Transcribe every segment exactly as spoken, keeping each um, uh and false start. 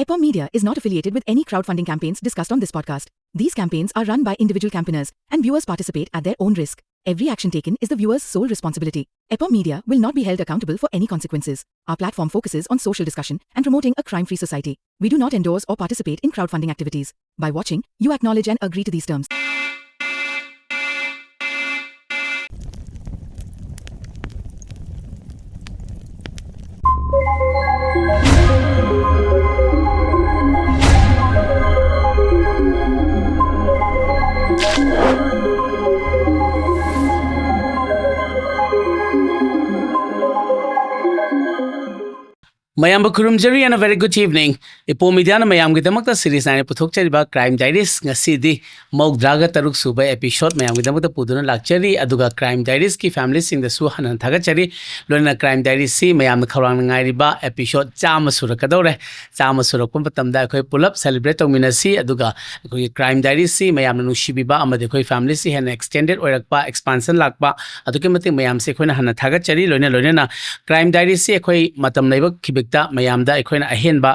Epom Media is not affiliated with any crowdfunding campaigns discussed on this podcast. These campaigns are run by individual campaigners, and viewers participate at their own risk. Every action taken is the viewer's sole responsibility. Epom Media will not be held accountable for any consequences. Our platform focuses on social discussion and promoting a crime-free society. We do not endorse or participate in crowdfunding activities. By watching, you acknowledge and agree to these terms. ꯃꯌꯥꯝꯕꯨ ꯈꯨꯔꯨꯝꯖꯔꯤ and a very good evening. ꯏꯄꯣꯝ ꯃꯤꯗꯤꯌꯥꯅ ꯃꯌꯥꯝꯒꯤꯗꯃꯛꯇ series ꯅꯥꯏꯅ ꯄꯨꯊꯣꯛꯆꯔꯤꯕ Crime Diaries ꯉꯁꯤꯗꯤ ꯃꯧꯗ꯭ꯔꯥꯒ ꯇꯔꯨꯛ ꯁꯨꯕ episode ꯃꯌꯥꯝꯒꯤꯗꯃꯛꯇ ꯄꯨꯗꯨꯅ ꯂꯥꯛꯆꯔꯤ꯫ ꯑꯗꯨꯒ Crime Diaries ꯀꯤ family ꯁꯤꯡꯗꯁꯨ ꯍꯟꯅ ꯊꯥꯒꯠꯆꯔꯤ꯫ ꯂꯣꯏꯅꯅ Crime Diaries ꯁꯤ ꯃꯌꯥꯝꯅ ꯈꯧꯔꯥꯡꯅ ꯉꯥꯏꯔꯤꯕ episode ꯆꯥꯝꯃ ꯁꯨꯔꯛꯀꯗꯧꯔꯦ꯫ ꯆꯥꯝꯃ ꯁꯨꯔꯛꯄ ꯃꯇꯝꯗ ꯑꯩꯈꯣꯏ ꯄꯨꯂꯞ celebrate ꯇꯧꯃꯤꯟꯅꯁꯤ꯫ ꯑꯗꯨꯒ ꯑꯩꯈꯣꯏꯒꯤ Crime Diaries ꯁꯤ ꯃꯌꯥꯝꯅ ꯅꯨꯡꯁꯤꯕꯤꯕ ꯑꯃꯗꯤ ꯑꯩꯈꯣꯏ family ꯁꯤ ꯍꯦꯟꯅ extended ꯑꯣꯏꯔꯛꯄ, expansion ꯂꯥꯛꯄ, ꯑꯗꯨꯛꯀꯤ ꯃꯇꯤꯛ ꯃꯌꯥꯝꯁꯦ ꯑꯩꯈꯣꯏꯅ ꯍꯟꯅ ꯊꯥꯒꯠꯆꯔꯤ꯫ ꯂꯣꯏꯅ ꯂꯣꯏꯅꯅ Crime Diaries ꯁꯤ ꯑꯩꯈꯣꯏ ꯃꯇꯝ ꯂꯩꯕ ꯈꯤꯕꯤꯛꯇ ꯃꯌꯥꯝꯗ ꯑꯩꯈꯣꯏꯅ ꯑꯍꯦꯟꯕ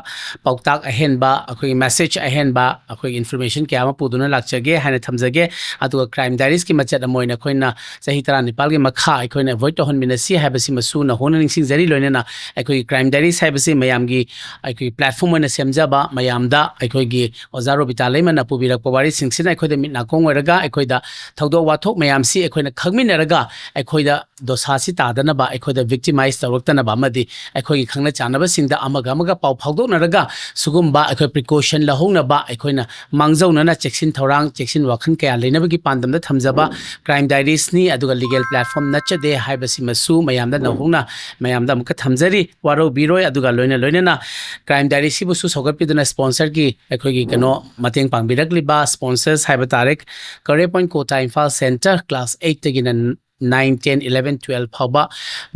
ꯄꯥꯎꯇꯥꯛ ꯑꯍꯦꯟꯕ, ꯑꯩꯈꯣꯏꯒꯤ message ꯑꯍꯦꯟꯕ, ꯑꯩꯈꯣꯏꯒꯤ information ꯀꯌꯥ ꯑꯃ ꯄꯨꯗꯨꯅ ꯂꯥꯛꯆꯒꯦ ꯍꯥꯏꯅ ꯊꯝꯖꯒꯦ꯫ ꯑꯗꯨꯒ Crime Diaries ꯀꯤ ꯃꯆꯦꯠ ꯑꯃ ꯑꯣꯏꯅ ꯑꯩꯈꯣꯏꯅ ꯆꯍꯤ ꯇꯔꯥꯅꯤꯄꯥꯜꯒꯤ ꯃꯈꯥ ꯑꯩꯈꯣꯏꯅ avoid ꯇꯧꯍꯟꯃꯤꯟꯅꯁꯤ ꯍꯥꯏꯕꯁꯤꯃꯁꯨ ꯅꯧꯍꯧꯅ ꯅꯤꯡꯁꯤꯡꯖꯔꯤ꯫ ꯂꯣꯏꯅꯅ ꯑꯩꯈꯣꯏꯒꯤ Crime Diaries ꯍꯥꯏꯕꯁꯤ ꯃꯌꯥꯝꯒꯤ ꯑꯩꯈꯣꯏꯒꯤ platform ꯑꯣꯏꯅ ꯁꯦꯝꯖꯕ, ꯃꯌꯥꯝꯗ ꯑꯩꯈꯣꯏꯒꯤ ꯑꯣꯖꯥ ꯔꯣꯕꯤꯇꯥ ꯂꯩꯃꯅ ꯄꯨꯕꯤꯔꯛꯄ ꯋꯥꯔꯤꯁꯤꯡꯁꯤꯅ ꯑꯩꯈꯣꯏꯗ ꯃꯤꯠ ꯅꯥꯀꯣꯡ ꯑꯣꯏꯔꯒ ꯑꯩꯈꯣꯏꯗ ꯊꯧꯗꯣꯛ ꯋꯥꯊꯣꯛ ꯃꯌꯥꯝꯁꯤ ꯑꯩꯈꯣꯏꯅ ꯈꯪꯃꯤꯟꯅꯔꯒ ꯑꯩꯈꯣꯏꯗ ꯗꯣꯁꯥꯁꯤ ꯇꯥꯗꯅꯕ, ꯑꯩꯈꯣꯏꯗ victimize ꯇꯧꯔꯛꯇꯅꯕ ꯑꯃꯗꯤ ꯑꯩꯈꯣꯏꯒꯤ ꯈꯪꯅ ꯆꯥꯟꯅꯕꯁꯤꯡꯗ ꯑꯃꯒ ꯑꯃꯒ ꯄꯥꯎ ꯐꯥꯎꯗꯣꯛꯅꯔꯒ ꯁꯤꯒꯨꯝꯕ ꯑꯩꯈꯣꯏ precaution ꯂꯧꯍꯧꯅꯕ, ꯑꯩꯈꯣꯏꯅ ꯃꯥꯡꯖꯧꯅꯅ ꯆꯦꯛꯁꯤꯟ ꯊꯧꯔꯥꯡ, ꯆꯦꯛꯁꯤꯟ ꯋꯥꯈꯜ ꯀꯌꯥ ꯂꯩꯅꯕꯒꯤ ꯄꯥꯟꯗꯝꯗ ꯊꯝꯖꯕ Crime Diaries ꯅꯤ꯫ ꯑꯗꯨꯒ legal platform ꯅꯠꯆꯗꯦ ꯍꯥꯏꯕꯁꯤꯃꯁꯨ ꯃꯌꯥꯝꯗ ꯅꯧꯍꯧꯅ ꯃꯌꯥꯝꯗ ꯑꯃꯨꯛꯀ ꯊꯝꯖꯔꯤ꯫ ꯋꯥꯔꯧꯕꯤꯔꯣꯏ꯫ ꯑꯗꯨꯒ ꯂꯣꯏꯅ ꯂꯣꯏꯅꯅ Crime Diaries ꯁꯤꯕꯨꯁꯨ ꯁꯧꯒꯠꯄꯤꯗꯨꯅ sponsor ꯒꯤ ꯑꯩꯈꯣꯏꯒꯤ ꯀꯩꯅꯣ ꯃꯇꯦꯡ ꯄꯥꯡꯕꯤꯔꯛꯂꯤꯕ sponsors ꯍꯥꯏꯕ ꯇꯥꯔꯦ, Career Point Kota Imphal Center, class eight ꯇꯒꯤꯅ nine, ten, eleven, twelve ꯐꯥꯎꯕ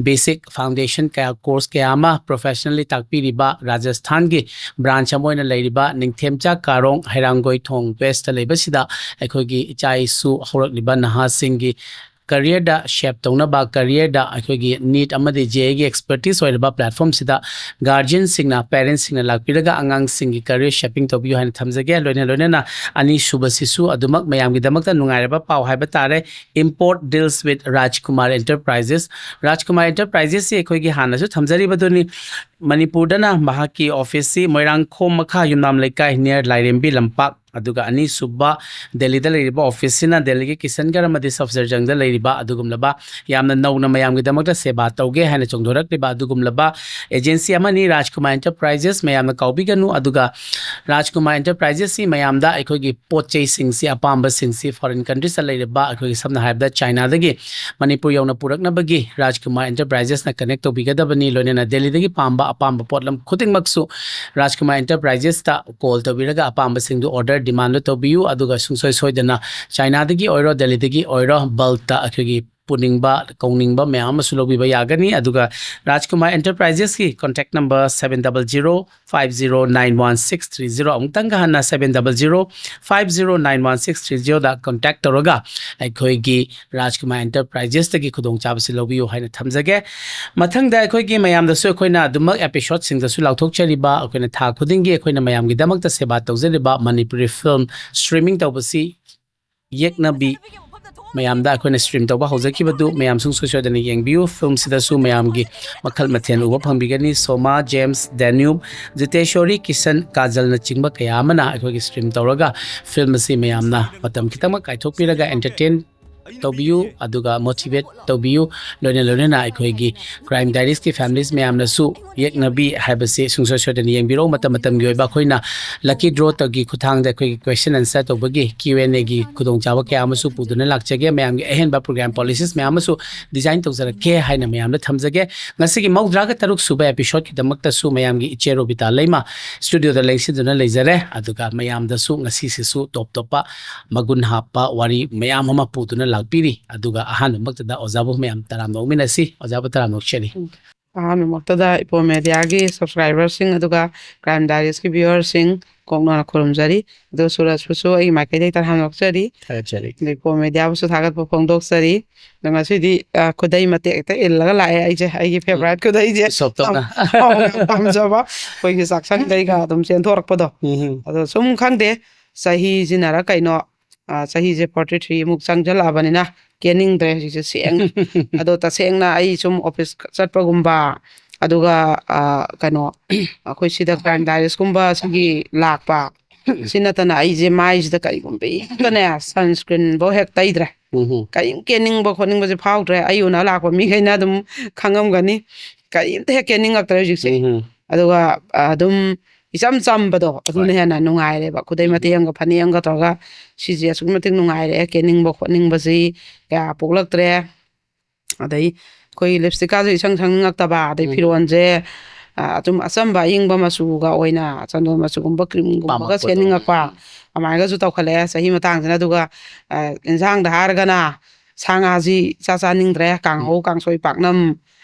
basic foundation ꯀꯌꯥ, course ꯀꯌꯥ ꯑꯃ professionally ꯇꯥꯛꯄꯤꯔꯤꯕ ꯔꯥꯖꯁꯊꯥꯟꯒꯤ branch ꯑꯃ ꯑꯣꯏꯅ ꯂꯩꯔꯤꯕ ꯅꯤꯡꯊꯦꯝꯆꯥ ꯀꯥꯔꯣꯡ ꯍꯩꯔꯥꯡꯒꯣꯏꯊꯣꯡ West ꯇ ꯂꯩꯕꯁꯤꯗ ꯑꯩꯈꯣꯏꯒꯤ ꯏꯆꯥ ꯏꯁꯨ ꯍꯧꯔꯛꯂꯤꯕ ꯅꯍꯥꯁꯤꯡꯒꯤ ꯀꯔꯤꯌꯔꯗ ꯁꯦꯞ ꯇꯧꯅꯕ, ꯀꯔꯤꯌꯔꯗ ꯑꯩꯈꯣꯏꯒꯤ ꯅꯤꯠ ꯑꯃꯗꯤ ꯖꯦ ꯑꯦꯒꯤ ꯑꯦꯛꯁꯄꯔꯇꯤꯁ ꯑꯣꯏꯔꯕ ꯄ꯭ꯂꯦꯠꯐꯣꯝꯁꯤꯗ ꯒꯥꯔꯖꯤꯌꯟꯁꯤꯡꯅ, ꯄꯦꯔꯦꯟꯁꯁꯤꯡꯅ ꯂꯥꯛꯄꯤꯔꯒ ꯑꯉꯥꯡꯁꯤꯡꯒꯤ ꯀꯔꯤꯌꯔ ꯁꯦꯄꯤꯡ ꯇꯧꯕꯤꯌꯨ ꯍꯥꯏꯅ ꯊꯝꯖꯒꯦ꯫ ꯂꯣꯏꯅ ꯂꯣꯏꯅꯅ ꯑꯅꯤꯁꯨꯕꯁꯤꯁꯨ ꯑꯗꯨꯃꯛ ꯃꯌꯥꯝꯒꯤꯗꯃꯛꯇ ꯅꯨꯡꯉꯥꯏꯔꯕ ꯄꯥꯎ ꯍꯥꯏꯕ ꯇꯥꯔꯦ꯫ Import deals with Rajkumar Enterprises꯫ ꯔꯥꯖꯀꯨꯃꯥꯔ ꯑꯦꯟꯇꯔꯄ꯭ꯔꯥꯏꯖꯦꯁꯁꯤ ꯑꯩꯈꯣꯏꯒꯤ ꯍꯥꯟꯅꯁꯨ ꯊꯝꯖꯔꯤꯕꯗꯨꯅꯤ꯫ ꯃꯅꯤꯄꯨꯔꯗꯅ ꯃꯍꯥꯛꯀꯤ ꯑꯣꯐꯤꯁꯁꯤ ꯃꯣꯏꯔꯥꯡꯈꯣꯝ ꯃꯈꯥ ꯌꯨꯝꯅꯥꯝ ꯂꯩꯀꯥꯏ near ꯂꯥꯏꯔꯦꯝꯕꯤ ꯂꯝꯄꯥꯛ, ꯑꯗꯨꯒ ꯑꯅꯤꯁꯨꯕ ꯗꯦꯜꯂꯤꯗ ꯂꯩꯔꯤꯕ ꯑꯣꯐꯤꯁꯁꯤꯅ ꯗꯦꯜꯂꯤꯒꯤ ꯀꯤꯁꯟꯒꯔ ꯑꯃꯗꯤ ꯁꯐꯖꯔꯖꯪꯗ ꯂꯩꯔꯤꯕ ꯑꯗꯨꯒꯨꯝꯂꯕ ꯌꯥꯝꯅ ꯅꯧꯅ ꯃꯌꯥꯝꯒꯤꯗꯃꯛꯇ ꯁꯦꯕꯥ ꯇꯧꯒꯦ ꯍꯥꯏꯅ ꯆꯣꯡꯊꯣꯔꯛꯂꯤꯕ ꯑꯗꯨꯒꯨꯝꯂꯕ ꯑꯦꯖꯦꯟꯁꯤ ꯑꯃꯅꯤ ꯔꯥꯖꯀꯨꯃꯥꯔ ꯑꯦꯟꯇꯔꯄ꯭ꯔꯥꯏꯖꯦꯁ꯫ ꯃꯌꯥꯝꯅ ꯀꯥꯎꯕꯤꯒꯅꯨ꯫ ꯑꯗꯨꯒ ꯔꯥꯖꯀꯨꯃꯥꯔ ꯑꯦꯟꯇꯔꯄ꯭ꯔꯥꯏꯖꯦꯁꯁꯤ ꯃꯌꯥꯝꯗ ꯑꯩꯈꯣꯏꯒꯤ ꯄꯣꯠ ꯆꯩꯁꯤꯡꯁꯤ, ꯑꯄꯥꯝꯕꯁꯤꯡꯁꯤ foreign countries ꯂꯩꯔꯤꯕ ꯑꯩꯈꯣꯏꯒꯤ ꯁꯝꯅ ꯍꯥꯏꯔꯕꯗ ꯆꯥꯏꯅꯥꯗꯒꯤ ꯃꯅꯤꯄꯨꯔ ꯌꯧꯅ ꯄꯨꯔꯛꯅꯕꯒꯤ ꯔꯥꯖꯀꯨꯃꯥꯔ ꯑꯦꯟꯇꯔꯄ꯭ꯔꯥꯏꯖꯦꯁꯅ ꯀꯅꯦꯛ ꯇꯧꯕꯤꯒꯗꯕꯅꯤ꯫ ꯂꯣꯏꯅꯅ ꯗꯦꯜꯂꯤꯗꯒꯤ ꯄꯥꯝꯕ ꯑꯄꯥꯝꯕ ꯄꯣꯠꯂꯝ ꯈꯨꯗꯤꯡꯃꯛꯁꯨ ꯔꯥꯖꯀꯨꯃꯥꯔ ꯑꯦꯟꯇꯔꯄ꯭ꯔꯥꯏꯖꯦꯁꯇ ꯀꯣꯜ ꯇꯧꯕꯤꯔꯒ ꯑꯄꯥꯝꯕꯁꯤꯡꯗꯨ ꯑꯣꯔꯗꯔ ꯗꯤꯃꯥꯟꯗꯨ ꯇꯧꯕꯤꯌꯨ꯫ ꯑꯗꯨꯒ ꯁꯨꯡꯁꯣꯏ ꯁꯣꯏꯗꯅ ꯆꯥꯏꯅꯥꯗꯒꯤ ꯑꯣꯏꯔꯣ, ꯗꯦꯜꯂꯤꯗꯒꯤ ꯑꯣꯏꯔꯣ, ꯕꯜꯛꯇ ꯑꯩꯈꯣꯏꯒꯤ ꯄꯨꯅꯤꯡꯕ, ꯀꯧꯅꯤꯡꯕ ꯃꯌꯥꯝ ꯑꯃꯁꯨ ꯂꯧꯕꯤꯕ ꯌꯥꯒꯅꯤ꯫ ꯑꯗꯨꯒ ꯔꯥꯖꯀꯨꯃꯥꯔ ꯑꯦꯟꯇꯔꯄ꯭ꯔꯥꯏꯖꯦꯁꯀꯤ contact number seven double zero five zero nine one six three zero꯫ ꯑꯃꯨꯛꯇꯪꯒ ꯍꯟꯅ seven double zero five zero nine one six three zero ꯗ contact ꯇꯧꯔꯒ ꯑꯩꯈꯣꯏꯒꯤ ꯔꯥꯖꯀꯨꯃꯥꯔ ꯑꯦꯟꯇꯔꯄ꯭ꯔꯥꯏꯖꯦꯁꯇꯒꯤ ꯈꯨꯗꯣꯡꯆꯥꯕꯁꯤ ꯂꯧꯕꯤꯌꯨ ꯍꯥꯏꯅ ꯊꯝꯖꯒꯦ꯫ ꯃꯊꯪꯗ ꯑꯩꯈꯣꯏꯒꯤ ꯃꯌꯥꯝꯗꯁꯨ ꯑꯩꯈꯣꯏꯅ ꯑꯗꯨꯃꯛ ꯑꯦꯄꯤꯁꯣꯗꯁꯤꯡꯗꯁꯨ ꯂꯥꯎꯊꯣꯛꯆꯔꯤꯕ, ꯑꯩꯈꯣꯏꯅ ꯊꯥ ꯈꯨꯗꯤꯡꯒꯤ ꯑꯩꯈꯣꯏꯅ ꯃꯌꯥꯝꯒꯤꯗꯃꯛꯇ ꯁꯦꯕꯥ ꯇꯧꯖꯔꯤꯕ ꯃꯅꯤꯄꯨꯔꯤ ꯐꯤꯂꯝ ꯁ꯭ꯇ꯭ꯔꯤꯃꯤꯡ ꯇꯧꯕꯁꯤ ꯌꯦꯛꯅꯕꯤ ꯃꯌꯥꯝꯗ ꯑꯩꯈꯣꯏꯅ ꯁ꯭ꯇ꯭ꯔꯤꯝ ꯇꯧꯕ ꯍꯧꯖꯈꯤꯕꯗꯨ ꯃꯌꯥꯝ ꯁꯨꯡꯁꯣꯏ ꯁꯣꯏꯗꯅ ꯌꯦꯡꯕꯤꯌꯨ꯫ ꯐꯤꯂꯝꯁꯤꯗꯁꯨ ꯃꯌꯥꯝꯒꯤ ꯃꯈꯜ ꯃꯊꯦꯜ ꯎꯕ ꯐꯪꯕꯤꯒꯅꯤ꯫ ꯁꯣꯃꯥ, ꯖꯦꯝꯁ, ꯗꯦꯅ꯭ꯌꯨꯕ, ꯖꯤꯇꯦꯁꯣꯔꯤ, ꯀꯤꯁꯟ, ꯀꯥꯖꯜꯅꯆꯤꯡꯕ ꯀꯌꯥ ꯑꯃꯅ ꯑꯩꯈꯣꯏꯒꯤ ꯁ꯭ꯇ꯭ꯔꯤꯝ ꯇꯧꯔꯒ ꯐꯤꯂꯝ ꯑꯁꯤ ꯃꯌꯥꯝꯅ ꯃꯇꯝ ꯈꯤꯇꯪꯃꯛ ꯀꯥꯏꯊꯣꯛꯄꯤꯔꯒ ꯑꯦꯟꯇꯔꯇꯦꯟ ꯇꯧꯕꯤꯌꯨ, ꯑꯗꯨꯒ ꯃꯣꯇꯤꯚꯦꯠ ꯇꯧꯕꯤꯌꯨ꯫ ꯂꯣꯏꯅ ꯂꯣꯏꯅꯅ ꯑꯩꯈꯣꯏꯒꯤ ꯀ꯭ꯔꯥꯏꯝ ꯗꯥꯏꯔꯤꯁꯀꯤ ꯐꯦꯃꯤꯂꯤꯁ ꯃꯌꯥꯝꯅꯁꯨ ꯌꯦꯛꯅꯕꯤ ꯍꯥꯏꯕꯁꯤ ꯁꯨꯡꯁꯣꯏ ꯁꯣꯏꯗꯅ ꯌꯦꯡꯕꯤꯔꯛꯎ꯫ ꯃꯇꯝ ꯃꯇꯝꯒꯤ ꯑꯣꯏꯕ ꯑꯩꯈꯣꯏꯅ ꯂꯛꯀꯤ ꯗ꯭ꯔꯣ ꯇꯒꯤ ꯈꯨꯠꯊꯥꯡꯗ ꯑꯩꯈꯣꯏꯒꯤ ꯀ꯭ꯋꯦꯁꯟ ꯑꯟꯁꯔ ꯇꯧꯕꯒꯤ ꯀ꯭ꯌꯨ ꯑꯦꯟ ꯑꯦꯒꯤ ꯈꯨꯗꯣꯡꯆꯥꯕ ꯀꯌꯥ ꯑꯃꯁꯨ ꯄꯨꯗꯨꯅ ꯂꯥꯛꯆꯒꯦ꯫ ꯃꯌꯥꯝꯒꯤ ꯑꯍꯦꯟꯕ ꯄ꯭ꯔꯣꯒ꯭ꯔꯥꯝ ꯄꯣꯂꯤꯁꯤꯁ ꯃꯌꯥꯝ ꯑꯃꯁꯨ ꯗꯤꯖꯥꯏꯟ ꯇꯧꯖꯔꯛꯀꯦ ꯍꯥꯏꯅ ꯃꯌꯥꯝꯗ ꯊꯝꯖꯒꯦ꯫ ꯉꯁꯤꯒꯤ ꯃꯧꯗ꯭ꯔꯥꯒ ꯇꯔꯨꯛ ꯁꯨꯕ ꯑꯦꯄꯤꯁꯣꯗꯀꯤꯗꯃꯛꯇꯁꯨ ꯃꯌꯥꯝꯒꯤ ꯏꯆꯦ ꯔꯣꯕꯤꯇꯥ ꯂꯩꯃ ꯁ꯭ꯇꯨꯗꯤꯑꯣꯗ ꯂꯦꯡꯁꯤꯟꯗꯨꯅ ꯂꯩꯖꯔꯦ꯫ ꯑꯗꯨꯒ ꯃꯌꯥꯝꯗꯁꯨ ꯉꯁꯤꯁꯤꯁꯨ ꯇꯣꯞ ꯇꯣꯞꯄ ꯃꯒꯨꯟ ꯍꯥꯞꯄ ꯋꯥꯔꯤ ꯃꯌꯥꯝ ꯑꯃ ꯄꯨꯗꯨꯅ ꯂꯥꯛꯄꯤꯔꯤ꯫ ꯑꯗꯨꯒ ꯑꯍꯥꯟꯕꯃꯛꯇꯗ ꯑꯣꯖꯥꯕꯨ ꯃꯌꯥꯝ ꯇꯔꯥꯝꯅ ꯑꯣꯛꯃꯤꯟꯅꯁꯤ꯫ ꯑꯣꯖꯥꯕꯨ ꯇꯔꯥꯝꯅ ꯑꯣꯛꯆꯔꯤ꯫ ꯑꯍꯥꯟꯕꯃꯛꯇꯗ ꯏꯄꯣ ꯃꯦꯗꯤꯌꯥꯒꯤ ꯁꯕꯁꯀ꯭ꯔꯥꯏꯕꯔꯁꯤꯡ ꯑꯗꯨꯒ ꯀ꯭ꯔꯥꯏꯝ ꯗꯥꯏꯔꯤꯁꯀꯤ ꯚ꯭ꯌꯨꯋꯔꯁꯤꯡ ꯀꯣꯛꯅꯅ ꯈꯨꯔꯨꯝꯖꯔꯤ꯫ ꯑꯗꯨꯒ ꯁꯨꯔꯖꯄꯨꯁꯨ ꯑꯩꯒꯤ ꯃꯥꯏꯀꯩꯗꯒꯤ ꯇꯔꯥꯝꯅ ꯑꯣꯛꯆꯔꯤ꯫ ꯊꯥꯒꯠꯆꯔꯤ꯫ ꯑꯗꯩ ꯏꯄꯣ ꯃꯦꯗꯤꯌꯥꯕꯨꯁꯨ ꯊꯥꯒꯠꯄ ꯐꯣꯡꯗꯣꯛꯆꯔꯤ꯫ ꯑꯗꯣ ꯉꯁꯤꯗꯤ ꯑ, ꯈꯨꯗꯩ ꯃꯇꯦꯛ ꯍꯦꯛꯇ ꯏꯜꯂꯒ ꯂꯥꯛꯑꯦ ꯑꯩꯁꯦ, ꯑꯩꯒꯤ ꯐꯦꯚꯣꯔꯥꯏꯠ ꯈꯨꯗꯩꯁꯦ꯫ ꯎꯁꯣꯞꯇꯧꯅ꯫ ꯌꯥꯝ ꯄꯥꯝꯖꯕ ꯑꯩꯈꯣꯏꯒꯤ ꯆꯥꯛꯁꯪꯗꯩꯒ ꯑꯗꯨꯝ ꯆꯦꯟꯊꯣꯔꯛꯄꯗꯣ꯫ ꯎꯝ꯫ ꯑꯗꯣ ꯁꯨꯝ ꯈꯪꯗꯦ, ꯆꯍꯤꯁꯤꯅ ꯀꯩꯅꯣ, ꯑ, ꯆꯍꯤꯁꯦ ꯐꯣꯔꯇꯤ ꯊ꯭ꯔꯤ ꯃꯨꯛ ꯆꯪꯁꯤꯜꯂꯛꯑꯕꯅꯤꯅ ꯀꯦꯅꯤꯡꯗ꯭ꯔꯦ ꯍꯧꯖꯤꯛꯁꯦ ꯁꯦꯡꯅ꯫ ꯑꯗꯣ ꯇꯁꯦꯡꯅ ꯑꯩ ꯁꯨꯝ ꯑꯣꯐꯤꯁ ꯆꯠꯄꯒꯨꯝꯕ, ꯑꯗꯨꯒ ꯑ, ꯀꯩꯅꯣ, ꯑꯩꯈꯣꯏ ꯁꯤꯗ ꯀ꯭ꯔꯥꯏꯝ ꯗꯥꯏꯔꯤꯁꯀꯨꯝꯕ ꯁꯤꯒꯤ ꯂꯥꯛꯄ, ꯁꯤ ꯅꯠꯇꯅ ꯑꯩꯁꯦ ꯃꯥꯏꯁꯤꯗ ꯀꯔꯤꯒꯨꯝꯕ ꯏꯇꯅꯦ ꯁꯟꯁꯀ꯭ꯔꯤꯟꯐꯧ ꯍꯦꯛ ꯇꯩꯗ꯭ꯔꯦ꯫ ꯎꯝ꯫ ꯀꯔꯤꯝ ꯀꯦꯅꯤꯡꯕ ꯈꯣꯠꯅꯤꯡꯕꯁꯦ ꯐꯥꯎꯗ꯭ꯔꯦ꯫ ꯑꯩ ꯎꯅ ꯂꯥꯛꯄ ꯃꯤꯈꯩꯅ ꯑꯗꯨꯝ ꯈꯪꯉꯝꯒꯅꯤ, ꯀꯔꯤꯝꯇ ꯍꯦꯛ ꯀꯦꯅꯤꯡꯉꯛꯇ꯭ꯔꯦ ꯍꯧꯖꯤꯛꯁꯦ꯫ ꯎꯝ꯫ ꯑꯗꯨꯒ ꯑ, ꯑꯗꯨꯝ ꯏꯆꯝ ꯆꯝꯕꯗꯣ ꯑꯗꯨꯅ ꯍꯣꯏ꯫ ꯍꯦꯟꯅ ꯅꯨꯡꯉꯥꯏꯔꯦꯕ꯫ ꯈꯨꯗꯩ ꯎꯝ꯫ ꯃꯇꯦꯛ ꯑꯃꯒ ꯐꯅꯦꯛ ꯑꯃꯒ ꯇꯧꯔꯒ ꯁꯤꯁꯦ ꯑꯁꯨꯛꯀꯤ ꯃꯇꯤꯛ ꯅꯨꯡꯉꯥꯏꯔꯦ꯫ ꯀꯦꯅꯤꯡꯕ ꯈꯣꯠꯅꯤꯡꯕꯁꯤ ꯀꯌꯥ ꯄꯣꯛꯂꯛꯇ꯭ꯔꯦ꯫ ꯑꯗꯩ ꯑꯩꯈꯣꯏ ꯂꯤꯞꯁꯇꯤꯛꯀꯥꯁꯨ ꯏꯁꯪ ꯁꯪꯅꯤꯡꯉꯛꯇꯕ, ꯑꯗꯩ ꯎꯝ꯫ ꯐꯤꯔꯣꯟꯁꯦ ꯑ, ꯑꯗꯨꯝ ꯑꯆꯝꯕ ꯑꯌꯤꯡꯕ ꯃꯆꯨꯒ ꯑꯣꯏꯅ ꯆꯟꯗꯣꯟ ꯃꯆꯨꯒꯨꯝꯕ ꯀ꯭ꯔꯤꯝꯒꯨꯝꯕꯒ ꯄꯥꯝꯃꯛꯄꯗꯣ꯫ ꯁꯦꯠꯅꯤꯡꯉꯛꯄ, ꯑꯗꯨꯃꯥꯏꯅꯒꯁꯨ ꯇꯧꯈꯠꯂꯛꯑꯦ ꯆꯍꯤ ꯃꯇꯥꯡꯁꯤꯅ꯫ ꯑꯗꯨꯒ ꯑ, ꯏꯟꯁꯥꯡꯗ ꯍꯥꯏꯔꯒꯅ ꯁꯥ ꯉꯥꯁꯤ ꯏꯆꯥ ꯆꯥꯅꯤꯡꯗ꯭ꯔꯦ, ꯀꯥꯡꯍꯧ ꯀꯥꯡꯁꯣꯏ ꯄꯥꯛꯅꯝ,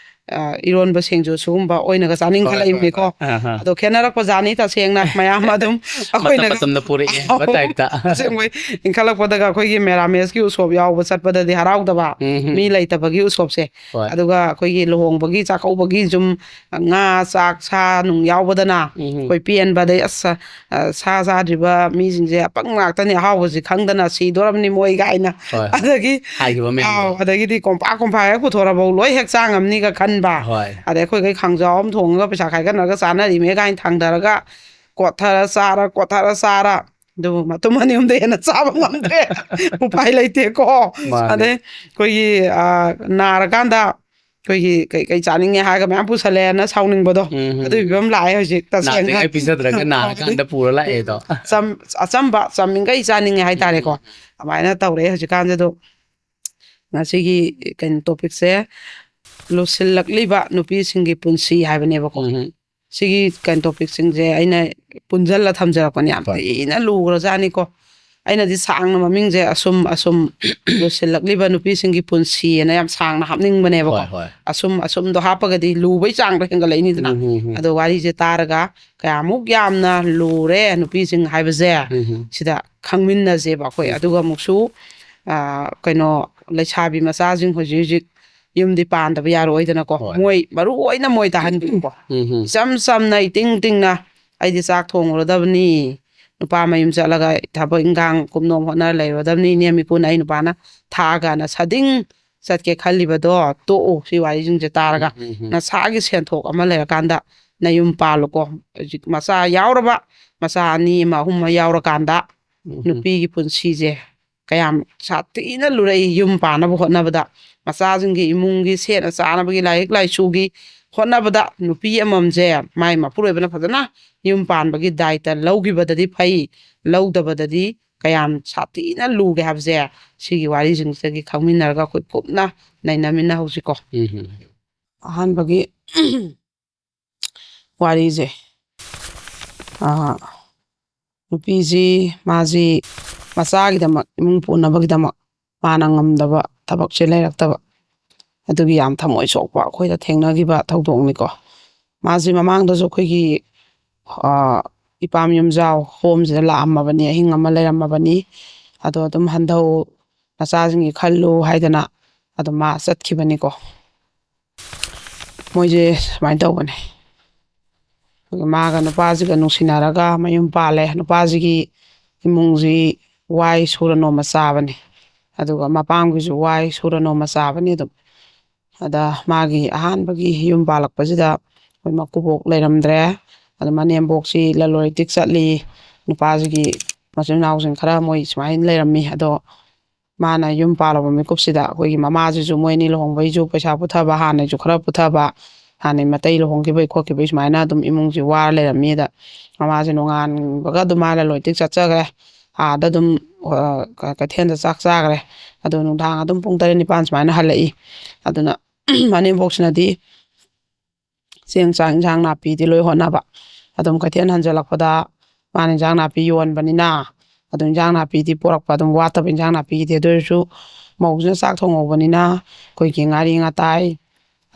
ꯑ, ꯏꯔꯣꯟꯕ ꯁꯤꯡꯖꯨ ꯁꯤꯒꯨꯝꯕ ꯑꯣꯏꯅꯒ ꯍꯣꯏ, ꯆꯥꯅꯤꯡꯈꯠꯂꯛꯏꯕꯅꯤꯀꯣ꯫ ꯍꯣꯏ, ꯍꯣꯏ꯫ ꯑꯍꯥ꯫ ꯑꯗꯣ ꯈꯦꯠꯅꯔꯛꯄ ꯖꯥꯠꯅꯤ ꯇꯁꯦꯡꯅ꯫ ꯃꯌꯥꯝ ꯑꯗꯨꯝ ꯃꯇꯝ ꯑꯩꯈꯣꯏꯅꯒ ꯃꯇꯝꯅ ꯄꯨꯔꯛꯑꯦ ꯑꯧ, ꯍꯥꯏꯕ ꯇꯥꯏꯞꯇ꯫ ꯑꯁꯦꯡꯕꯩ ꯏꯟꯈꯠꯂꯛꯄꯗꯒ ꯑꯩꯈꯣꯏꯒꯤ ꯃꯦꯔꯥꯃꯦꯁꯀꯤ ꯎꯁꯣꯞ ꯌꯥꯎꯕ ꯆꯠꯄꯗꯗꯤ ꯍꯔꯥꯎꯗꯕ, ꯎꯝ꯫ ꯃꯤ ꯂꯩꯇꯕꯒꯤ ꯎꯁꯣꯞꯁꯦ꯫ ꯍꯣꯏ꯫ ꯑꯗꯨꯒ ꯑꯩꯈꯣꯏꯒꯤ ꯂꯨꯍꯣꯡꯕꯒꯤ ꯆꯥꯛꯀꯧꯕꯒꯤ ꯁꯨꯝ ꯉꯥ ꯆꯥꯛ ꯁꯥ ꯅꯨꯡ ꯌꯥꯎꯕꯗꯅ ꯎꯝ꯫ ꯑꯩꯈꯣꯏ ꯄꯦꯟꯕ, ꯑꯗꯩ ꯑꯁ, ꯑ, ꯁꯥ ꯆꯥꯗ꯭ꯔꯤꯕ ꯃꯤꯁꯤꯡꯁꯦ ꯑꯄꯪ ꯉꯥꯛꯇꯅꯤ, ꯑꯍꯥꯎꯕꯁꯤ ꯈꯪꯗꯅ ꯁꯤꯗꯣꯔꯝꯅꯤ ꯃꯣꯏ ꯀꯥꯏꯅ꯫ ꯍꯣꯏ꯫ ꯑꯗꯒꯤ ꯍꯥꯏꯈꯤꯕ ꯃꯌꯥꯝꯗꯣ꯫ ꯑꯥꯎ, ꯑꯗꯒꯤꯗꯤ ꯀꯣꯝꯄꯥꯛ ꯀꯣꯝꯄꯥꯛ ꯍꯦꯛ ꯄꯨꯊꯣꯔꯐꯧ ꯂꯣꯏ ꯍꯦꯛ ꯆꯥ ꯉꯝꯅꯤꯒ ꯈꯟꯕ꯫ ꯍꯣꯏ꯫ ꯑꯗꯩ ꯑꯩꯈꯣꯏꯈꯩ ꯈꯥꯡꯖꯥꯎ ꯑꯃ ꯊꯣꯡꯉꯒ ꯄꯩꯁꯥ ꯈꯥꯏꯒꯠꯅꯔꯒ ꯆꯥꯅꯔꯤꯃꯦ ꯀꯥꯏꯅ ꯊꯥꯡꯗꯔꯒ ꯀꯣꯠꯊꯔ ꯆꯥꯔ, ꯀꯣꯠꯊꯔ ꯆꯥꯔ, ꯑꯗꯨꯕꯨ ꯃꯇꯨꯝ ꯑꯅꯤ ꯑꯍꯨꯝꯗ ꯍꯦꯟꯅ ꯆꯥꯕ ꯉꯝꯗ꯭ꯔꯦ꯫ ꯎꯄꯥꯏ ꯂꯩꯇꯦꯀꯣ꯫ ꯃꯥꯅꯦ꯫ ꯑꯗꯩ ꯑꯩꯈꯣꯏꯒꯤ, ꯑ, ꯅꯥꯔꯀꯥꯟꯗ ꯑꯩꯈꯣꯏꯒꯤ ꯀꯩ ꯀꯩ ꯆꯥꯅꯤꯡꯉꯦ ꯍꯥꯏꯔꯒ ꯃꯌꯥꯝ ꯄꯨꯁꯜꯂꯛꯑꯦꯅ ꯁꯥꯎꯅꯤꯡꯕꯗꯣ, ꯎꯝ꯫ ꯑꯗꯨꯒꯤ ꯐꯤꯕꯝ ꯂꯥꯛꯑꯦ ꯍꯧꯖꯤꯛ ꯇꯁꯦꯡꯅ꯫ ꯅꯥꯗ꯭ꯔꯤꯉꯩ ꯄꯤꯖꯗ꯭ꯔꯒ ꯅꯥꯔꯀꯥꯟꯗ ꯄꯨꯔ ꯂꯥꯛꯑꯦꯗꯣ꯫ ꯆꯝ-, ꯑꯆꯝꯕ ꯆꯝꯃꯤꯈꯩ ꯆꯥꯅꯤꯡꯉꯦ ꯍꯥꯏꯇꯥꯔꯦꯀꯣ꯫ ꯑꯗꯨꯃꯥꯏꯅ ꯇꯧꯔꯛꯑꯦ ꯍꯧꯖꯤꯛꯀꯥꯟꯁꯦ꯫ ꯑꯗꯣ ꯉꯁꯤꯒꯤ ꯀꯩꯅꯣ ꯇꯣꯄꯤꯛꯁꯦ ꯂꯨꯁꯤꯜꯂꯛꯂꯤꯕ ꯅꯨꯄꯤꯁꯤꯡꯒꯤ ꯄꯨꯟꯁꯤ ꯍꯥꯏꯕꯅꯦꯕꯀꯣ꯫ ꯎꯝ꯫ ꯁꯤꯒꯤ ꯀꯩꯅꯣ ꯇꯣꯄꯤꯛꯁꯤꯡꯁꯦ ꯑꯩꯅ ꯄꯨꯟꯁꯤꯜꯂ ꯊꯝꯖꯔꯛꯄꯅꯦ꯫ ꯌꯥꯝ ꯍꯣꯏ꯫ ꯊꯤꯅ ꯂꯨꯈ꯭ꯔꯖꯥꯠꯅꯤꯀꯣ꯫ ꯑꯩꯅꯗꯤ ꯁꯥꯡꯅ ꯃꯃꯤꯡꯁꯦ ꯑꯁꯨꯝ ꯑꯁꯨꯝ ꯂꯣꯏꯁꯤꯜꯂꯛꯂꯤꯕ ꯅꯨꯄꯤꯁꯤꯡꯒꯤ ꯄꯨꯟꯁꯤꯑꯅ ꯌꯥꯝ ꯁꯥꯡꯅ ꯍꯥꯞꯅꯤꯡꯕꯅꯦꯕꯀꯣ꯫ ꯍꯣꯏ, ꯍꯣꯏ. ꯑꯁꯨꯝ ꯑꯁꯨꯝꯗꯣ ꯍꯥꯞꯄꯒꯗꯤ ꯂꯨꯕꯩ ꯆꯥꯡꯗꯣ ꯍꯦꯟꯒꯠꯂꯛꯏꯅꯤꯗꯅ꯫ ꯎꯝ, ꯎꯝ, ꯎꯝ. ꯑꯗꯣ ꯋꯥꯔꯤꯁꯦ ꯇꯥꯔꯒ ꯀꯌꯥꯃꯨꯛ ꯌꯥꯝꯅ ꯂꯨꯔꯦ ꯅꯨꯄꯤꯁꯤꯡ ꯍꯥꯏꯕꯁꯦ, ꯎꯝ, ꯎꯝ. ꯁꯤꯗ ꯈꯪꯃꯤꯟꯅꯁꯦꯕ ꯑꯩꯈꯣꯏ꯫ ꯎꯝ. ꯑꯗꯨꯒ ꯑꯃꯨꯛꯁꯨ, ꯑ, ꯀꯩꯅꯣ, ꯂꯩꯁꯥꯕꯤ ꯃꯆꯥꯁꯤꯡ ꯍꯧꯖꯤꯛ ꯍꯧꯖꯤꯛ ꯌꯨꯝꯗꯤ ꯄꯥꯟꯗꯕ ꯌꯥꯔꯣꯏꯗꯅꯀꯣ꯫ ꯍꯣꯏ. ꯃꯣꯏ ꯃꯔꯨ ꯑꯣꯏꯅ ꯃꯣꯏ ꯇꯥꯍꯟꯕꯤꯌꯨꯀꯣ꯫ ꯎꯝ, ꯎꯝ. ꯏꯆꯝ ꯆꯝꯅ, ꯏꯇꯤꯡ ꯇꯤꯡꯅ, "ꯑꯩꯗꯤ ꯆꯥꯛ ꯊꯣꯡꯉꯨꯔꯗꯕꯅꯤ, ꯅꯨꯄꯥ ꯃꯌꯨꯝ ꯆꯠꯂꯒ ꯊꯕꯛ ꯏꯟꯈꯥꯡ ꯀꯨꯞꯅꯣꯝ ꯍꯣꯠꯅꯔ ꯂꯩꯔꯨꯔꯗꯕꯅꯤ, ꯏꯅꯦꯝ ꯏꯀꯨꯅ ꯑꯩ ꯅꯨꯄꯥꯅ ꯊꯥꯛꯑꯒꯅ ꯁꯥꯗꯤꯡ ꯆꯠꯀꯦ ꯈꯜꯂꯤꯕꯗꯣ ꯇꯣꯛꯎ꯫ ꯁꯤ ꯋꯥꯔꯤꯁꯤꯡꯁꯦ ꯇꯥꯔꯒ ꯎꯝ, ꯎꯝ, ꯎꯝ. ꯅꯁꯥꯒꯤ ꯁꯦꯟꯊꯣꯛ ꯑꯃ ꯂꯩꯔꯀꯥꯟꯗ ꯅꯌꯨꯝ ꯄꯥꯜꯂꯨꯀꯣ꯫ ꯍꯧꯖꯤꯛ ꯃꯆꯥ ꯌꯥꯎꯔꯕ, ꯃꯆꯥ ꯑꯅꯤ ꯑꯃ ꯑꯍꯨꯝ ꯑꯃ ꯌꯥꯎꯔꯀꯥꯟꯗ ꯎꯝ, ꯎꯝ. ꯅꯨꯄꯤꯒꯤ ꯄꯨꯟꯁꯤꯁꯦ ꯀꯌꯥꯝ ꯁꯥꯊꯤꯅ ꯂꯨꯔꯛꯏ ꯌꯨꯝ ꯄꯥꯟꯅꯕ ꯍꯣꯠꯅꯕꯗ꯫ ꯃꯆꯥꯁꯤꯡꯒꯤ ꯏꯃꯨꯡꯒꯤ ꯁꯦꯠꯅ ꯆꯥꯅꯕꯒꯤ, ꯂꯥꯏꯔꯤꯛ ꯂꯥꯏꯁꯨꯒꯤ ꯍꯣꯠꯅꯕꯗ ꯅꯨꯄꯤ ꯑꯃꯃꯝꯁꯦ ꯃꯥꯏ ꯃꯄꯨꯔꯣꯏꯕꯅ ꯐꯖꯅ ꯌꯨꯝ ꯄꯥꯟꯕꯒꯤ ꯗꯥꯏꯇ ꯂꯧꯈꯤꯕꯗꯗꯤ ꯐꯩ, ꯂꯧꯗꯕꯗꯗꯤ ꯀꯌꯥꯝ ꯁꯥꯊꯤꯅ ꯂꯨꯒꯦ ꯍꯥꯏꯕꯁꯦ ꯁꯤꯒꯤ ꯋꯥꯔꯤꯁꯤꯡꯁꯤꯗꯒꯤ ꯈꯪꯃꯤꯟꯅꯔꯒ ꯑꯩꯈꯣꯏ ꯀꯨꯞꯅ ꯅꯩꯅꯃꯤꯟꯅꯍꯧꯁꯤꯀꯣ꯫ ꯎꯝ, ꯎꯝ. ꯑꯍꯥꯟꯕꯒꯤ ꯋꯥꯔꯤꯁꯦ, ꯑꯥ, ꯅꯨꯄꯤꯁꯤ, ꯃꯥꯁꯤ ꯃꯆꯥꯒꯤꯗꯃꯛ, ꯏꯃꯨꯡ ꯄꯨꯅꯕꯒꯤꯗꯃꯛ ꯃꯥꯅ ꯉꯝꯗꯕ ꯊꯕꯛꯁꯦ ꯂꯩꯔꯛꯇꯕ, ꯑꯗꯨꯒꯤ ꯌꯥꯝ ꯊꯃꯣꯏ ꯁꯣꯛꯄ ꯑꯩꯈꯣꯏꯗ ꯊꯦꯡꯅꯈꯤꯕ ꯊꯧꯗꯣꯛꯅꯤꯀꯣ꯫ ꯃꯥꯁꯤ ꯃꯃꯥꯡꯗꯁꯨ ꯑꯩꯈꯣꯏꯒꯤ, ꯑꯥ, ꯏꯄꯥꯝ ꯌꯨꯝꯖꯥꯎ ꯍꯣꯝꯁꯤꯗ ꯂꯥꯛꯑꯝꯃꯕꯅꯤ, ꯑꯍꯤꯡ ꯑꯃ ꯂꯩꯔꯝꯃꯕꯅꯤ꯫ ꯑꯗꯣ ꯑꯗꯨꯝ ꯍꯟꯗꯧ, ꯅꯆꯥꯁꯤꯡꯒꯤ ꯈꯜꯂꯨ ꯍꯥꯏꯗꯅ ꯑꯗꯨꯝ ꯃꯥ ꯆꯠꯈꯤꯕꯅꯤꯀꯣ꯫ ꯃꯣꯏꯁꯦ ꯁꯨꯃꯥꯏꯅ ꯇꯧꯕꯅꯦ, ꯑꯩꯈꯣꯏꯒꯤ ꯃꯥꯒ ꯅꯨꯄꯥꯁꯤꯒ ꯅꯨꯡꯁꯤꯅꯔꯒ ꯃꯌꯨꯝ ꯄꯥꯜꯂꯦ꯫ ꯅꯨꯄꯥꯁꯤꯒꯤ ꯏꯃꯨꯡꯁꯤ ꯋꯥꯏ ꯁꯨꯔ ꯅꯣꯝꯃ ꯆꯥꯕꯅꯤ, ꯑꯗꯨꯒ ꯃꯄꯥꯝꯒꯤꯁꯨ ꯋꯥꯏ ꯁꯨꯔ ꯅꯣꯝꯃ ꯆꯥꯕꯅꯤ ꯑꯗꯨꯝ꯫ ꯑꯗ ꯃꯥꯒꯤ ꯑꯍꯥꯟꯕꯒꯤ ꯌꯨꯝ ꯄꯥꯜꯂꯛꯄꯁꯤꯗ ꯑꯩꯈꯣꯏ ꯃꯀꯨꯕꯣꯛ ꯂꯩꯔꯝꯗ꯭ꯔꯦ꯫ ꯑꯗ ꯃꯅꯦꯝꯕꯣꯛꯁꯤ ꯂꯂꯣꯟ ꯏꯇꯤꯛ ꯆꯠꯂꯤ꯫ ꯅꯨꯄꯥꯁꯤꯒꯤ ꯃꯆꯤꯟ ꯃꯅꯥꯎꯁꯤꯡ ꯈꯔ ꯃꯣꯏ ꯁꯨꯃꯥꯏꯅ ꯂꯩꯔꯝꯃꯤ꯫ ꯑꯗꯣ ꯃꯥꯅ ꯌꯨꯝ ꯄꯥꯜꯂꯕ ꯃꯤꯀꯨꯞꯁꯤꯗ ꯑꯩꯈꯣꯏꯒꯤ ꯃꯃꯥꯁꯤꯁꯨ ꯃꯣꯏ ꯑꯅꯤ ꯂꯨꯍꯣꯡꯕꯩꯁꯨ ꯄꯩꯁꯥ ꯄꯨꯊꯕ, ꯍꯥꯟꯅꯩꯁꯨ ꯈꯔ ꯄꯨꯊꯕ, ꯍꯥꯟꯅꯩ ꯃꯇꯩ ꯂꯨꯍꯣꯡꯈꯤꯕꯩ ꯈꯣꯠꯈꯤꯕꯩ ꯁꯨꯃꯥꯏꯅ ꯑꯗꯨꯝ ꯏꯃꯨꯡꯁꯤ ꯋꯥꯔ ꯂꯩꯔꯝꯃꯤ꯫ ꯑꯗ ꯃꯃꯥꯁꯦ ꯅꯣꯡꯉꯥꯟꯕꯒ ꯑꯗꯨꯝ ꯃꯥ ꯂꯂꯣꯟ ꯏꯇꯤꯛ ꯆꯠꯆꯈ꯭ꯔꯦ, ꯑꯥꯗ ꯑꯗꯨꯝ, ꯑ, ꯀ-, ꯀꯩꯊꯦꯜꯗ ꯆꯥꯛ ꯆꯥꯈ꯭ꯔꯦ꯫ ꯑꯗꯣ ꯅꯨꯡꯗꯥꯡ ꯑꯗꯨꯝ ꯄꯨꯡ ꯇꯔꯦꯠ ꯅꯤꯄꯥꯟ ꯁꯨꯃꯥꯏꯅ ꯍꯜꯂꯛꯏ꯫ ꯑꯗꯨꯅ ꯃꯅꯦꯝꯕꯣꯛꯁꯤꯅꯗꯤ ꯆꯦꯡ ꯆꯥꯛ ꯏꯟꯁꯥꯡ ꯅꯥꯄꯤꯗꯤ ꯂꯣꯏ ꯍꯣꯠꯅꯕ꯫ ꯑꯗꯨꯝ ꯀꯩꯊꯦꯜ ꯍꯟꯖꯜꯂꯛꯄꯗ ꯃꯥꯅ ꯏꯟꯁꯥꯡ ꯅꯥꯄꯤ ꯌꯣꯟꯕꯅꯤꯅ ꯑꯗꯨꯝ ꯏꯟꯖꯥꯡ ꯅꯥꯄꯤꯗꯤ ꯄꯣꯔꯛꯄ, ꯑꯗꯨꯝ ꯋꯥꯠꯇꯕ ꯏꯟꯖꯥꯡ ꯅꯥꯄꯤꯒꯤꯗꯤ꯫ ꯑꯗꯨ ꯑꯣꯏꯔꯁꯨ ꯃꯧꯁꯤꯅ ꯆꯥꯛ ꯊꯣꯡꯍꯧꯕꯅꯤꯅ ꯑꯩꯈꯣꯏꯒꯤ ꯉꯥꯔꯤ ꯉꯥꯇꯥꯏ,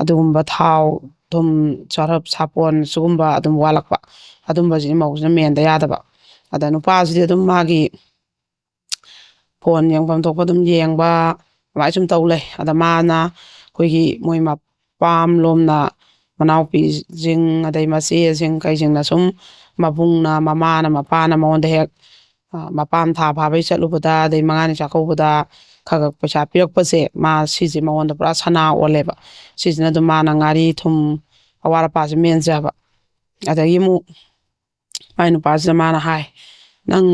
ꯑꯗꯨꯒꯨꯝꯕ ꯊꯥꯎ, ꯊꯨꯝ, ꯁꯔꯞ, ꯁꯥꯄꯣꯟ, ꯁꯤꯒꯨꯝꯕ ꯑꯗꯨꯝ ꯋꯥꯠꯂꯛꯄ, ꯑꯗꯨꯝꯕꯁꯤꯗꯤ ꯃꯧꯁꯤꯅ ꯃꯦꯟꯗ ꯌꯥꯗꯕ꯫ ꯑꯗ ꯅꯨꯄꯥꯁꯤꯗꯤ ꯑꯗꯨꯝ ꯃꯥꯒꯤ ꯐꯣꯟ ꯌꯦꯡꯐꯝ ꯊꯣꯛꯄ ꯑꯗꯨꯝ ꯌꯦꯡꯕ, ꯑꯗꯨꯃꯥꯏꯅ ꯁꯨꯝ ꯇꯧ ꯂꯩ꯫ ꯑꯗ ꯃꯥꯅ ꯑꯩꯈꯣꯏꯒꯤ ꯃꯣꯏ ꯃꯄꯥꯝ ꯂꯣꯝꯅ ꯃꯅꯥꯎꯄꯤꯁꯤꯡ, ꯑꯗꯩ ꯃꯆꯦꯁꯤꯡ ꯀꯩꯁꯤꯡꯅ ꯁꯨꯝ, ꯃꯕꯨꯡꯅ, ꯃꯃꯥꯅ, ꯃꯄꯥꯅ ꯃꯉꯣꯟꯗ ꯍꯦꯛ, ꯑ, ꯃꯄꯥꯝ ꯊꯥ ꯐꯥꯕꯩ ꯆꯠꯂꯨꯕꯗ, ꯑꯗꯩ ꯃꯉꯥꯅꯤ ꯆꯥꯛꯀꯧꯕꯗ ꯈꯔ ꯈꯔ ꯄꯩꯁꯥ ꯄꯤꯔꯛꯄꯁꯦ, ꯃꯥ ꯁꯤꯁꯦ ꯃꯉꯣꯟꯗ ꯄꯨꯔꯥ ꯁꯅꯥ ꯑꯣꯜꯂꯦꯕ꯫ ꯁꯤꯁꯤꯅ ꯑꯗꯨꯝ ꯃꯥꯅ ꯉꯥꯔꯤ ꯊꯨꯝ ꯑꯋꯥꯠ ꯑꯄꯥꯁꯦ ꯃꯦꯟꯖꯕ꯫ ꯑꯗꯒꯤ ꯑꯃꯨꯛ ꯃꯥꯏ ꯅꯨꯄꯥꯁꯤꯗ ꯃꯥꯅ ꯍꯥꯏ, "ꯅꯪ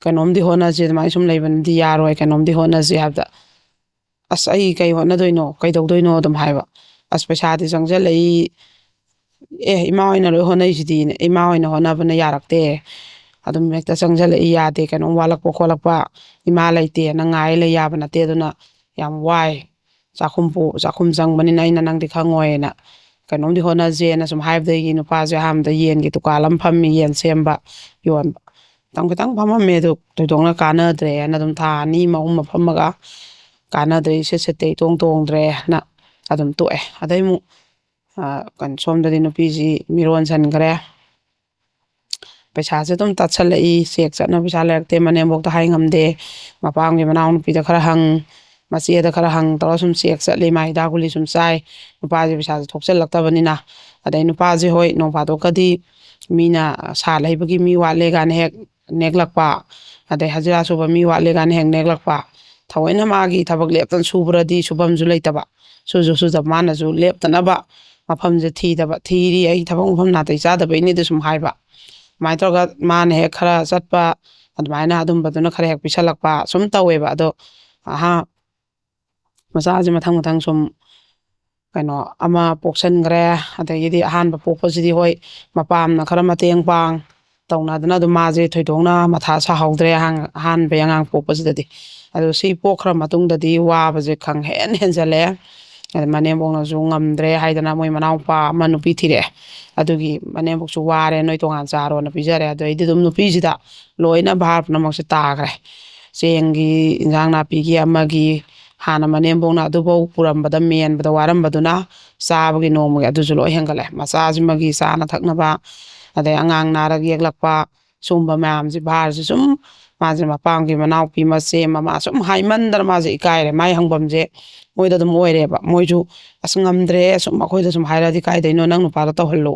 ꯀꯩꯅꯣꯝꯗꯤ ꯍꯣꯠꯅꯁꯤ, ꯑꯗꯨꯃꯥꯏꯅ ꯁꯨꯝ ꯂꯩꯕꯅꯗꯤ ꯌꯥꯔꯣꯏ, ꯀꯩꯅꯣꯝꯗꯤ ꯍꯣꯠꯅꯁꯤ" ꯍꯥꯏꯕꯗ, "ꯑꯁ, ꯑꯩ ꯀꯩ ꯍꯣꯠꯅꯗꯣꯏꯅꯣ, ꯀꯩꯗꯧꯗꯣꯏꯅꯣ?" ꯑꯗꯨꯝ ꯍꯥꯏꯕ꯫ "ꯑꯁ, ꯄꯩꯁꯥꯗꯤ ꯆꯪꯁꯤꯜꯂꯛꯏ, ꯑꯦ, ꯏꯃꯥ ꯍꯣꯏꯅ ꯂꯣꯏ ꯍꯣꯠꯅꯩꯁꯤꯗꯤꯅꯦ, ꯏꯃꯥ ꯍꯣꯏꯅ ꯍꯣꯠꯅꯕꯅ ꯌꯥꯔꯛꯇꯦ, ꯑꯗꯨꯝ ꯍꯦꯛꯇ ꯆꯪꯁꯤꯜꯂꯛꯏ, ꯌꯥꯗꯦ, ꯀꯩꯅꯣꯝ ꯋꯥꯠꯂꯛꯄ ꯈꯣꯠꯂꯛꯄ, ꯏꯃꯥ ꯂꯩꯇꯦꯅ ꯉꯥꯏ ꯂꯩ ꯌꯥꯕ ꯅꯠꯇꯦ, ꯑꯗꯨꯅ ꯌꯥꯝ ꯋꯥꯏ, ꯆꯥꯛꯈꯨꯝ ꯄꯨ-, ꯆꯥꯛꯈꯨꯝ ꯆꯪꯕꯅꯤꯅ ꯑꯩꯅ ꯅꯪꯗꯤ ꯈꯪꯉꯣꯏꯅ ꯀꯩꯅꯣꯝꯗꯤ ꯍꯣꯠꯅꯁꯦꯅ ꯁꯨꯝ ꯍꯥꯏꯕꯗꯒꯤ ꯅꯨꯄꯥꯁꯦ ꯑꯍꯥꯟꯕꯗ ꯌꯦꯟꯒꯤ ꯗꯨꯀꯥꯟ ꯑꯃ ꯐꯝꯃꯤ, ꯌꯦꯟ ꯁꯦꯝꯕ, ꯌꯣꯟꯕ꯫ ꯃꯇꯝ ꯈꯤꯇꯪ ꯐꯝꯃꯝꯃꯦ, ꯑꯗꯨ ꯊꯣꯏꯗꯣꯛꯅ ꯀꯥꯟꯅꯗ꯭ꯔꯦꯅ ꯑꯗꯨꯝ ꯊꯥ ꯑꯅꯤ ꯑꯃ ꯑꯍꯨꯝ ꯑꯃ ꯐꯝꯃꯒ ꯀꯥꯟꯅꯗ꯭ꯔꯦ, ꯏꯁꯦ ꯁꯦꯠꯇꯦ, ꯏꯇꯣꯡ ꯇꯣꯡꯗ꯭ꯔꯦꯅ ꯑꯗꯨꯝ ꯇꯣꯛꯑꯦ꯫ ꯑꯗꯩ ꯑꯃꯨꯛ, ꯑ, ꯀꯩꯅꯣ, ꯁꯣꯝꯗꯗꯤ ꯅꯨꯄꯤꯁꯤ ꯃꯤꯔꯣꯟꯁꯟꯈ꯭ꯔꯦ꯫ ꯄꯩꯁꯥꯁꯦ ꯑꯗꯨꯝ ꯇꯥꯠꯁꯜꯂꯛꯏ, ꯆꯦꯛ ꯆꯠꯅꯕ ꯄꯩꯁꯥ ꯂꯩꯔꯛꯇꯦ, ꯃꯅꯦꯝꯕꯣꯛꯇ ꯍꯥꯏ ꯉꯝꯗꯦ, ꯃꯄꯥꯝꯒꯤ ꯃꯅꯥꯎꯅꯨꯄꯤꯗ ꯈꯔ ꯍꯪ, ꯃꯆꯦꯗ ꯈꯔ ꯍꯪ ꯇꯧꯔ ꯁꯨꯝ ꯆꯦꯛ ꯆꯠꯂꯤ, ꯃꯥ ꯍꯤꯗꯥꯛ ꯒꯨꯂꯤ ꯁꯨꯝ ꯆꯥꯏ, ꯅꯨꯄꯥꯁꯦ ꯄꯩꯁꯥꯁꯦ ꯊꯣꯛꯆꯜꯂꯛꯇꯕꯅꯤꯅ꯫ ꯑꯗꯩ ꯅꯨꯄꯥꯁꯦ ꯍꯣꯏ ꯅꯣꯡ ꯐꯥꯗꯣꯛꯀꯗꯤ ꯃꯤꯅ ꯁꯥ ꯂꯩꯕꯒꯤ ꯃꯤ ꯋꯥꯠꯂꯦ ꯀꯥꯏꯅ ꯍꯦꯛ ꯅꯦꯛꯂꯛꯄ, ꯑꯗꯩ ꯍꯖꯤꯔꯥ ꯁꯨꯕ ꯃꯤ ꯋꯥꯠꯂꯦ ꯀꯥꯏꯅ ꯍꯦꯛ ꯅꯦꯛꯂꯛꯄ, ꯊꯑꯣꯏꯅ ꯃꯥꯒꯤ ꯊꯕꯛ ꯂꯦꯞꯇꯅ ꯁꯨꯕ꯭ꯔꯗꯤ ꯁꯨꯐꯝꯁꯨ ꯂꯩꯇꯕ, ꯁꯨꯁꯨ ꯁꯨꯗꯕ ꯃꯥꯅꯁꯨ ꯂꯦꯞꯇꯅꯕ ꯃꯐꯝꯁꯦ ꯊꯤꯗꯕ, ꯊꯤꯔꯤ ꯑꯩ ꯊꯕꯛ ꯃꯐꯝ ꯅꯥꯇꯩ ꯆꯥꯗꯕꯩꯅꯦꯗꯤ ꯁꯨꯝ ꯍꯥꯏꯕ꯫ ꯑꯗꯨꯃꯥꯏꯅ ꯇꯧꯔꯒ ꯃꯥꯅ ꯍꯦꯛ ꯈꯔ ꯆꯠꯄ, ꯑꯗꯨꯃꯥꯏꯅ ꯑꯗꯨꯝꯕꯗꯨꯅ ꯈꯔ ꯍꯦꯛ ꯄꯤꯁꯜꯂꯛꯄ ꯁꯨꯝ ꯇꯧꯋꯦꯕ꯫ ꯑꯗꯣ ꯑꯍꯥ-, ꯃꯆꯥꯁꯦ ꯃꯊꯪ ꯃꯊꯪ ꯁꯨꯝ ꯀꯩꯅꯣ ꯑꯃ ꯄꯣꯛꯁꯟꯈ꯭ꯔꯦ꯫ ꯑꯗꯒꯤꯗꯤ ꯑꯍꯥꯟꯕ ꯄꯣꯛꯄꯁꯤꯗꯤ ꯍꯣꯏ ꯃꯄꯥꯝꯅ ꯈꯔ ꯃꯇꯦꯡ ꯄꯥꯡ ꯇꯧꯅꯗꯅ ꯑꯗꯨꯝ ꯃꯥꯁꯦ ꯊꯣꯏꯗꯣꯛꯅ ꯃꯊꯥ ꯁꯥꯍꯧꯗ꯭ꯔꯦ ꯑꯍꯥꯟ-, ꯑꯍꯥꯟꯕꯒꯤ ꯑꯉꯥꯡ ꯄꯣꯛꯄꯁꯤꯗꯗꯤ꯫ ꯑꯗꯣ ꯁꯤ ꯄꯣꯛꯈ꯭ꯔ ꯃꯇꯨꯡꯗꯗꯤ ꯋꯥꯕꯁꯦ ꯈꯪ ꯍꯦꯟ ꯍꯦꯟꯖꯜꯂꯛꯑꯦ꯫ ꯑꯗ ꯃꯅꯦꯝꯕꯣꯛꯅꯁꯨ ꯉꯝꯗ꯭ꯔꯦ ꯍꯥꯏꯗꯅ ꯃꯣꯏ ꯃꯅꯥꯎꯄꯥ ꯑꯃ ꯅꯨꯄꯤ ꯊꯤꯔꯛꯑꯦ꯫ ꯑꯗꯨꯒꯤ ꯃꯅꯦꯝꯕꯣꯛꯁꯨ ꯋꯥꯔꯦ, ꯅꯣꯏ ꯇꯣꯉꯥꯟ ꯆꯥꯔꯣꯅ ꯄꯤꯖꯔꯦ꯫ ꯑꯗꯨꯗꯩꯗꯤ ꯑꯗꯨꯝ ꯅꯨꯄꯤꯁꯤꯗ ꯂꯣꯏꯅ ꯚꯥꯔ ꯄꯨꯝꯅꯃꯛꯁꯦ ꯇꯥꯈ꯭ꯔꯦ꯫ ꯆꯦꯡꯒꯤ, ꯏꯟꯖꯥꯡ ꯅꯥꯄꯤꯒꯤ, ꯑꯃꯒꯤ, ꯍꯥꯟꯅ ꯃꯅꯦꯝꯕꯣꯛꯅ ꯑꯗꯨꯐꯥꯎ ꯄꯨꯔꯝꯕꯗ, ꯃꯦꯟꯕꯗ ꯋꯥꯔꯝꯕꯗꯨꯅ ꯆꯥꯕꯒꯤ ꯅꯣꯡꯃꯒꯤ ꯑꯗꯨꯁꯨ ꯂꯣꯏ ꯍꯦꯟꯒꯠꯂꯦ꯫ ꯃꯆꯥꯁꯤꯃꯒꯤ ꯆꯥꯅ ꯊꯛꯅꯕ, ꯑꯗꯩ ꯑꯉꯥꯡ ꯅꯥꯔꯒ ꯌꯦꯛꯂꯛꯄ, ꯁꯨꯝꯕ ꯃꯌꯥꯝꯁꯦ, ꯚꯥꯔꯁꯦ ꯁꯨꯝ ꯃꯥꯁꯦ ꯃꯄꯥꯝꯒꯤ ꯃꯅꯥꯎꯄꯤ, ꯃꯆꯦ, ꯃꯃꯥ ꯁꯨꯝ ꯍꯥꯏꯃꯟꯗꯅ ꯃꯥꯁꯦ ꯏꯀꯥꯏꯔꯦ꯫ ꯃꯥꯏ ꯍꯪꯐꯝꯁꯦ ꯃꯣꯏꯗ ꯑꯗꯨꯝ ꯑꯣꯏꯔꯦꯕ꯫ ꯃꯣꯏꯁꯨ "ꯑꯁ, ꯉꯝꯗ꯭ꯔꯦ, ꯁꯨꯝ ꯑꯩꯈꯣꯏꯗ ꯁꯨꯝ ꯍꯥꯏꯔꯛꯑꯗꯤ ꯀꯥꯏꯗꯩꯅꯣ, ꯅꯪ ꯅꯨꯄꯥꯗ ꯇꯧꯍꯜꯂꯨ,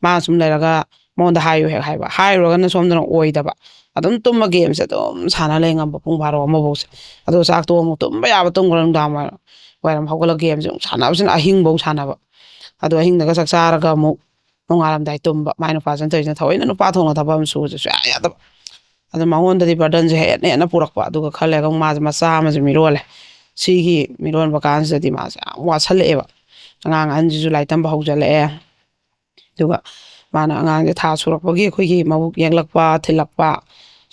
ꯃꯥ ꯁꯨꯝ ꯂꯩꯔꯒ ꯃꯉꯣꯟꯗ ꯍꯥꯏꯌꯨ" ꯍꯦꯛ ꯍꯥꯏꯕ, ꯍꯥꯏꯔꯨꯔꯒꯅ ꯁꯣꯝꯗꯅ ꯑꯣꯏꯗꯕ꯫ ꯑꯗꯨꯝ ꯇꯨꯝꯃ ꯒꯦꯝꯁꯦ ꯑꯗꯨꯝ ꯁꯥꯟꯅ ꯂꯩ ꯉꯝꯕ ꯄꯨꯡ ꯕꯥꯔꯣ ꯑꯃꯐꯧꯁꯦ꯫ ꯑꯗꯣ ꯆꯥꯛ ꯇꯣꯛꯑ ꯑꯃꯨꯛ ꯇꯨꯝꯕ ꯌꯥꯕ ꯇꯨꯝꯈ꯭ꯔ, ꯅꯨꯡꯗꯥꯡ ꯋꯥꯏꯔꯝ, ꯋꯥꯏꯔꯝ ꯍꯧꯒꯠꯂꯒ ꯒꯦꯝꯁꯦ ꯑꯃꯨꯛ ꯁꯥꯟꯅꯕꯁꯤꯅ ꯑꯍꯤꯡꯐꯧ ꯁꯥꯟꯅꯕ꯫ ꯑꯗꯣ ꯑꯍꯤꯡꯗꯒ ꯆꯥꯛ ꯆꯥꯔꯒ ꯑꯃꯨꯛ ꯅꯣꯡꯉꯥꯜꯂꯝꯗꯥꯏ ꯇꯨꯝꯕ꯫ ꯃꯥꯏ ꯅꯨꯄꯥꯁꯤꯅ ꯇꯧꯔꯤꯁꯤꯅ ꯊꯑꯣꯏꯅ ꯅꯨꯄꯥ ꯊꯣꯛꯅ ꯊꯕꯛ ꯑꯃ ꯁꯨꯕꯁꯦ ꯁꯨꯡꯌꯥ ꯌꯥꯗꯕ꯫ ꯑꯗꯣ ꯃꯉꯣꯟꯗꯗꯤ ꯕꯔꯗꯟꯁꯦ ꯍꯦꯟꯅ ꯍꯦꯟꯅ ꯄꯨꯔꯛꯄ꯫ ꯑꯗꯨꯒ ꯈꯔ ꯂꯩꯔꯒ ꯑꯃꯨꯛ ꯃꯥꯁꯦ ꯃꯆꯥ ꯑꯃꯁꯦ ꯃꯤꯔꯣꯜꯂꯦ꯫ ꯁꯤꯒꯤ ꯃꯤꯔꯣꯟꯕ ꯀꯥꯟꯁꯤꯗꯗꯤ ꯃꯥꯁꯦ ꯌꯥꯝ ꯋꯥꯁꯜꯂꯛꯑꯦꯕ꯫ ꯑꯉꯥꯡ ꯑꯍꯟꯁꯤꯁꯨ ꯂꯥꯏꯔꯤꯛ ꯇꯝꯕ ꯍꯧꯖꯜꯂꯛꯑꯦ꯫ ꯑꯗꯨꯒ ꯃꯥꯅ ꯑꯉꯥꯡꯁꯦ ꯊꯥ ꯁꯨꯔꯛꯄꯒꯤ ꯑꯩꯈꯣꯏꯒꯤ ꯃꯕꯨꯛ ꯌꯦꯛꯂꯛꯄ, ꯊꯤꯜꯂꯛꯄ,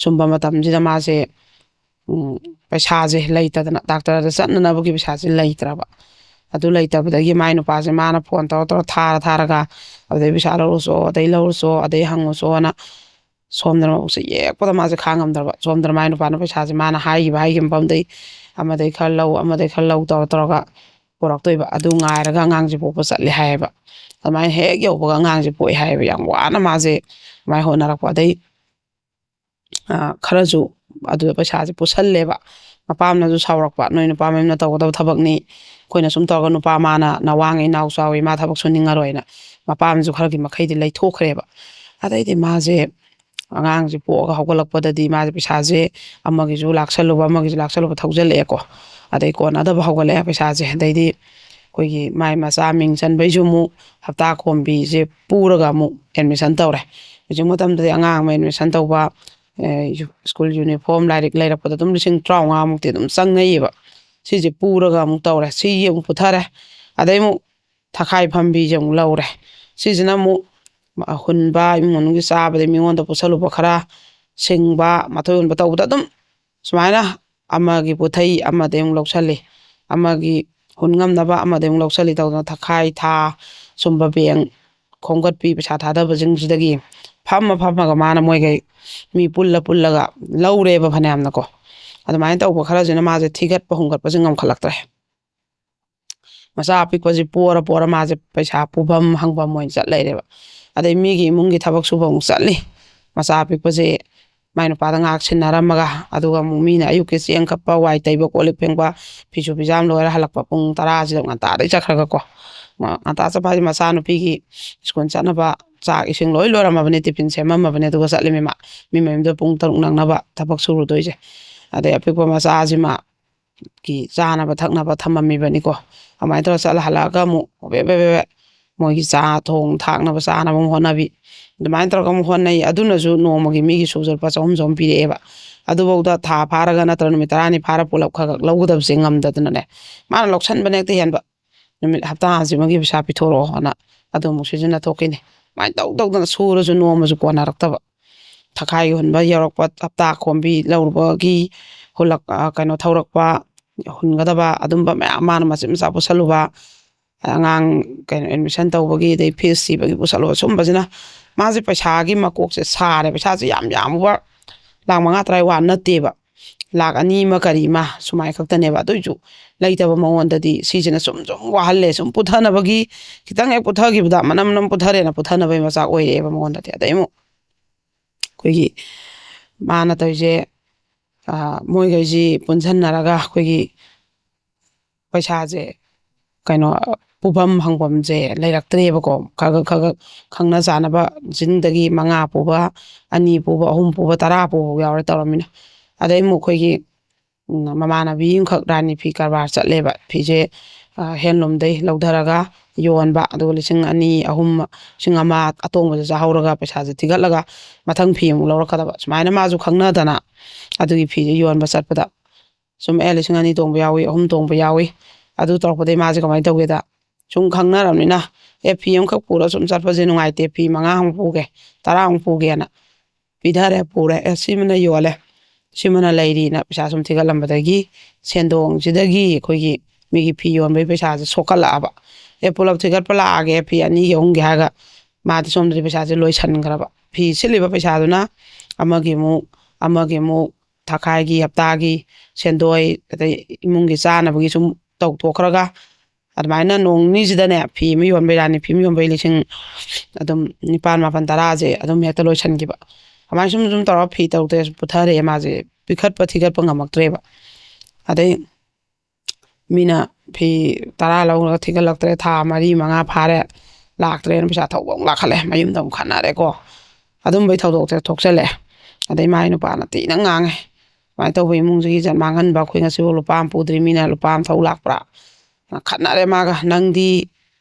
ꯁꯨꯝꯕ ꯃꯇꯝꯁꯤꯗ ꯃꯥꯁꯦ, ꯎꯝ, ꯄꯩꯁꯥꯁꯦ ꯂꯩꯇꯗꯅ, ꯗꯥꯛꯇꯔꯗ ꯆꯠꯅꯅꯕꯒꯤ ꯄꯩꯁꯥꯁꯦ ꯂꯩꯇ꯭ꯔꯕ꯫ ꯑꯗꯨ ꯂꯩꯇꯕꯗꯒꯤ ꯃꯥꯏ ꯅꯨꯄꯥꯁꯦ ꯃꯥꯅ ꯐꯣꯟ ꯇꯧꯔ ꯇꯧꯔ, ꯊꯥꯔ ꯊꯥꯔꯒ, "ꯑꯗꯩ ꯄꯩꯁꯥ ꯂꯧꯔꯨꯆꯣ, ꯑꯗꯩ ꯂꯧꯔꯨꯆꯣ, ꯑꯗꯩ ꯍꯪꯉꯨꯆꯣꯅ", ꯁꯣꯝꯗꯅ ꯃꯕꯨꯛꯁꯦ ꯌꯦꯛꯄꯗ ꯃꯥꯁꯦ ꯈꯥꯡ ꯉꯝꯗ꯭ꯔꯕ꯫ ꯁꯣꯝꯗꯅ ꯃꯥꯏ ꯅꯨꯄꯥꯅ ꯄꯩꯁꯥꯁꯦ ꯃꯥꯅ ꯍꯥꯏꯈꯤꯕ ꯍꯥꯏꯈꯤꯕ ꯃꯐꯝꯗꯩ ꯑꯃꯗꯩ ꯈꯔ ꯂꯧ, ꯑꯃꯗꯩ ꯈꯔ ꯂꯧ ꯇꯧꯔ ꯇꯧꯔꯒ ꯄꯨꯔꯛꯇꯣꯏꯕ꯫ ꯑꯗꯨ ꯉꯥꯏꯔꯒ ꯑꯉꯥꯡꯁꯦ ꯄꯣꯛꯄ ꯆꯠꯂꯦ ꯍꯥꯏꯌꯦꯕ꯫ ꯑꯗꯨꯃꯥꯏꯅ ꯍꯦꯛ ꯌꯧꯕꯒ ꯑꯉꯥꯡꯁꯦ ꯄꯣꯛꯑꯦ ꯍꯥꯏꯌꯦꯕ꯫ ꯌꯥꯝ ꯋꯥꯅ ꯃꯥꯁꯦ ꯑꯗꯨꯃꯥꯏꯅ ꯍꯣꯠꯅꯔꯛꯄ꯫ ꯑꯗꯩ ꯑ, ꯈꯔꯁꯨ ꯑꯗꯨꯗ ꯄꯩꯁꯥꯁꯦ ꯄꯨꯁꯜꯂꯦꯕ꯫ ꯃꯄꯥꯝꯅꯁꯨ ꯁꯥꯎꯔꯛꯄ, "ꯅꯣꯏ ꯅꯨꯄꯥ ꯃꯌꯨꯝꯅ ꯇꯧꯒꯗꯕ ꯊꯕꯛꯅꯤ, ꯑꯩꯈꯣꯏꯅ ꯁꯨꯝ ꯇꯧꯔꯒ ꯅꯨꯄꯥ ꯃꯥꯅ ꯅꯋꯥꯡꯉꯩ ꯅꯥꯎ ꯆꯥꯎꯋꯤ, ꯃꯥ ꯊꯕꯛ ꯁꯨꯅꯤꯡꯉꯔꯣꯏꯅ" ꯃꯄꯥꯝꯁꯨ ꯈꯔꯒꯤ ꯃꯈꯩꯗꯤ ꯂꯩꯊꯣꯛꯈ꯭ꯔꯦꯕ꯫ ꯑꯗꯩꯗꯤ ꯃꯥꯁꯦ, ꯑꯉꯥꯡꯁꯦ ꯄꯣꯛꯑꯒ ꯍꯧꯒꯠꯂꯛꯄꯗꯗꯤ ꯃꯥꯁꯦ ꯄꯩꯁꯥꯁꯦ ꯑꯃꯒꯤꯁꯨ ꯂꯥꯛꯁꯜꯂꯨꯕ, ꯑꯃꯒꯤꯁꯨ ꯂꯥꯛꯁꯜꯂꯨꯕ ꯊꯧꯖꯜꯂꯛꯑꯦꯀꯣ꯫ ꯑꯗꯩ ꯀꯣꯟꯅꯗꯕ ꯍꯧꯒꯠꯂꯛꯑꯦ ꯄꯩꯁꯥꯁꯦ꯫ ꯑꯗꯩꯗꯤ ꯑꯩꯈꯣꯏꯒꯤ ꯃꯥꯏ ꯃꯆꯥ ꯃꯤꯡ ꯆꯟꯕꯩꯁꯨ ꯑꯃꯨꯛ ꯍꯞꯇꯥ ꯈꯣꯝꯕꯤꯁꯦ ꯄꯨꯔꯒ ꯑꯃꯨꯛ ꯑꯦꯗꯃꯤꯁꯟ ꯇꯧꯔꯦ꯫ ꯍꯧꯖꯤꯛ ꯃꯇꯝꯗꯗꯤ ꯑꯉꯥꯡ ꯑꯃ ꯑꯦꯗꯃꯤꯁꯟ ꯇꯧꯕ, ꯑꯦ, ꯁ꯭ꯀꯨꯜ ꯌꯨꯅꯤꯐꯣꯔꯝ, ꯂꯥꯏꯔꯤꯛ ꯂꯩꯔꯛꯄꯗ ꯑꯗꯨꯝ ꯂꯤꯁꯤꯡ ꯇꯔꯥꯃꯉꯥꯃꯨꯛꯇꯤ ꯑꯗꯨꯝ ꯆꯪꯅꯩꯌꯦꯕ꯫ ꯁꯤꯁꯦ ꯄꯨꯔꯒ ꯑꯃꯨꯛ ꯇꯧꯔꯦ꯫ ꯁꯤꯒꯤ ꯑꯃꯨꯛ ꯄꯨꯊꯔꯦ꯫ ꯑꯗꯩ ꯑꯃꯨꯛ ꯊꯈꯥꯏ ꯐꯝꯕꯤꯁꯦ ꯑꯃꯨꯛ ꯂꯧꯔꯦ꯫ ꯁꯤꯁꯤꯅ ꯑꯃꯨꯛ ꯍꯨꯟꯕ, ꯏꯃꯨꯡ ꯃꯅꯨꯡꯒꯤ ꯆꯥꯕꯗ ꯃꯤꯉꯣꯟꯗ ꯄꯨꯁꯜꯂꯨꯕ ꯈꯔ, ꯁꯤꯡꯕ, ꯃꯊꯣꯏ ꯍꯨꯟꯕ ꯇꯧꯕꯗ ꯑꯗꯨꯝ ꯁꯨꯃꯥꯏꯅ ꯑꯃꯒꯤ ꯄꯣꯠꯊꯩ ꯑꯃꯗꯩ ꯑꯃꯨꯛ ꯂꯧꯁꯜꯂꯤ, ꯑꯃꯒꯤ ꯍꯨꯟ ꯉꯝꯅꯕ ꯑꯃꯗꯩ ꯑꯃꯨꯛ ꯂꯧꯁꯜꯂꯤ ꯇꯧꯗꯅ ꯊꯈꯥꯏ ꯊꯥ ꯁꯨꯝꯕ ꯕꯦꯡ ꯈꯣꯝꯒꯠꯄꯤ ꯄꯩꯁꯥ ꯊꯥꯗꯕꯁꯤꯡꯁꯤꯗꯒꯤ ꯐꯝꯃ ꯐꯝꯃꯒ ꯃꯥꯅ ꯃꯣꯏꯒꯩ ꯃꯤ ꯄꯨꯜꯂ ꯄꯨꯜꯂꯒ ꯂꯧꯔꯦꯕ ꯐꯅꯌꯥꯝꯅꯀꯣ꯫ ꯑꯗꯨꯃꯥꯏꯅ ꯇꯧꯕ ꯈꯔꯁꯤꯅ ꯃꯥꯁꯦ ꯊꯤꯒꯠꯄ ꯍꯨꯝꯒꯠꯄꯁꯦ ꯉꯝꯈꯠꯂꯛꯇ꯭ꯔꯦ꯫ ꯃꯆꯥ ꯑꯄꯤꯛꯄꯁꯤ ꯄꯣꯔ ꯄꯣꯔ ꯃꯥꯁꯦ ꯄꯩꯁꯥ ꯄꯨꯐꯝ ꯍꯪꯐꯝ ꯑꯣꯏꯅ ꯆꯠ ꯂꯩꯔꯦꯕ꯫ ꯑꯗꯩ ꯃꯤꯒꯤ ꯏꯃꯨꯡꯒꯤ ꯊꯕꯛ ꯁꯨꯕ ꯑꯃꯨꯛ ꯆꯠꯂꯤ꯫ ꯃꯆꯥ ꯑꯄꯤꯛꯄꯁꯦ ꯃꯥꯏ ꯅꯨꯄꯥꯗ ꯉꯥꯏꯍꯥꯛ ꯁꯤꯟꯅꯔꯝꯃꯒ, ꯑꯗꯨꯒ ꯑꯃꯨꯛ ꯃꯤꯅ ꯑꯌꯨꯛꯀꯤ ꯆꯦꯡ ꯀꯞꯄ, ꯋꯥꯏ ꯇꯩꯕ, ꯀꯣꯜ ꯂꯤꯛ ꯐꯦꯡꯕ, ꯐꯤꯁꯨ ꯐꯤꯖꯥꯝ ꯂꯣꯏꯔ ꯍꯜꯂꯛꯄ ꯄꯨꯡ ꯇꯔꯥꯁꯤꯗ ꯉꯟꯇꯥꯗꯩ ꯆꯠꯈ꯭ꯔꯒꯀꯣ꯫ ꯃ-, ꯉꯟꯇꯥ ꯆꯠꯄ ꯍꯥꯏꯁꯦ ꯃꯆꯥꯅꯨꯄꯤꯒꯤ ꯁ꯭ꯀꯨꯜ ꯆꯠꯅꯕ ꯆꯥꯛ ꯏꯁꯤꯡ ꯂꯣꯏ ꯂꯣꯏꯔꯝꯃꯕꯅꯦ, ꯇꯤꯐꯤꯟ ꯁꯦꯝꯃꯝꯃꯕꯅꯦ, ꯑꯗꯨꯒ ꯆꯠꯂꯤꯃꯤ ꯃꯥ꯫ ꯃꯤ ꯃꯌꯨꯝꯗ ꯄꯨꯡ ꯇꯔꯨꯛ ꯅꯪꯅꯕ ꯊꯕꯛ ꯁꯨꯔꯨꯗꯣꯏꯁꯦ꯫ ꯑꯗꯩ ꯑꯄꯤꯛꯄ ꯃꯆꯥꯁꯤꯃ ꯀꯤ ꯆꯥꯅꯕ ꯊꯛꯅꯕ ꯊꯝꯃꯝꯃꯤꯕꯅꯤꯀꯣ꯫ ꯑꯗꯨꯃꯥꯏꯅ ꯇꯧꯔ ꯆꯠꯂ ꯍꯜꯂꯛꯑꯒ ꯑꯃꯨꯛ ꯕꯦ ꯕꯦ ꯕꯦ ꯕꯦ ꯃꯣꯏꯒꯤ ꯆꯥ ꯊꯣꯡ ꯊꯥꯛꯅꯕ ꯆꯥꯅꯕ ꯑꯃꯨꯛ ꯍꯣꯠꯅꯕꯤ꯫ ꯑꯗꯨꯃꯥꯏꯅ ꯇꯧꯔꯒ ꯑꯃꯨꯛ ꯍꯣꯠꯅꯩ꯫ ꯑꯗꯨꯅꯁꯨ ꯅꯣꯡꯃꯒꯤ ꯃꯤꯒꯤ ꯁꯨꯖ ꯂꯨꯄꯥ ꯆꯍꯨꯝ ꯆꯍꯨꯝ ꯄꯤꯔꯛꯑꯦꯕ꯫ ꯑꯗꯨꯐꯥꯎꯗ ꯊꯥ ꯐꯥꯔꯒ ꯅꯠꯇ꯭ꯔꯒ ꯅꯨꯃꯤꯠ ꯇꯔꯥꯅꯤ ꯐꯥꯔ ꯄꯨꯂꯞ ꯈꯔ ꯈꯛ ꯂꯧꯒꯗꯕꯁꯦ ꯉꯝꯗꯗꯅꯅꯦ, ꯃꯥꯅ ꯂꯧꯁꯟꯕꯅ ꯍꯦꯛꯇ ꯍꯦꯟꯕ꯫ ꯅꯨꯃꯤꯠ ꯍꯞꯇꯥ ꯑꯁꯤꯃꯒꯤ ꯄꯩꯁꯥ ꯄꯤꯊꯣꯔꯛꯑꯣꯅ ꯑꯗꯨ ꯑꯃꯨꯛ ꯁꯤꯖꯤꯟꯅ ꯊꯣꯛꯈꯤꯅꯤ꯫ ꯑꯗꯨꯃꯥꯏꯅ ꯇꯧ ꯇꯧꯗꯅ ꯁꯨꯔꯁꯨ ꯅꯣꯡꯃꯁꯨ ꯀꯣꯟꯅꯔꯛꯇꯕ꯫ ꯊꯈꯥꯏꯒꯤ ꯍꯨꯟꯕ ꯌꯧꯔꯛꯄ, ꯍꯞꯇꯥ ꯈꯣꯝꯕꯤ ꯂꯧꯔꯨꯕꯒꯤ ꯍꯨꯜꯂꯛ-, ꯑ, ꯀꯩꯅꯣ ꯊꯧꯔꯛꯄ, ꯍꯨꯟꯒꯗꯕ ꯑꯗꯨꯝꯕ ꯃꯌꯥꯝ ꯃꯥꯅ ꯃꯆꯤꯠ ꯃꯆꯥ ꯄꯨꯁꯜꯂꯨꯕ, ꯑꯉꯥꯡ ꯀꯩꯅꯣ admission ꯇꯧꯕꯒꯤ, ꯑꯗꯩ fees ꯊꯤꯕꯒꯤ ꯄꯨꯁꯜꯂꯨꯕ, ꯁꯨꯝꯕꯁꯤꯅ ꯃꯥꯁꯦ ꯄꯩꯁꯥꯒꯤ ꯃꯀꯣꯛꯁꯦ ꯁꯥꯔꯦ꯫ ꯄꯩꯁꯥꯁꯦ ꯌꯥꯝ ꯌꯥꯝꯕ, ꯂꯥꯛ ꯃꯉꯥ ꯇꯔꯥ ꯋꯥ ꯅꯠꯇꯦꯕ, ꯂꯥꯛ ꯑꯅꯤ ꯑꯃ ꯀꯔꯤ ꯑꯃ ꯁꯨꯃꯥꯏ ꯈꯛꯇꯅꯦꯕ꯫ ꯑꯗꯨꯏꯁꯨ ꯂꯩꯇꯕ ꯃꯉꯣꯟꯗꯗꯤ ꯁꯤꯁꯤꯅ ꯁꯨꯝ ꯁꯨꯝ ꯋꯥꯍꯜꯂꯦ꯫ ꯁꯨꯝ ꯄꯨꯊꯅꯕꯒꯤ, ꯈꯤꯇꯪ ꯍꯦꯛ ꯄꯨꯊꯈꯤꯕꯗ ꯃꯅꯝ ꯅꯝ ꯄꯨꯊꯔꯦꯅ ꯄꯨꯊꯅꯕꯒꯤ ꯃꯆꯥꯛ ꯑꯣꯏꯔꯛꯑꯦꯕ ꯃꯉꯣꯟꯗꯗꯤ꯫ ꯑꯗꯩ ꯑꯃꯨꯛ ꯑꯩꯈꯣꯏꯒꯤ ꯃꯥꯅ ꯇꯧꯔꯤꯁꯦ, ꯑ, ꯃꯣꯏꯈꯩꯁꯤ ꯄꯨꯟꯁꯟꯅꯔꯒ ꯑꯩꯈꯣꯏꯒꯤ ꯄꯩꯁꯥꯁꯦ, ꯀꯩꯅꯣ, ꯄꯨꯐꯝ ꯍꯪꯐꯝꯁꯦ ꯂꯩꯔꯛꯇ꯭ꯔꯦꯕꯀꯣ꯫ ꯈꯒ ꯈꯒ ꯈꯪꯅ ꯆꯥꯟꯅꯕꯁꯤꯡꯗꯒꯤ ꯃꯉꯥ ꯄꯨꯕ, ꯑꯅꯤ ꯄꯨꯕ, ꯑꯍꯨꯝ ꯄꯨꯕ, ꯇꯔꯥ ꯄꯨꯕ ꯌꯥꯎꯔꯦ ꯇꯧꯔꯝꯃꯤꯅ꯫ ꯑꯗꯩ ꯑꯃꯨꯛ ꯑꯩꯈꯣꯏꯒꯤ, ꯎꯝ, ꯃꯃꯥꯟꯅꯕꯤ ꯑꯃꯈꯛ ꯔꯥꯅꯤ ꯐꯤ ꯀꯔꯕꯥꯔ ꯆꯠꯂꯦꯕ꯫ ꯐꯤꯁꯦ, ꯑ, handloomꯗꯩ ꯂꯧꯊꯔꯒ ꯌꯣꯟꯕ, ꯑꯗꯨꯒ ꯂꯤꯁꯤꯡ ꯑꯅꯤ, ꯑꯍꯨꯝ, ꯂꯤꯁꯤꯡ ꯑꯃ ꯑꯇꯣꯡꯕꯁꯦ ꯆꯥꯍꯧꯔꯒ ꯄꯩꯁꯥꯁꯦ ꯊꯤꯒꯠꯂꯒ ꯃꯊꯪ ꯐꯤ ꯑꯃꯨꯛ ꯂꯧꯔꯛꯀꯗꯕ꯫ ꯁꯨꯃꯥꯏꯅ ꯃꯥꯁꯨ ꯈꯪꯅꯗꯅ ꯑꯗꯨꯒꯤ ꯐꯤꯁꯦ ꯌꯣꯟꯕ ꯆꯠꯄꯗ ꯁꯨꯝ, ꯑꯦ, ꯂꯤꯁꯤꯡ ꯑꯅꯤ ꯇꯣꯡꯕ ꯌꯥꯎꯏ, ꯑꯍꯨꯝ ꯇꯣꯡꯕ ꯌꯥꯎꯏ꯫ ꯑꯗꯨ ꯇꯧꯔꯛꯄꯗꯩ ꯃꯥꯁꯦ ꯀꯃꯥꯏꯅ ꯇꯧꯒꯦꯗ, ꯁꯨꯝ ꯈꯪꯅꯔꯕꯅꯤꯅ, ꯑꯦ, ꯐꯤ ꯑꯃꯈꯛ ꯄꯨꯔ ꯁꯨꯝ ꯆꯠꯄꯁꯦ ꯅꯨꯡꯉꯥꯏꯇꯦ, ꯐꯤ ꯃꯉꯥꯃꯨꯛ ꯄꯨꯒꯦ, ꯇꯔꯥꯃꯨꯛ ꯄꯨꯒꯦꯅ ꯄꯤꯊꯔꯦ, ꯄꯨꯔꯦ꯫ ꯑꯦ, ꯁꯤꯃꯅ ꯌꯣꯜꯂꯦ, ꯁꯤꯃꯅ ꯂꯩꯔꯤꯅ ꯄꯩꯁꯥ ꯁꯨꯝ ꯊꯤꯒꯠꯂꯝꯕꯗꯒꯤ ꯁꯦꯟꯗꯣꯡꯁꯤꯗꯒꯤ ꯑꯩꯈꯣꯏꯒꯤ ꯃꯤꯒꯤ ꯐꯤ ꯌꯣꯟꯕꯒꯤ ꯄꯩꯁꯥꯁꯦ ꯁꯣꯛꯀꯠꯂꯛꯑꯕ꯫ ꯑꯦ, ꯄꯨꯂꯞ ꯊꯤꯒꯠꯄ ꯂꯥꯛꯑꯒꯦ, ꯐꯤ ꯑꯅꯤꯒꯤ ꯑꯍꯨꯝꯒꯤ ꯍꯥꯏꯔꯒ ꯃꯥꯗꯤ ꯁꯣꯝꯗꯗꯤ ꯄꯩꯁꯥꯁꯦ ꯂꯣꯏꯁꯟꯈ꯭ꯔꯕ꯫ ꯐꯤ ꯁꯤꯠꯂꯤꯕ ꯄꯩꯁꯥꯗꯨꯅ ꯑꯃꯒꯤ ꯑꯃꯨꯛ, ꯑꯃꯒꯤ ꯑꯃꯨꯛ ꯊꯥꯈꯥꯏꯒꯤ, ꯍꯞꯇꯥꯒꯤ ꯁꯦꯟꯗꯣꯏ, ꯑꯗꯩ ꯏꯃꯨꯡꯒꯤ ꯆꯥꯅꯕꯒꯤ ꯁꯨꯝ ꯇꯧꯊꯣꯛꯈ꯭ꯔꯒ, ꯑꯗꯨꯃꯥꯏꯅ ꯅꯣꯡ ꯅꯤꯅꯤꯁꯤꯗꯅꯦ, ꯐꯤ ꯑꯃ ꯌꯣꯟꯕꯩ ꯔꯥꯅꯤ, ꯐꯤ ꯑꯃ ꯌꯣꯟꯕꯩ ꯂꯤꯁꯤꯡ ꯑꯗꯨꯝ ꯅꯤꯄꯥꯟ, ꯃꯥꯄꯟ, ꯇꯔꯥꯁꯦ ꯑꯗꯨꯝ ꯍꯦꯛꯇ ꯂꯣꯏꯁꯟꯈꯤꯕ꯫ ꯑꯗꯨꯃꯥꯏꯅ ꯁꯨꯝ ꯁꯨꯝ ꯇꯧꯔꯒ ꯐꯤ ꯇꯔꯨꯛ ꯇꯔꯦꯠ ꯄꯨꯊꯔꯛꯑꯦ ꯃꯥꯁꯦ, ꯄꯤꯈꯠꯄ ꯊꯤꯒꯠꯄ ꯉꯝꯃꯛꯇ꯭ꯔꯦꯕ꯫ ꯑꯗꯩ ꯃꯤꯅ ꯐꯤ ꯇꯔꯥ ꯂꯧꯔꯒ ꯊꯤꯒꯠꯂꯛꯇ꯭ꯔꯦ, ꯊꯥ ꯃꯔꯤ ꯃꯉꯥ ꯐꯥꯔꯦ, ꯂꯥꯛꯇ꯭ꯔꯦꯅ ꯄꯩꯁꯥ ꯊꯧꯕ ꯑꯃꯨꯛ ꯂꯥꯛꯈꯠꯂꯦ, ꯃꯌꯨꯝꯗ ꯑꯃꯨꯛ ꯈꯠꯅꯔꯦꯀꯣ꯫ ꯑꯗꯨꯝꯕꯩ ꯊꯧꯗꯣꯛꯁꯦ ꯊꯣꯛꯆꯜꯂꯛꯑꯦ꯫ ꯑꯗꯩ ꯃꯥꯏ ꯅꯨꯄꯥꯅ ꯊꯤꯅ ꯉꯥꯡꯉꯦ, "ꯁꯨꯃꯥꯏꯅ ꯇꯧꯕ ꯏꯃꯨꯡꯁꯤꯒꯤ ꯏꯖꯠ ꯃꯥꯡꯍꯟꯕ, ꯑꯩꯈꯣꯏ ꯉꯁꯤꯐꯥꯎ ꯂꯨꯄꯥ ꯑꯃ ꯄꯨꯗ꯭ꯔꯤ, ꯃꯤꯅ ꯂꯨꯄꯥ ꯑꯃ ꯊꯧ ꯂꯥꯛꯄ꯭ꯔꯥ?" ꯈꯠꯅꯔꯦ ꯃꯥꯒ꯫ "ꯅꯪꯗꯤ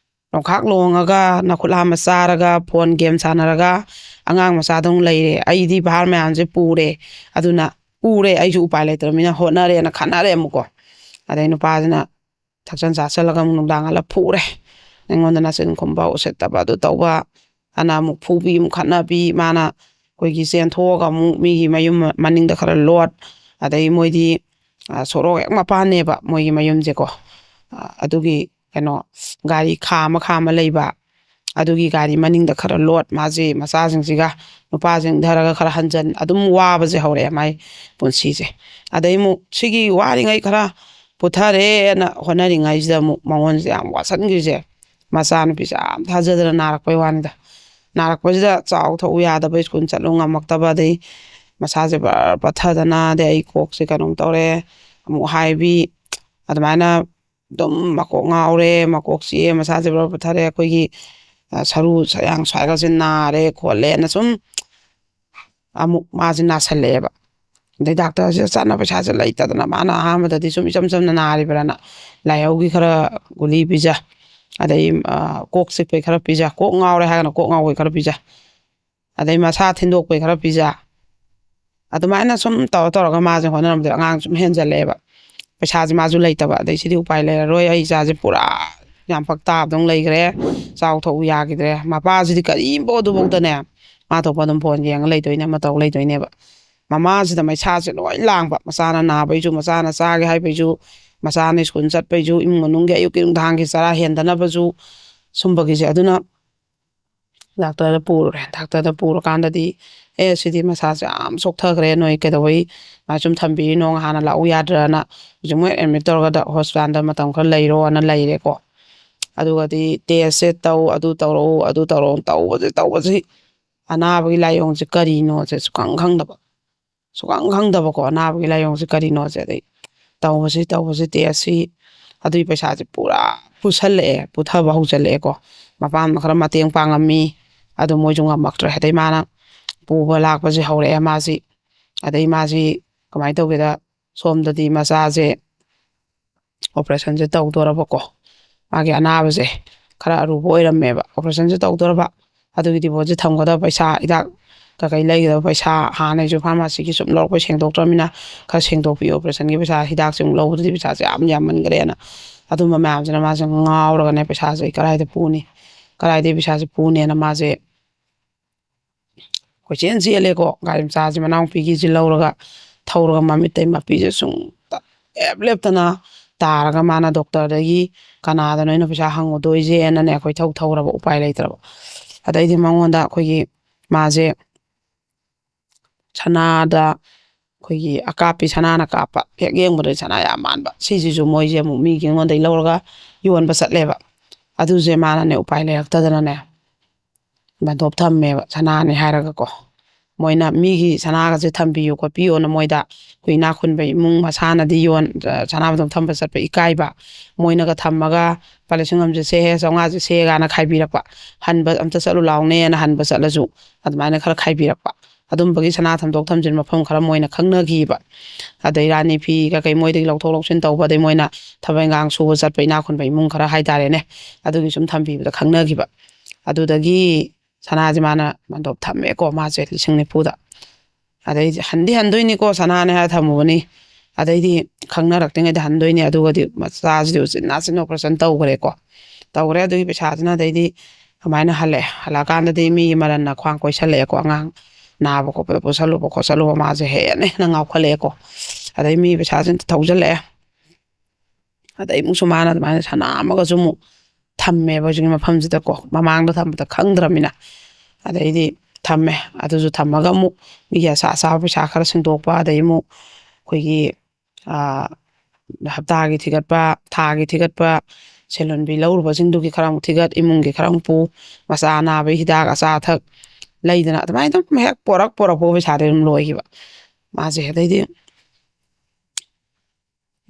ꯅꯣꯡꯈꯥꯛ ꯂꯣꯡꯉꯒ ꯅꯈꯨꯠ ꯍꯥꯝꯕ ꯆꯥꯔꯒ ꯐꯣꯟ ꯒꯦꯝ ꯁꯥꯟꯅꯔꯒ ꯑꯉꯥꯡ ꯃꯆꯥꯗꯧꯅ ꯂꯩꯔꯦ, ꯑꯩꯗꯤ ꯚꯥꯔ ꯃꯌꯥꯝꯁꯦ ꯄꯨꯔꯦ, ꯑꯗꯨꯅ ꯄꯨꯔꯦ, ꯑꯩꯁꯨ ꯎꯄꯥꯏ ꯂꯩꯇ꯭ꯔꯕꯅꯤꯅ ꯍꯣꯠꯅꯔꯦꯅ" ꯈꯠꯅꯔꯦ ꯑꯃꯨꯛꯀꯣ꯫ ꯑꯗꯩ ꯅꯨꯄꯥꯁꯤꯅ ꯊꯛꯆꯟ ꯆꯥꯁꯜꯂꯒ ꯑꯃꯨꯛ ꯅꯨꯡꯗꯥꯡ ꯍꯜꯂ ꯐꯨꯔꯦ꯫ ꯑꯩꯉꯣꯟꯗ ꯅꯆꯤꯟ ꯈꯨꯝꯕ, ꯎꯁꯤꯠꯇꯕ, ꯑꯗꯨ ꯇꯧꯕ ꯑꯅ ꯑꯃꯨꯛ ꯐꯨꯕꯤ, ꯑꯃꯨꯛ ꯈꯠꯅꯕꯤ, ꯃꯥꯅ ꯑꯩꯈꯣꯏꯒꯤ ꯆꯦꯟꯊꯣꯛꯑꯒ ꯑꯃꯨꯛ ꯃꯤꯒꯤ ꯃꯌꯨꯝ ꯃꯅꯤꯡꯗ ꯈꯔ ꯂꯣꯠ, ꯑꯗꯩ ꯃꯣꯏꯗꯤ, ꯑ, ꯁꯣꯔꯣꯛ ꯍꯦꯛ ꯃꯄꯥꯟꯅꯦꯕ ꯃꯣꯏꯒꯤ ꯃꯌꯨꯝꯁꯦꯀꯣ꯫ ꯑ, ꯑꯗꯨꯒꯤ ꯀꯩꯅꯣ, ꯒꯥꯔꯤ ꯈꯥꯝꯃ ꯈꯥꯝꯃ ꯂꯩꯕ, ꯑꯗꯨꯒꯤ ꯒꯥꯔꯤ ꯃꯅꯤꯡꯗ ꯈꯔ ꯂꯣꯠ, ꯃꯥꯁꯦ ꯃꯆꯥꯁꯤꯡꯁꯤꯒ ꯅꯨꯄꯥꯁꯤꯡ ꯏꯟꯊꯔꯒ ꯈꯔ ꯍꯟꯖꯟ, ꯑꯗꯨꯝ ꯋꯥꯕꯁꯦ ꯍꯧꯔꯛꯑꯦ ꯃꯥꯏ ꯄꯨꯟꯁꯤꯁꯦ꯫ ꯑꯗꯩ ꯑꯃꯨꯛ ꯁꯤꯒꯤ ꯋꯥꯔꯤꯉꯩ ꯈꯔ ꯄꯨꯊꯔꯦꯅ ꯍꯣꯠꯅꯔꯤꯉꯩꯁꯤꯗ ꯑꯃꯨꯛ ꯃꯉꯣꯟꯁꯦ ꯌꯥꯝ ꯋꯥꯁꯟꯈ꯭ꯔꯤꯁꯦ, ꯃꯆꯥꯅꯨꯄꯤꯁꯦ ꯌꯥꯝ ꯊꯥꯖꯗꯅ ꯅꯥꯔꯛꯄꯩ ꯋꯥꯅꯤꯗ꯫ ꯅꯥꯔꯛꯄꯁꯤꯗ ꯆꯥꯎ ꯊꯛꯎ ꯌꯥꯗꯕ, ꯁ꯭ꯀꯨꯜ ꯆꯠꯂꯨ ꯉꯝꯃꯛꯇꯕ, ꯑꯗꯩ ꯃꯁꯥꯁꯦ ꯕꯔ ꯄꯠꯊꯗꯅ, ꯑꯗꯩ ꯑꯩ ꯀꯣꯛꯁꯦ ꯀꯩꯅꯣꯝ ꯇꯧꯔꯦ, ꯑꯃꯨꯛ ꯍꯥꯏꯕꯤ, ꯑꯗꯨꯃꯥꯏꯅ ꯑꯗꯨꯝ ꯃꯀꯣꯛ ꯉꯥꯎꯔꯦ, ꯃꯀꯣꯛ ꯆꯤꯛꯑꯦ, ꯃꯁꯥꯁꯦ ꯕꯔ ꯄꯠꯊꯔꯦ, ꯑꯩꯈꯣꯏꯒꯤ, ꯑ, ꯁꯔꯨ ꯁꯌꯥꯡ ꯁ꯭ꯋꯥꯏꯒꯁꯦ ꯅꯥꯔꯦ ꯈꯣꯠꯂꯦꯅ ꯁꯨꯝ ꯑꯃꯨꯛ ꯃꯥꯁꯦ ꯅꯥꯁꯜꯂꯛꯑꯦꯕ꯫ ꯑꯗꯩ ꯗꯥꯛꯇꯔꯁꯦ ꯆꯠꯅ ꯄꯩꯁꯥꯁꯦ ꯂꯩꯇꯗꯅ, ꯃꯥꯅ ꯑꯍꯥꯟꯕꯗꯗꯤ ꯁꯨꯝ ꯏꯆꯝ ꯆꯝꯅ ꯅꯥꯔꯤꯕ꯭ꯔꯥꯅ ꯂꯥꯏꯍꯧꯒꯤ ꯈꯔ ꯒꯨꯂꯤ ꯄꯤꯖ, ꯑꯗꯩ, ꯑ, ꯀꯣꯛ ꯆꯤꯛꯄꯩ ꯈꯔ ꯄꯤꯖ, ꯀꯣꯛ ꯉꯥꯎꯔꯦ ꯍꯥꯏꯔꯒꯅ ꯀꯣꯛ ꯉꯥꯎꯕꯩ ꯈꯔ ꯄꯤꯖ, ꯑꯗꯩ ꯃꯁꯥ ꯊꯤꯟꯗꯣꯛꯄꯩ ꯈꯔ ꯄꯤꯖ, ꯑꯗꯨꯃꯥꯏꯅ ꯁꯨꯝ ꯇꯧꯔ ꯇꯧꯔꯒ ꯃꯥꯁꯦ ꯍꯣꯠꯅꯔꯝꯕꯗ ꯑꯉꯥꯡ ꯁꯨꯝ ꯍꯦꯟꯖꯜꯂꯛꯑꯦꯕ꯫ ꯄꯩꯁꯥꯁꯦ ꯃꯥꯁꯨ ꯂꯩꯇꯕ, ꯑꯗꯩ ꯁꯤꯗꯤ ꯎꯄꯥꯏ ꯂꯩꯔꯔꯣꯏ, ꯑꯩ ꯏꯆꯥꯁꯦ ꯄꯨꯔꯥ ꯌꯥꯝ ꯐꯛ ꯇꯥꯕꯗꯧꯅ ꯂꯩꯈ꯭ꯔꯦ, ꯆꯥꯎ ꯊꯛꯎ ꯌꯥꯈꯤꯗ꯭ꯔꯦ꯫ ꯃꯄꯥꯁꯤꯗꯤ ꯀꯔꯤꯝꯐꯥꯎ ꯑꯗꯨꯐꯥꯎꯗꯅꯦ, ꯃꯥ ꯊꯣꯛꯄ ꯑꯗꯨꯝ ꯐꯣꯟ ꯌꯦꯡꯉ ꯂꯩꯗꯣꯏꯅꯦ, ꯑꯃ ꯇꯧ ꯂꯩꯗꯣꯏꯅꯦꯕ꯫ ꯃꯃꯥꯁꯤꯗ ꯃꯩꯁꯥꯁꯦ ꯂꯣꯏ ꯂꯥꯡꯕ, ꯃꯆꯥꯅ ꯅꯥꯕꯩꯁꯨ, ꯃꯆꯥꯅ ꯆꯥꯒꯦ ꯍꯥꯏꯕꯩꯁꯨ, ꯃꯆꯥꯅ ꯁ꯭ꯀꯨꯜ ꯆꯠꯄꯩꯁꯨ, ꯏꯃꯨꯡ ꯃꯅꯨꯡꯒꯤ ꯑꯌꯨꯛꯀꯤ ꯅꯨꯡꯗꯥꯡꯒꯤ ꯆꯔꯥ ꯍꯦꯟꯗꯅꯕꯁꯨ, ꯁꯨꯝꯕꯒꯤꯁꯦ꯫ ꯑꯗꯨꯅ ꯗꯥꯛꯇꯔꯗ ꯄꯨꯔꯨꯔꯦ꯫ ꯗꯥꯛꯇꯔꯗ ꯄꯨꯔꯀꯥꯟꯗꯗꯤ, "ꯑꯦ, ꯁꯤꯗꯤ ꯃꯁꯥꯁꯦ ꯌꯥꯝ ꯁꯣꯛꯊꯈ꯭ꯔꯦ, ꯅꯣꯏ ꯀꯩꯗꯧꯕꯩ ꯁꯨꯃꯥꯏꯅ ꯁꯨꯝ ꯊꯝꯕꯤꯔꯤꯅꯣ? ꯍꯥꯟꯅ ꯂꯥꯛꯎ ꯌꯥꯗ꯭ꯔꯅ?" ꯍꯧꯖꯤꯛ ꯃꯣꯏ ꯑꯦꯗꯃꯤꯠ ꯇꯧꯔꯒ ꯍꯣꯁꯄꯤꯇꯥꯜꯗ ꯃꯇꯝ ꯈꯔ ꯂꯩꯔꯣꯅ ꯂꯩꯔꯦꯀꯣ꯫ ꯑꯗꯨꯒꯗꯤ ꯇꯦꯁꯁꯦ ꯇꯧ, ꯑꯗꯨ ꯇꯧꯔꯛꯎ, ꯑꯗꯨ ꯇꯧꯔꯛꯎ, ꯇꯧꯕꯁꯤ ꯇꯧꯕꯁꯤ ꯑꯅꯥꯕꯒꯤ ꯂꯥꯏꯑꯣꯡꯁꯦ ꯀꯔꯤꯅꯣꯁꯦ ꯁꯨꯈꯪ ꯈꯪꯗꯕ꯫ ꯁꯨꯈꯪ ꯈꯪꯗꯕꯀꯣ, ꯑꯅꯥꯕꯒꯤ ꯂꯥꯏꯑꯣꯡꯁꯦ ꯀꯔꯤꯅꯣꯁꯦ꯫ ꯑꯗꯩ ꯇꯧꯕꯁꯤ ꯇꯧꯕꯁꯤ ꯇꯦꯁꯁꯤ, ꯑꯗꯨꯒꯤ ꯄꯩꯁꯥꯁꯦ ꯄꯨꯔꯥ ꯄꯨꯁꯜꯂꯛꯑꯦ, ꯄꯨꯊꯕ ꯍꯧꯖꯜꯂꯛꯑꯦꯀꯣ꯫ ꯃꯄꯥꯝꯗ ꯈꯔ ꯃꯇꯦꯡ ꯄꯥꯡꯉꯝꯃꯤ, ꯑꯗꯨ ꯃꯣꯏꯁꯨ ꯉꯝꯃꯛꯇ꯭ꯔꯦ꯫ ꯑꯗꯩ ꯃꯥꯅ ꯄꯨꯕ ꯂꯥꯛꯄꯁꯦ ꯍꯧꯔꯛꯑꯦ ꯃꯥꯁꯤ꯫ ꯑꯗꯩ ꯃꯥꯁꯤ ꯀꯃꯥꯏꯅ ꯇꯧꯒꯦꯗ, ꯁꯣꯝꯗꯗꯤ ꯃꯆꯥꯁꯦ ꯑꯣꯄꯔꯦꯁꯟꯁꯦ ꯇꯧꯗꯣꯔꯕꯀꯣ꯫ ꯃꯥꯒꯤ ꯑꯅꯥꯕꯁꯦ ꯈꯔ ꯑꯔꯨꯕ ꯑꯣꯏꯔꯝꯃꯦꯕ꯫ ꯑꯣꯄꯔꯦꯁꯟꯁꯦ ꯇꯧꯗꯣꯔꯕ, ꯑꯗꯨꯒꯤ ꯗꯤꯄꯣꯖꯤꯠ ꯊꯝꯒꯗꯕ ꯄꯩꯁꯥ, ꯍꯤꯗꯥꯛ ꯀꯀꯩ ꯂꯩꯒꯗꯕ ꯄꯩꯁꯥ, ꯍꯥꯟꯅꯩꯁꯨ ꯐꯥꯔꯃꯥꯁꯤꯒꯤ ꯁꯨꯝ ꯂꯧꯔꯛꯄꯩ ꯁꯦꯡꯗꯣꯛꯇ꯭ꯔꯕꯅꯤꯅ, ꯈꯔ ꯁꯦꯡꯗꯣꯛꯄꯤꯌꯨ, ꯑꯣꯄꯔꯦꯁꯟꯒꯤ ꯄꯩꯁꯥ, ꯍꯤꯗꯥꯛꯁꯦ ꯑꯃꯨꯛ ꯂꯧꯕꯗꯗꯤ ꯄꯩꯁꯥꯁꯦ ꯌꯥꯝ ꯌꯥꯝꯃꯟꯈ꯭ꯔꯦꯅ꯫ ꯑꯗꯨꯝꯕ ꯃꯌꯥꯝꯁꯤꯅ ꯃꯥꯁꯦ ꯉꯥꯎꯔꯒꯅꯦ, ꯄꯩꯁꯥꯁꯦ ꯑꯩ ꯀꯗꯥꯏꯗ ꯄꯨꯅꯤ, ꯀꯗꯥꯏꯗꯒꯤ ꯄꯩꯁꯥꯁꯦ ꯄꯨꯅꯦꯅ ꯃꯥꯁꯦ ꯀꯣꯏꯆꯦꯟ ꯆꯦꯜꯂꯦꯀꯣ꯫ ꯒꯥꯔꯤ ꯃꯆꯥꯁꯦ ꯃꯅꯥꯎꯄꯤꯒꯤꯁꯦ ꯂꯧꯔꯒ ꯊꯧꯔꯒ ꯃꯃꯤꯠꯇꯩ ꯃꯄꯤꯁꯦ ꯁꯨꯝ ꯂꯦꯞ ꯂꯦꯞꯇꯅ ꯇꯥꯔꯒ, ꯃꯥꯅ ꯗꯣꯛꯇꯔꯗꯒꯤ ꯀꯅꯥꯗꯅꯣ ꯑꯩꯅ ꯄꯩꯁꯥ ꯍꯪꯉꯨꯗꯣꯏꯁꯦꯅꯅꯦ ꯀꯣꯏꯊꯧ ꯊꯧꯔꯕ, ꯎꯄꯥꯏ ꯂꯩꯇ꯭ꯔꯕ꯫ ꯑꯗꯩꯗꯤ ꯃꯉꯣꯟꯗ ꯑꯩꯈꯣꯏꯒꯤ ꯃꯥꯁꯦ ꯁꯅꯥꯗ, ꯑꯩꯈꯣꯏꯒꯤ ꯑꯀꯥꯞꯄꯤ ꯁꯅꯥꯅ ꯀꯥꯞꯄ, ꯍꯦꯛ ꯌꯦꯡꯕꯗ ꯁꯅꯥ ꯌꯥꯝ ꯃꯥꯟꯕ, ꯁꯤꯁꯤꯁꯨ ꯃꯣꯏꯁꯦ ꯑꯃꯨꯛ ꯃꯤꯒꯤ ꯑꯩꯉꯣꯟꯗꯒꯤ ꯂꯧꯔꯒ ꯌꯣꯟꯕ ꯆꯠꯂꯦꯕ꯫ ꯑꯗꯨꯁꯦ ꯃꯥꯅꯅꯦ ꯎꯄꯥꯏ ꯂꯩꯔꯛꯇꯗꯅꯅꯦ ꯕꯟꯗꯣꯞ ꯊꯝꯃꯦꯕ, ꯁꯅꯥꯅꯦ ꯍꯥꯏꯔꯒꯀꯣ꯫ ꯃꯣꯏꯅ ꯃꯤꯒꯤ ꯁꯅꯥꯒꯁꯦ ꯊꯝꯕꯤꯌꯨ ꯈꯣꯠꯄꯤꯌꯣꯅ ꯃꯣꯏꯗ, ꯑꯩꯈꯣꯏ ꯏꯅꯥꯛ ꯈꯨꯟꯕ ꯏꯃꯨꯡ ꯃꯁꯥꯅꯗꯤ ꯌꯣꯟ-, ꯁꯅꯥ ꯕꯟꯗꯣꯞ ꯊꯝꯕ ꯆꯠꯄ ꯏꯀꯥꯏꯕ, ꯃꯣꯏꯅꯒ ꯊꯝꯃꯒ "ꯂꯨꯄꯥ ꯂꯤꯁꯤꯡ ꯑꯃꯁꯦ ꯁꯦ, ꯆꯥꯝꯃꯉꯥꯁꯦ ꯁꯦ" ꯀꯥꯏꯅ ꯈꯥꯏꯕꯤꯔꯛꯄ, "ꯍꯟꯕ ꯑꯝꯇ ꯆꯠꯂꯨ ꯂꯥꯎꯅꯦꯅ" ꯍꯟꯕ ꯆꯠꯂꯁꯨ ꯑꯗꯨꯃꯥꯏꯅ ꯈꯔ ꯈꯥꯏꯕꯤꯔꯛꯄ꯫ ꯑꯗꯨꯝꯕꯒꯤ ꯁꯅꯥ ꯊꯝꯗꯣꯛ ꯊꯝꯖꯤꯟ ꯃꯐꯝ ꯈꯔ ꯃꯣꯏꯅ ꯈꯪꯅꯈꯤꯕ꯫ ꯑꯗꯩ ꯔꯥꯅꯤ ꯐꯤ ꯀꯩꯀꯩ ꯃꯣꯏꯗꯒꯤ ꯂꯧꯊꯣꯛ ꯂꯧꯁꯤꯟ ꯇꯧꯕ, ꯑꯗꯩ ꯃꯣꯏꯅ ꯊꯕꯛ ꯏꯪꯈꯥꯡ ꯁꯨꯕ ꯆꯠꯄ ꯏꯅꯥꯛ ꯈꯨꯟꯕ ꯏꯃꯨꯡ ꯈꯔ ꯍꯥꯏꯇꯥꯔꯦꯅꯦ, ꯑꯗꯨꯒꯤ ꯁꯨꯝ ꯊꯝꯕꯤꯕꯗ ꯈꯪꯅꯈꯤꯕ꯫ ꯑꯗꯨꯗꯒꯤ ꯁꯅꯥꯁꯦ ꯃꯥꯅ ꯃꯟꯗꯣꯞ ꯊꯝꯃꯦꯀꯣ, ꯃꯥꯁꯦ ꯂꯤꯁꯤꯡ ꯅꯤꯐꯨꯗ꯫ ꯑꯗꯩꯗꯤ ꯍꯟꯗꯤ ꯍꯟꯗꯣꯏꯅꯤꯀꯣ, ꯁꯅꯥꯅꯦ ꯍꯥꯏꯔ ꯊꯝꯃꯨꯕꯅꯤ꯫ ꯑꯗꯩꯗꯤ ꯈꯪꯅꯔꯛꯇ꯭ꯔꯤꯉꯩꯗ ꯍꯟꯗꯣꯏꯅꯤ꯫ ꯑꯗꯨꯒꯗꯤ ꯃꯆꯥꯁꯤꯗꯤ ꯎꯆꯤꯟ ꯅꯥꯆꯤꯟ ꯑꯣꯄꯔꯦꯁꯟ ꯇꯧꯈ꯭ꯔꯦꯀꯣ꯫ ꯇꯧꯈ꯭ꯔꯦ꯫ ꯑꯗꯨꯒꯤ ꯄꯩꯁꯥꯁꯤꯅ ꯑꯗꯩꯗꯤ ꯀꯃꯥꯏꯅ ꯍꯜꯂꯛꯑꯦ? ꯍꯜꯂꯛꯑꯀꯥꯟꯗꯗꯤ ꯃꯤꯒꯤ ꯃꯔꯟꯅ ꯈ꯭ꯋꯥꯡ ꯀꯣꯏꯁꯜꯂꯛꯑꯦꯀꯣ꯫ ꯑꯉꯥꯡ ꯅꯥꯕ ꯈꯣꯠꯄꯗ ꯄꯨꯁꯜꯂꯨꯕ ꯈꯣꯠꯆꯜꯂꯨꯕ, ꯃꯥꯁꯦ ꯍꯦꯟꯅ ꯍꯦꯟꯅ ꯉꯥꯎꯈꯠꯂꯛꯑꯦꯀꯣ꯫ ꯑꯗꯩ ꯃꯤ ꯄꯩꯁꯥꯁꯤꯅ ꯊꯧꯖꯜꯂꯛꯑꯦ꯫ ꯑꯗꯩ ꯑꯃꯨꯛꯁꯨ ꯃꯥꯅ ꯑꯗꯨꯃꯥꯏꯅ ꯁꯅꯥ ꯑꯃꯒꯁꯨ ꯑꯃꯨꯛ ꯊꯝꯃꯦꯕ ꯍꯧꯖꯤꯛꯀꯤ ꯃꯐꯝꯁꯤꯗꯀꯣ, ꯃꯃꯥꯡꯗ ꯊꯝꯕꯗ ꯈꯪꯗ꯭ꯔꯃꯤꯅ꯫ ꯑꯗꯩꯗꯤ ꯊꯝꯃꯦ꯫ ꯑꯗꯨꯁꯨ ꯊꯝꯃꯒ ꯑꯃꯨꯛ ꯃꯤꯒꯤ ꯑꯆꯥ ꯑꯆꯥꯕ ꯄꯩꯁꯥ ꯈꯔ ꯁꯤꯡꯗꯣꯛꯄ, ꯑꯗꯩ ꯑꯃꯨꯛ ꯑꯩꯈꯣꯏꯒꯤ, ꯑꯥ, ꯍꯞꯇꯥꯒꯤ ꯊꯤꯒꯠꯄ, ꯊꯥꯒꯤ ꯊꯤꯒꯠꯄ, ꯁꯦꯜꯍꯨꯟꯕꯤ ꯂꯧꯔꯨꯕꯁꯤꯡꯗꯨꯒꯤ ꯈꯔ ꯑꯃꯨꯛ ꯊꯤꯒꯠ, ꯏꯃꯨꯡꯒꯤ ꯈꯔ ꯑꯃꯨꯛ ꯄꯨ, ꯃꯆꯥ ꯅꯥꯕꯒꯤ ꯍꯤꯗꯥꯛ ꯑꯆꯥ ꯑꯊꯛ ꯂꯩꯗꯅ, ꯑꯗꯨꯃꯥꯏꯅ ꯑꯗꯨꯝ ꯍꯦꯛ ꯄꯣꯔꯛ ꯄꯣꯔꯛꯄ ꯄꯩꯁꯥꯗꯩ ꯑꯗꯨꯝ ꯂꯣꯏꯈꯤꯕ ꯃꯥꯁꯦ꯫ ꯑꯗꯩꯗꯤ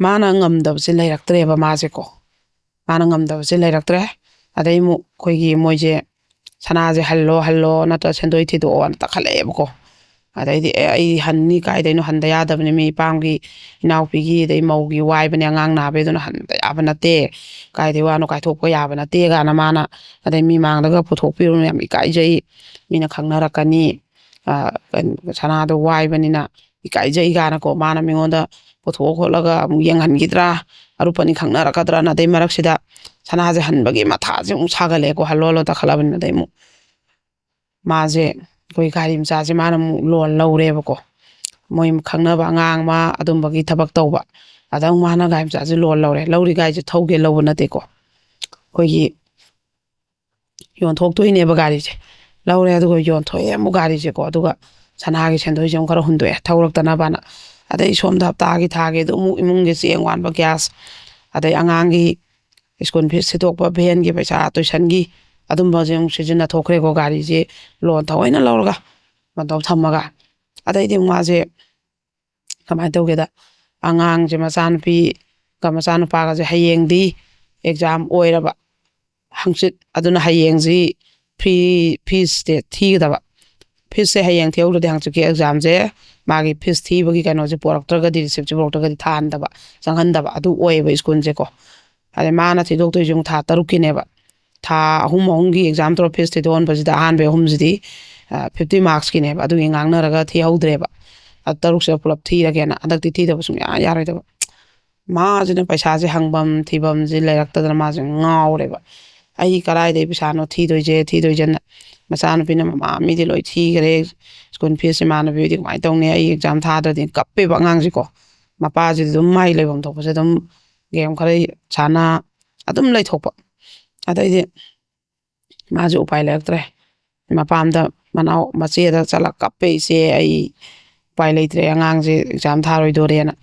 ꯃꯥꯅ ꯉꯝꯗꯕꯁꯦ ꯂꯩꯔꯛꯇ꯭ꯔꯦꯕ ꯃꯥꯁꯦꯀꯣ꯫ ꯃꯥꯅ ꯉꯝꯗꯕꯁꯦ ꯂꯩꯔꯛꯇ꯭ꯔꯦ꯫ ꯑꯗꯩ ꯑꯃꯨꯛ ꯑꯩꯈꯣꯏꯒꯤ ꯃꯣꯏꯁꯦ ꯁꯅꯥꯁꯦ ꯍꯜꯂꯣ, ꯍꯜꯂꯣ, ꯅꯠꯇ꯭ꯔ ꯁꯦꯟꯗꯣꯏ ꯊꯤꯗꯣꯛꯑꯣꯅ ꯇꯛꯈꯠꯂꯛꯑꯦꯕꯀꯣ꯫ ꯑꯗꯩꯗꯤ "ꯑꯦ, ꯑꯩ ꯍꯟꯅꯤ, ꯀꯥꯏꯗꯩꯅꯣ, ꯍꯟꯗ ꯌꯥꯗꯕꯅꯤ, ꯃꯤ ꯏꯄꯥꯝꯒꯤ, ꯏꯅꯥꯎꯄꯤꯒꯤ, ꯑꯗꯩ ꯃꯧꯒꯤ ꯋꯥꯏꯕꯅꯦ, ꯑꯉꯥꯡ ꯅꯥꯕꯩ, ꯑꯗꯨꯅ ꯍꯟꯗ ꯌꯥꯕ ꯅꯠꯇꯦ, ꯀꯥꯏꯗꯩ ꯋꯥꯅꯣ, ꯀꯥꯏꯊꯣꯛꯄ ꯌꯥꯕ ꯅꯠꯇꯦ" ꯀꯥꯏꯅ ꯃꯥꯅ, ꯑꯗꯩ ꯃꯤ ꯃꯥꯡꯗꯒ ꯄꯨꯊꯣꯛꯄꯤꯔꯨꯅꯨ, ꯌꯥꯝ ꯏꯀꯥꯏꯖꯩ, ꯃꯤꯅ ꯈꯪꯅꯔꯛꯀꯅꯤ, ꯑ, ꯀꯩꯅꯣ, ꯁꯅꯥꯗꯣ ꯋꯥꯏꯕꯅꯤꯅ ꯏꯀꯥꯏꯖꯩ ꯀꯥꯏꯅꯀꯣ, ꯃꯥꯅ ꯃꯤꯉꯣꯟꯗ ꯄꯨꯊꯣꯛꯑ ꯈꯣꯠꯂꯒ ꯑꯃꯨꯛ ꯌꯦꯡꯍꯟꯈꯤꯗ꯭ꯔꯥ, ꯑꯔꯨꯞꯄꯅꯤ ꯈꯪꯅꯔꯛꯀꯗ꯭ꯔꯅ, ꯑꯗꯩ ꯃꯔꯛꯁꯤꯗ ꯁꯅꯥꯁꯦ ꯍꯟꯕꯒꯤ ꯃꯊꯥꯁꯦ ꯑꯃꯨꯛ ꯁꯥꯒꯠꯂꯛꯑꯦꯀꯣ, ꯍꯜꯂꯣ ꯍꯜꯂꯣ ꯇꯛꯈꯠꯂꯕꯅꯤꯅ꯫ ꯑꯗꯩ ꯑꯃꯨꯛ ꯃꯥꯁꯦ ꯑꯩꯈꯣꯏ ꯒꯥꯔꯤ ꯃꯆꯥꯁꯦ ꯃꯥꯅ ꯑꯃꯨꯛ ꯂꯣꯟ ꯂꯧꯔꯦꯕꯀꯣ, ꯃꯣꯏ ꯈꯪꯅꯕ ꯑꯉꯥꯡ ꯑꯃ ꯑꯗꯨꯝꯕꯒꯤ ꯊꯕꯛ ꯇꯧꯕ꯫ ꯑꯗ ꯑꯃꯨꯛ ꯃꯥꯅ ꯒꯥꯔꯤ ꯃꯆꯥꯁꯦ ꯂꯣꯟ ꯂꯧꯔꯦ꯫ ꯂꯧꯔꯤ ꯒꯥꯔꯤꯁꯦ ꯊꯧꯒꯦ ꯂꯧꯕ ꯅꯠꯇꯦꯀꯣ, ꯑꯩꯈꯣꯏꯒꯤ ꯌꯣꯟꯊꯣꯛꯇꯣꯏꯅꯦꯕ ꯒꯥꯔꯤꯁꯦ꯫ ꯂꯧꯔꯦ, ꯑꯗꯨꯒ ꯌꯣꯟꯊꯣꯛꯑꯦ ꯑꯃꯨꯛ ꯒꯥꯔꯤꯁꯦꯀꯣ, ꯑꯗꯨꯒ ꯁꯅꯥꯒꯤ ꯁꯦꯟꯗꯣꯏꯁꯦ ꯑꯃꯨꯛ ꯈꯔ ꯍꯨꯟꯗꯣꯛꯑꯦ ꯊꯧꯔꯛꯇꯅꯕꯅ꯫ ꯑꯗꯩ ꯁꯣꯝꯗ ꯍꯞꯇꯥꯒꯤ ꯊꯥꯒꯤ ꯑꯗꯨ ꯑꯃꯨꯛ ꯏꯃꯨꯡꯒꯤ ꯆꯦꯡ ꯋꯥꯟꯕ, ꯒ꯭ꯌꯥꯁ, ꯑꯗꯩ ꯑꯉꯥꯡꯒꯤ ꯁ꯭ꯀꯨꯜ ꯐꯤꯁ ꯊꯤꯗꯣꯛꯄ, ꯚꯦꯟꯒꯤ ꯄꯩꯁꯥ, ꯇꯨꯏꯁꯟꯒꯤ, ꯑꯗꯨꯝꯕꯁꯦ ꯑꯃꯨꯛ ꯁꯤꯖꯤꯟꯅꯊꯣꯛꯈ꯭ꯔꯦꯀꯣ, ꯒꯥꯔꯤꯁꯦ ꯂꯣꯟ ꯊꯑꯣꯏꯅ ꯂꯧꯔꯒ ꯃꯇꯧ ꯊꯝꯃꯒ꯫ ꯑꯗꯩꯗꯤ ꯑꯃꯨꯛ ꯃꯥꯁꯦ ꯀꯃꯥꯏꯅ ꯇꯧꯒꯦꯗ, ꯑꯉꯥꯡꯁꯦ, ꯃꯆꯥꯅꯨꯄꯤꯒ ꯃꯆꯥꯅꯨꯄꯥꯒꯁꯦ ꯍꯌꯦꯡꯗꯤ ꯑꯦꯛꯖꯥꯝ ꯑꯣꯏꯔꯕ, ꯍꯪꯆꯤꯠ, ꯑꯗꯨꯅ ꯍꯌꯦꯡꯁꯤ ꯐ꯭ꯔꯤ, ꯐꯤꯁꯁꯦ ꯊꯤꯒꯗꯕ꯫ ꯐꯤꯁꯁꯦ ꯍꯌꯦꯡ ꯊꯤꯍꯧꯗ꯭ꯔꯗꯤ ꯍꯪꯆꯤꯠꯀꯤ ꯑꯦꯛꯖꯥꯝꯁꯦ, ꯃꯥꯒꯤ ꯐꯤꯁ ꯊꯤꯕꯒꯤ ꯀꯩꯅꯣꯁꯦ ꯄꯣꯔꯛꯇ꯭ꯔꯒꯗꯤ, ꯔꯤꯁꯤꯞꯁꯦ ꯄꯣꯔꯛꯇ꯭ꯔꯒꯗꯤ ꯊꯥꯍꯟꯗꯕ, ꯆꯪꯍꯟꯗꯕ, ꯑꯗꯨ ꯑꯣꯏꯌꯦꯕ ꯁ꯭ꯀꯨꯜꯁꯦꯀꯣ꯫ ꯑꯗꯩ ꯃꯥꯅ ꯊꯤꯗꯣꯛꯇꯣꯏꯁꯦ ꯑꯃꯨꯛ ꯊꯥ ꯇꯔꯨꯛꯀꯤꯅꯦꯕ꯫ ꯊꯥ ꯑꯍꯨꯝ ꯑꯍꯨꯝꯒꯤ ꯑꯦꯛꯖꯥꯝ ꯇꯧꯔ ꯐꯤꯁ ꯊꯤꯗꯣꯛꯍꯟꯕꯁꯤꯗ, ꯑꯍꯥꯟꯕ ꯑꯍꯨꯝꯁꯤꯗꯤ, ꯑ, ꯐꯤꯐꯇꯤ ꯃꯥꯔꯛꯁꯀꯤꯅꯦꯕ, ꯑꯗꯨꯒꯤ ꯉꯥꯡꯅꯔꯒ ꯊꯤꯍꯧꯗ꯭ꯔꯦꯕ꯫ ꯑ, ꯇꯔꯨꯛꯁꯤꯗ ꯄꯨꯂꯞ ꯊꯤꯔꯒꯦꯅ꯫ ꯍꯟꯗꯛꯇꯤ ꯊꯤꯗꯕ ꯁꯨꯡꯌꯥ ꯌꯥꯔꯣꯏꯗꯕ꯫ ꯃꯥꯁꯤꯅ ꯄꯩꯁꯥꯁꯦ ꯍꯪꯐꯝ ꯊꯤꯐꯝꯁꯦ ꯂꯩꯔꯛꯇꯗꯅ ꯃꯥꯁꯦ ꯉꯥꯎꯔꯦꯕ꯫ "ꯑꯩ ꯀꯗꯥꯏꯗꯒꯤ ꯄꯩꯁꯥꯅꯣ ꯊꯤꯗꯣꯏꯁꯦ, ꯊꯤꯗꯣꯏꯁꯦꯅ?" ꯃꯆꯥꯅꯨꯄꯤꯅ, "ꯃꯃꯥ, ꯃꯤꯗꯤ ꯂꯣꯏ ꯊꯤꯈ꯭ꯔꯦ ꯁ꯭ꯀꯨꯜ ꯐꯤꯁ, ꯏꯃꯥꯟꯅꯕꯤꯗꯤ ꯀꯃꯥꯏꯅ ꯇꯧꯅꯤ? ꯑꯩ ꯑꯦꯛꯖꯥꯝ ꯊꯥꯗ꯭ꯔꯗꯤ?" ꯀꯞꯄꯦꯕ ꯑꯉꯥꯡꯁꯤꯀꯣ꯫ ꯃꯄꯥꯁꯤꯗꯤ ꯑꯗꯨꯝ ꯃꯥꯏ ꯂꯩꯐꯝ ꯊꯣꯛꯄꯁꯦ ꯑꯗꯨꯝ ꯒꯦꯝ ꯈꯔ ꯁꯥꯟꯅ ꯑꯗꯨꯝ ꯂꯩꯊꯣꯛꯄ꯫ ꯑꯗꯩꯗꯤ ꯃꯥꯁꯨ ꯎꯄꯥꯏ ꯂꯩꯔꯛꯇ꯭ꯔꯦ꯫ ꯃꯄꯥꯝꯗ ꯃꯅꯥꯎ ꯃꯆꯦꯗ ꯆꯠꯂ ꯀꯞꯄꯦ, "ꯏꯆꯦ, ꯑꯩ ꯎꯄꯥꯏ ꯂꯩꯇ꯭ꯔꯦ, ꯑꯉꯥꯡꯁꯦ ꯑꯦꯛꯖꯥꯝ ꯊꯥꯔꯣꯏꯗꯣꯔꯦꯅ"꯫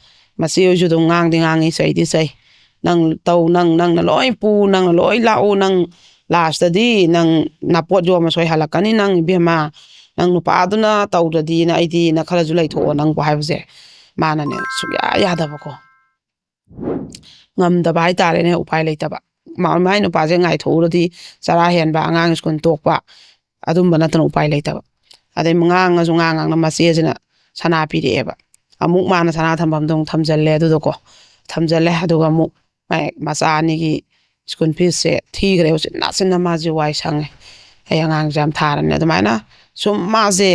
ꯃꯆꯦ ꯍꯣꯏꯁꯨ ꯑꯗꯨꯝ ꯉꯥꯡꯗꯤ ꯉꯥꯡꯉꯤ, ꯆꯩꯗꯤ ꯆꯩ꯫ "ꯅꯪ ꯇꯧ, ꯅꯪ, ꯅꯪꯅ ꯂꯣꯏ ꯄꯨ, ꯅꯪꯅ ꯂꯣꯏ ꯂꯥꯛꯎ, ꯅꯪ ꯂꯥꯁꯇꯗꯤ ꯅꯪ ꯅꯄꯣꯠ ꯌꯣꯝꯃ ꯁꯣꯏ ꯍꯜꯂꯛꯀꯅꯤ ꯅꯪ ꯏꯕꯦꯝꯃ, ꯅꯪ ꯅꯨꯄꯥꯗꯨꯅ ꯇꯧꯗ꯭ꯔꯗꯤꯅ ꯑꯩꯗꯤꯅ ꯈꯔꯁꯨ ꯂꯩꯊꯣꯛꯑꯣ ꯅꯪꯕꯨ" ꯍꯥꯏꯕꯁꯦ ꯃꯥꯅꯅꯦ ꯁꯨꯡꯌꯥ ꯌꯥꯗꯕꯀꯣ꯫ ꯉꯝꯗꯕ ꯍꯥꯏꯇꯥꯔꯦꯅꯦ, ꯎꯄꯥꯏ ꯂꯩꯇꯕ꯫ ꯃꯥ-, ꯃꯥꯏ ꯅꯨꯄꯥꯁꯦ ꯉꯥꯏꯊꯣꯛꯎꯔꯗꯤ ꯆꯔꯥ ꯍꯦꯟꯕ, ꯑꯉꯥꯡ ꯁ꯭ꯀꯨꯜ ꯇꯣꯛꯄ, ꯑꯗꯨꯝꯕ ꯅꯠꯇꯅ ꯎꯄꯥꯏ ꯂꯩꯇꯕ꯫ ꯑꯗꯩ ꯉꯥꯡꯉꯁꯨ ꯉꯥꯡ ꯉꯥꯡꯅ ꯃꯆꯦꯁꯤꯅ ꯁꯅꯥ ꯄꯤꯔꯛꯑꯦꯕ꯫ ꯑꯃꯨꯛ ꯃꯥꯅ ꯁꯅꯥ ꯊꯝꯐꯝꯗꯣ ꯑꯃꯨꯛ ꯊꯝꯖꯜꯂꯦ, ꯑꯗꯨꯗꯀꯣ ꯊꯝꯖꯜꯂꯦ꯫ ꯑꯗꯨꯒ ꯑꯃꯨꯛ ꯃꯥꯏ ꯃꯆꯥ ꯑꯅꯤꯒꯤ ꯁ꯭ꯀꯨꯜ ꯐꯤꯁꯁꯦ ꯊꯤꯈ꯭ꯔꯦ꯫ ꯎꯆꯤꯟ ꯅꯥꯆꯤꯟꯅ ꯃꯥꯁꯦ ꯋꯥꯏ ꯁꯪꯉꯦ꯫ ꯑꯩ ꯑꯉꯥꯡꯁꯦ ꯌꯥꯝ ꯊꯥꯔꯅꯤ꯫ ꯑꯗꯨꯃꯥꯏꯅ ꯁꯨꯝ ꯃꯥꯁꯦ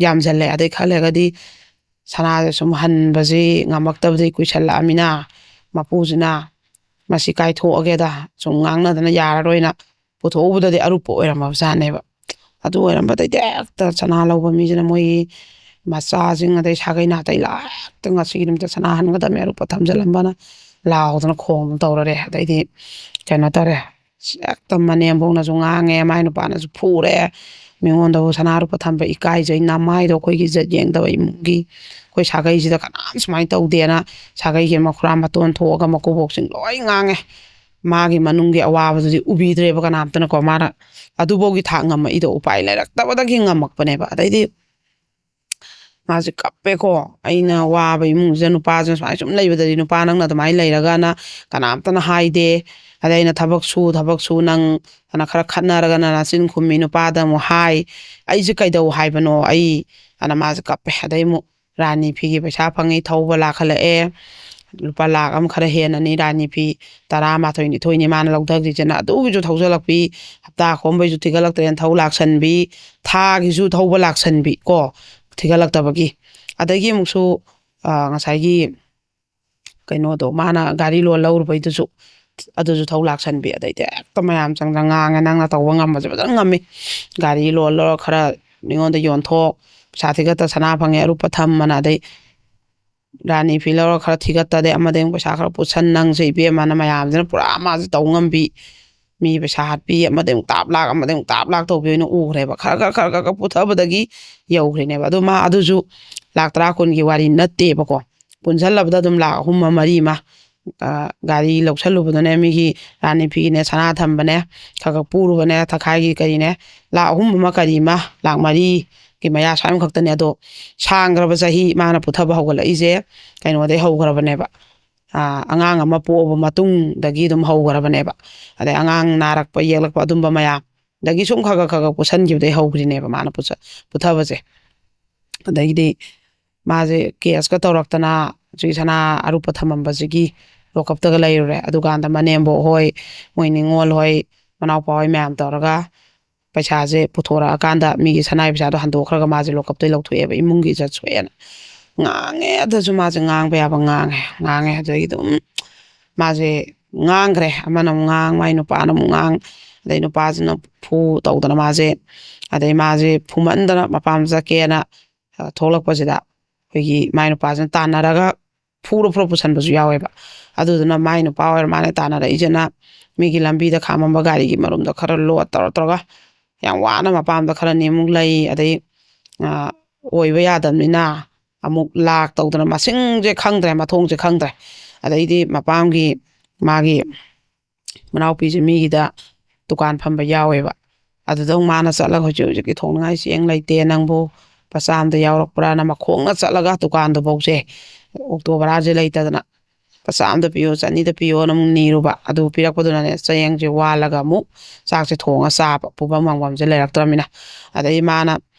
ꯌꯥꯝꯁꯜꯂꯦ꯫ ꯑꯗꯩ ꯈꯔ ꯂꯩꯔꯒꯗꯤ ꯁꯅꯥꯁꯦ ꯁꯨꯝ ꯍꯟꯕꯁꯤ ꯉꯝꯃꯛꯇꯕꯗꯒꯤ ꯀꯨꯏꯁꯜꯂꯛꯑꯃꯤꯅ ꯃꯄꯨꯁꯤꯅ "ꯃꯁꯤ ꯀꯥꯏꯊꯣꯛꯑꯒꯦꯗ" ꯁꯨꯝ ꯉꯥꯡꯅꯗꯅ ꯌꯥꯔꯔꯣꯏꯅ ꯄꯨꯊꯣꯛꯎꯕꯗꯗꯤ ꯑꯔꯨꯞꯄ ꯑꯣꯏꯔꯝꯃꯕꯖꯥꯠꯅꯦꯕ꯫ ꯑꯗꯨ ꯑꯣꯏꯔꯝꯕꯗꯩꯗꯤ ꯍꯦꯛꯇ ꯁꯅꯥ ꯂꯧꯕ ꯃꯤꯁꯤꯅ ꯃꯣꯏꯒꯤ ꯃꯆꯥꯁꯤꯡ ꯑꯗꯩ ꯁꯥꯒꯩ ꯅꯥꯇꯩ ꯂꯥꯛ ꯍꯦꯛꯇ "ꯉꯁꯤꯒꯤ ꯅꯨꯃꯤꯠꯇ ꯁꯅꯥ ꯍꯟꯒꯗꯕꯅꯤ, ꯑꯔꯨꯞꯄ ꯊꯝꯖꯤꯜꯂꯝꯕꯅ" ꯂꯥꯎꯗꯅ ꯈꯣꯡꯗꯅ ꯇꯧꯔꯔꯦ꯫ ꯑꯗꯩꯗꯤ ꯀꯩꯅꯣ ꯇꯧꯔꯦ꯫ ꯍꯦꯛꯇ ꯃꯅꯦꯝꯕꯣꯛꯅꯁꯨ ꯉꯥꯡꯉꯦ, ꯃꯥꯏ ꯅꯨꯄꯥꯅꯁꯨ ꯐꯨꯔꯦ꯫ ꯃꯤꯉꯣꯟꯗꯕꯨ ꯁꯅꯥ ꯂꯨꯄꯥ ꯊꯝꯕ ꯏꯀꯥꯏꯖꯩ, ꯅꯃꯥꯏꯗꯣ ꯑꯩꯈꯣꯏꯒꯤ ꯏꯖꯠ ꯌꯦꯡꯗꯕ ꯏꯃꯨꯡꯒꯤ, ꯑꯩꯈꯣꯏ ꯁꯥꯒꯩꯁꯤꯗ ꯀꯅꯥꯝ ꯁꯨꯃꯥꯏꯅ ꯇꯧꯗꯦꯅ ꯁꯥꯒꯩꯒꯤ ꯃꯈꯨꯔꯥ ꯃꯇꯣꯟ ꯊꯣꯛꯑꯒ ꯃꯀꯨꯕꯣꯛꯁꯤꯡ ꯂꯣꯏ ꯉꯥꯡꯉꯦ꯫ ꯃꯥꯒꯤ ꯃꯅꯨꯡꯒꯤ ꯑꯋꯥꯕꯗꯨꯗꯤ ꯎꯕꯤꯗ꯭ꯔꯦꯕ ꯀꯅꯥꯝꯇꯅꯀꯣ꯫ ꯃꯥꯅ ꯑꯗꯨꯐꯥꯎꯒꯤ ꯊꯥꯛ ꯉꯝꯃꯛꯏꯗꯣ ꯎꯄꯥꯏ ꯂꯩꯔꯛꯇꯕꯗꯒꯤ ꯉꯝꯃꯛꯄꯅꯦꯕ꯫ ꯑꯗꯩꯗꯤ ꯃꯥꯁꯦ ꯀꯞꯄꯦꯀꯣ꯫ "ꯑꯩꯅ ꯋꯥꯕ ꯏꯃꯨꯡꯁꯤꯗ ꯅꯨꯄꯥꯁꯤꯅ ꯁꯨꯃꯥꯏꯅ ꯁꯨꯝ ꯂꯩꯕꯗꯗꯤ, ꯅꯨꯄꯥ ꯅꯪꯅ ꯑꯗꯨꯃꯥꯏꯅ ꯂꯩꯔꯒꯅ ꯀꯅꯥꯝꯇꯅ ꯍꯥꯏꯗꯦ꯫ ꯑꯗꯩ ꯑꯩꯅ ꯊꯕꯛ ꯁꯨ, ꯊꯕꯛ ꯁꯨ, ꯅꯪ" ꯑꯅ ꯈꯔ ꯈꯠꯅꯔꯒꯅ ꯅꯆꯤꯟ ꯈꯨꯝꯃꯤ, ꯅꯨꯄꯥꯗ ꯑꯃꯨꯛ ꯍꯥꯏ꯫ "ꯑꯩꯁꯦ ꯀꯩꯗꯧ ꯍꯥꯏꯕꯅꯣ ꯑꯩ?" ꯑꯅ ꯃꯥꯁꯦ ꯀꯞꯄꯦ꯫ ꯑꯗꯩ ꯑꯃꯨꯛ ꯔꯥꯅꯤ ꯐꯤꯒꯤ ꯄꯩꯁꯥ ꯐꯪꯉꯤ, ꯊꯧꯕ ꯂꯥꯛꯈꯠꯂꯛꯑꯦ꯫ ꯂꯨꯄꯥ ꯂꯥꯛ ꯑꯃ ꯈꯔ ꯍꯦꯟꯅꯅꯤ, ꯔꯥꯅꯤ ꯐꯤ ꯇꯔꯥꯃꯥꯊꯣꯏ ꯅꯤꯊꯣꯏꯅꯤ ꯃꯥꯅ ꯂꯧꯊꯈ꯭ꯔꯤꯁꯤꯅ꯫ ꯑꯗꯨꯒꯤꯁꯨ ꯊꯧꯖꯜꯂꯛꯄꯤ, ꯍꯞꯇꯥ ꯈꯣꯝꯕꯩꯁꯨ ꯊꯤꯒꯠꯂꯛꯇ꯭ꯔꯦꯅ ꯊꯧ ꯂꯥꯛꯁꯟꯕꯤ, ꯊꯥꯒꯤꯁꯨ ꯊꯧꯕ ꯂꯥꯛꯁꯟꯕꯤ ꯀꯣ, ꯊꯤꯒꯠꯂꯛꯇꯕꯒꯤ꯫ ꯑꯗꯒꯤ ꯑꯃꯨꯛꯁꯨ, ꯑ, ꯉꯁꯥꯏꯒꯤ ꯀꯩꯅꯣꯗꯣ, ꯃꯥꯅ ꯒꯥꯔꯤ ꯂꯣꯟ ꯂꯧꯔꯨꯕꯩꯗꯨꯁꯨ, ꯑꯗꯨꯁꯨ ꯊꯧ ꯂꯥꯛꯁꯟꯕꯤ꯫ ꯑꯗꯩꯗꯤ ꯍꯦꯛꯇ ꯃꯌꯥꯝ ꯆꯪꯗꯅ ꯉꯥꯡꯉꯦ, "ꯅꯪꯅ ꯇꯧꯕ ꯉꯝꯕꯁꯦ ꯐꯖꯅ ꯉꯝꯃꯤ꯫ ꯒꯥꯔꯤ ꯂꯣꯟ ꯂꯧꯔ ꯈꯔ ꯃꯤꯉꯣꯟꯗ ꯌꯣꯟꯊꯣꯛ, ꯄꯩꯁꯥ ꯊꯤꯒꯠꯇ ꯁꯅꯥ ꯐꯪꯉꯦ, ꯑꯔꯨꯞꯄ ꯊꯝꯃꯅ", ꯑꯗꯩ ꯔꯥꯅꯤ ꯐꯤ ꯂꯧꯔ ꯈꯔ ꯊꯤꯒꯠꯇꯗꯦ, ꯑꯃꯗꯩ ꯑꯃꯨꯛ ꯄꯩꯁꯥ ꯈꯔ ꯄꯨꯁꯟ, ꯅꯪꯁꯦ ꯏꯕꯦꯝꯃꯅ ꯃꯌꯥꯝꯁꯤꯅ ꯄꯨꯔꯥ ꯃꯥꯁꯦ ꯇꯧ ꯉꯝꯕꯤ, ꯃꯤ ꯄꯩꯁꯥ ꯍꯥꯠꯄꯤ, ꯑꯃꯗꯩ ꯑꯃꯨꯛ ꯇꯥꯞ ꯂꯥꯛ, ꯑꯃꯗꯩ ꯑꯃꯨꯛ ꯇꯥꯞ ꯂꯥꯛ ꯇꯧꯕꯤ ꯑꯣꯏꯅ ꯎꯈ꯭ꯔꯦꯕ꯫ ꯈꯔ ꯈꯔ ꯈꯔ ꯈꯔ ꯈꯔ ꯄꯨꯊꯕꯗꯒꯤ ꯌꯧꯈ꯭ꯔꯤꯅꯦꯕ꯫ ꯑꯗꯣ ꯃꯥ ꯑꯗꯨꯁꯨ ꯂꯥꯛ ꯇꯔꯥ ꯀꯨꯟꯒꯤ ꯋꯥꯔꯤ ꯅꯠꯇꯦꯕꯀꯣ, ꯄꯨꯟꯁꯤꯜꯂꯕꯗ ꯑꯗꯨꯝ ꯂꯥꯛ ꯑꯍꯨꯝ ꯑꯃ, ꯃꯔꯤ ꯑꯃ, ꯑ, ꯒꯥꯔꯤ ꯂꯧꯁꯜꯂꯨꯕꯗꯨꯅꯦ, ꯃꯤꯒꯤ ꯔꯥꯅꯤ ꯐꯤꯅꯦ, ꯁꯅꯥ ꯊꯝꯕꯅꯦ, ꯈꯔ ꯈꯔ ꯄꯨꯔꯨꯕꯅꯦ, ꯊꯈꯥꯏꯒꯤ ꯀꯔꯤꯅꯦ, ꯂꯥꯛ ꯑꯍꯨꯝ ꯑꯃ ꯀꯔꯤ ꯑꯃ, ꯂꯥꯛ ꯃꯔꯤꯒꯤ ꯃꯌꯥ ꯁ꯭ꯋꯥꯏ ꯑꯃꯈꯛꯇꯅꯦ꯫ ꯑꯗꯣ ꯁꯥꯡꯈ꯭ꯔꯕ ꯆꯍꯤ ꯃꯥꯅ ꯄꯨꯊꯕ ꯍꯧꯒꯠꯂꯛꯏꯁꯦ ꯀꯩꯅꯣꯗꯩ ꯍꯧꯈ꯭ꯔꯕꯅꯦꯕ꯫ ꯑ, ꯑꯉꯥꯡ ꯑꯃ ꯄꯣꯛꯑꯕ ꯃꯇꯨꯡꯗꯒꯤ ꯑꯗꯨꯝ ꯍꯧꯈ꯭ꯔꯕꯅꯦꯕ꯫ ꯑꯗꯩ ꯑꯉꯥꯡ ꯅꯥꯔꯛꯄ ꯌꯦꯛꯂꯛꯄ ꯑꯗꯨꯝꯕ ꯃꯌꯥꯝꯗꯒꯤ ꯁꯨꯝ ꯈꯔ ꯈꯔ ꯈꯔ ꯈꯔ ꯄꯨꯁꯟꯈꯤꯕꯗꯩ ꯍꯧꯈ꯭ꯔꯤꯅꯦꯕ ꯃꯥꯅ ꯄꯨꯊ-, ꯄꯨꯊꯕꯁꯦ꯫ ꯑꯗꯒꯤꯗꯤ ꯃꯥꯁꯦ ꯀꯦꯁꯀ ꯇꯧꯔꯛꯇꯅ ꯍꯧꯖꯤꯛ ꯁꯅꯥ ꯑꯔꯨꯞꯄ ꯊꯝꯃꯝꯕꯁꯤꯒꯤ ꯂꯣꯀꯞꯇꯒ ꯂꯩꯔꯨꯔꯦ꯫ ꯑꯗꯨꯀꯥꯟꯗ ꯃꯅꯦꯝꯕꯣꯛ ꯍꯣꯏ, ꯃꯣꯏ ꯅꯤꯉꯣꯜ ꯍꯣꯏ, ꯃꯅꯥꯎꯄꯥ ꯍꯣꯏ ꯃꯌꯥꯝ ꯇꯧꯔꯒ ꯄꯩꯁꯥꯁꯦ ꯄꯨꯊꯣꯔꯛꯑꯀꯥꯟꯗ ꯃꯤꯒꯤ ꯁꯅꯥꯒꯤ ꯄꯩꯁꯥꯗꯣ ꯍꯟꯗꯣꯛꯈ꯭ꯔꯒ ꯃꯥꯁꯦ ꯂꯣꯀꯞꯇꯩ ꯂꯧꯊꯣꯛꯑꯦꯕ, ꯏꯃꯨꯡꯒꯤ ꯏꯖꯠ ꯁꯣꯛꯑꯦꯅ꯫ ꯉꯥꯡꯉꯦ, ꯑꯗꯨꯁꯨ ꯃꯥꯁꯦ ꯉꯥꯡꯕ ꯌꯥꯕ ꯉꯥꯡꯉꯦ, ꯉꯥꯡꯉꯦ꯫ ꯑꯗꯒꯤ ꯑꯗꯨꯝ ꯃꯥꯁꯦ ꯉꯥꯡꯈ꯭ꯔꯦ, ꯑꯃꯅ ꯑꯃꯨꯛ ꯉꯥꯡ, ꯃꯥꯏ ꯅꯨꯄꯥꯅ ꯑꯃꯨꯛ ꯉꯥꯡ, ꯑꯗꯩ ꯅꯨꯄꯥꯁꯤꯅ ꯐꯨ ꯇꯧꯗꯅ ꯃꯥꯁꯦ, ꯑꯗꯩ ꯃꯥꯁꯦ ꯐꯨꯃꯟꯗꯅ ꯃꯄꯥꯝ ꯆꯠꯀꯦꯅ, ꯑ, ꯊꯣꯛꯂꯛꯄꯁꯤꯗ ꯑꯩꯈꯣꯏꯒꯤ ꯃꯥꯏ ꯅꯨꯄꯥꯁꯤꯅ ꯇꯥꯟꯅꯔꯒ ꯐꯨꯔ ꯐꯨꯔ ꯄꯨꯁꯟꯕꯁꯨ ꯌꯥꯎꯋꯦꯕ꯫ ꯑꯗꯨꯗꯨꯅ ꯃꯥꯏ ꯅꯨꯄꯥ ꯑꯣꯏꯔ ꯃꯥꯅ ꯇꯥꯟꯅꯔꯛꯏꯁꯤꯅ ꯃꯤꯒꯤ ꯂꯝꯕꯤꯗ ꯈꯥꯝꯃꯝꯕ ꯒꯥꯔꯤꯒꯤ ꯃꯔꯨꯝꯗꯣ ꯈꯔ ꯂꯣꯠ ꯇꯧꯔ ꯇꯧꯔꯒ ꯌꯥꯝ ꯋꯥꯅ ꯃꯄꯥꯝꯗ ꯈꯔ ꯅꯦꯝꯃꯨꯛ ꯂꯩ꯫ ꯑꯗꯩ, ꯑ, ꯑꯣꯏꯕ ꯌꯥꯗꯕꯅꯤꯅ ꯑꯃꯨꯛ ꯂꯥꯛ ꯇꯧꯗꯅ ꯃꯁꯤꯡꯁꯦ ꯈꯪꯗ꯭ꯔꯦ, ꯃꯊꯣꯡꯁꯦ ꯈꯪꯗ꯭ꯔꯦ꯫ ꯑꯗꯩꯗꯤ ꯃꯄꯥꯝꯒꯤ ꯃꯥꯒꯤ ꯃꯅꯥꯎꯄꯤꯁꯦ ꯃꯤꯒꯤꯗ ꯗꯨꯀꯥꯟ ꯐꯝꯕ ꯌꯥꯎꯋꯦꯕ꯫ ꯑꯗꯨꯗ ꯑꯃꯨꯛ ꯃꯥꯅ ꯆꯠꯂꯒ ꯍꯧꯖꯤꯛ ꯍꯧꯖꯤꯛꯀꯤ ꯊꯣꯡꯅꯉꯥꯏ ꯆꯦꯡ ꯂꯩꯇꯦ, ꯅꯪꯕꯨ ꯂꯨꯄꯥ ꯆꯥꯝꯗ ꯌꯥꯎꯔꯛꯄ꯭ꯔꯥꯅ ꯃꯈꯣꯡꯅ ꯆꯠꯂꯒ ꯗꯨꯀꯥꯟꯗꯨꯐꯧꯁꯦ ꯑꯣꯛꯇꯣ ꯚꯔꯥꯁꯦ ꯂꯩꯇꯗꯅ ꯂꯨꯄꯥ ꯆꯥꯝꯗ ꯄꯤꯌꯣ, ꯆꯅꯤꯗ ꯄꯤꯌꯣꯅ ꯑꯃꯨꯛ ꯅꯤꯔꯨꯕ꯫ ꯑꯗꯨ ꯄꯤꯔꯛꯄꯗꯨꯅꯅꯦ ꯆꯦꯡꯁꯦ ꯋꯥꯜꯂꯒ ꯑꯃꯨꯛ ꯆꯥꯛꯁꯦ ꯊꯣꯡꯉ ꯆꯥꯕ, ꯄꯨꯐꯝ ꯍꯥꯡꯐꯝꯁꯦ ꯂꯩꯔꯛꯇ꯭ꯔꯕꯅꯤꯅ꯫ ꯑꯗꯩ ꯃꯥꯅ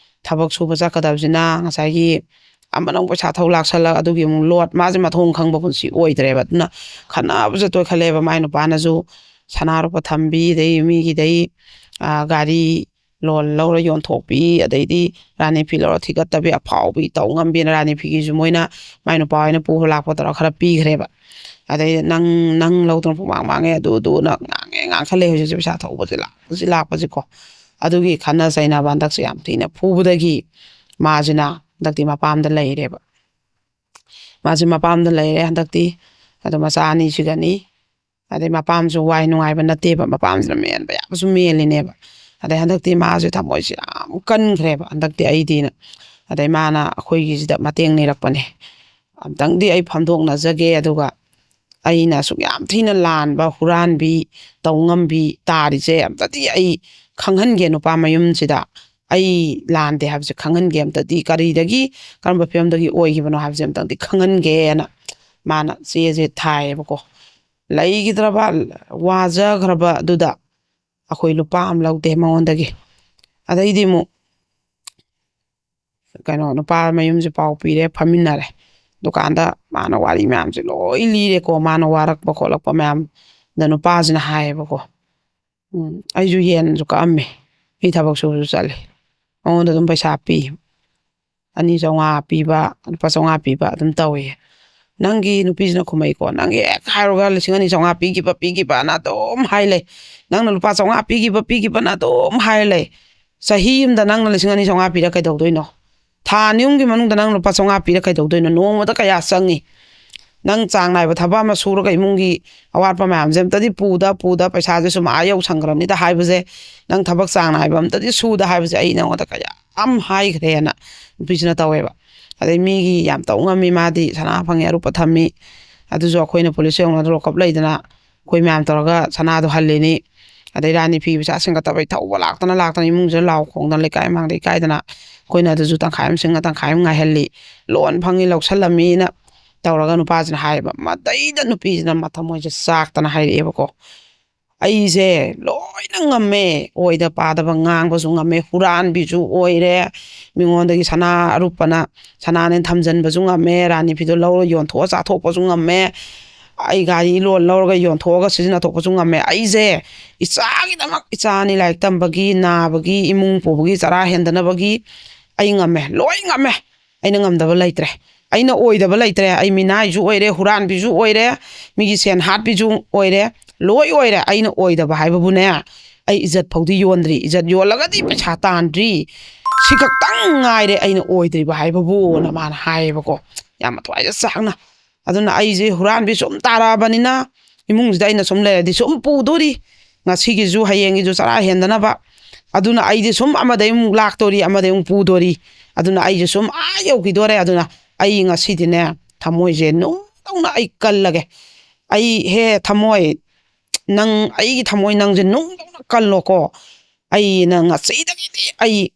ꯊꯕꯛ ꯁꯨꯕ ꯆꯠꯀꯗꯕꯁꯤꯅ ꯉꯁꯥꯏꯒꯤ ꯑꯃꯅ ꯑꯃꯨꯛ ꯄꯩꯁꯥ ꯊꯧ ꯂꯥꯛꯁꯜꯂꯛ, ꯑꯗꯨꯒꯤ ꯑꯃꯨꯛ ꯂꯣꯠ, ꯃꯥꯁꯦ ꯃꯊꯣꯡ ꯈꯪꯕ ꯄꯨꯟꯁꯤ ꯑꯣꯏꯗ꯭ꯔꯦꯕ꯫ ꯑꯗꯨꯅ ꯈꯠꯅꯕꯁꯦ ꯇꯣꯏꯈꯠꯂꯛꯑꯦꯕ꯫ ꯃꯥꯏ ꯅꯨꯄꯥꯅꯁꯨ ꯁꯅꯥ ꯂꯨꯄꯥ ꯊꯝꯕꯤ, ꯑꯗꯩ ꯃꯤꯒꯤꯗꯩ, ꯑ, ꯒꯥꯔꯤ ꯂꯣꯟ ꯂꯧꯔ ꯌꯣꯟꯊꯣꯛꯄꯤ, ꯑꯗꯩꯗꯤ ꯔꯥꯅꯤ ꯐꯤ ꯂꯧꯔ ꯊꯤꯒꯠꯇꯕꯤ, ꯑꯐꯥꯎꯕꯤ ꯇꯧ ꯉꯝꯕꯤꯅ ꯔꯥꯅꯤ ꯐꯤꯒꯤꯁꯨ ꯃꯣꯏꯅ ꯃꯥꯏ ꯅꯨꯄꯥ ꯍꯣꯏꯅ ꯄꯨꯔ ꯂꯥꯛꯄ ꯇꯧꯔ ꯈꯔ ꯄꯤꯈ꯭ꯔꯦꯕ꯫ ꯑꯗꯩ ꯅꯪ, ꯅꯪ ꯂꯧꯗꯅ ꯄꯨꯡꯃꯥꯡ ꯃꯥꯡꯉꯦ, ꯑꯗꯨ ꯑꯗꯨꯅ ꯉꯥꯡꯉꯦ, ꯉꯥꯡꯈꯠꯂꯦ꯫ ꯍꯧꯖꯤꯛꯁꯦ ꯄꯩꯁꯥ ꯊꯧꯕꯁꯦ ꯂꯥꯛꯄꯁꯤ ꯂꯥꯛꯄꯁꯤꯀꯣ꯫ ꯑꯗꯨꯒꯤ ꯈꯠꯅ ꯆꯩꯅꯕ ꯍꯟꯗꯛꯁꯦ ꯌꯥꯝ ꯊꯤꯅ ꯐꯨꯕꯗꯒꯤ ꯃꯥꯁꯤꯅ ꯍꯟꯗꯛꯇꯤ ꯃꯄꯥꯝꯗ ꯂꯩꯔꯦꯕ꯫ ꯃꯥꯁꯦ ꯃꯄꯥꯝꯗ ꯂꯩꯔꯦ ꯍꯟꯗꯛꯇꯤ꯫ ꯑꯗꯣ ꯃꯆꯥ ꯑꯅꯤꯁꯤꯒꯅꯤ꯫ ꯑꯗꯩ ꯃꯄꯥꯝꯁꯨ ꯋꯥꯏ ꯅꯨꯡꯉꯥꯏꯕ ꯅꯠꯇꯦꯕ, ꯃꯄꯥꯝꯁꯤꯅ ꯃꯦꯟꯕ ꯌꯥꯕꯁꯨ ꯃꯦꯜꯂꯤꯅꯦꯕ꯫ ꯑꯗꯩ ꯍꯟꯗꯛꯇꯤ ꯃꯥꯁꯦ ꯊꯃꯣꯏꯁꯦ ꯌꯥꯝ ꯀꯟꯈ꯭ꯔꯦꯕ ꯍꯟꯗꯛꯇꯤ ꯑꯩꯗꯤꯅ꯫ ꯑꯗꯩ ꯃꯥꯅ ꯑꯩꯈꯣꯏꯒꯤꯁꯤꯗ ꯃꯇꯦꯡ ꯅꯤꯔꯛꯄꯅꯦ, "ꯑꯝꯇꯪꯗꯤ ꯑꯩ ꯐꯝꯗꯣꯛꯅꯖꯒꯦ, ꯑꯗꯨꯒ ꯑꯩꯅ ꯑꯁꯨꯛ ꯌꯥꯝ ꯊꯤꯅ ꯂꯥꯟꯕ, ꯍꯨꯔꯥꯟꯕꯤ, ꯇꯧ ꯉꯝꯕꯤ ꯇꯥꯔꯤꯁꯦ ꯑꯝꯇꯗꯤ ꯑꯩ ꯈꯪꯍꯟꯒꯦ, ꯅꯨꯄꯥ ꯃꯌꯨꯝꯁꯤꯗ ꯑꯩ ꯂꯥꯟꯗꯦ ꯍꯥꯏꯕꯁꯦ ꯈꯪꯍꯟꯒꯦ, ꯑꯝꯇꯗꯤ ꯀꯔꯤꯗꯒꯤ, ꯀꯔꯝꯕ ꯐꯤꯕꯝꯗꯒꯤ ꯑꯣꯏꯈꯤꯕꯅꯣ ꯍꯥꯏꯕꯁꯦ ꯑꯝꯇꯪꯗꯤ ꯈꯪꯍꯟꯒꯦꯅ" ꯃꯥꯅ ꯆꯦꯁꯦ ꯊꯥꯏꯌꯦꯕꯀꯣ꯫ ꯂꯩꯈꯤꯗ꯭ꯔꯕ, ꯋꯥꯖꯈ꯭ꯔꯕ ꯑꯗꯨꯗ ꯑꯩꯈꯣꯏ ꯂꯨꯄꯥ ꯑꯃ ꯂꯧꯗꯦ ꯃꯉꯣꯟꯗꯒꯤ꯫ ꯑꯗꯩꯗꯤ ꯑꯃꯨꯛ ꯀꯩꯅꯣ, ꯅꯨꯄꯥ ꯃꯌꯨꯝꯁꯦ ꯄꯥꯎ ꯄꯤꯔꯦ, ꯐꯝꯃꯤꯟꯅꯔꯦ꯫ ꯗꯨꯀꯥꯟꯗ ꯃꯥꯅ ꯋꯥꯔꯤ ꯃꯌꯥꯝꯁꯦ ꯂꯣꯏ ꯂꯤꯔꯦꯀꯣ, ꯃꯥꯅ ꯋꯥꯔꯛꯄ ꯈꯣꯠꯂꯛꯄ ꯃꯌꯥꯝꯗ ꯅꯨꯄꯥꯁꯤꯅ ꯍꯥꯏꯌꯦꯕꯀꯣ, "ꯎꯝ, ꯑꯩꯁꯨ ꯌꯦꯟꯁꯨ ꯀꯛꯑꯝꯃꯦ, ꯑꯩ ꯊꯕꯛ ꯁꯨꯕꯁꯨ ꯆꯠꯂꯦ, ꯃꯉꯣꯟꯗ ꯑꯗꯨꯝ ꯄꯩꯁꯥ ꯄꯤ, ꯑꯅꯤ ꯆꯥꯝꯃꯉꯥ ꯄꯤꯕ, ꯂꯨꯄꯥ ꯆꯥꯝꯃꯉꯥ ꯄꯤꯕ ꯑꯗꯨꯝ ꯇꯧꯋꯦ꯫ ꯅꯪꯒꯤ ꯅꯨꯄꯤꯁꯤꯅ ꯈꯨꯝꯃꯛꯏꯀꯣ, ꯅꯪꯒꯤ ꯍꯦꯛ ꯍꯥꯏꯔꯨꯔꯒ ꯂꯤꯁꯤꯡ ꯑꯅꯤ ꯆꯥꯝꯃꯉꯥ ꯄꯤꯈꯤꯕ, ꯄꯤꯈꯤꯕꯅ ꯑꯗꯨꯝ ꯍꯥꯏ ꯂꯩ꯫ ꯅꯪꯅ ꯂꯨꯄꯥ ꯆꯥꯝꯃꯉꯥ ꯄꯤꯈꯤꯕ, ꯄꯤꯈꯤꯕꯅ ꯑꯗꯨꯝ ꯍꯥꯏ ꯂꯩ꯫ ꯆꯍꯤ ꯑꯃꯗ ꯅꯪꯅ ꯂꯤꯁꯤꯡ ꯑꯅꯤ ꯆꯥꯝꯃꯉꯥ ꯄꯤꯔ ꯀꯩꯗꯧꯗꯣꯏꯅꯣ? ꯊꯥ ꯑꯅꯤ ꯑꯍꯨꯝꯒꯤ ꯃꯅꯨꯡꯗ ꯅꯪ ꯂꯨꯄꯥ ꯆꯥꯝꯃꯉꯥ ꯄꯤꯔ ꯀꯩꯗꯧꯗꯣꯏꯅꯣ? ꯅꯣꯡꯃꯗ ꯀꯌꯥ ꯆꯪꯉꯤ? ꯅꯪ ꯆꯥꯡ ꯅꯥꯏꯕ ꯊꯕꯛ ꯑꯃ ꯁꯨꯔꯒ ꯏꯃꯨꯡꯒꯤ ꯑꯋꯥꯠꯄ ꯃꯌꯥꯝꯁꯦ ꯑꯝꯇꯗꯤ ꯄꯨꯗ ꯄꯨꯗ ꯄꯩꯁꯥꯁꯦ ꯁꯨꯝ ꯑꯥ ꯌꯧꯁꯟꯈ꯭ꯔꯕꯅꯤꯗ ꯍꯥꯏꯕꯁꯦ, ꯅꯪ ꯊꯕꯛ ꯆꯥꯡ ꯅꯥꯏꯕ ꯑꯝꯇꯗꯤ ꯁꯨꯗ ꯍꯥꯏꯕꯁꯦ ꯑꯩ ꯅꯉꯣꯟꯗ ꯀꯌꯥ ꯌꯥꯝ ꯍꯥꯏꯈ꯭ꯔꯦꯅ ꯅꯨꯄꯤꯁꯤꯅ ꯇꯧꯋꯦꯕ꯫ ꯑꯗꯩ ꯃꯤꯒꯤ ꯌꯥꯝ ꯇꯧ ꯉꯝꯃꯤ, ꯃꯥꯗꯤ ꯁꯅꯥ ꯐꯪꯉꯤ, ꯑꯔꯨꯞꯄ ꯊꯝꯃꯤ꯫ ꯑꯗꯨꯁꯨ ꯑꯩꯈꯣꯏꯅ ꯄꯨꯂꯤꯁ ꯌꯧꯅ ꯂꯣꯀꯞ ꯂꯩꯗꯅ ꯑꯩꯈꯣꯏ ꯃꯌꯥꯝ ꯇꯧꯔꯒ ꯁꯅꯥꯗꯣ ꯍꯜꯂꯤꯅꯤ꯫ ꯑꯗꯩ ꯔꯥꯅꯤ ꯐꯤ ꯄꯩꯁꯥ ꯁꯤꯡꯒꯠꯇꯕꯩ ꯊꯧꯕ ꯂꯥꯛꯇꯅ ꯂꯥꯛꯇꯅ ꯏꯃꯨꯡꯁꯤꯗ ꯂꯥꯎ ꯈꯣꯡꯗꯅ ꯂꯩꯀꯥꯏ ꯃꯥꯡꯗ ꯏꯀꯥꯏꯗꯅ ꯑꯩꯈꯣꯏꯅ ꯑꯗꯨꯁꯨ ꯇꯪꯈꯥꯏ ꯑꯃ ꯁꯤꯡꯉ ꯇꯪꯈꯥꯏ ꯑꯃ ꯉꯥꯏꯍꯜꯂꯤ꯫ ꯂꯣꯟ ꯐꯪꯉꯤ ꯂꯧꯁꯜꯂꯝꯃꯤꯅ ꯇꯧꯔꯒ ꯅꯨꯄꯥꯁꯤꯅ ꯍꯥꯏꯌꯦꯕ꯫ ꯃꯗꯩꯗ ꯅꯨꯄꯤꯁꯤꯅ ꯃꯊꯃꯣꯏꯁꯦ ꯆꯥꯛꯇꯅ ꯍꯥꯏꯔꯛꯑꯦꯕꯀꯣ, "ꯑꯩꯁꯦ ꯂꯣꯏꯅ ꯉꯝꯃꯦ, ꯑꯣꯏꯗ ꯄꯥꯗꯕ ꯉꯥꯡꯕꯁꯨ ꯉꯝꯃꯦ, ꯍꯨꯔꯥꯟꯕꯤꯁꯨ ꯑꯣꯏꯔꯦ, ꯃꯤꯉꯣꯟꯗꯒꯤ ꯁꯅꯥ ꯑꯔꯨꯞꯄꯅ ꯁꯅꯥꯅꯦ ꯊꯝꯖꯟꯕꯁꯨ ꯉꯝꯃꯦ, ꯔꯥꯅꯤ ꯐꯤꯗꯣ ꯂꯧꯔ ꯌꯣꯟꯊꯣꯛꯑ ꯆꯥꯊꯣꯛꯄꯁꯨ ꯉꯝꯃꯦ, ꯑꯩ ꯒꯥꯔꯤ ꯂꯣꯟ ꯂꯧꯔꯒ ꯌꯣꯟꯊꯣꯛꯑꯒ ꯁꯤꯖꯤꯟꯅꯊꯣꯛꯄꯁꯨ ꯉꯝꯃꯦ꯫ ꯑꯩꯁꯦ ꯏꯆꯥꯒꯤꯗꯃꯛ, ꯏꯆꯥ ꯑꯅꯤ ꯂꯥꯏꯔꯤꯛ ꯇꯝꯕꯒꯤ, ꯅꯥꯕꯒꯤ, ꯏꯃꯨꯡ ꯄꯨꯕꯒꯤ, ꯆꯔꯥ ꯍꯦꯟꯗꯅꯕꯒꯤ ꯑꯩ ꯉꯝꯃꯦ, ꯂꯣꯏ ꯉꯝꯃꯦ꯫ ꯑꯩꯅ ꯉꯝꯗꯕ ꯂꯩꯇ꯭ꯔꯦ, ꯑꯩꯅ ꯑꯣꯏꯗꯕ ꯂꯩꯇ꯭ꯔꯦ꯫ ꯑꯩ ꯃꯤꯅꯥꯏꯁꯨ ꯑꯣꯏꯔꯦ, ꯍꯨꯔꯥꯟꯕꯤꯁꯨ ꯑꯣꯏꯔꯦ, ꯃꯤꯒꯤ ꯁꯦꯟ ꯍꯥꯠꯄꯤꯁꯨ ꯑꯣꯏꯔꯦ, ꯂꯣꯏ ꯑꯣꯏꯔꯦ꯫ ꯑꯩꯅ ꯑꯣꯏꯗꯕ ꯍꯥꯏꯕꯕꯨꯅꯦ, ꯑꯩ ꯏꯖꯠ ꯐꯥꯎꯗꯤ ꯌꯣꯟꯗ꯭ꯔꯤ, ꯏꯖꯠ ꯌꯣꯜꯂꯒꯗꯤ ꯄꯩꯁꯥ ꯇꯥꯟꯗ꯭ꯔꯤ, ꯁꯤ ꯈꯛꯇꯪ ꯉꯥꯏꯔꯦ ꯑꯩꯅ ꯑꯣꯏꯗ꯭ꯔꯤꯕ ꯍꯥꯏꯕꯕꯨꯅ ꯃꯥꯅ ꯍꯥꯏꯌꯦꯕꯀꯣ, ꯌꯥꯝꯅ ꯊꯋꯥꯏꯗ ꯆꯥꯛꯅ꯫ ꯑꯗꯨꯅ ꯑꯩꯁꯦ ꯍꯨꯔꯥꯟꯕꯤ ꯁꯨꯝ ꯇꯥꯔꯛꯑꯕꯅꯤꯅ, ꯏꯃꯨꯡꯁꯤꯗ ꯑꯩꯅ ꯁꯨꯝ ꯂꯩꯔꯗꯤ ꯁꯨꯝ ꯄꯨꯗꯣꯔꯤ, ꯉꯁꯤꯒꯤꯁꯨ ꯍꯌꯦꯡꯒꯤꯁꯨ ꯆꯔꯥ ꯍꯦꯟꯗꯅꯕ꯫ ꯑꯗꯨꯅ ꯑꯩꯗꯤ ꯁꯨꯝ ꯑꯃꯗꯩ ꯑꯃꯨꯛ ꯂꯥꯛꯇꯣꯔꯤ, ꯑꯃꯗꯩ ꯑꯃꯨꯛ ꯄꯨꯗꯣꯔꯤ꯫ ꯑꯗꯨꯅ ꯑꯩꯁꯦ ꯁꯨꯝ ꯑꯥ ꯌꯧꯈꯤꯗꯣꯔꯦ꯫ ꯑꯗꯨꯅ ꯑꯩ ꯉꯁꯤꯗꯤꯅꯦ, ꯊꯃꯣꯏꯁꯦ ꯅꯨꯡꯗꯧꯅ ꯑꯩ ꯀꯜꯂꯒꯦ꯫ ꯑꯩ, ꯍꯦ ꯊꯃꯣꯏ, ꯅꯪ, ꯑꯩꯒꯤ ꯊꯃꯣꯏ, ꯅꯪꯁꯦ ꯅꯨꯡꯗꯧꯅ ꯀꯜꯂꯣꯀꯣ꯫ ꯑꯩ ꯅꯪ ꯉꯁꯤꯗꯒꯤꯗꯤ ꯑꯩ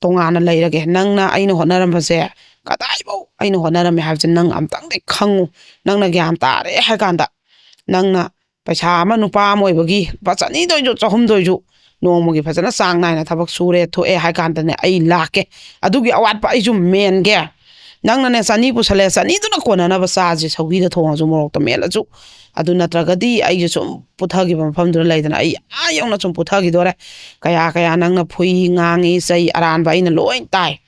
ꯇꯣꯉꯥꯟꯅ ꯂꯩꯔꯒꯦ꯫ ꯅꯪꯅ ꯑꯩꯅ ꯍꯣꯠꯅꯔꯝꯕꯁꯦ, ꯀꯗꯥꯏꯐꯥꯎ ꯑꯩꯅ ꯍꯣꯠꯅꯔꯝꯃꯦ ꯍꯥꯏꯕꯁꯦ ꯅꯪ ꯑꯝꯇꯪꯗꯤ ꯈꯪꯉꯨ꯫ ꯅꯪꯅ ꯒ꯭ꯌꯥꯟ ꯇꯥꯔꯦ ꯍꯥꯏ ꯀꯥꯟꯗ, ꯅꯪꯅ ꯄꯩꯁꯥ ꯑꯃ ꯅꯨꯄꯥ ꯑꯃ ꯑꯣꯏꯕꯒꯤ ꯂꯨꯄꯥ ꯆꯅꯤꯗ ꯑꯣꯏꯁꯨ, ꯆꯍꯨꯝꯗ ꯑꯣꯏꯁꯨ, ꯅꯣꯡꯃꯒꯤ ꯐꯖꯅ ꯆꯥꯡ ꯅꯥꯏꯅ ꯊꯕꯛ ꯁꯨꯔꯦ, ꯊꯣꯛꯑꯦ ꯍꯥꯏ ꯀꯥꯟꯗꯅꯦ, ꯑꯩ ꯂꯥꯛꯀꯦ꯫ ꯑꯗꯨꯒꯤ ꯑꯋꯥꯠꯄ ꯑꯩꯁꯨ ꯃꯦꯟꯒꯦ꯫ ꯅꯪꯅꯅꯦ, ꯆꯅꯤ ꯄꯨꯁꯜꯂꯦ, ꯆꯅꯤꯗꯨꯅ ꯀꯣꯟꯅꯅꯕ ꯆꯥꯁꯦ, ꯁꯧꯒꯤꯗ ꯊꯣꯡꯉꯁꯨ, ꯃꯣꯔꯣꯛꯇ ꯃꯦꯠꯂꯁꯨ꯫ ꯑꯗꯨ ꯅꯠꯇ꯭ꯔꯒꯗꯤ ꯑꯩꯁꯦ ꯁꯨꯝ ꯄꯨꯊꯈꯤꯕ ꯃꯐꯝꯗꯨꯗ ꯂꯩꯗꯅ, ꯑꯩ ꯑꯥ ꯌꯧꯅ ꯁꯨꯝ ꯄꯨꯊꯈꯤꯗꯣꯔꯦ꯫ ꯀꯌꯥ ꯀꯌꯥ ꯅꯪꯅ ꯐꯨꯏ, ꯉꯥꯡꯉꯤ, ꯆꯩ ꯑꯔꯥꯟꯕ ꯑꯩꯅ ꯂꯣꯏ ꯇꯥꯏ꯫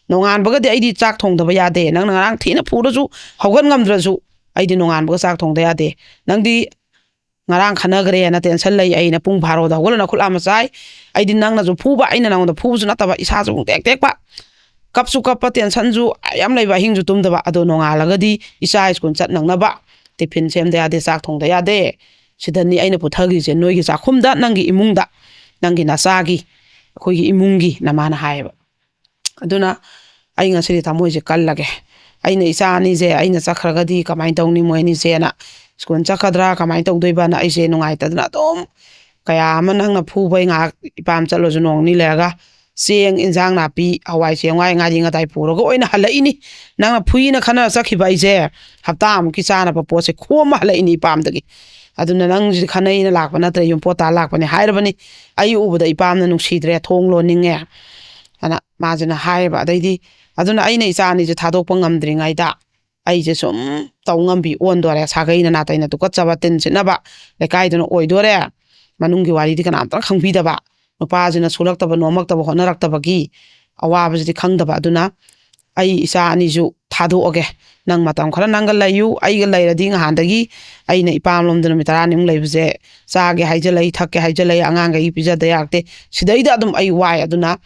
ꯅꯣꯡꯉꯥꯟꯕꯒꯗꯤ ꯑꯩꯗꯤ ꯆꯥꯛ ꯊꯣꯡꯗꯕ ꯌꯥꯗꯦ꯫ ꯅꯪꯅ ꯉꯔꯥꯡ ꯊꯤꯅ ꯐꯨꯔꯁꯨ, ꯍꯧꯒꯠ ꯉꯝꯗ꯭ꯔꯁꯨ, ꯑꯩꯗꯤ ꯅꯣꯡꯉꯥꯟꯕꯒ ꯆꯥꯛ ꯊꯣꯡꯗ ꯌꯥꯗꯦ꯫ ꯅꯪꯗꯤ ꯉꯔꯥꯡ ꯈꯟꯅꯈ꯭ꯔꯦꯅ ꯇꯦꯟꯁꯟ ꯂꯩ ꯑꯩꯅ ꯄꯨꯡ ꯚꯥꯔꯣꯗ ꯍꯧꯒꯠꯂ ꯅꯈꯨꯠ ꯑꯃ ꯆꯥꯏ꯫ ꯑꯩꯗꯤ ꯅꯪꯅꯁꯨ ꯐꯨꯕ, ꯑꯩꯅ ꯅꯉꯣꯟꯗ ꯐꯨꯕꯁꯨ ꯅꯠꯇꯕ, ꯏꯁꯥꯁꯨ ꯄꯨꯡ ꯇꯦꯛ ꯇꯦꯛꯄ, ꯀꯞꯁꯨ ꯀꯞꯄ, ꯇꯦꯟꯁꯟꯁꯨ ꯌꯥꯝ ꯂꯩꯕ, ꯑꯍꯤꯡꯁꯨ ꯇꯨꯝꯗꯕ꯫ ꯑꯗꯣ ꯅꯣꯡꯉꯥꯜꯂꯒꯗꯤ ꯏꯆꯥ ꯁ꯭ꯀꯨꯜ ꯆꯠ ꯅꯪꯅꯕ ꯇꯤꯐꯤꯟ ꯁꯦꯝꯗ ꯌꯥꯗꯦ, ꯆꯥꯛ ꯊꯣꯡꯗ ꯌꯥꯗꯦ꯫ ꯁꯤꯗꯅꯤ ꯑꯩꯅ ꯄꯨꯊꯈ꯭ꯔꯤꯁꯦ, ꯅꯣꯏꯒꯤ ꯆꯥꯛꯈꯨꯝꯗ, ꯅꯪꯒꯤ ꯏꯃꯨꯡꯗ, ꯅꯪꯒꯤ ꯅꯆꯥꯒꯤ, ꯑꯩꯈꯣꯏꯒꯤ ꯏꯃꯨꯡꯒꯤ, ꯅꯃꯥꯅ ꯍꯥꯏꯌꯦꯕ꯫ ꯑꯗꯨꯅ ꯑꯩ ꯉꯁꯤꯗꯤ ꯊꯃꯣꯏꯁꯦ ꯀꯜꯂꯒꯦ꯫ ꯑꯩꯅ ꯏꯆꯥ ꯑꯅꯤꯁꯦ ꯑꯩꯅ ꯆꯠꯈ꯭ꯔꯒꯗꯤ ꯀꯃꯥꯏꯅ ꯇꯧꯅꯤ ꯃꯣꯏ ꯑꯅꯤꯁꯦꯅ? ꯁ꯭ꯀꯨꯜ ꯆꯠꯀꯗ꯭ꯔꯥ, ꯀꯃꯥꯏꯅ ꯇꯧꯗꯣꯏꯕꯅ ꯑꯩꯁꯦ ꯅꯨꯡꯉꯥꯏꯇꯗꯅ ꯑꯗꯨꯝ, ꯀꯌꯥ ꯑꯃ ꯅꯪꯅ ꯐꯨꯕꯩ ꯉꯥꯏꯍꯥꯛ ꯏꯄꯥꯝ ꯆꯠꯂꯨꯁꯨ ꯅꯣꯡ ꯅꯤ ꯂꯩꯔꯒ ꯆꯦꯡ, ꯏꯟꯖꯥꯡ ꯅꯥꯄꯤ, ꯍꯋꯥꯏ ꯆꯦꯡꯋꯥꯏ, ꯉꯥꯔꯤ ꯉꯇꯥꯏ ꯄꯨꯔꯒ ꯑꯣꯏꯅ ꯍꯜꯂꯛꯏꯅꯤ꯫ ꯅꯪꯅ ꯐꯨꯏꯅ ꯈꯟꯅꯔ ꯆꯠꯈꯤꯕ ꯑꯩꯁꯦ ꯍꯞꯇꯥꯃꯨꯛꯀꯤ ꯆꯥꯅꯕ ꯄꯣꯠꯁꯦ ꯈꯣꯝꯃ ꯍꯜꯂꯛꯏꯅꯤ ꯏꯄꯥꯝꯗꯒꯤ꯫ ꯑꯗꯨꯅ ꯅꯪꯁꯤꯗꯤ ꯈꯟꯅꯩꯅ ꯂꯥꯛꯄ ꯅꯠꯇ꯭ꯔꯦ, ꯌꯨꯝꯄꯣꯠ ꯇꯥ ꯂꯥꯛꯄꯅꯦ ꯍꯥꯏꯔꯕꯅꯤ꯫ ꯑꯩ ꯎꯕꯗ ꯏꯄꯥꯝꯅ ꯅꯨꯡꯁꯤꯗ꯭ꯔꯦ, ꯊꯣꯡ ꯂꯣꯟꯅꯤꯡꯉꯦ꯫ ꯑꯅ ꯃꯥꯁꯤꯅ ꯍꯥꯏꯌꯦꯕ꯫ ꯑꯗꯩꯗꯤ, ꯑꯗꯨꯅ ꯑꯩꯅ ꯏꯆꯥ ꯑꯅꯤꯁꯦ ꯊꯥꯗꯣꯛꯄ ꯉꯝꯗ꯭ꯔꯤꯉꯩꯗ ꯑꯩꯁꯦ ꯁꯨꯝ ꯇꯧ ꯉꯝꯕꯤ ꯑꯣꯟꯗꯣꯔꯦ꯫ ꯁꯥꯒꯩꯅ ꯅꯥꯇꯩꯅ ꯇꯨꯀꯠꯆꯕ, ꯇꯤꯟ ꯁꯤꯠꯅꯕ ꯂꯩꯀꯥꯏꯗꯨꯅ ꯑꯣꯏꯗꯣꯔꯦ꯫ ꯃꯅꯨꯡꯒꯤ ꯋꯥꯔꯤꯗꯤ ꯀꯅꯥꯝꯇꯅ ꯈꯪꯕꯤꯗꯕ, ꯅꯨꯄꯥꯁꯤꯅ ꯁꯨꯔꯛꯇꯕ, ꯅꯣꯝꯃꯛꯇꯕ, ꯍꯣꯠꯅꯔꯛꯇꯕꯒꯤ ꯑꯋꯥꯕꯁꯤꯗꯤ ꯈꯪꯗꯕ꯫ ꯑꯗꯨꯅ ꯑꯩ ꯏꯆꯥ ꯑꯅꯤꯁꯨ ꯊꯥꯗꯣꯛꯑꯒꯦ꯫ ꯅꯪ ꯃꯇꯝ ꯈꯔ ꯅꯪꯒ ꯂꯩꯌꯨ, ꯑꯩꯒ ꯂꯩꯔꯗꯤ ꯉꯍꯥꯟꯗꯒꯤ ꯑꯩꯅ ꯏꯄꯥꯝꯂꯣꯝꯗ ꯅꯨꯃꯤꯠ ꯇꯔꯥꯅꯤꯃꯨꯛ ꯂꯩꯕꯁꯦ, ꯆꯥꯒꯦ ꯍꯥꯏꯖꯜꯂꯛꯏ, ꯊꯛꯀꯦ ꯍꯥꯏꯖꯜꯂꯛꯏ, ꯑꯉꯥꯡꯈꯩꯒꯤ ꯄꯤꯖꯗ ꯌꯥꯔꯛꯇꯦ꯫ ꯁꯤꯗꯩꯗ ꯑꯗꯨꯝ ꯑꯩ ꯋꯥꯏ꯫ ꯑꯗꯨꯅ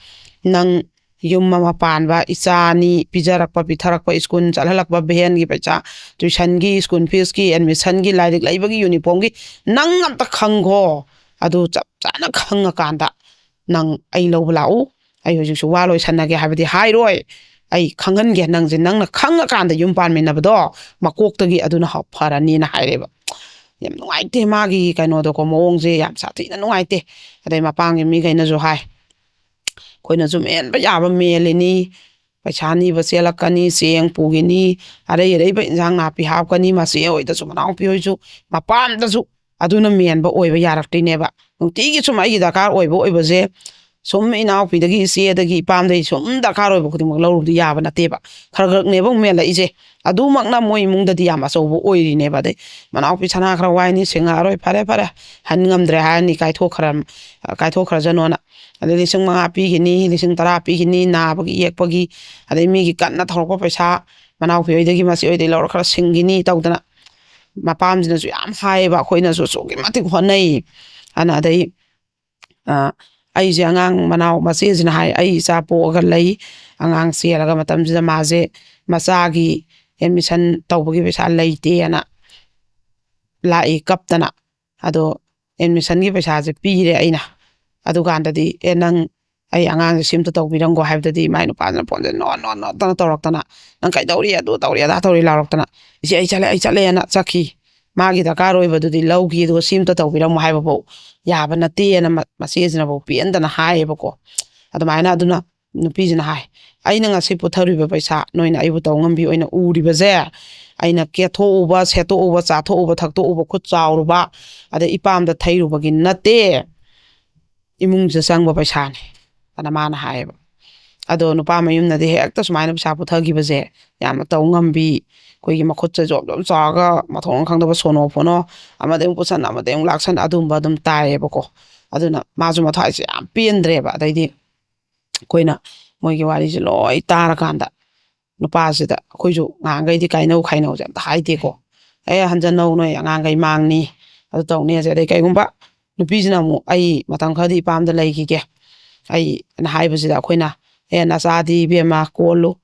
ꯅꯪ ꯌꯨꯝ ꯑꯃ ꯄꯥꯟꯕ, ꯏꯆꯥ ꯑꯅꯤ ꯄꯤꯖꯔꯛꯄ, ꯄꯤꯊꯔꯛꯄ, ꯁ꯭ꯀꯨꯜ ꯆꯠꯍꯜꯂꯛꯄ, ꯚꯦꯟꯒꯤ ꯄꯩꯁꯥ, ꯇ꯭ꯌꯨꯁꯟꯒꯤ, ꯁ꯭ꯀꯨꯜ ꯐꯤꯁꯀꯤ, ꯑꯦꯗꯃꯤꯁꯟꯒꯤ, ꯂꯥꯏꯔꯤꯛ ꯂꯩꯕꯒꯤ, ꯌꯨꯅꯤꯐꯣꯔꯝꯒꯤ, ꯅꯪ ꯑꯝꯇ ꯈꯪꯈꯣ꯫ ꯑꯗꯨ ꯆꯞ ꯆꯥꯅ ꯈꯪꯉꯀꯥꯟꯗ ꯅꯪ ꯑꯩ ꯂꯧꯕ ꯂꯥꯛꯎ꯫ ꯑꯩ ꯍꯧꯖꯤꯛꯁꯨ ꯋꯥ ꯂꯣꯏꯁꯟꯅꯒꯦ ꯍꯥꯏꯕꯗꯤ ꯍꯥꯏꯔꯣꯏ꯫ ꯑꯩ ꯈꯪꯍꯟꯒꯦ ꯅꯪꯁꯦ, ꯅꯪꯅ ꯈꯪꯉꯀꯥꯟꯗ ꯌꯨꯝ ꯄꯥꯟꯃꯤꯟꯅꯕꯗꯣ ꯃꯀꯣꯛꯇꯒꯤ ꯑꯗꯨꯅ ꯍꯧ-, ꯐꯔꯅꯤꯅ ꯍꯥꯏꯔꯦꯕ꯫ ꯌꯥꯝ ꯅꯨꯡꯉꯥꯏꯇꯦ ꯃꯥꯒꯤ ꯀꯩꯅꯣꯗꯣꯀꯣ, ꯃꯑꯣꯡꯁꯦ ꯌꯥꯝ ꯁꯥꯊꯤꯅ ꯅꯨꯡꯉꯥꯏꯇꯦ꯫ ꯑꯗꯩ ꯃꯄꯥꯝꯒꯤ ꯃꯤꯈꯩꯅꯁꯨ ꯍꯥꯏ, "ꯑꯩꯈꯣꯏꯅꯁꯨ ꯃꯦꯟꯕ ꯌꯥꯕ ꯃꯦꯜꯂꯤꯅꯤ, ꯄꯩꯁꯥ ꯅꯤꯕ ꯆꯦꯜꯂꯛꯀꯅꯤ, ꯆꯦꯡ ꯄꯨꯈꯤꯅꯤ, ꯑꯔꯩ ꯑꯔꯩꯕ ꯏꯟꯁꯥꯡ ꯅꯥꯄꯤ ꯍꯥꯞꯀꯅꯤ, ꯃꯆꯦ ꯍꯣꯏꯗꯁꯨ, ꯃꯅꯥꯎꯄꯤ ꯍꯣꯏꯁꯨ, ꯃꯄꯥꯝꯗꯁꯨ ꯑꯗꯨꯅ ꯃꯦꯟꯕ ꯑꯣꯏꯕ ꯌꯥꯔꯛꯇ꯭ꯔꯤꯅꯦꯕ꯫ ꯅꯨꯡꯇꯤꯒꯤ ꯁꯨꯝ ꯑꯩꯒꯤ ꯗꯔꯀꯥꯔ ꯑꯣꯏꯕ ꯑꯣꯏꯕꯁꯦ ꯁꯨꯝ ꯏꯅꯥꯎꯄꯤꯗꯒꯤ, ꯏꯆꯦꯗꯒꯤ, ꯏꯄꯥꯝꯗꯒꯤ ꯁꯨꯝ ꯗꯔꯀꯥꯔ ꯑꯣꯏꯕ ꯈꯨꯗꯤꯡꯃꯛ ꯂꯧꯔꯨꯕꯗꯤ ꯌꯥꯕ ꯅꯠꯇꯦꯕ꯫ ꯈꯔ ꯈꯔꯅꯦꯕ ꯑꯃꯨꯛ ꯃꯦꯜꯂꯛꯏꯁꯦ꯫ ꯑꯗꯨꯃꯛꯅ ꯃꯣꯏ ꯏꯃꯨꯡꯗꯗꯤ ꯌꯥꯝ ꯑꯆꯧꯕ ꯑꯣꯏꯔꯤꯅꯦꯕ꯫ ꯑꯗꯩ ꯃꯅꯥꯎꯄꯤ ꯁꯅꯥ ꯈꯔ ꯋꯥꯏꯅꯤ, ꯁꯤꯡꯉꯛꯑꯔꯣꯏ, ꯐꯔꯦ ꯐꯔꯦ, ꯍꯟ ꯉꯝꯗ꯭ꯔꯦ ꯍꯥꯏꯔꯅꯤ, ꯀꯥꯏꯊꯣꯛꯈ꯭ꯔ-, ꯀꯥꯏꯊꯣꯛꯈ꯭ꯔꯖꯅꯣꯅ꯫ ꯑꯗꯩ ꯂꯤꯁꯤꯡ ꯃꯉꯥ ꯄꯤꯈꯤꯅꯤ, ꯂꯤꯁꯤꯡ ꯇꯔꯥ ꯄꯤꯈꯤꯅꯤ, ꯅꯥꯕꯒꯤ ꯌꯦꯛꯄꯒꯤ, ꯑꯗꯩ ꯃꯤꯒꯤ ꯀꯟꯅ ꯊꯧꯔꯛꯄ ꯄꯩꯁꯥ ꯃꯅꯥꯎꯄꯤ ꯍꯣꯏꯗꯒꯤ, ꯃꯆꯦ ꯍꯣꯏꯗꯒꯤ ꯂꯧꯔ ꯈꯔ ꯁꯤꯡꯈꯤꯅꯤ ꯇꯧꯗꯅ꯫ ꯃꯄꯥꯝꯁꯤꯅꯁꯨ ꯌꯥꯝ ꯍꯥꯏꯌꯦꯕ, ꯑꯩꯈꯣꯏꯅꯁꯨ ꯑꯁꯨꯛꯀꯤ ꯃꯇꯤꯛ ꯍꯣꯠꯅꯩ꯫ ꯑꯅ ꯑꯗꯩ, ꯑ, ꯑꯩꯁꯦ ꯑꯉꯥꯡ ꯃꯅꯥꯎ ꯃꯆꯦꯁꯤꯅ ꯍꯥꯏ, "ꯑꯩ ꯏꯆꯥ ꯄꯣꯛꯑꯒ ꯂꯩ, ꯑꯉꯥꯡ ꯆꯦꯜꯂꯒ ꯃꯇꯝꯁꯤꯗ ꯃꯥꯁꯦ ꯃꯆꯥꯒꯤ ꯑꯦꯗꯃꯤꯁꯟ ꯇꯧꯕꯒꯤ ꯄꯩꯁꯥ ꯂꯩꯇꯦꯅ ꯂꯥꯛꯏ ꯀꯞꯇꯅ꯫ ꯑꯗꯣ ꯑꯦꯗꯃꯤꯁꯟꯒꯤ ꯄꯩꯁꯥꯁꯦ ꯄꯤꯔꯦ ꯑꯩꯅ꯫ ꯑꯗꯨꯀꯥꯟꯗꯗꯤ, 'ꯑꯦ, ꯅꯪ ꯑꯩ ꯑꯉꯥꯡꯁꯦ ꯁꯤꯝꯇ ꯇꯧꯕꯤꯔꯝꯈꯣ' ꯍꯥꯏꯕꯗꯗꯤ ꯃꯥꯏ ꯅꯨꯄꯥꯁꯤꯅ ꯐꯣꯟꯁꯦ ꯅꯣꯠ ꯅꯣꯠ ꯅꯣꯠꯇꯅ ꯇꯧꯔꯛꯇꯅ, 'ꯅꯪ ꯀꯩꯗꯧꯔꯤ? ꯑꯗꯨ ꯇꯧꯔꯤ, ꯑꯗꯥ ꯇꯧꯔꯤ' ꯂꯥꯎꯔꯛꯇꯅ, 'ꯏꯆꯦ, ꯑꯩ ꯆꯠꯂꯦ, ꯑꯩ ꯆꯠꯂꯦꯅ' ꯆꯠꯈꯤ꯫ ꯃꯥꯒꯤ ꯗꯔꯀꯥꯔ ꯑꯣꯏꯕꯗꯨꯗꯤ ꯂꯧꯈꯤ, ꯑꯗꯨꯒ "ꯁꯤꯝꯇ ꯇꯧꯕꯤꯔꯝꯃꯣ" ꯍꯥꯏꯕꯐꯥꯎ ꯌꯥꯕ ꯅꯠꯇꯦꯅ ꯃ-, ꯃꯆꯦꯁꯤꯅꯐꯥꯎ ꯄꯦꯟꯗꯅ ꯍꯥꯏꯌꯦꯕꯀꯣ꯫ ꯑꯗꯨꯃꯥꯏꯅ ꯑꯗꯨꯅ ꯅꯨꯄꯤꯁꯤꯅ ꯍꯥꯏ, "ꯑꯩꯅ ꯉꯁꯤ ꯄꯨꯊꯔꯤꯕ ꯄꯩꯁꯥ, ꯅꯣꯏꯅ ꯑꯩꯕꯨ ꯇꯧ ꯉꯝꯕꯤ ꯑꯣꯏꯅ ꯎꯔꯤꯕꯁꯦ, ꯑꯩꯅ ꯀꯦꯊꯣꯛꯎꯕ, ꯁꯦꯠꯇꯣꯛꯎꯕ, ꯆꯥꯊꯣꯛꯎꯕ, ꯊꯛꯇꯣꯛꯎꯕ, ꯈꯨꯠ ꯆꯥꯎꯔꯨꯕ, ꯑꯗꯩ ꯏꯄꯥꯝꯗ ꯊꯩꯔꯨꯕꯒꯤ ꯅꯠꯇꯦ, ꯏꯃꯨꯡꯁꯤꯗ ꯆꯪꯕ ꯄꯩꯁꯥꯅꯤ" ꯑꯅ ꯃꯥꯅ ꯍꯥꯏꯌꯦꯕ꯫ ꯑꯗꯣ ꯅꯨꯄꯥ ꯃꯌꯨꯝꯅꯗꯤ ꯍꯦꯛꯇ ꯁꯨꯃꯥꯏꯅ ꯄꯩꯁꯥ ꯄꯨꯊꯈꯤꯕꯁꯦ ꯌꯥꯝꯅ ꯇꯧ ꯉꯝꯕꯤ, ꯑꯩꯈꯣꯏꯒꯤ ꯃꯈꯨꯠꯁꯦ ꯖꯣꯝ ꯖꯣꯝ ꯆꯥꯎꯔꯒ ꯃꯊꯣꯡ ꯈꯪꯗꯕ ꯁꯣꯅꯣ ꯐꯣꯅꯣ, ꯑꯃꯗꯩ ꯑꯃꯨꯛ ꯄꯨꯁꯟ, ꯑꯃꯗꯩ ꯑꯃꯨꯛ ꯂꯥꯛꯁꯟ, ꯑꯗꯨꯝꯕ ꯑꯗꯨꯝ ꯇꯥꯏꯌꯦꯕꯀꯣ꯫ ꯑꯗꯨꯅ ꯃꯥꯁꯨ ꯃꯊ꯭ꯋꯥꯏꯁꯦ ꯌꯥꯝ ꯄꯦꯟꯗ꯭ꯔꯦꯕ꯫ ꯑꯗꯩꯗꯤ ꯑꯩꯈꯣꯏꯅ ꯃꯣꯏꯒꯤ ꯋꯥꯔꯤꯁꯦ ꯂꯣꯏ ꯇꯥꯔꯀꯥꯟꯗ, ꯅꯨꯄꯥꯁꯤꯗ ꯑꯩꯈꯣꯏꯁꯨ ꯉꯍꯥꯟꯈꯩꯗꯤ ꯀꯥꯏꯅꯧ ꯈꯥꯏꯅꯧꯁꯦ ꯑꯝꯇ ꯍꯥꯏꯗꯦꯀꯣ꯫ "ꯑꯦ, ꯍꯟꯖꯟꯅꯧ, ꯅꯣꯏ ꯑꯉꯥꯡꯈꯩ ꯃꯥꯡꯅꯤ, ꯑꯗꯨ ꯇꯧꯅꯤ" ꯍꯥꯏꯁꯦ꯫ ꯑꯗꯩ ꯀꯩꯒꯨꯝꯕ ꯅꯨꯄꯤꯁꯤꯅ ꯑꯃꯨꯛ, "ꯑꯩ ꯃꯇꯝ ꯈꯔꯗꯤ ꯏꯄꯥꯝꯗ ꯂꯩꯈꯤꯒꯦ, ꯑꯩꯅ ꯍꯥꯏꯕꯁꯤꯗ ꯑꯩꯈꯣꯏꯅ, "ꯑꯦ, ꯅꯆꯥꯗꯤ ꯏꯕꯦꯝꯃ ꯀꯣꯜꯂꯨ,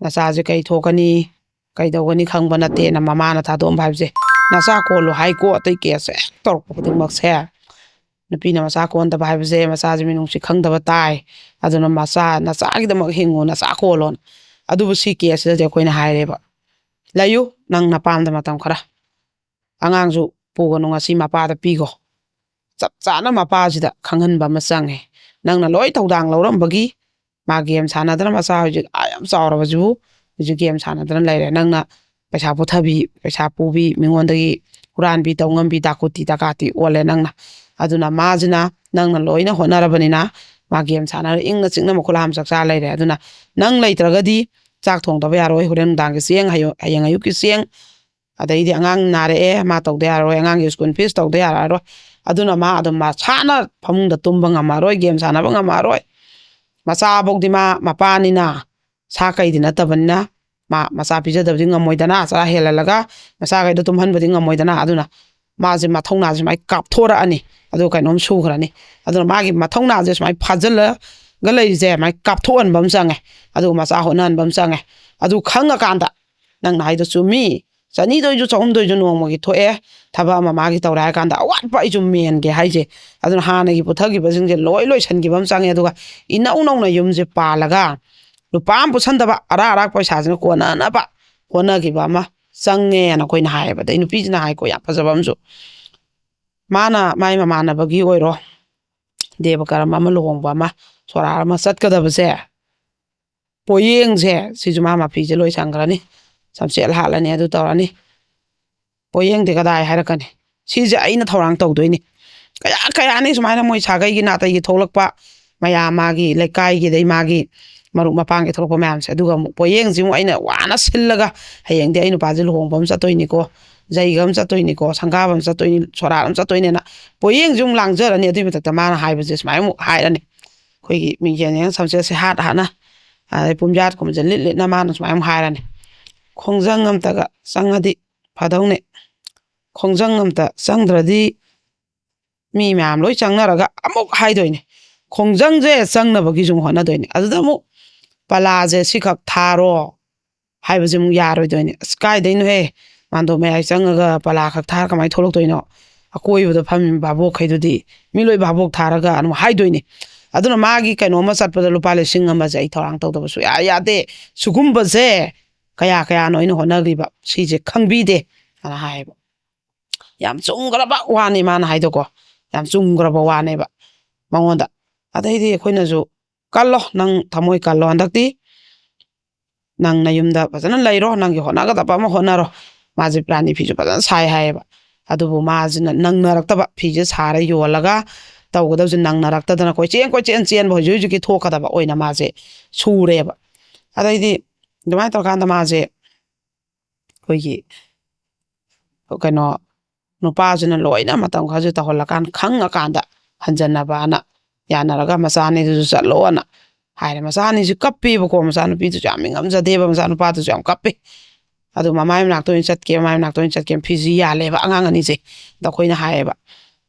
ꯅꯆꯥꯁꯦ ꯀꯩ ꯊꯣꯛꯀꯅꯤ, ꯀꯩꯗꯧꯒꯅꯤ ꯈꯪꯕ ꯅꯠꯇꯦꯅ" ꯃꯃꯥꯅ ꯊꯥꯗꯣꯛꯑꯝꯕ ꯍꯥꯏꯕꯁꯦ, "ꯅꯆꯥ ꯀꯣꯜꯂꯨ" ꯍꯥꯏꯀꯣ꯫ ꯑꯇꯩ ꯀꯦꯁ ꯍꯦꯛ ꯇꯧꯔꯛꯄ ꯈꯨꯗꯤꯡꯃꯛꯁꯦ, ꯅꯨꯄꯤꯅ ꯃꯆꯥ ꯀꯣꯟꯗꯕ ꯍꯥꯏꯕꯁꯦ ꯃꯆꯥꯁꯦ ꯃꯤꯅꯨꯡꯁꯤ ꯈꯪꯗꯕ ꯇꯥꯏ, ꯑꯗꯨꯅ ꯃꯆꯥ, "ꯅꯆꯥꯒꯤꯗꯃꯛ ꯍꯤꯡꯉꯨ, ꯅꯆꯥ ꯀꯣꯜꯂꯣꯅ"꯫ ꯑꯗꯨꯕꯨ ꯁꯤ ꯀꯦꯁꯁꯤꯗꯗꯤ ꯑꯩꯈꯣꯏꯅ ꯍꯥꯏꯔꯦꯕ, "ꯂꯩꯌꯨ, ꯅꯪ ꯅꯄꯥꯝꯗ ꯃꯇꯝ ꯈꯔ, ꯑꯉꯥꯡꯁꯨ ꯄꯨꯒꯅꯨ, ꯉꯁꯤ ꯃꯄꯥꯗ ꯄꯤꯈꯣ"꯫ ꯆꯞ ꯆꯥꯅ ꯃꯄꯥꯁꯤꯗ ꯈꯪꯍꯟꯕ ꯑꯃ ꯆꯪꯉꯦ꯫ ꯅꯪꯅ ꯂꯣꯏ ꯊꯧꯗꯥꯡ ꯂꯧꯔꯝꯕꯒꯤ ꯃꯥ ꯒꯦꯝ ꯁꯥꯟꯅꯗꯅ, ꯃꯆꯥ ꯍꯧꯖꯤꯛ ꯑꯥ ꯌꯥꯝ ꯆꯥꯎꯔꯕꯁꯤꯕꯨ ꯍꯧꯖꯤꯛ ꯒꯦꯝ ꯁꯥꯟꯅꯗꯅ ꯂꯩꯔꯦ꯫ ꯅꯪꯅ ꯄꯩꯁꯥ ꯄꯨꯊꯕꯤ, ꯄꯩꯁꯥ ꯄꯨꯕꯤ, ꯃꯤꯉꯣꯟꯗꯒꯤ ꯍꯨꯔꯥꯟꯕꯤ ꯇꯧ ꯉꯝꯕꯤ, ꯗꯥꯀꯨꯇꯤ ꯗꯀꯥꯇꯤ ꯑꯣꯜꯂꯦ ꯅꯪꯅ꯫ ꯑꯗꯨꯅ ꯃꯥꯁꯤꯅ ꯅꯪꯅ ꯂꯣꯏꯅ ꯍꯣꯠꯅꯔꯕꯅꯤꯅ ꯃꯥ ꯒꯦꯝ ꯁꯥꯟꯅꯔ ꯏꯪꯅ ꯆꯤꯛꯅ ꯃꯈꯨꯠ ꯍꯥꯝ ꯆꯥꯛꯆꯥ ꯂꯩꯔꯦ꯫ ꯑꯗꯨꯅ ꯅꯪ ꯂꯩꯇ꯭ꯔꯒꯗꯤ ꯆꯥꯛ ꯊꯣꯡꯗꯕ ꯌꯥꯔꯣꯏ, ꯍꯣꯔꯦꯟ ꯅꯨꯡꯗꯥꯡꯒꯤ ꯆꯦꯡ, ꯍꯌꯦꯡ, ꯍꯌꯦꯡ ꯑꯌꯨꯛꯀꯤ ꯆꯦꯡ, ꯑꯗꯩꯗꯤ ꯑꯉꯥꯡ ꯅꯥꯔꯛꯑꯦ, ꯃꯥ ꯇꯧꯗ ꯌꯥꯔꯔꯣꯏ, ꯑꯉꯥꯡꯒꯤ ꯁ꯭ꯀꯨꯜ ꯐꯤꯁ ꯇꯧꯗ ꯌꯥꯔꯔꯣꯏ꯫ ꯑꯗꯨꯅ ꯃꯥ ꯑꯗꯨꯝ ꯃꯁꯥꯅ ꯐꯃꯨꯡꯗ ꯇꯨꯝꯕ ꯉꯝꯃꯔꯣꯏ, ꯒꯦꯝ ꯁꯥꯟꯅꯕ ꯉꯝꯃꯔꯣꯏ꯫ ꯃꯆꯥꯐꯧꯗꯤ ꯃꯥ ꯃꯄꯥꯅꯤꯅ, ꯁꯥ ꯀꯩꯗꯤ ꯅꯠꯇꯕꯅꯤꯅ, ꯃꯥ ꯃꯆꯥ ꯄꯤꯖꯗꯕꯗꯤ ꯉꯝꯃꯣꯏꯗꯅ, ꯆꯔꯥ ꯍꯦꯜꯍꯜꯂꯒ ꯃꯆꯥꯈꯩꯗꯣ ꯇꯨꯝꯍꯟꯕꯗꯤ ꯉꯝꯃꯣꯏꯗꯅ꯫ ꯑꯗꯨꯅ ꯃꯥꯁꯦ ꯃꯊꯧꯅꯥꯁꯦ ꯁꯨꯃꯥꯏꯅ ꯀꯥꯞꯊꯣꯔꯛꯑꯅꯤ, ꯑꯗꯨꯒ ꯀꯩꯅꯣꯝ ꯁꯨꯈ꯭ꯔꯅꯤ꯫ ꯑꯗꯨꯅ ꯃꯥꯒꯤ ꯃꯊꯧꯅꯥꯁꯦ ꯁꯨꯃꯥꯏꯅ ꯐꯥꯖꯤꯜꯂꯒ ꯂꯩꯔꯤꯁꯦ ꯁꯨꯃꯥꯏꯅ ꯀꯥꯞꯊꯣꯛꯍꯟꯕ ꯑꯃ ꯆꯪꯉꯦ, ꯑꯗꯨꯒ ꯃꯆꯥ ꯍꯣꯠꯅꯍꯟꯕ ꯑꯃ ꯆꯪꯉꯦ꯫ ꯑꯗꯨ ꯈꯪꯉꯀꯥꯟꯗ, ꯅꯪꯅ ꯍꯥꯏꯗꯣ ꯆꯨꯝꯃꯤ, ꯆꯅꯤꯗ ꯑꯣꯏꯁꯨ ꯆꯍꯨꯝꯗ ꯑꯣꯏꯁꯨ ꯅꯣꯡꯃꯒꯤ ꯊꯣꯛꯑꯦ, ꯊꯕꯛ ꯑꯃ ꯃꯥꯒꯤ ꯇꯧꯔꯦ ꯍꯥꯏ ꯀꯥꯟꯗ ꯑꯋꯥꯠꯄ ꯑꯩꯁꯨ ꯃꯦꯟꯒꯦ ꯍꯥꯏꯁꯦ꯫ ꯑꯗꯨꯅ ꯍꯥꯟꯅꯒꯤ ꯄꯨꯊꯈꯤꯕꯁꯤꯡꯁꯦ ꯂꯣꯏ ꯂꯣꯏꯁꯤꯟꯈꯤꯕ ꯑꯃ ꯆꯪꯉꯦ꯫ ꯑꯗꯨꯒ ꯏꯅꯧ ꯅꯧꯅ ꯌꯨꯝꯁꯦ ꯄꯥꯜꯂꯒ ꯂꯨꯄꯥ ꯑꯃ ꯄꯨꯁꯟꯗꯕ, ꯑꯔꯥꯛ ꯑꯔꯥꯛ ꯄꯩꯁꯥꯁꯤꯅ ꯀꯣꯟꯅꯅꯕ ꯍꯣꯠꯅꯈꯤꯕ ꯑꯃ ꯆꯪꯉꯦꯅ ꯑꯩꯈꯣꯏꯅ ꯍꯥꯏꯌꯦꯕ꯫ ꯑꯗꯩ ꯅꯨꯄꯤꯁꯤꯅ ꯍꯥꯏꯀꯣ, ꯌꯥꯝ ꯐꯖꯕ ꯑꯃꯁꯨ, ꯃꯥꯅ ꯃꯥꯏ ꯃꯃꯥꯟꯅꯕꯒꯤ ꯑꯣꯏꯔꯣ, ꯗꯦꯕ ꯀꯔꯝ ꯑꯃ, ꯂꯨꯍꯣꯡꯕ ꯑꯃ, ꯁꯣꯔꯥꯔ ꯑꯃ ꯆꯠꯀꯗꯕꯁꯦ, ꯄꯣꯌꯦꯡꯁꯦ ꯁꯤꯁꯨ ꯃꯥ ꯃꯐꯤꯁꯦ ꯂꯣꯏ ꯁꯪꯈ꯭ꯔꯅꯤ, ꯁꯝꯆꯦꯠ ꯍꯥꯠꯂꯅꯤ, ꯑꯗꯨ ꯇꯧꯔꯅꯤ, ꯄꯣꯌꯦꯡꯗꯤ ꯀꯗꯥꯏ ꯍꯥꯏꯔꯛꯀꯅꯤ? ꯁꯤꯁꯦ ꯑꯩꯅ ꯊꯧꯔꯥꯡ ꯇꯧꯗꯣꯏꯅꯤ꯫ ꯀꯌꯥ ꯀꯌꯥꯅꯤ ꯁꯨꯃꯥꯏꯅ ꯃꯣꯏ ꯁꯥꯒꯩꯒꯤ ꯅꯥꯇꯩꯒꯤ ꯊꯣꯛꯂꯛꯄ ꯃꯌꯥꯝ, ꯃꯥꯒꯤ ꯂꯩꯀꯥꯏꯒꯤ, ꯑꯗꯩ ꯃꯥꯒꯤ ꯃꯔꯨꯞ ꯃꯄꯥꯡꯒꯤ ꯊꯣꯛꯂꯛꯄ ꯃꯌꯥꯝꯁꯦ, ꯑꯗꯨꯒ ꯑꯃꯨꯛ ꯄꯣꯌꯦꯡꯁꯤ ꯑꯃꯨꯛ ꯑꯩꯅ ꯋꯥꯅ ꯁꯤꯜꯂꯒ, ꯍꯌꯦꯡꯗꯤ ꯑꯩ ꯅꯨꯄꯥꯁꯦ ꯂꯨꯍꯣꯡꯕ ꯑꯃ ꯆꯠꯇꯣꯏꯅꯤꯀꯣ, ꯖꯩꯒ ꯑꯃ ꯆꯠꯇꯣꯏꯅꯤꯀꯣ, ꯁꯪꯒꯥꯕ ꯑꯃ ꯆꯠꯇꯣꯏꯅꯤ, ꯁꯣꯔꯥꯠ ꯑꯃ ꯆꯠꯇꯣꯏꯅꯦꯅ ꯄꯣꯌꯦꯡꯁꯦ ꯑꯃꯨꯛ ꯂꯥꯡꯖꯔꯅꯤ꯫ ꯑꯗꯨꯒꯤ ꯃꯊꯛꯇ ꯃꯥꯅ ꯍꯥꯏꯕꯁꯦ ꯁꯨꯃꯥꯏꯅ ꯑꯃꯨꯛ ꯍꯥꯏꯔꯅꯤ, ꯑꯩꯈꯣꯏꯒꯤ ꯃꯤꯡꯁꯦꯜ ꯌꯦꯡ ꯁꯝꯆꯦꯠꯁꯦ ꯍꯥꯠ ꯍꯥꯠꯅ, ꯑꯗꯩ ꯄꯨꯝꯌꯥꯠꯀꯨꯝꯕꯁꯦ ꯂꯤꯠ ꯂꯤꯠꯅ ꯃꯥꯅ ꯁꯨꯃꯥꯏꯅ ꯑꯃꯨꯛ ꯍꯥꯏꯔꯅꯤ, "ꯈꯣꯡꯖꯪ ꯑꯝꯇꯒ ꯆꯪꯉꯗꯤ ꯐꯗꯧꯅꯦ, ꯈꯣꯡꯖꯪ ꯑꯝꯇ ꯆꯪꯗ꯭ꯔꯗꯤ ꯃꯤ ꯃꯌꯥꯝ ꯂꯣꯏ ꯆꯪꯅꯔꯒ ꯑꯃꯨꯛ ꯍꯥꯏꯗꯣꯏꯅꯦ, ꯈꯣꯡꯖꯪꯁꯦ ꯆꯪꯅꯕꯒꯤꯁꯨ ꯑꯃꯨꯛ ꯍꯣꯠꯅꯗꯣꯏꯅꯤ꯫ ꯑꯗꯨꯗ ꯑꯃꯨꯛ ꯄꯂꯥꯁꯦ ꯁꯤꯈꯛ ꯊꯥꯔꯣ ꯍꯥꯏꯕꯁꯦ ꯑꯃꯨꯛ ꯌꯥꯔꯣꯏꯗꯣꯏꯅꯤ꯫ ꯑꯁ, ꯀꯥꯏꯗꯩꯅꯣꯍꯦ? ꯃꯥꯟꯗꯣꯞ ꯃꯌꯥꯏ ꯆꯪꯉꯒ ꯄꯂꯥ ꯈꯛ ꯊꯥꯔ ꯀꯃꯥꯏꯅ ꯊꯣꯛꯂꯛꯇꯣꯏꯅꯣ? ꯑꯀꯣꯏꯕꯗ ꯐꯝꯃꯤꯕ ꯚꯥꯕꯣꯛꯈꯩꯗꯨꯗꯤ ꯃꯤ ꯂꯣꯏ ꯚꯥꯕꯣꯛ ꯊꯥꯔꯒ ꯑꯗꯨꯝ ꯍꯥꯏꯗꯣꯏꯅꯤ꯫ ꯑꯗꯨꯅ ꯃꯥꯒꯤ ꯀꯩꯅꯣꯝꯃ ꯆꯠꯄꯗ ꯂꯨꯄꯥ ꯂꯤꯁꯤꯡ ꯑꯃꯁꯦ ꯑꯩ ꯊꯧꯔꯥꯡ ꯇꯧꯗꯕ ꯁꯨꯡꯌꯥ ꯌꯥꯗꯦ꯫ ꯁꯤꯒꯨꯝꯕꯁꯦ ꯀꯌꯥ ꯀꯌꯥꯅꯣ ꯑꯩꯅ ꯍꯣꯠꯅꯈ꯭ꯔꯤꯕ, ꯁꯤꯁꯦ ꯈꯪꯕꯤꯗꯦ ꯑꯅ ꯍꯥꯏꯌꯦꯕ꯫ ꯌꯥꯝ ꯆꯨꯝꯈ꯭ꯔꯕ ꯋꯥꯅꯤ ꯃꯥꯅ ꯍꯥꯏꯗꯣꯀꯣ, ꯌꯥꯝ ꯆꯨꯝꯈ꯭ꯔꯕ ꯋꯥꯅꯦꯕ ꯃꯉꯣꯟꯗ꯫ ꯑꯗꯩꯗꯤ ꯑꯩꯈꯣꯏꯅꯁꯨ, "ꯀꯜꯂꯣ, ꯅꯪ ꯊꯃꯣꯏ ꯀꯜꯂꯣ, ꯍꯟꯗꯛꯇꯤ ꯅꯪ ꯅꯌꯨꯝꯗ ꯐꯖꯅ ꯂꯩꯔꯣ, ꯅꯪꯒꯤ ꯍꯣꯠꯅꯒꯗꯕ ꯑꯃ ꯍꯣꯠꯅꯔꯣ"꯫ ꯃꯥꯁꯦ ꯔꯥꯅꯤ ꯐꯤꯁꯨ ꯐꯖꯅ ꯁꯥꯏ ꯍꯥꯏꯌꯦꯕ꯫ ꯑꯗꯨꯕꯨ ꯃꯥꯁꯤꯅ ꯅꯪꯅꯔꯛꯇꯕ, ꯐꯤꯁꯦ ꯁꯥꯔ ꯌꯣꯜꯂꯒ ꯇꯧꯒꯗꯕꯁꯦ ꯅꯪꯅꯔꯛꯇꯗꯅ ꯀꯣꯏꯆꯦꯟ ꯀꯣꯏꯆꯦꯟ ꯆꯦꯟꯕ, ꯍꯧꯖꯤꯛ ꯍꯧꯖꯤꯛꯀꯤ ꯊꯣꯛꯀꯗꯕ ꯑꯣꯏꯅ ꯃꯥꯁꯦ ꯁꯨꯔꯦꯕ꯫ ꯑꯗꯩꯗꯤ ꯑꯗꯨꯃꯥꯏꯅ ꯇꯧꯔꯀꯥꯟꯗ ꯃꯥꯁꯦ ꯑꯩꯈꯣꯏꯒꯤ ꯀꯩꯅꯣ, ꯅꯨꯄꯥꯁꯤꯅ ꯂꯣꯏꯅ ꯃꯇꯝ ꯈꯔꯁꯨ ꯇꯧꯍꯜꯂꯀꯥꯟꯗ, ꯈꯪꯉꯀꯥꯟꯗ ꯍꯟꯖꯟꯅꯕꯅ ꯌꯥꯅꯔꯒ, "ꯃꯆꯥꯅꯤꯗꯨꯁꯨ ꯆꯠꯂꯣꯅ" ꯍꯥꯏꯔꯦ꯫ ꯃꯆꯥꯅꯤꯁꯨ ꯀꯞꯄꯦꯕꯀꯣ, ꯃꯆꯥꯅꯨꯄꯤꯗꯨꯁꯨ ꯌꯥꯝ ꯅꯤꯡꯉꯝꯖꯗꯦꯕ, ꯃꯆꯥꯅꯨꯄꯥꯗꯨꯁꯨ ꯌꯥꯝ ꯀꯞꯄꯦ꯫ ꯑꯗꯨ ꯃꯃꯥꯏ ꯃꯅꯥꯛꯇ ꯑꯣꯏꯅ ꯆꯠꯀꯦ, ꯃꯃꯥꯏ ꯃꯅꯥꯛꯇ ꯑꯣꯏꯅ ꯆꯠꯀꯦ, ꯐꯤꯁꯤ ꯌꯥꯜꯂꯦꯕ ꯑꯉꯥꯡ ꯑꯅꯤꯁꯦ꯫ ꯑꯗ ꯑꯩꯈꯣꯏꯅ ꯍꯥꯏꯌꯦꯕ,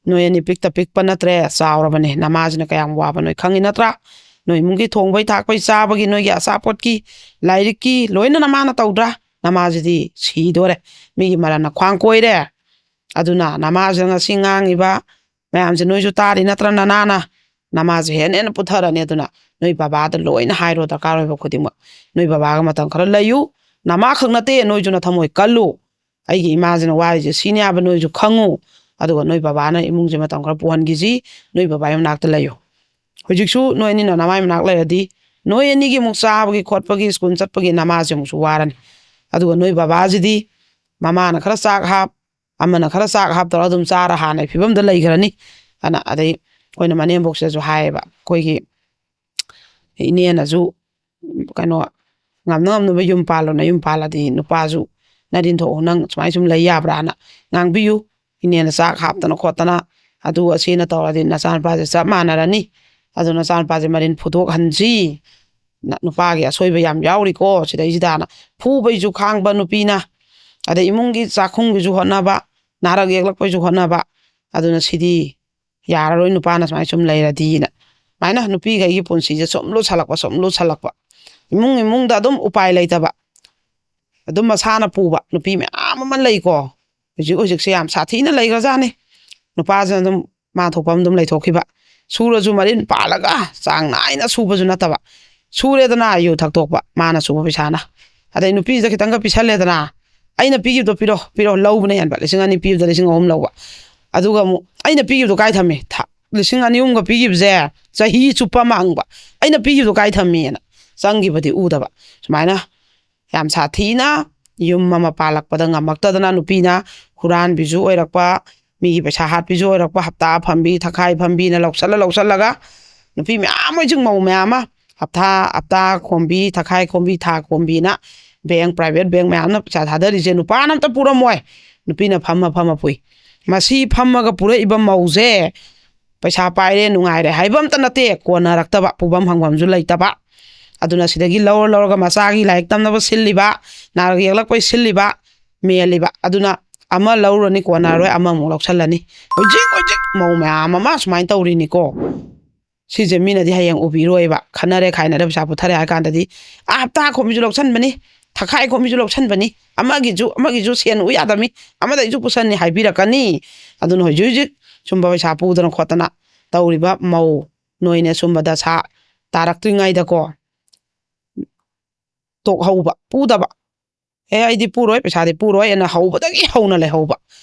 "ꯅꯣꯏ ꯑꯅꯤ ꯄꯤꯛꯇ ꯄꯤꯛꯄ ꯅꯠꯇ꯭ꯔꯦ, ꯆꯥꯎꯔꯕꯅꯦ, ꯅꯃꯥꯁꯤꯅ ꯀꯌꯥꯝ ꯋꯥꯕ ꯅꯣꯏ ꯈꯪꯉꯤ ꯅꯠꯇ꯭ꯔꯥ? ꯅꯣꯏ ꯏꯃꯨꯡꯒꯤ ꯊꯣꯡꯕꯩ ꯊꯥꯛꯄꯩ, ꯆꯥꯕꯒꯤ, ꯅꯣꯏꯒꯤ ꯑꯆꯥꯄꯣꯠꯀꯤ, ꯂꯥꯏꯔꯤꯛꯀꯤ ꯂꯣꯏꯅ ꯅꯃꯥꯅ ꯇꯧꯗ꯭ꯔꯥ? ꯅꯃꯥꯁꯤꯗꯤ ꯁꯤꯗꯣꯔꯦ, ꯃꯤꯒꯤ ꯃꯔꯟꯅ ꯈ꯭ꯋꯥꯡ ꯀꯣꯏꯔꯦ꯫ ꯑꯗꯨꯅ ꯅꯃꯥꯁꯤꯅ ꯉꯁꯤ ꯉꯥꯡꯉꯤꯕ ꯃꯌꯥꯝꯁꯦ ꯅꯣꯏꯁꯨ ꯇꯥꯔꯤ ꯅꯠꯇ꯭ꯔꯥ? ꯅꯅꯥꯅ ꯅꯃꯥꯁꯦ ꯍꯦꯟꯅ ꯍꯦꯟꯅ ꯄꯨꯊꯔꯅꯤ꯫ ꯑꯗꯨꯅ ꯅꯣꯏ ꯕꯕꯥꯗ ꯂꯣꯏꯅ ꯍꯥꯏꯔꯣ, ꯗꯔꯀꯥꯔ ꯑꯣꯏꯕ ꯈꯨꯗꯤꯡꯃꯛ꯫ ꯅꯣꯏ ꯕꯕꯥꯒ ꯃꯇꯝ ꯈꯔ ꯂꯩꯌꯨ꯫ ꯅꯃꯥ ꯈꯛ ꯅꯠꯇꯦ, ꯅꯣꯏꯁꯨ ꯅꯊꯃꯣꯏ ꯀꯜꯂꯨ꯫ ꯑꯩꯒꯤ ꯏꯃꯥꯁꯤꯅ ꯋꯥꯔꯤꯁꯦ ꯁꯤꯅꯤ ꯍꯥꯏꯕ ꯅꯣꯏꯁꯨ ꯈꯪꯉꯨ꯫ ꯑꯗꯨꯒ ꯅꯣꯏ ꯕꯕꯥꯅ ꯏꯃꯨꯡꯁꯦ ꯃꯇꯝ ꯈꯔ ꯄꯨꯍꯟꯈꯤꯁꯤ, ꯅꯣꯏ ꯕꯕꯥꯒꯤ ꯃꯅꯥꯛꯇ ꯂꯩꯌꯨ꯫ ꯍꯧꯖꯤꯛꯁꯨ ꯅꯣꯏ ꯑꯅꯤꯅ ꯅꯃꯥꯏ ꯃꯅꯥꯛ ꯂꯩꯔꯗꯤ, ꯅꯣꯏ ꯑꯅꯤꯒꯤ ꯑꯃꯨꯛ ꯆꯥꯕꯒꯤ ꯈꯣꯠꯄꯒꯤ, ꯁ꯭ꯀꯨꯜ ꯆꯠꯄꯒꯤ ꯅꯃꯥꯁꯦ ꯑꯃꯨꯛꯁꯨ ꯋꯥꯔꯅꯤ꯫ ꯑꯗꯨꯒ ꯅꯣꯏ ꯕꯕꯥꯁꯤꯗꯤ ꯃꯃꯥꯅ ꯈꯔ ꯆꯥꯛ ꯍꯥꯞ, ꯑꯃꯅ ꯈꯔ ꯆꯥꯛ ꯍꯥꯞ ꯇꯧꯔ ꯑꯗꯨꯝ ꯆꯥꯔ ꯍꯥꯟꯅꯩ ꯐꯤꯕꯝꯗ ꯂꯩꯈ꯭ꯔꯅꯤ" ꯑꯅ꯫ ꯑꯗꯩ ꯑꯩꯈꯣꯏꯅ ꯃꯅꯦꯝꯕꯣꯛꯁꯤꯗꯁꯨ ꯍꯥꯏꯌꯦꯕ, ꯑꯩꯈꯣꯏꯒꯤ ꯏꯅꯦꯅꯁꯨ, ꯀꯩꯅꯣ, "ꯉꯝꯅ ꯉꯝꯅꯕ ꯌꯨꯝ ꯄꯥꯜꯂꯣ, ꯅꯌꯨꯝ ꯄꯥꯜꯂꯗꯤ ꯅꯨꯄꯥꯁꯨ ꯅꯔꯤꯟ ꯊꯣꯛꯎ, ꯅꯪ ꯁꯨꯃꯥꯏꯅ ꯁꯨꯝ ꯂꯩ ꯌꯥꯕ꯭ꯔꯥꯅ ꯉꯥꯡꯕꯤꯌꯨ꯫ ꯏꯅꯦꯅ ꯆꯥꯛ ꯍꯥꯞꯇꯅ ꯈꯣꯠꯇꯅ ꯑꯗꯨ ꯑꯁꯤꯅ ꯇꯧꯔꯗꯤ ꯅꯆꯥꯅꯨꯄꯥꯁꯦ ꯆꯞ ꯃꯥꯟꯅꯔꯅꯤ꯫ ꯑꯗꯨ ꯅꯆꯥꯅꯨꯄꯥꯁꯦ ꯃꯔꯤꯟ ꯐꯨꯗꯣꯛꯍꯟꯁꯤ꯫ ꯅ-, ꯅꯨꯄꯥꯒꯤ ꯑꯁꯣꯏꯕ ꯌꯥꯝ ꯌꯥꯎꯔꯤꯀꯣ ꯁꯤꯗꯩꯁꯤꯗꯅ꯫ ꯐꯨꯕꯩꯁꯨ ꯈꯥꯡꯕ ꯅꯨꯄꯤꯅ, ꯑꯗꯩ ꯏꯃꯨꯡꯒꯤ ꯆꯥꯛꯈꯨꯝꯒꯤꯁꯨ ꯍꯣꯠꯅꯕ, ꯅꯥꯔꯛ ꯌꯦꯛꯂꯛꯄꯩꯁꯨ ꯍꯣꯠꯅꯕ꯫ ꯑꯗꯨꯅ ꯁꯤꯗꯤ ꯌꯥꯔꯔꯣꯏ, ꯅꯨꯄꯥꯅ ꯁꯨꯃꯥꯏꯅ ꯁꯨꯝ ꯂꯩꯔꯗꯤꯅ꯫ ꯁꯨꯃꯥꯏꯅ ꯅꯨꯄꯤꯈꯩꯒꯤ ꯄꯨꯟꯁꯤꯁꯦ ꯁꯨꯝ ꯂꯨꯁꯜꯂꯛꯄ, ꯁꯨꯝ ꯂꯨꯁꯜꯂꯛꯄ, ꯏꯃꯨꯡ ꯏꯃꯨꯡꯗ ꯑꯗꯨꯝ ꯎꯄꯥꯏ ꯂꯩꯇꯕ, ꯑꯗꯨꯝ ꯃꯁꯥꯅ ꯄꯨꯕ ꯅꯨꯄꯤ ꯃꯌꯥꯝ ꯑꯃ ꯂꯩꯀꯣ꯫ ꯍꯧꯖꯤꯛ ꯍꯧꯖꯤꯛꯁꯦ ꯌꯥꯝ ꯁꯥꯊꯤꯅ ꯂꯩꯈ꯭ꯔꯖꯥꯠꯅꯤ꯫ ꯅꯨꯄꯥꯁꯤꯅ ꯑꯗꯨꯝ ꯃꯥ ꯊꯣꯛꯄ ꯑꯃ ꯑꯗꯨꯝ ꯂꯩꯊꯣꯛꯈꯤꯕ, ꯁꯨꯔꯁꯨ ꯃꯔꯤꯟ ꯄꯥꯜꯂꯒ ꯆꯥꯡ ꯅꯥꯏꯅ ꯁꯨꯕꯁꯨ ꯅꯠꯇꯕ, ꯁꯨꯔꯦꯗꯅ ꯌꯨ ꯊꯛꯇꯣꯛꯄ, ꯃꯥꯅ ꯁꯨꯕ ꯄꯩꯁꯥꯅ꯫ ꯑꯗꯩ ꯅꯨꯄꯤꯁꯤꯗ ꯈꯤꯇꯪꯒ ꯄꯤꯁꯜꯂꯦꯗꯅ, "ꯑꯩꯅ ꯄꯤꯈꯤꯕꯗꯣ ꯄꯤꯔꯣ, ꯄꯤꯔꯣ", ꯂꯧꯕꯅ ꯍꯦꯟꯕ, ꯂꯤꯁꯤꯡ ꯑꯅꯤ ꯄꯤꯕꯗ ꯂꯤꯁꯤꯡ ꯑꯍꯨꯝ ꯂꯧꯕ꯫ ꯑꯗꯨꯒ ꯑꯃꯨꯛ, "ꯑꯩꯅ ꯄꯤꯈꯤꯕꯗꯣ ꯀꯥꯏ ꯊꯝꯃꯤ?" ꯊ-, ꯂꯤꯁꯤꯡ ꯑꯅꯤ ꯑꯍꯨꯝꯒ ꯄꯤꯈꯤꯕꯁꯦ ꯆꯍꯤ ꯆꯨꯞꯄ ꯑꯃ ꯍꯪꯕ, "ꯑꯩꯅ ꯄꯤꯈꯤꯕꯗꯣ ꯀꯥꯏ ꯊꯝꯃꯤꯅ?" ꯆꯪꯈꯤꯕꯗꯤ ꯎꯗꯕ꯫ ꯁꯨꯃꯥꯏꯅ ꯌꯥꯝ ꯁꯥꯊꯤꯅ ꯌꯨꯝ ꯑꯃ ꯄꯥꯜꯂꯛꯄꯗ ꯉꯝꯃꯛꯇꯗꯅ ꯅꯨꯄꯤꯅ ꯍꯨꯔꯥꯟꯕꯤꯁꯨ ꯑꯣꯏꯔꯛꯄ, ꯃꯤꯒꯤ ꯄꯩꯁꯥ ꯍꯥꯠꯄꯤꯁꯨ ꯑꯣꯏꯔꯛꯄ, ꯍꯞꯇꯥ ꯐꯝꯕꯤ, ꯊꯛꯈꯥꯏ ꯐꯝꯕꯤꯅ ꯂꯧꯁꯜꯂ ꯂꯧꯁꯜꯂꯒ ꯅꯨꯄꯤ ꯃꯌꯥꯝ ꯑꯃ, ꯍꯧꯖꯤꯛ ꯃꯧ ꯃꯌꯥꯝ ꯑꯃ ꯍꯞꯇꯥ, ꯍꯞꯇꯥ ꯈꯣꯝꯕꯤ, ꯊꯛꯈꯥꯏ ꯈꯣꯝꯕꯤ, ꯊꯥ ꯈꯣꯝꯕꯤꯅ ꯕꯦꯡ, private ꯕꯦꯡ ꯃꯌꯥꯝꯅ ꯄꯩꯁꯥ ꯊꯥꯗꯔꯤꯁꯦ ꯅꯨꯄꯥꯅ ꯑꯝꯇ ꯄꯨꯔꯝꯃꯣꯏ, ꯅꯨꯄꯤꯅ ꯐꯝꯃ ꯐꯝꯃ ꯄꯨꯏ꯫ ꯃꯁꯤ ꯐꯝꯃꯒ ꯄꯨꯔꯛꯏꯕ ꯃꯧꯁꯦ ꯄꯩꯁꯥ ꯄꯥꯏꯔꯦ, ꯅꯨꯡꯉꯥꯏꯔꯦ ꯍꯥꯏꯕ ꯑꯝꯇ ꯅꯠꯇꯦ, ꯀꯣꯟꯅꯔꯛꯇꯕ, ꯄꯨꯐꯝ ꯍꯪꯐꯝꯁꯨ ꯂꯩꯇꯕ꯫ ꯑꯗꯨꯅ ꯁꯤꯗꯒꯤ ꯂꯧꯔ ꯂꯧꯔꯒ ꯃꯆꯥꯒꯤ ꯂꯥꯏꯔꯤꯛ ꯇꯝꯅꯕ ꯁꯤꯜꯂꯤꯕ, ꯅꯥꯔꯛ ꯌꯦꯛꯂꯛꯄꯩ ꯁꯤꯜꯂꯤꯕ, ꯃꯦꯜꯂꯤꯕ꯫ ꯑꯗꯨꯅ ꯑꯃ ꯂꯧꯔꯨꯔꯅꯤ, ꯀꯣꯟꯅꯔꯣꯏ, ꯑꯃꯃꯨꯛ ꯂꯧꯁꯜꯂꯅꯤ꯫ ꯍꯧꯖꯤꯛ ꯍꯧꯖꯤꯛ ꯃꯧ ꯃꯌꯥꯝ ꯑꯃ ꯁꯨꯃꯥꯏꯅ ꯇꯧꯔꯤꯅꯤꯀꯣ꯫ ꯁꯤꯁꯦ ꯃꯤꯅꯗꯤ ꯍꯌꯦꯡ ꯎꯕꯤꯔꯣꯏꯕ꯫ ꯈꯟꯅꯔꯦ ꯈꯥꯏꯅꯔꯦ ꯄꯩꯁꯥ ꯄꯨꯊꯔꯦ ꯍꯥꯏ ꯀꯥꯟꯗꯗꯤ, "ꯑꯥ, ꯍꯞꯇꯥ ꯈꯣꯝꯕꯤꯁꯨ ꯂꯧꯁꯟꯕꯅꯤ, ꯊꯈꯥꯏ ꯈꯣꯝꯕꯤꯁꯨ ꯂꯧꯁꯟꯕꯅꯤ, ꯑꯃꯒꯤꯁꯨ, ꯑꯃꯒꯤꯁꯨ ꯁꯦꯟ ꯎ ꯌꯥꯗꯕꯅꯤ, ꯑꯃꯗꯒꯤꯁꯨ ꯄꯨꯁꯟꯅꯤ" ꯍꯥꯏꯕꯤꯔꯛꯀꯅꯤ꯫ ꯑꯗꯨꯅ ꯍꯧꯖꯤꯛ ꯍꯧꯖꯤꯛ ꯁꯨꯝꯕ ꯄꯩꯁꯥ ꯄꯨꯗꯅ ꯈꯣꯠꯇꯅ ꯇꯧꯔꯤꯕ ꯃꯧ ꯅꯣꯏꯅ ꯁꯨꯝꯕ ꯗꯁꯥ ꯇꯥꯔꯛꯇ꯭ꯔꯤꯉꯩꯗꯀꯣ, ꯇꯣꯛꯍꯧꯕ, ꯄꯨꯗꯕ꯫ "ꯑꯦ, ꯑꯩꯗꯤ ꯄꯨꯔꯣꯏ, ꯄꯩꯁꯥꯗꯤ ꯄꯨꯔꯣꯏ" ꯑꯅ ꯍꯧꯕꯗꯒꯤ ꯍꯧꯅ ꯂꯩꯍꯧꯕ꯫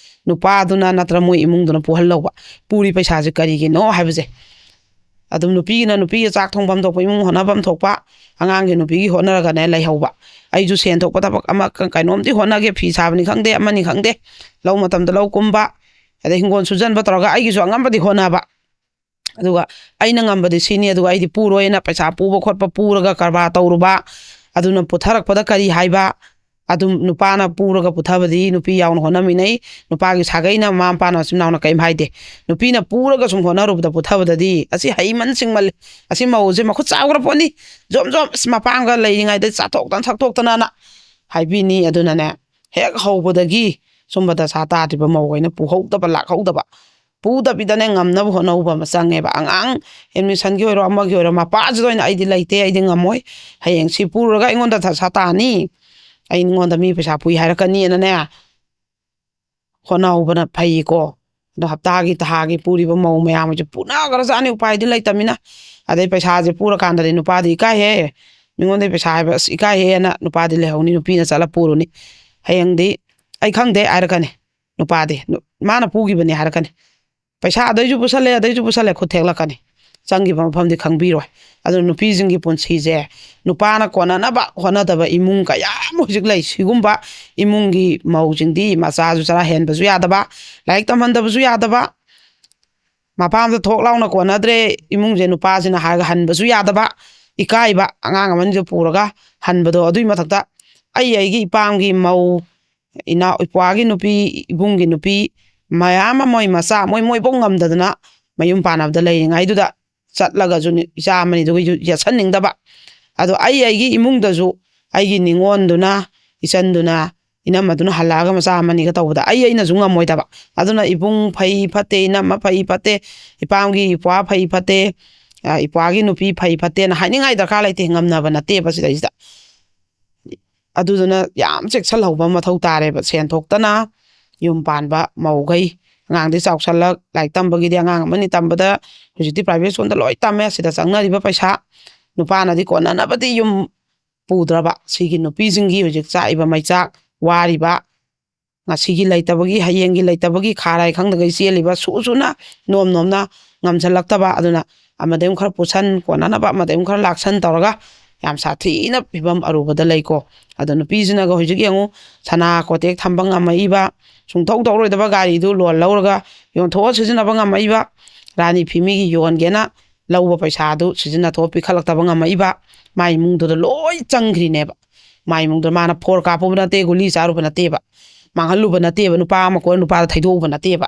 ꯅꯨꯄꯥꯗꯨꯅ ꯅꯠꯇ꯭ꯔ ꯃꯣꯏ ꯏꯃꯨꯡꯗꯨꯅ ꯄꯨꯍꯜꯍꯧꯕ꯫ ꯄꯨꯔꯤ ꯄꯩꯁꯥꯁꯦ ꯀꯔꯤꯒꯤꯅꯣ ꯍꯥꯏꯕꯁꯦ꯫ ꯑꯗꯨꯝ ꯅꯨꯄꯤꯒꯤꯅ ꯅꯨꯄꯤꯒꯤ ꯆꯥꯛ ꯊꯣꯡꯐꯝ ꯊꯣꯛꯄ, ꯏꯃꯨꯡ ꯍꯣꯠꯅꯐꯝ ꯊꯣꯛꯄ, ꯑꯉꯥꯡꯒꯤ ꯅꯨꯄꯤꯒꯤ ꯍꯣꯠꯅꯔꯒꯅꯦ ꯂꯩꯍꯧꯕ꯫ "ꯑꯩꯁꯨ ꯁꯦꯟ ꯊꯣꯛꯄ ꯊꯕꯛ ꯑꯃ ꯀ-, ꯀꯩꯅꯣꯝꯗꯤ ꯍꯣꯠꯅꯒꯦ, ꯐꯤ ꯁꯥꯕꯅꯤ ꯈꯪꯗꯦ, ꯑꯃꯅꯤ ꯈꯪꯗꯦ, ꯂꯧ ꯃꯇꯝꯗ ꯂꯧ ꯀꯨꯝꯕ, ꯑꯗꯩ ꯍꯤꯡꯒꯣꯜ ꯁꯨꯖꯟꯕ ꯇꯧꯔꯒ ꯑꯩꯒꯤꯁꯨ ꯑꯉꯝꯕꯗꯤ ꯍꯣꯠꯅꯕ꯫ ꯑꯗꯨꯒ ꯑꯩꯅ ꯉꯝꯕꯗꯤ ꯁꯤꯅꯤ, ꯑꯗꯨꯒ ꯑꯩꯗꯤ ꯄꯨꯔꯣꯏꯅ ꯄꯩꯁꯥ ꯄꯨꯕ ꯈꯣꯠꯄ ꯄꯨꯔꯒ ꯀꯔꯕꯥꯔ ꯇꯧꯔꯨꯕ, ꯑꯗꯨꯅ ꯄꯨꯊꯔꯛꯄꯗ ꯀꯔꯤ ꯍꯥꯏꯕ?" ꯑꯗꯨꯝ ꯅꯨꯄꯥꯅ ꯄꯨꯔꯒ ꯄꯨꯊꯕꯗꯤ ꯅꯨꯄꯤ ꯌꯥꯎꯅ ꯍꯣꯠꯅꯃꯤꯟꯅꯩ꯫ ꯅꯨꯄꯥꯒꯤ ꯁꯥꯒꯩꯅ, ꯃꯃꯥ ꯃꯄꯥꯅ, ꯃꯆꯤꯟ ꯃꯅꯥꯎꯅ ꯀꯔꯤꯝ ꯍꯥꯏꯗꯦ꯫ ꯅꯨꯄꯤꯅ ꯄꯨꯔꯒ ꯁꯨꯝ ꯍꯣꯠꯅꯔꯨꯕꯗ ꯄꯨꯊꯕꯗꯗꯤ, "ꯑꯁꯤ ꯍꯩꯃꯟ ꯁꯤꯡꯃꯜꯂꯤ, ꯑꯁꯤ ꯃꯧꯁꯦ ꯃꯈꯨꯠ ꯆꯥꯎꯈ꯭ꯔ ꯄꯣꯠꯅꯤ, ꯖꯣꯝ ꯖꯣꯝ, ꯑꯁ, ꯃꯄꯥꯝꯒ ꯂꯩꯔꯤꯉꯩꯗ ꯆꯥꯊꯣꯛꯇꯅ ꯊꯛꯇꯣꯛꯇꯅꯅ" ꯍꯥꯏꯕꯤꯅꯤ꯫ ꯑꯗꯨꯅꯅꯦ, ꯍꯦꯛ ꯍꯧꯕꯗꯒꯤ ꯁꯨꯝꯕ ꯗꯁꯥ ꯇꯥꯗ꯭ꯔꯤꯕ ꯃꯧꯈꯩꯅ ꯄꯨꯍꯧꯗꯕ, ꯂꯥꯛꯍꯧꯗꯕ, ꯄꯨꯗꯕꯤꯗꯅꯦ ꯉꯝꯅꯕ ꯍꯣꯠꯅꯍꯧꯕ ꯑꯃ ꯆꯪꯉꯦꯕ꯫ ꯑꯉꯥꯡ ꯑꯦꯗꯃꯤꯁꯟꯒꯤ ꯑꯣꯏꯔꯣ, ꯑꯃꯒꯤ ꯑꯣꯏꯔꯣ, ꯃꯄꯥꯁꯤꯗ ꯑꯣꯏꯅ "ꯑꯩꯗꯤ ꯂꯩꯇꯦ, ꯑꯩꯗꯤ ꯉꯝꯃꯣꯏ, ꯍꯌꯦꯡ ꯁꯤ ꯄꯨꯔꯒ ꯑꯩꯉꯣꯟꯗ ꯗꯁꯥ ꯇꯥꯅꯤ, ꯑꯩꯉꯣꯟꯗ ꯃꯤ ꯄꯩꯁꯥ ꯄꯨꯏ ꯍꯥꯏꯔꯛꯀꯅꯤꯅꯅꯦ" ꯍꯣꯠꯅꯍꯧꯕꯅ ꯐꯩꯀꯣ꯫ ꯑꯗꯣ ꯍꯞꯇꯥꯒꯤ, ꯊꯥꯒꯤ ꯄꯨꯔꯤꯕ ꯃꯧ ꯃꯌꯥꯝ ꯍꯧꯖꯤꯛ ꯄꯨꯅꯈ꯭ꯔꯖꯥꯠꯅꯤ, ꯎꯄꯥꯏꯗꯤ ꯂꯩꯇꯕꯅꯤꯅ꯫ ꯑꯗꯩ ꯄꯩꯁꯥꯁꯦ ꯄꯨꯔꯀꯥꯟꯗꯗꯤ ꯅꯨꯄꯥꯗꯤ ꯏꯀꯥꯏꯍꯦ, ꯃꯤꯉꯣꯟꯗꯒꯤ ꯄꯩꯁꯥ ꯍꯥꯏꯕ ꯑꯁ ꯏꯀꯥꯏꯍꯦꯅ ꯅꯨꯄꯥꯗꯤ ꯂꯩꯍꯧꯅꯤ, ꯅꯨꯄꯤꯅ ꯆꯠꯂ ꯄꯨꯔꯨꯅꯤ꯫ ꯍꯌꯦꯡꯗꯤ "ꯑꯩ ꯈꯪꯗꯦ" ꯍꯥꯏꯔꯛꯀꯅꯤ ꯅꯨꯄꯥꯗꯤ, "ꯅꯨ-, ꯃꯥꯅ ꯄꯨꯈꯤꯕꯅꯦ" ꯍꯥꯏꯔꯛꯀꯅꯤ꯫ ꯄꯩꯁꯥ ꯑꯗꯩꯁꯨ ꯄꯨꯁꯜꯂꯦ, ꯑꯗꯩꯁꯨ ꯄꯨꯁꯜꯂꯦ, ꯈꯨꯠ ꯊꯦꯛꯂꯛꯀꯅꯤ꯫ ꯆꯪꯈꯤꯕ ꯃꯐꯝꯗꯤ ꯈꯪꯕꯤꯔꯣꯏ꯫ ꯑꯗꯨꯅ ꯅꯨꯄꯤꯁꯤꯡꯒꯤ ꯄꯨꯟꯁꯤꯁꯦ, ꯅꯨꯄꯥꯅ ꯀꯣꯟꯅꯅꯕ ꯍꯣꯠꯅꯗꯕ ꯏꯃꯨꯡ ꯀꯌꯥ ꯑꯃ ꯍꯧꯖꯤꯛ ꯂꯩ꯫ ꯁꯤꯒꯨꯝꯕ ꯏꯃꯨꯡꯒꯤ ꯃꯧꯁꯤꯡꯗꯤ ꯃꯆꯥꯁꯨ ꯆꯔꯥ ꯍꯦꯟꯕꯁꯨ ꯌꯥꯗꯕ, ꯂꯥꯏꯔꯤꯛ ꯇꯝꯍꯟꯗꯕꯁꯨ ꯌꯥꯗꯕ, ꯃꯄꯥꯝꯗ ꯊꯣꯛ ꯂꯥꯎꯅ ꯀꯣꯟꯅꯗ꯭ꯔꯦ ꯏꯃꯨꯡꯁꯦ ꯅꯨꯄꯥꯁꯤꯅ ꯍꯥꯏꯔꯒ ꯍꯟꯕꯁꯨ ꯌꯥꯗꯕ, ꯏꯀꯥꯏꯕ, ꯑꯉꯥꯡ ꯑꯃꯅꯤꯁꯨ ꯄꯨꯔꯒ ꯍꯟꯕꯗꯣ꯫ ꯑꯗꯨꯒꯤ ꯃꯊꯛꯇ ꯑꯩ ꯑꯩꯒꯤ ꯏꯄꯥꯝꯒꯤ ꯃꯧ, ꯏꯅꯥꯎ, ꯏꯄ꯭ꯋꯥꯒꯤ ꯅꯨꯄꯤ, ꯏꯕꯨꯡꯒꯤ ꯅꯨꯄꯤ ꯃꯌꯥꯝ ꯑꯃ, ꯃꯣꯏ ꯃꯆꯥ, ꯃꯣꯏ, ꯃꯣꯏꯐꯧ ꯉꯝꯗꯗꯅ ꯃꯌꯨꯝ ꯄꯥꯟꯅꯕꯗ ꯂꯩꯔꯤꯉꯩꯗꯨꯗ ꯆꯠꯂꯒꯁꯨ ꯅꯤ-, ꯏꯆꯥ ꯑꯃꯅꯤꯗꯨꯒ ꯌꯨ-, ꯌꯦꯠꯁꯟꯅꯤꯡꯗꯕ꯫ ꯑꯗꯣ ꯑꯩ ꯑꯩꯒꯤ ꯏꯃꯨꯡꯗꯁꯨ ꯑꯩꯒꯤ ꯅꯤꯉꯣꯟꯗꯨꯅ, ꯏꯆꯟꯗꯨꯅ, ꯏꯅꯝꯃꯗꯨꯅ ꯍꯜꯂꯛꯑꯒ ꯃꯆꯥ ꯑꯃꯅꯤꯒ ꯇꯧꯕꯗ ꯑꯩ ꯑꯩꯅꯁꯨ ꯉꯝꯃꯣꯏꯗꯕ꯫ ꯑꯗꯨꯅ ꯏꯕꯨꯡ ꯐꯩ ꯐꯠꯇꯦ, ꯏꯅꯝꯃ ꯐꯩ ꯐꯠꯇꯦ, ꯏꯄꯥꯝꯒꯤ ꯏꯄ꯭ꯋꯥ ꯐꯩ ꯐꯠꯇꯦ, ꯑ, ꯏꯄ꯭ꯋꯥꯒꯤ ꯅꯨꯄꯤ ꯐꯩ ꯐꯠꯇꯦꯅ ꯍꯥꯏꯅꯤꯡꯉꯥꯏ ꯗꯔꯀꯥꯔ ꯂꯩꯇꯦ, ꯉꯝꯅꯕ ꯅꯠꯇꯦꯕ ꯁꯤꯗꯩꯁꯤꯗ꯫ ꯑꯗꯨꯗꯨꯅ ꯌꯥꯝ ꯆꯦꯛꯁꯤꯜꯍꯧꯕ ꯃꯊꯧ ꯇꯥꯔꯦꯕ꯫ ꯁꯦꯟ ꯊꯣꯛꯇꯅ ꯌꯨꯝ ꯄꯥꯟꯕ ꯃꯧꯈꯩ, ꯑꯉꯥꯡꯗꯤ ꯆꯥꯎꯁꯜꯂꯛ, ꯂꯥꯏꯔꯤꯛ ꯇꯝꯕꯒꯤꯗꯤ ꯑꯉꯥꯡ ꯑꯃꯅꯤ ꯇꯝꯕꯗ ꯍꯧꯖꯤꯛꯇꯤ ꯄ꯭ꯔꯥꯏꯚꯦꯠ ꯁ꯭ꯀꯨꯜꯗ ꯂꯣꯏ ꯇꯝꯃꯦ꯫ ꯁꯤꯗ ꯆꯪꯅꯔꯤꯕ ꯄꯩꯁꯥ, ꯅꯨꯄꯥꯅꯗꯤ ꯀꯣꯟꯅꯅꯕꯗꯤ ꯌꯨꯝ ꯄꯨꯗ꯭ꯔꯕ, ꯁꯤꯒꯤ ꯅꯨꯄꯤꯁꯤꯡꯒꯤ ꯍꯧꯖꯤꯛ ꯆꯥꯛꯏꯕ ꯃꯩꯆꯥꯛ, ꯋꯥꯔꯤꯕ, ꯉꯁꯤꯒꯤ ꯂꯩꯇꯕꯒꯤ, ꯍꯌꯦꯡꯒꯤ ꯂꯩꯇꯕꯒꯤ ꯈꯥꯔꯥꯏ ꯈꯪꯗꯈꯩ ꯆꯦꯜꯂꯤꯕ, ꯁꯨ ꯁꯨꯅ ꯅꯣꯝ ꯅꯣꯝꯅ ꯉꯝꯁꯤꯜꯂꯛꯇꯕ, ꯑꯗꯨꯅ ꯑꯃꯗꯩ ꯑꯃꯨꯛ ꯈꯔ ꯄꯨꯁꯟ, ꯀꯣꯟꯅꯅꯕ ꯑꯃꯗꯩ ꯑꯃꯨꯛ ꯈꯔ ꯂꯥꯛꯁꯟ ꯇꯧꯔꯒ ꯌꯥꯝ ꯁꯥꯊꯤꯅ ꯐꯤꯕꯝ ꯑꯔꯨꯕꯗ ꯂꯩꯀꯣ꯫ ꯑꯗꯣ ꯅꯨꯄꯤꯁꯤꯅꯒ ꯍꯧꯖꯤꯛ ꯌꯦꯡꯉꯨ, ꯁꯅꯥ ꯀꯣꯇꯦꯛ ꯊꯝꯕ ꯉꯝꯃꯛꯏꯕ, ꯁꯨꯡꯊꯧ ꯊꯧꯔꯣꯏꯗꯕ ꯒꯥꯔꯤꯗꯨ ꯂꯣꯟ ꯂꯧꯔꯒ ꯌꯣꯟꯊꯣꯛꯑ ꯁꯤꯖꯤꯟꯅꯕ ꯉꯝꯃꯛꯏꯕ, ꯔꯥꯅꯤ ꯐꯤ ꯃꯤꯒꯤ ꯌꯣꯟꯒꯦꯅ ꯂꯧꯕ ꯄꯩꯁꯥꯗꯨ ꯁꯤꯖꯤꯟꯅꯊꯣꯛꯑ ꯄꯤꯈꯠꯂꯛꯇꯕ ꯉꯝꯃꯛꯏꯕ, ꯃꯥꯏ ꯏꯃꯨꯡꯗꯨꯗ ꯂꯣꯏ ꯆꯪꯈ꯭ꯔꯤꯅꯦꯕ꯫ ꯃꯥꯏ ꯏꯃꯨꯡꯗ ꯃꯥꯅ ꯐꯣꯔ ꯀꯥꯞꯄꯨꯕ ꯅꯠꯇꯦ, ꯒꯨꯂꯤ ꯆꯥꯔꯨꯕ ꯅꯠꯇꯦꯕ, ꯃꯥꯡꯍꯜꯂꯨꯕ ꯅꯠꯇꯦꯕ, ꯅꯨꯄꯥ ꯑꯃ ꯀꯣꯏꯔ ꯅꯨꯄꯥꯗ ꯊꯩꯗꯣꯛꯎꯕ ꯅꯠꯇꯦꯕ,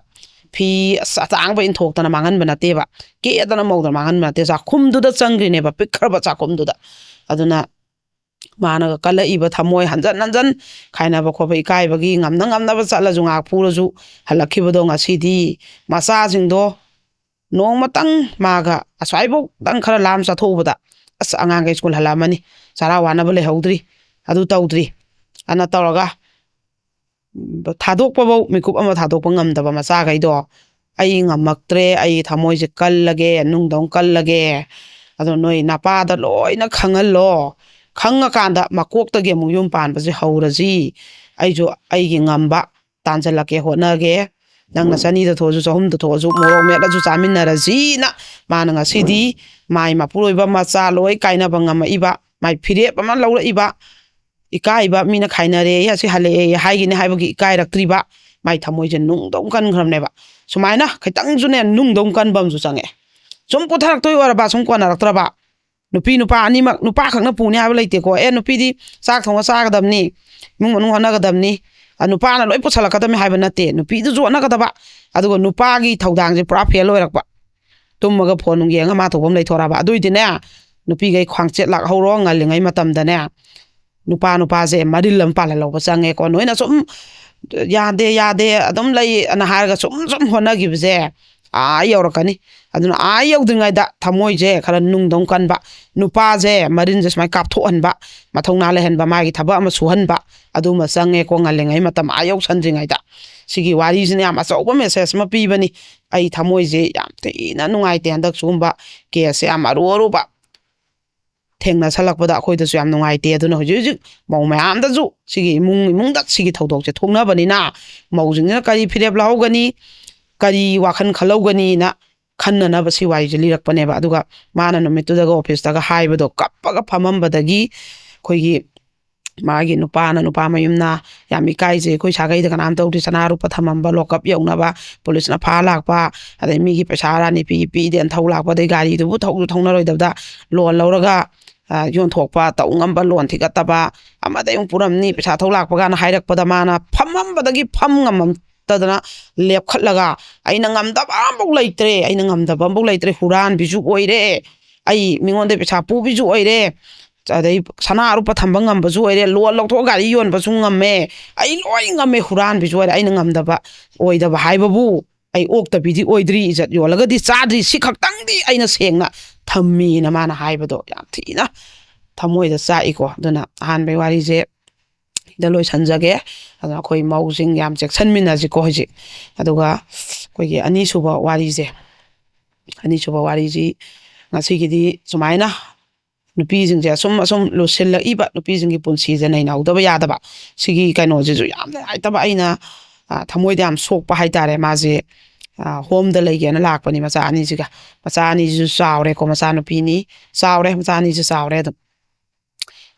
ꯐꯤ ꯑꯁ ꯑꯇꯥꯡꯕ ꯏꯟꯊꯣꯛꯇꯅ ꯃꯥꯡꯍꯟꯕ ꯅꯠꯇꯦꯕ, ꯀꯦꯗꯅ ꯃꯧꯗꯅ ꯃꯥꯡꯍꯟꯕ ꯅꯠꯇꯦ꯫ ꯆꯥꯛꯈꯨꯝꯗꯨꯗ ꯆꯪꯈ꯭ꯔꯤꯅꯦꯕ, ꯄꯤꯛꯈ꯭ꯔꯕ ꯆꯥꯛꯈꯨꯝꯗꯨꯗ꯫ ꯑꯗꯨꯅ ꯃꯥꯅꯒ ꯀꯜꯂꯛꯏꯕ ꯊꯃꯣꯏ ꯍꯟꯖꯟ ꯍꯟꯖꯟ ꯈꯥꯏꯅꯕ ꯈꯣꯠꯄ ꯏꯀꯥꯏꯕꯒꯤ ꯉꯝꯅ ꯉꯝꯅꯕ ꯆꯠꯂꯁꯨ ꯉꯥꯏꯍꯥꯛ ꯐꯨꯔꯁꯨ ꯍꯜꯂꯛꯈꯤꯕꯗꯣ, ꯉꯁꯤꯗꯤ ꯃꯆꯥꯁꯤꯡꯗꯣ ꯅꯣꯡꯃꯇꯪ ꯃꯥꯒ ꯑꯁ꯭ꯋꯥꯏꯐꯧꯗꯪ ꯈꯔ ꯂꯥꯝ ꯆꯠꯊꯣꯛꯎꯕꯗ, "ꯑꯁ, ꯑꯉꯥꯡꯈꯩ ꯁ꯭ꯀꯨꯜ ꯍꯜꯂꯛꯑꯃꯅꯤ, ꯆꯔꯥ ꯋꯥꯅꯕ ꯂꯩꯍꯧꯗ꯭ꯔꯤ, ꯑꯗꯨ ꯇꯧꯗ꯭ꯔꯤ" ꯑꯅ ꯇꯧꯔꯒ ꯊꯥꯗꯣꯛꯄꯐꯧ, ꯃꯤꯀꯨꯞ ꯑꯃ ꯊꯥꯗꯣꯛꯄ ꯉꯝꯗꯕ ꯃꯆꯥꯈꯩꯗꯣ, "ꯑꯩ ꯉꯝꯃꯛꯇ꯭ꯔꯦ, ꯑꯩ ꯊꯃꯣꯏꯁꯦ ꯀꯜꯂꯒꯦ, ꯅꯨꯡꯗꯧ ꯀꯜꯂꯒꯦ, ꯑꯗꯣ ꯅꯣꯏ ꯅꯄꯥꯗ ꯂꯣꯏꯅ ꯈꯪꯍꯜꯂꯣ, ꯈꯪꯉꯀꯥꯟꯗ ꯃꯀꯣꯛꯇꯒꯤ ꯑꯃꯨꯛ ꯌꯨꯝ ꯄꯥꯟꯕꯁꯦ ꯍꯧꯔꯁꯤ, ꯑꯩꯁꯨ ꯑꯩꯒꯤ ꯉꯝꯕ ꯇꯥꯟꯁꯤꯜꯂꯛꯀꯦ, ꯍꯣꯠꯅꯒꯦ, ꯅꯪꯅ ꯆꯅꯤꯗ ꯊꯣꯛꯑꯁꯨ ꯆꯍꯨꯝꯗ ꯊꯣꯛꯑꯁꯨ ꯃꯣꯔꯣꯛ ꯃꯦꯠꯂꯁꯨ ꯆꯥꯃꯤꯟꯅꯔꯁꯤꯅ" ꯃꯥꯅ ꯉꯁꯤꯗꯤ ꯃꯥꯏ ꯃꯄꯨꯔꯣꯏꯕ ꯃꯆꯥ ꯂꯣꯏ ꯀꯥꯏꯅꯕ ꯉꯝꯃꯛꯏꯕ, ꯃꯥꯏ ꯐꯤꯔꯦꯞ ꯑꯃ ꯂꯧꯔꯛꯏꯕ, ꯏꯀꯥꯏꯕ, ꯃꯤꯅ ꯈꯥꯏꯅꯔꯦ, ꯑꯁꯤ ꯍꯜꯂꯛꯑꯦ ꯍꯥꯏꯒꯤꯅꯤ ꯍꯥꯏꯕꯒꯤ ꯏꯀꯥꯏꯔꯛꯇ꯭ꯔꯤꯕ, ꯃꯥꯏ ꯊꯃꯣꯏꯁꯦ ꯅꯨꯡꯗꯧ ꯀꯟꯈ꯭ꯔꯕꯅꯦꯕ꯫ ꯁꯨꯃꯥꯏꯅ ꯈꯤꯇꯪꯁꯨꯅꯦ ꯅꯨꯡꯗꯧ ꯀꯟꯕ ꯑꯃꯁꯨ ꯆꯪꯉꯛꯑꯦ꯫ ꯁꯨꯝ ꯄꯨꯊꯔꯛꯇꯣꯏ ꯑꯣꯏꯔꯕ, ꯁꯨꯝ ꯀꯣꯟꯅꯔꯛꯇ꯭ꯔꯕ, ꯅꯨꯄꯤ ꯅꯨꯄꯥ ꯑꯅꯤꯃꯛ, ꯅꯨꯄꯥ ꯈꯛꯅ ꯄꯨꯅꯤ ꯍꯥꯏꯕ ꯂꯩꯇꯦꯀꯣ꯫ ꯑꯦ, ꯅꯨꯄꯤꯗꯤ ꯆꯥꯛ ꯊꯣꯡꯉ ꯆꯥꯒꯗꯕꯅꯤ, ꯏꯃꯨꯡ ꯃꯅꯨꯡ ꯍꯣꯠꯅꯒꯗꯕꯅꯤ, ꯑ, ꯅꯨꯄꯥꯅ ꯂꯣꯏ ꯄꯨꯁꯜꯂꯛꯀꯗꯕꯅꯤ ꯍꯥꯏꯕ ꯅꯠꯇꯦ꯫ ꯅꯨꯄꯤꯗꯨꯁꯨ ꯍꯣꯠꯅꯒꯗꯕ, ꯑꯗꯨꯒ ꯅꯨꯄꯥꯒꯤ ꯊꯧꯗꯥꯡꯁꯦ ꯄꯨꯔꯥ ꯐꯦꯜ ꯑꯣꯏꯔꯛꯄ꯫ ꯇꯨꯝꯃꯒ ꯐꯣꯟ ꯅꯨꯡ ꯌꯦꯡꯉ ꯃꯥ ꯊꯣꯛꯄ ꯑꯃ ꯂꯩꯊꯣꯔꯛꯑꯕ꯫ ꯑꯗꯨꯏꯗꯤꯅꯦ, ꯅꯨꯄꯤꯈꯩ ꯈ꯭ꯋꯥꯡꯆꯦꯠ ꯂꯥꯛꯍꯧꯔꯣ, ꯉꯜꯂꯤꯉꯩ ꯃꯇꯝꯗꯅꯦ꯫ ꯅꯨꯄꯥ ꯅꯨꯄꯥꯁꯦ ꯃꯔꯤꯜ ꯑꯃ ꯄꯥꯜꯍꯜꯍꯧꯕ ꯆꯪꯉꯦꯀꯣ꯫ ꯅꯣꯏꯅ ꯁꯨꯝ "ꯌꯥꯗꯦ, ꯌꯥꯗꯦ, ꯑꯗꯨꯝ ꯂꯩ" ꯑꯅ ꯍꯥꯏꯔꯒ ꯁꯨꯝ ꯁꯨꯝ ꯍꯣꯠꯅꯈꯤꯕꯁꯦ ꯑꯥ ꯌꯧꯔꯛꯀꯅꯤ꯫ ꯑꯗꯨꯅ ꯑꯥ ꯌꯧꯗ꯭ꯔꯤꯉꯩꯗ ꯊꯃꯣꯏꯁꯦ ꯈꯔ ꯅꯨꯡꯗꯧ ꯀꯟꯕ, ꯅꯨꯄꯥꯁꯦ ꯃꯔꯤꯟꯁꯦ ꯁꯨꯃꯥꯏꯅ ꯀꯥꯞꯊꯣꯛꯍꯟꯕ, ꯃꯊꯧꯅꯥ ꯂꯩꯍꯟꯕ, ꯃꯥꯒꯤ ꯊꯕꯛ ꯑꯃ ꯁꯨꯍꯟꯕ, ꯑꯗꯨꯃ ꯆꯪꯉꯦꯀꯣ, ꯉꯜꯂꯤꯉꯩ ꯃꯇꯝ ꯑꯥ ꯌꯧꯁꯟꯗ꯭ꯔꯤꯉꯩꯗ꯫ ꯁꯤꯒꯤ ꯋꯥꯔꯤꯁꯤꯅ ꯌꯥꯝ ꯑꯆꯧꯕ ꯃꯦꯁꯦꯖ ꯑꯃ ꯄꯤꯕꯅꯤ꯫ ꯑꯩ ꯊꯃꯣꯏꯁꯦ ꯌꯥꯝ ꯊꯤꯅ ꯅꯨꯡꯉꯥꯏꯇꯦ ꯍꯟꯗꯛ ꯁꯤꯒꯨꯝꯕ ꯀꯦꯁꯁꯦ ꯌꯥꯝ ꯑꯔꯨ ꯑꯔꯨꯕ ꯊꯦꯡꯅꯁꯜꯂꯛꯄꯗ ꯑꯩꯈꯣꯏꯗꯁꯨ ꯌꯥꯝ ꯅꯨꯡꯉꯥꯏꯇꯦ꯫ ꯑꯗꯨꯅ ꯍꯧꯖꯤꯛ ꯍꯧꯖꯤꯛ ꯃꯧ ꯃꯌꯥꯝꯗꯁꯨ ꯁꯤꯒꯤ ꯏꯃꯨꯡ ꯏꯃꯨꯡꯗ ꯁꯤꯒꯤ ꯊꯧꯗꯣꯛꯁꯦ ꯊꯣꯛꯅꯕꯅꯤꯅ, ꯃꯧꯁꯤꯡꯁꯤꯅ ꯀꯔꯤ ꯐꯤꯔꯦꯞ ꯂꯧꯍꯧꯒꯅꯤ, ꯀꯔꯤ ꯋꯥꯈꯜ ꯈꯜꯍꯧꯒꯅꯤꯅ ꯈꯟꯅꯅꯕ ꯁꯤ ꯋꯥꯔꯤꯁꯦ ꯂꯤꯔꯛꯄꯅꯦꯕ꯫ ꯑꯗꯨꯒ ꯃꯥꯅ ꯅꯨꯃꯤꯠꯇꯨꯗꯒ ꯑꯣꯐꯤꯁꯇꯒ ꯍꯥꯏꯕꯗꯣ, ꯀꯞꯄꯒ ꯐꯝꯃꯝꯕꯗꯒꯤ ꯑꯩꯈꯣꯏꯒꯤ ꯃꯥꯒꯤ ꯅꯨꯄꯥꯅ, ꯅꯨꯄꯥ ꯃꯌꯨꯝꯅ ꯌꯥꯝ ꯏꯀꯥꯏꯖꯩ, ꯑꯩꯈꯣꯏ ꯁꯥꯒꯩꯗ ꯀꯅꯥꯝ ꯇꯧꯗ꯭ꯔꯤ, ꯁꯅꯥ ꯂꯨꯄꯥ ꯊꯝꯃꯝꯕ ꯂꯣꯀꯞ ꯌꯧꯅꯕ ꯄꯨꯂꯤꯁꯅ ꯐꯥ ꯂꯥꯛꯄ, ꯑꯗꯩ ꯃꯤꯒꯤ ꯄꯩꯁꯥ ꯔꯥꯅꯤ ꯄꯤ ꯄꯤꯗꯦ ꯊꯧ ꯂꯥꯛꯄ, ꯑꯗꯩ ꯒꯥꯔꯤꯗꯨꯕꯨ ꯊꯧꯁꯨ ꯊꯧꯅꯔꯣꯏꯗꯕꯗ ꯂꯣꯟ ꯂꯧꯔꯒ, ꯑ, ꯌꯣꯟꯊꯣꯛꯄ, ꯇꯧ ꯉꯝꯕ, ꯂꯣꯟ ꯊꯤꯒꯠꯇꯕ, ꯑꯃꯗꯩ ꯑꯃꯨꯛ ꯄꯨꯔꯝꯅꯤ, ꯄꯩꯁꯥ ꯊꯧ ꯂꯥꯛꯄ ꯀꯥꯟꯗ ꯍꯥꯏꯔꯛꯄꯗ ꯃꯥꯅ ꯐꯝꯃꯝꯕꯗꯒꯤ ꯐꯝ ꯉꯝꯃꯝꯗꯗꯅ ꯂꯦꯞꯈꯠꯂꯒ, "ꯑꯩꯅ ꯉꯝꯗꯕ ꯑꯃꯐꯥꯎ ꯂꯩꯇ꯭ꯔꯦ, ꯑꯩꯅ ꯉꯝꯗꯕ ꯑꯃꯐꯥꯎ ꯂꯩꯇ꯭ꯔꯦ, ꯍꯨꯔꯥꯟꯕꯤꯁꯨ ꯑꯣꯏꯔꯦ, ꯑꯩ ꯃꯤꯉꯣꯟꯗ ꯄꯩꯁꯥ ꯄꯨꯕꯤꯁꯨ ꯑꯣꯏꯔꯦ, ꯑꯗꯩ ꯁꯅꯥ ꯑꯔꯨꯞꯄ ꯊꯝꯕ ꯉꯝꯕꯁꯨ ꯑꯣꯏꯔꯦ, ꯂꯣꯟ ꯂꯧꯊꯣꯛꯑ ꯒꯥꯔꯤ ꯌꯣꯟꯕꯁꯨ ꯉꯝꯃꯦ, ꯑꯩ ꯂꯣꯏ ꯉꯝꯃꯦ, ꯍꯨꯔꯥꯟꯕꯤꯁꯨ ꯑꯣꯏꯔꯦ꯫ ꯑꯩꯅ ꯉꯝꯗꯕ, ꯑꯣꯏꯗꯕ ꯍꯥꯏꯕꯕꯨ, ꯑꯩ ꯑꯣꯛꯇꯕꯤꯗꯤ ꯑꯣꯏꯗ꯭ꯔꯤ, ꯏꯖꯠ ꯌꯣꯜꯂꯒꯗꯤ ꯆꯥꯗ꯭ꯔꯤ, ꯁꯤ ꯈꯛꯇꯪꯗꯤ ꯑꯩꯅ ꯁꯦꯡꯅ ꯊꯝꯃꯤꯅ ꯃꯥꯅ ꯍꯥꯏꯕꯗꯣ ꯌꯥꯝ ꯊꯤꯅ ꯊꯃꯣꯏꯗ ꯆꯥꯛꯏꯀꯣ꯫ ꯑꯗꯨꯅ ꯑꯍꯥꯟꯕꯒꯤ ꯋꯥꯔꯤꯁꯦ ꯁꯤꯗ ꯂꯣꯏꯁꯟꯖꯒꯦ꯫ ꯑꯗꯨꯅ ꯑꯩꯈꯣꯏ ꯃꯧꯁꯤꯡ ꯌꯥꯝ ꯆꯦꯛꯁꯤꯟꯃꯤꯟꯅꯁꯤꯀꯣ ꯍꯧꯖꯤꯛ꯫ ꯑꯗꯨꯒ ꯑꯩꯈꯣꯏꯒꯤ ꯑꯅꯤꯁꯨꯕ ꯋꯥꯔꯤꯁꯦ, ꯑꯅꯤꯁꯨꯕ ꯋꯥꯔꯤꯁꯤ ꯉꯁꯤꯒꯤꯗꯤ ꯁꯨꯃꯥꯏꯅ ꯅꯨꯄꯤꯁꯤꯡꯁꯦ ꯑꯁꯨꯝ ꯑꯁꯨꯝ ꯂꯨꯁꯤꯜꯂꯛꯏꯕ, ꯅꯨꯄꯤꯁꯤꯡꯒꯤ ꯄꯨꯟꯁꯤꯁꯦ ꯅꯩꯅꯍꯧꯗꯕ ꯌꯥꯗꯕ, ꯁꯤꯒꯤ ꯀꯩꯅꯣꯁꯤꯁꯨ ꯌꯥꯝ ꯅꯨꯡꯉꯥꯏꯇꯕ꯫ ꯑꯩꯅ, ꯑ, ꯊꯃꯣꯏꯗ ꯌꯥꯝ ꯁꯣꯛꯄ ꯍꯥꯏꯇꯥꯔꯦ꯫ ꯃꯥꯁꯦ, ꯑ, ꯍꯣꯝꯗ ꯂꯩꯒꯦꯅ ꯂꯥꯛꯄꯅꯤ ꯃꯆꯥ ꯑꯅꯤꯁꯤꯒ꯫ ꯃꯆꯥ ꯑꯅꯤꯁꯤꯁꯨ ꯆꯥꯎꯔꯦꯀꯣ, ꯃꯆꯥ ꯅꯨꯄꯤꯅꯤ, ꯆꯥꯎꯔꯦ, ꯃꯆꯥ ꯑꯅꯤꯁꯨ ꯆꯥꯎꯔꯦ ꯑꯗꯨꯝ꯫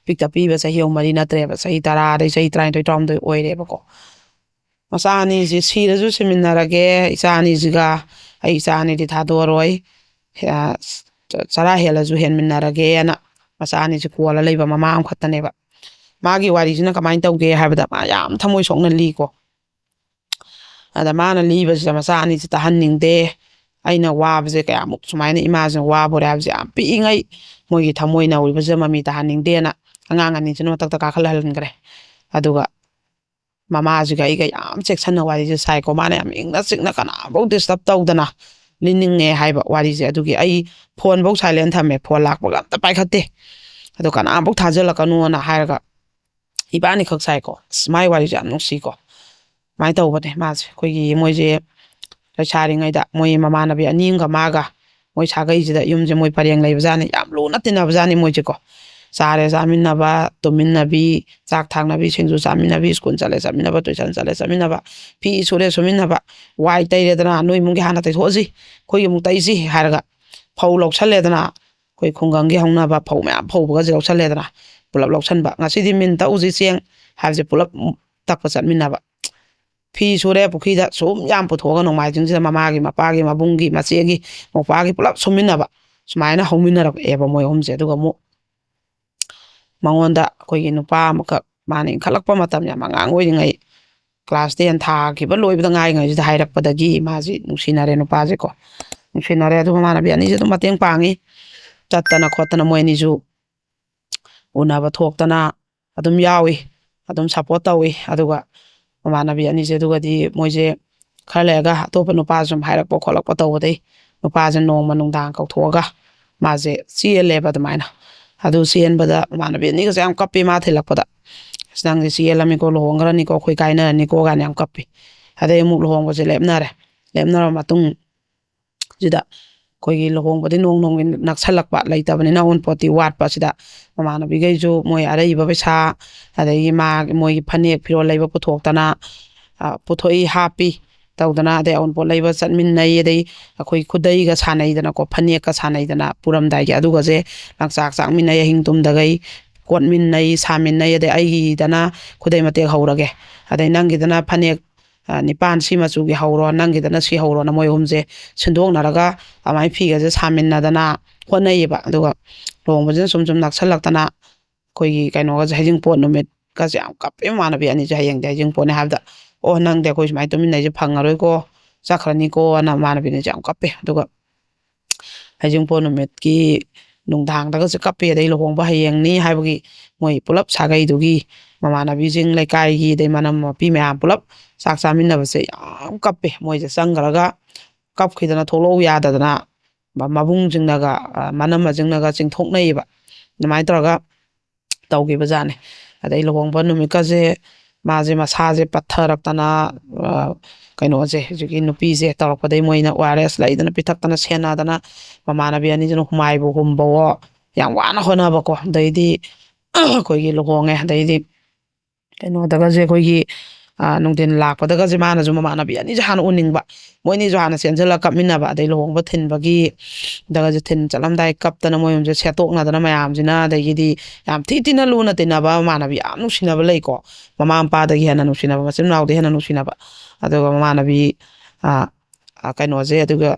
ꯄꯤꯛꯇ ꯄꯤꯕ ꯆꯍꯤ ꯑꯍꯨꯝ ꯃꯔꯤ ꯅꯠꯇ꯭ꯔꯦꯕ, ꯆꯍꯤ ꯇꯔꯥꯗꯩ ꯆꯍꯤ ꯇꯔꯥꯅꯤꯊꯣꯏ, ꯇꯔꯥꯍꯨꯝꯗꯣꯏ ꯑꯣꯏꯔꯦꯕꯀꯣ꯫ ꯃꯆꯥ ꯑꯅꯤꯁꯤ ꯁꯤꯔꯁꯨ ꯁꯤꯃꯤꯟꯅꯔꯒꯦ, ꯏꯆꯥ ꯑꯅꯤꯁꯤꯒ, ꯑꯩ ꯏꯆꯥ ꯑꯅꯤꯗꯤ ꯊꯥꯗꯣꯛꯑꯔꯣꯏ, ꯑ, ꯆꯔꯥ ꯍꯦꯜꯂꯁꯨ ꯍꯦꯟꯃꯤꯟꯅꯔꯒꯦꯅ ꯃꯆꯥ ꯑꯅꯤꯁꯤ ꯀꯣꯜꯂ ꯂꯩꯕ ꯃꯃꯥ ꯑꯃꯈꯛꯇꯅꯦꯕ꯫ ꯃꯥꯒꯤ ꯋꯥꯔꯤꯁꯤꯅ ꯀꯃꯥꯏꯅ ꯇꯧꯒꯦ ꯍꯥꯏꯕꯗ, ꯃꯥ ꯌꯥꯝ ꯊꯃꯣꯏ ꯁꯣꯛꯅ ꯂꯤꯀꯣ꯫ ꯑꯗ ꯃꯥꯅ ꯂꯤꯕꯁꯤꯗ ꯃꯆꯥ ꯑꯅꯤꯁꯤ ꯇꯥꯍꯟꯅꯤꯡꯗꯦ, ꯑꯩꯅ ꯋꯥꯕꯁꯦ ꯀꯌꯥꯃꯨꯛ ꯁꯨꯃꯥꯏꯅ ꯏꯃꯥꯁꯤꯅ ꯋꯥꯕꯣꯔꯦ ꯍꯥꯏꯕꯁꯦ ꯌꯥꯝ ꯄꯤꯛꯏꯉꯩ ꯃꯣꯏꯒꯤ ꯊꯃꯣꯏ ꯅꯧꯔꯤꯕꯁꯦ ꯃꯃꯤ ꯇꯥꯍꯟꯅꯤꯡꯗꯦꯅ ꯑꯉꯥꯡ ꯑꯅꯤꯁꯤꯅ ꯃꯊꯛꯇ ꯀꯥꯈꯠꯍꯟꯈ꯭ꯔꯦ꯫ ꯑꯗꯨꯒ ꯃꯃꯥꯁꯤꯒ ꯑꯩꯒ ꯌꯥꯝ ꯆꯦꯛꯁꯟꯅ ꯋꯥꯔꯤꯁꯦ ꯁꯥꯏꯀꯣ꯫ ꯃꯥꯅ ꯌꯥꯝ ꯏꯪꯅ ꯆꯤꯛꯅ ꯀꯅꯥꯐꯧ ꯗꯤꯁꯇꯔꯕ ꯇꯧꯗꯅ ꯂꯤꯅꯤꯡꯉꯦ ꯍꯥꯏꯕ ꯋꯥꯔꯤꯁꯦ꯫ ꯑꯗꯨꯒꯤ ꯑꯩ ꯐꯣꯟꯐꯧ ꯁꯥꯏꯂꯦꯟ ꯊꯝꯃꯦ, ꯐꯣꯟ ꯂꯥꯛꯄꯒ ꯑꯝꯇ ꯄꯥꯏꯈꯠꯇꯦ꯫ ꯑꯗꯣ ꯀꯅꯥꯐꯧ ꯊꯥꯖꯤꯜꯂꯛꯀꯅꯣꯅ ꯍꯥꯏꯔꯒ ꯏꯕꯥꯅꯤꯈꯛ ꯁꯥꯏꯀꯣ꯫ ꯑꯁ, ꯃꯥꯏ ꯋꯥꯔꯤꯁꯦ ꯌꯥꯝ ꯅꯨꯡꯁꯤꯀꯣ꯫ ꯁꯨꯃꯥꯏꯅ ꯇꯧꯕꯅꯦ ꯃꯥꯁꯦ꯫ ꯑꯩꯈꯣꯏꯒꯤ ꯃꯣꯏꯁꯦ ꯂꯩꯁꯥꯔꯤꯉꯩꯗ ꯃꯣꯏ ꯃꯃꯥꯟꯅꯕꯤ ꯑꯅꯤ ꯑꯃꯒ ꯃꯥꯒ, ꯃꯣꯏ ꯁꯥꯒꯩꯁꯤꯗ ꯌꯨꯝꯁꯦ ꯃꯣꯏ ꯄꯔꯦꯡ ꯂꯩꯕꯖꯥꯠꯅꯤ꯫ ꯌꯥꯝ ꯂꯨꯅ ꯇꯤꯟꯅꯕꯖꯥꯠꯅꯤ ꯃꯣꯏꯁꯦꯀꯣ꯫ ꯆꯥꯔꯦ ꯆꯥꯃꯤꯟꯅꯕ, ꯇꯨꯝꯃꯤꯟꯅꯕꯤ, ꯆꯥꯛ ꯊꯥꯡꯅꯕꯤ, ꯁꯤꯡꯖꯨ ꯆꯥꯃꯤꯟꯅꯕꯤ, ꯁ꯭ꯀꯨꯜ ꯆꯠꯂꯦ ꯆꯠꯃꯤꯟꯅꯕ, ꯇꯨꯏꯁꯟ ꯆꯠꯂꯦ ꯆꯠꯃꯤꯟꯅꯕ, ꯐꯤ ꯁꯨꯔꯦ ꯁꯨꯃꯤꯟꯅꯕ, ꯋꯥꯏ ꯇꯩꯔꯦꯗꯅ, "ꯅꯣꯏ ꯏꯃꯨꯡꯒꯤ ꯍꯥꯟꯅ ꯇꯩꯊꯣꯛꯑꯁꯤ, ꯑꯩꯈꯣꯏꯒꯤ ꯑꯃꯨꯛ ꯇꯩꯁꯤ" ꯍꯥꯏꯔꯒ ꯐꯧ ꯂꯧꯁꯜꯂꯦꯗꯅ, ꯑꯩꯈꯣꯏ ꯈꯨꯡꯒꯪꯒꯤ ꯍꯧꯅꯕ ꯐꯧ ꯃꯌꯥꯝ ꯐꯧꯕꯒꯁꯦ ꯂꯧꯁꯜꯂꯦꯗꯅ, ꯄꯨꯂꯞ ꯂꯧꯁꯟꯕ꯫ "ꯉꯁꯤꯗꯤ ꯃꯤꯟ ꯇꯛꯎꯁꯤ ꯆꯦꯡ" ꯍꯥꯏꯕꯁꯦ ꯄꯨꯂꯞ ꯇꯛꯄ ꯆꯠꯃꯤꯟꯅꯕ꯫ ꯐꯤ ꯁꯨꯔꯦ ꯄꯨꯈ꯭ꯔꯤꯗ, ꯁꯨꯝ ꯌꯥꯝ ꯄꯨꯊꯣꯛꯑꯒ ꯅꯣꯡꯃꯥꯏꯖꯤꯡꯁꯤꯗ ꯃꯃꯥꯒꯤ, ꯃꯄꯥꯒꯤ, ꯃꯕꯨꯡꯒꯤ, ꯃꯆꯦꯒꯤ, ꯃꯧꯄꯥꯒꯤ ꯄꯨꯂꯞ ꯁꯨꯃꯤꯟꯅꯕ꯫ ꯁꯨꯃꯥꯏꯅ ꯍꯧꯃꯤꯟꯅꯔꯛꯑꯦꯕ ꯃꯣꯏ ꯑꯍꯨꯝꯁꯦ꯫ ꯑꯗꯨꯒ ꯑꯃꯨꯛ ꯃꯉꯣꯟꯗ ꯑꯩꯈꯣꯏꯒꯤ ꯅꯨꯄꯥ ꯑꯃꯈꯛ, ꯃꯥꯅ ꯏꯟꯈꯠꯂꯛꯄ ꯃꯇꯝ, ꯌꯥꯝ ꯑꯉꯥꯡ ꯑꯣꯏꯔꯤꯉꯩ, ꯀ꯭ꯂꯥꯁ ꯇꯦꯟ ꯊꯥꯈꯤꯕ ꯂꯣꯏꯕꯗ ꯉꯥꯏꯔꯤꯉꯩꯁꯤꯗ ꯍꯥꯏꯔꯛꯄꯗꯒꯤ ꯃꯥꯁꯤ ꯅꯨꯡꯁꯤꯅꯔꯦ ꯅꯨꯄꯥꯁꯦꯀꯣ꯫ ꯅꯨꯡꯁꯤꯅꯔꯦ꯫ ꯑꯗꯨ ꯃꯃꯥꯟꯅꯕꯤ ꯑꯅꯤꯁꯦ ꯑꯗꯨꯝ ꯃꯇꯦꯡ ꯄꯥꯡꯉꯤ, ꯆꯠꯇꯅ ꯈꯣꯠꯇꯅ ꯃꯣꯏ ꯑꯅꯤꯁꯨ꯫ ꯎꯅꯕ ꯊꯣꯛꯇꯅ ꯑꯗꯨꯝ ꯌꯥꯎꯏ, ꯑꯗꯨꯝ ꯁꯞꯄꯣꯔꯠ ꯇꯧꯏ꯫ ꯑꯗꯨꯒ ꯃꯃꯥꯟꯅꯕꯤ ꯑꯅꯤꯁꯦ ꯑꯗꯨꯒꯗꯤ ꯃꯣꯏꯁꯦ ꯈꯔ ꯂꯩꯔꯒ ꯑꯇꯣꯞꯄ ꯅꯨꯄꯥꯁꯨ ꯁꯨꯝ ꯍꯥꯏꯔꯛꯄ ꯈꯣꯠꯂꯛꯄ ꯇꯧꯕꯗꯩ ꯅꯨꯄꯥꯁꯦ ꯅꯣꯡꯃ ꯅꯨꯡꯗꯥꯡ ꯀꯧꯊꯣꯛꯑꯒ ꯃꯥꯁꯦ ꯆꯦꯜꯂꯦꯕ ꯑꯗꯨꯃꯥꯏꯅ꯫ ꯑꯗꯨ ꯆꯦꯟꯕꯗ ꯃꯃꯥꯟꯅꯕꯤ ꯑꯅꯤꯒꯁꯦ ꯌꯥꯝ ꯀꯞꯄꯤ ꯃꯥ ꯊꯤꯜꯂꯛꯄꯗ꯫ "ꯑꯁ, ꯅꯪꯁꯦ ꯆꯦꯜꯂꯝꯃꯤꯀꯣ, ꯂꯨꯍꯣꯡꯈ꯭ꯔꯅꯤꯀꯣ, ꯑꯩꯈꯣꯏ ꯀꯥꯏꯅꯔꯅꯤꯀꯣ" ꯀꯥꯏꯅ ꯌꯥꯝ ꯀꯞꯄꯤ꯫ ꯑꯗꯩ ꯑꯃꯨꯛ ꯂꯨꯍꯣꯡꯕꯁꯦ ꯂꯦꯞꯅꯔꯦ꯫ ꯂꯦꯞꯅꯔꯕ ꯃꯇꯨꯡ ꯁꯤꯗ ꯑꯩꯈꯣꯏꯒꯤ ꯂꯨꯍꯣꯡꯕꯗꯤ ꯅꯣꯡ ꯅꯣꯡꯒꯤ ꯅꯛꯁꯜꯂꯛꯄ, ꯂꯩꯇꯕꯅꯤꯅ ꯑꯎꯟꯄꯣꯠꯇꯤ ꯋꯥꯠꯄ꯫ ꯁꯤꯗ ꯃꯃꯥꯟꯅꯕꯤꯈꯩꯁꯨ ꯃꯣꯏ ꯑꯔꯩꯕ ꯄꯩꯁꯥ, ꯑꯗꯒꯤ ꯃꯥ, ꯃꯣꯏꯒꯤ ꯐꯅꯦꯛ ꯐꯤꯔꯣꯜ ꯂꯩꯕ ꯄꯨꯊꯣꯛꯇꯅ, ꯑ, ꯄꯨꯊꯣꯛꯏ, ꯍꯥꯞꯄꯤ, ꯇꯧꯗꯅ, ꯑꯗꯩ ꯑꯎꯟꯄꯣꯠ ꯂꯩꯕ ꯆꯠꯃꯤꯟꯅꯩ, ꯑꯗꯩ ꯑꯩꯈꯣꯏ ꯈꯨꯗꯩꯒ ꯁꯥꯟꯅꯩꯗꯅꯀꯣ, ꯐꯅꯦꯛꯀ ꯁꯥꯟꯅꯩꯗꯅ ꯄꯨꯔꯝꯗꯥꯏꯒꯤ, ꯑꯗꯨꯒꯁꯦ ꯂꯪꯆꯥꯛ ꯆꯥꯛꯃꯤꯟꯅꯩ, ꯑꯍꯤꯡ ꯇꯨꯝꯗꯈꯩ ꯀꯣꯠꯃꯤꯟꯅꯩ, ꯁꯥꯃꯤꯟꯅꯩ꯫ ꯑꯗꯩ ꯑꯩꯒꯤꯗꯅ ꯈꯨꯗꯩ ꯃꯇꯦꯛ ꯍꯧꯔꯒꯦ, ꯑꯗꯩ ꯅꯪꯒꯤꯗꯅ ꯐꯅꯦꯛ ꯑ, ꯅꯤꯄꯥꯟ ꯁꯤ ꯃꯆꯨꯒꯤ ꯍꯧꯔꯣ, ꯅꯪꯒꯤꯗꯅ ꯁꯤ ꯍꯧꯔꯣꯅ ꯃꯣꯏ ꯑꯍꯨꯝꯁꯦ ꯁꯤꯟꯗꯣꯛꯅꯔꯒ ꯑꯗꯨꯃꯥꯏꯅ ꯐꯤꯒꯁꯦ ꯁꯥꯃꯤꯟꯅꯗꯅ ꯍꯣꯠꯅꯩꯌꯦꯕ꯫ ꯑꯗꯨꯒ ꯂꯨꯍꯣꯡꯕꯁꯤꯅ ꯁꯨꯝ ꯁꯨꯝ ꯅꯛꯁꯜꯂꯛꯇꯅ ꯑꯩꯈꯣꯏꯒꯤ ꯀꯩꯅꯣꯒꯁꯦ, ꯍꯩꯖꯤꯡꯄꯣꯠ ꯅꯨꯃꯤꯠꯀꯁꯦ ꯌꯥꯝ ꯀꯞꯄꯦ ꯏꯃꯥꯟꯅꯕꯤ ꯑꯅꯤꯁꯦ꯫ ꯍꯌꯦꯡꯗꯤ ꯍꯩꯖꯤꯡꯄꯣꯠꯅꯦ ꯍꯥꯏꯕꯗ, "ꯑꯣ, ꯅꯪꯗꯤ ꯑꯩꯈꯣꯏ ꯁꯨꯃꯥꯏꯅ ꯇꯨꯃꯤꯟꯅꯩꯁꯦ ꯐꯪꯉꯔꯣꯏꯀꯣ, ꯆꯠꯈ꯭ꯔꯅꯤꯀꯣ" ꯑꯅ ꯏꯃꯥꯟꯅꯕꯤ ꯑꯅꯤꯁꯦ ꯌꯥꯝ ꯀꯞꯄꯦ꯫ ꯑꯗꯨꯒ ꯍꯩꯖꯤꯡꯄꯣꯠ ꯅꯨꯃꯤꯠꯀꯤ ꯅꯨꯡꯗꯥꯡꯗꯒꯁꯦ ꯀꯞꯄꯦ꯫ ꯑꯗꯩ ꯂꯨꯍꯣꯡꯕ ꯍꯌꯦꯡꯅꯤ ꯍꯥꯏꯕꯒꯤ ꯃꯣꯏ ꯄꯨꯂꯞ ꯁꯥꯒꯩꯗꯨꯒꯤ ꯃꯃꯥꯟꯅꯕꯤꯁꯤꯡ, ꯂꯩꯀꯥꯏꯒꯤ, ꯑꯗꯩ ꯃꯅꯝ ꯃꯄꯤ ꯃꯌꯥꯝ ꯄꯨꯂꯞ ꯆꯥꯛ ꯆꯥꯃꯤꯟꯅꯕꯁꯦ ꯌꯥꯝ ꯀꯞꯄꯦ꯫ ꯃꯣꯏꯁꯦ ꯆꯪꯈ꯭ꯔꯒ ꯀꯞꯈꯤꯗꯅ ꯊꯣꯛꯂꯛꯎ ꯌꯥꯗꯗꯅ ꯃ-, ꯃꯕꯨꯡꯁꯤꯡꯅꯒ, ꯑ, ꯃꯅꯝꯃꯁꯤꯡꯅꯒ ꯆꯤꯡꯊꯣꯛꯅꯩꯌꯦꯕ꯫ ꯑꯗꯨꯃꯥꯏꯅ ꯇꯧꯔꯒ ꯇꯧꯈꯤꯕꯖꯥꯠꯅꯤ꯫ ꯑꯗꯩ ꯂꯨꯍꯣꯡꯕ ꯅꯨꯃꯤꯠꯀꯁꯦ ꯃꯥꯁꯦ ꯃꯁꯥꯁꯦ ꯄꯠꯊꯔꯛꯇꯅ, ꯑ, ꯀꯩꯅꯣꯁꯦ, ꯍꯧꯖꯤꯛꯀꯤ ꯅꯨꯄꯤꯁꯦ ꯇꯧꯔꯛꯄꯗꯩ ꯃꯣꯏꯅ ꯑꯣ ꯑꯥꯔ ꯑꯦꯁ ꯂꯩꯗꯅ ꯄꯤꯊꯛꯇꯅ ꯁꯦꯟꯅꯗꯅ ꯃꯃꯥꯟꯅꯕꯤ ꯑꯅꯤꯗꯨꯅ ꯍꯨꯃꯥꯏꯕꯨ ꯍꯨꯝꯕꯋꯣ, ꯌꯥꯝ ꯋꯥꯅ ꯍꯣꯠꯅꯕꯀꯣ꯫ ꯑꯗꯩꯗꯤ ꯑꯩꯈꯣꯏꯒꯤ ꯂꯨꯍꯣꯡꯉꯦ꯫ ꯑꯗꯩꯗꯤ ꯀꯩꯅꯣꯗꯒꯁꯦ ꯑꯩꯈꯣꯏꯒꯤ, ꯑ, ꯅꯨꯡꯊꯤꯟ ꯂꯥꯛꯄꯗꯒꯁꯦ ꯃꯥꯅꯁꯨ ꯃꯃꯥꯟꯅꯕꯤ ꯑꯅꯤꯁꯦ ꯍꯥꯟꯅ ꯎꯅꯤꯡꯕ, ꯃꯣꯏꯅꯤꯁꯨ ꯍꯥꯟꯅ ꯆꯦꯟꯁꯤꯜꯂꯒ ꯀꯞꯃꯤꯟꯅꯕ꯫ ꯑꯗꯩ ꯂꯨꯍꯣꯡꯕ ꯊꯤꯟꯕꯒꯤ ꯗꯒꯁꯦ ꯊꯤꯟ ꯆꯠꯂꯝꯗꯥꯏ ꯀꯞꯇꯅ ꯃꯣꯏ ꯑꯍꯨꯝꯁꯦ ꯁꯦꯠꯇꯣꯛꯅꯗꯅ ꯃꯌꯥꯝꯁꯤꯅ, ꯑꯗꯒꯤꯗꯤ ꯌꯥꯝ ꯊꯤ ꯊꯤꯅ ꯂꯨꯅ ꯇꯤꯟꯅꯕ ꯃꯃꯥꯟꯅꯕꯤ ꯌꯥꯝ ꯅꯨꯡꯁꯤꯅꯕ ꯂꯩꯀꯣ꯫ ꯃꯃꯥ ꯃꯄꯥꯗꯒꯤ ꯍꯦꯟꯅ ꯅꯨꯡꯁꯤꯅꯕ, ꯃꯆꯤꯟ ꯃꯅꯥꯎꯗꯒꯤ ꯍꯦꯟꯅ ꯅꯨꯡꯁꯤꯅꯕ꯫ ꯑꯗꯨꯒ ꯃꯃꯥꯟꯅꯕꯤ, ꯑ, ꯑ, ꯀꯩꯅꯣꯁꯦ, ꯑꯗꯨꯒ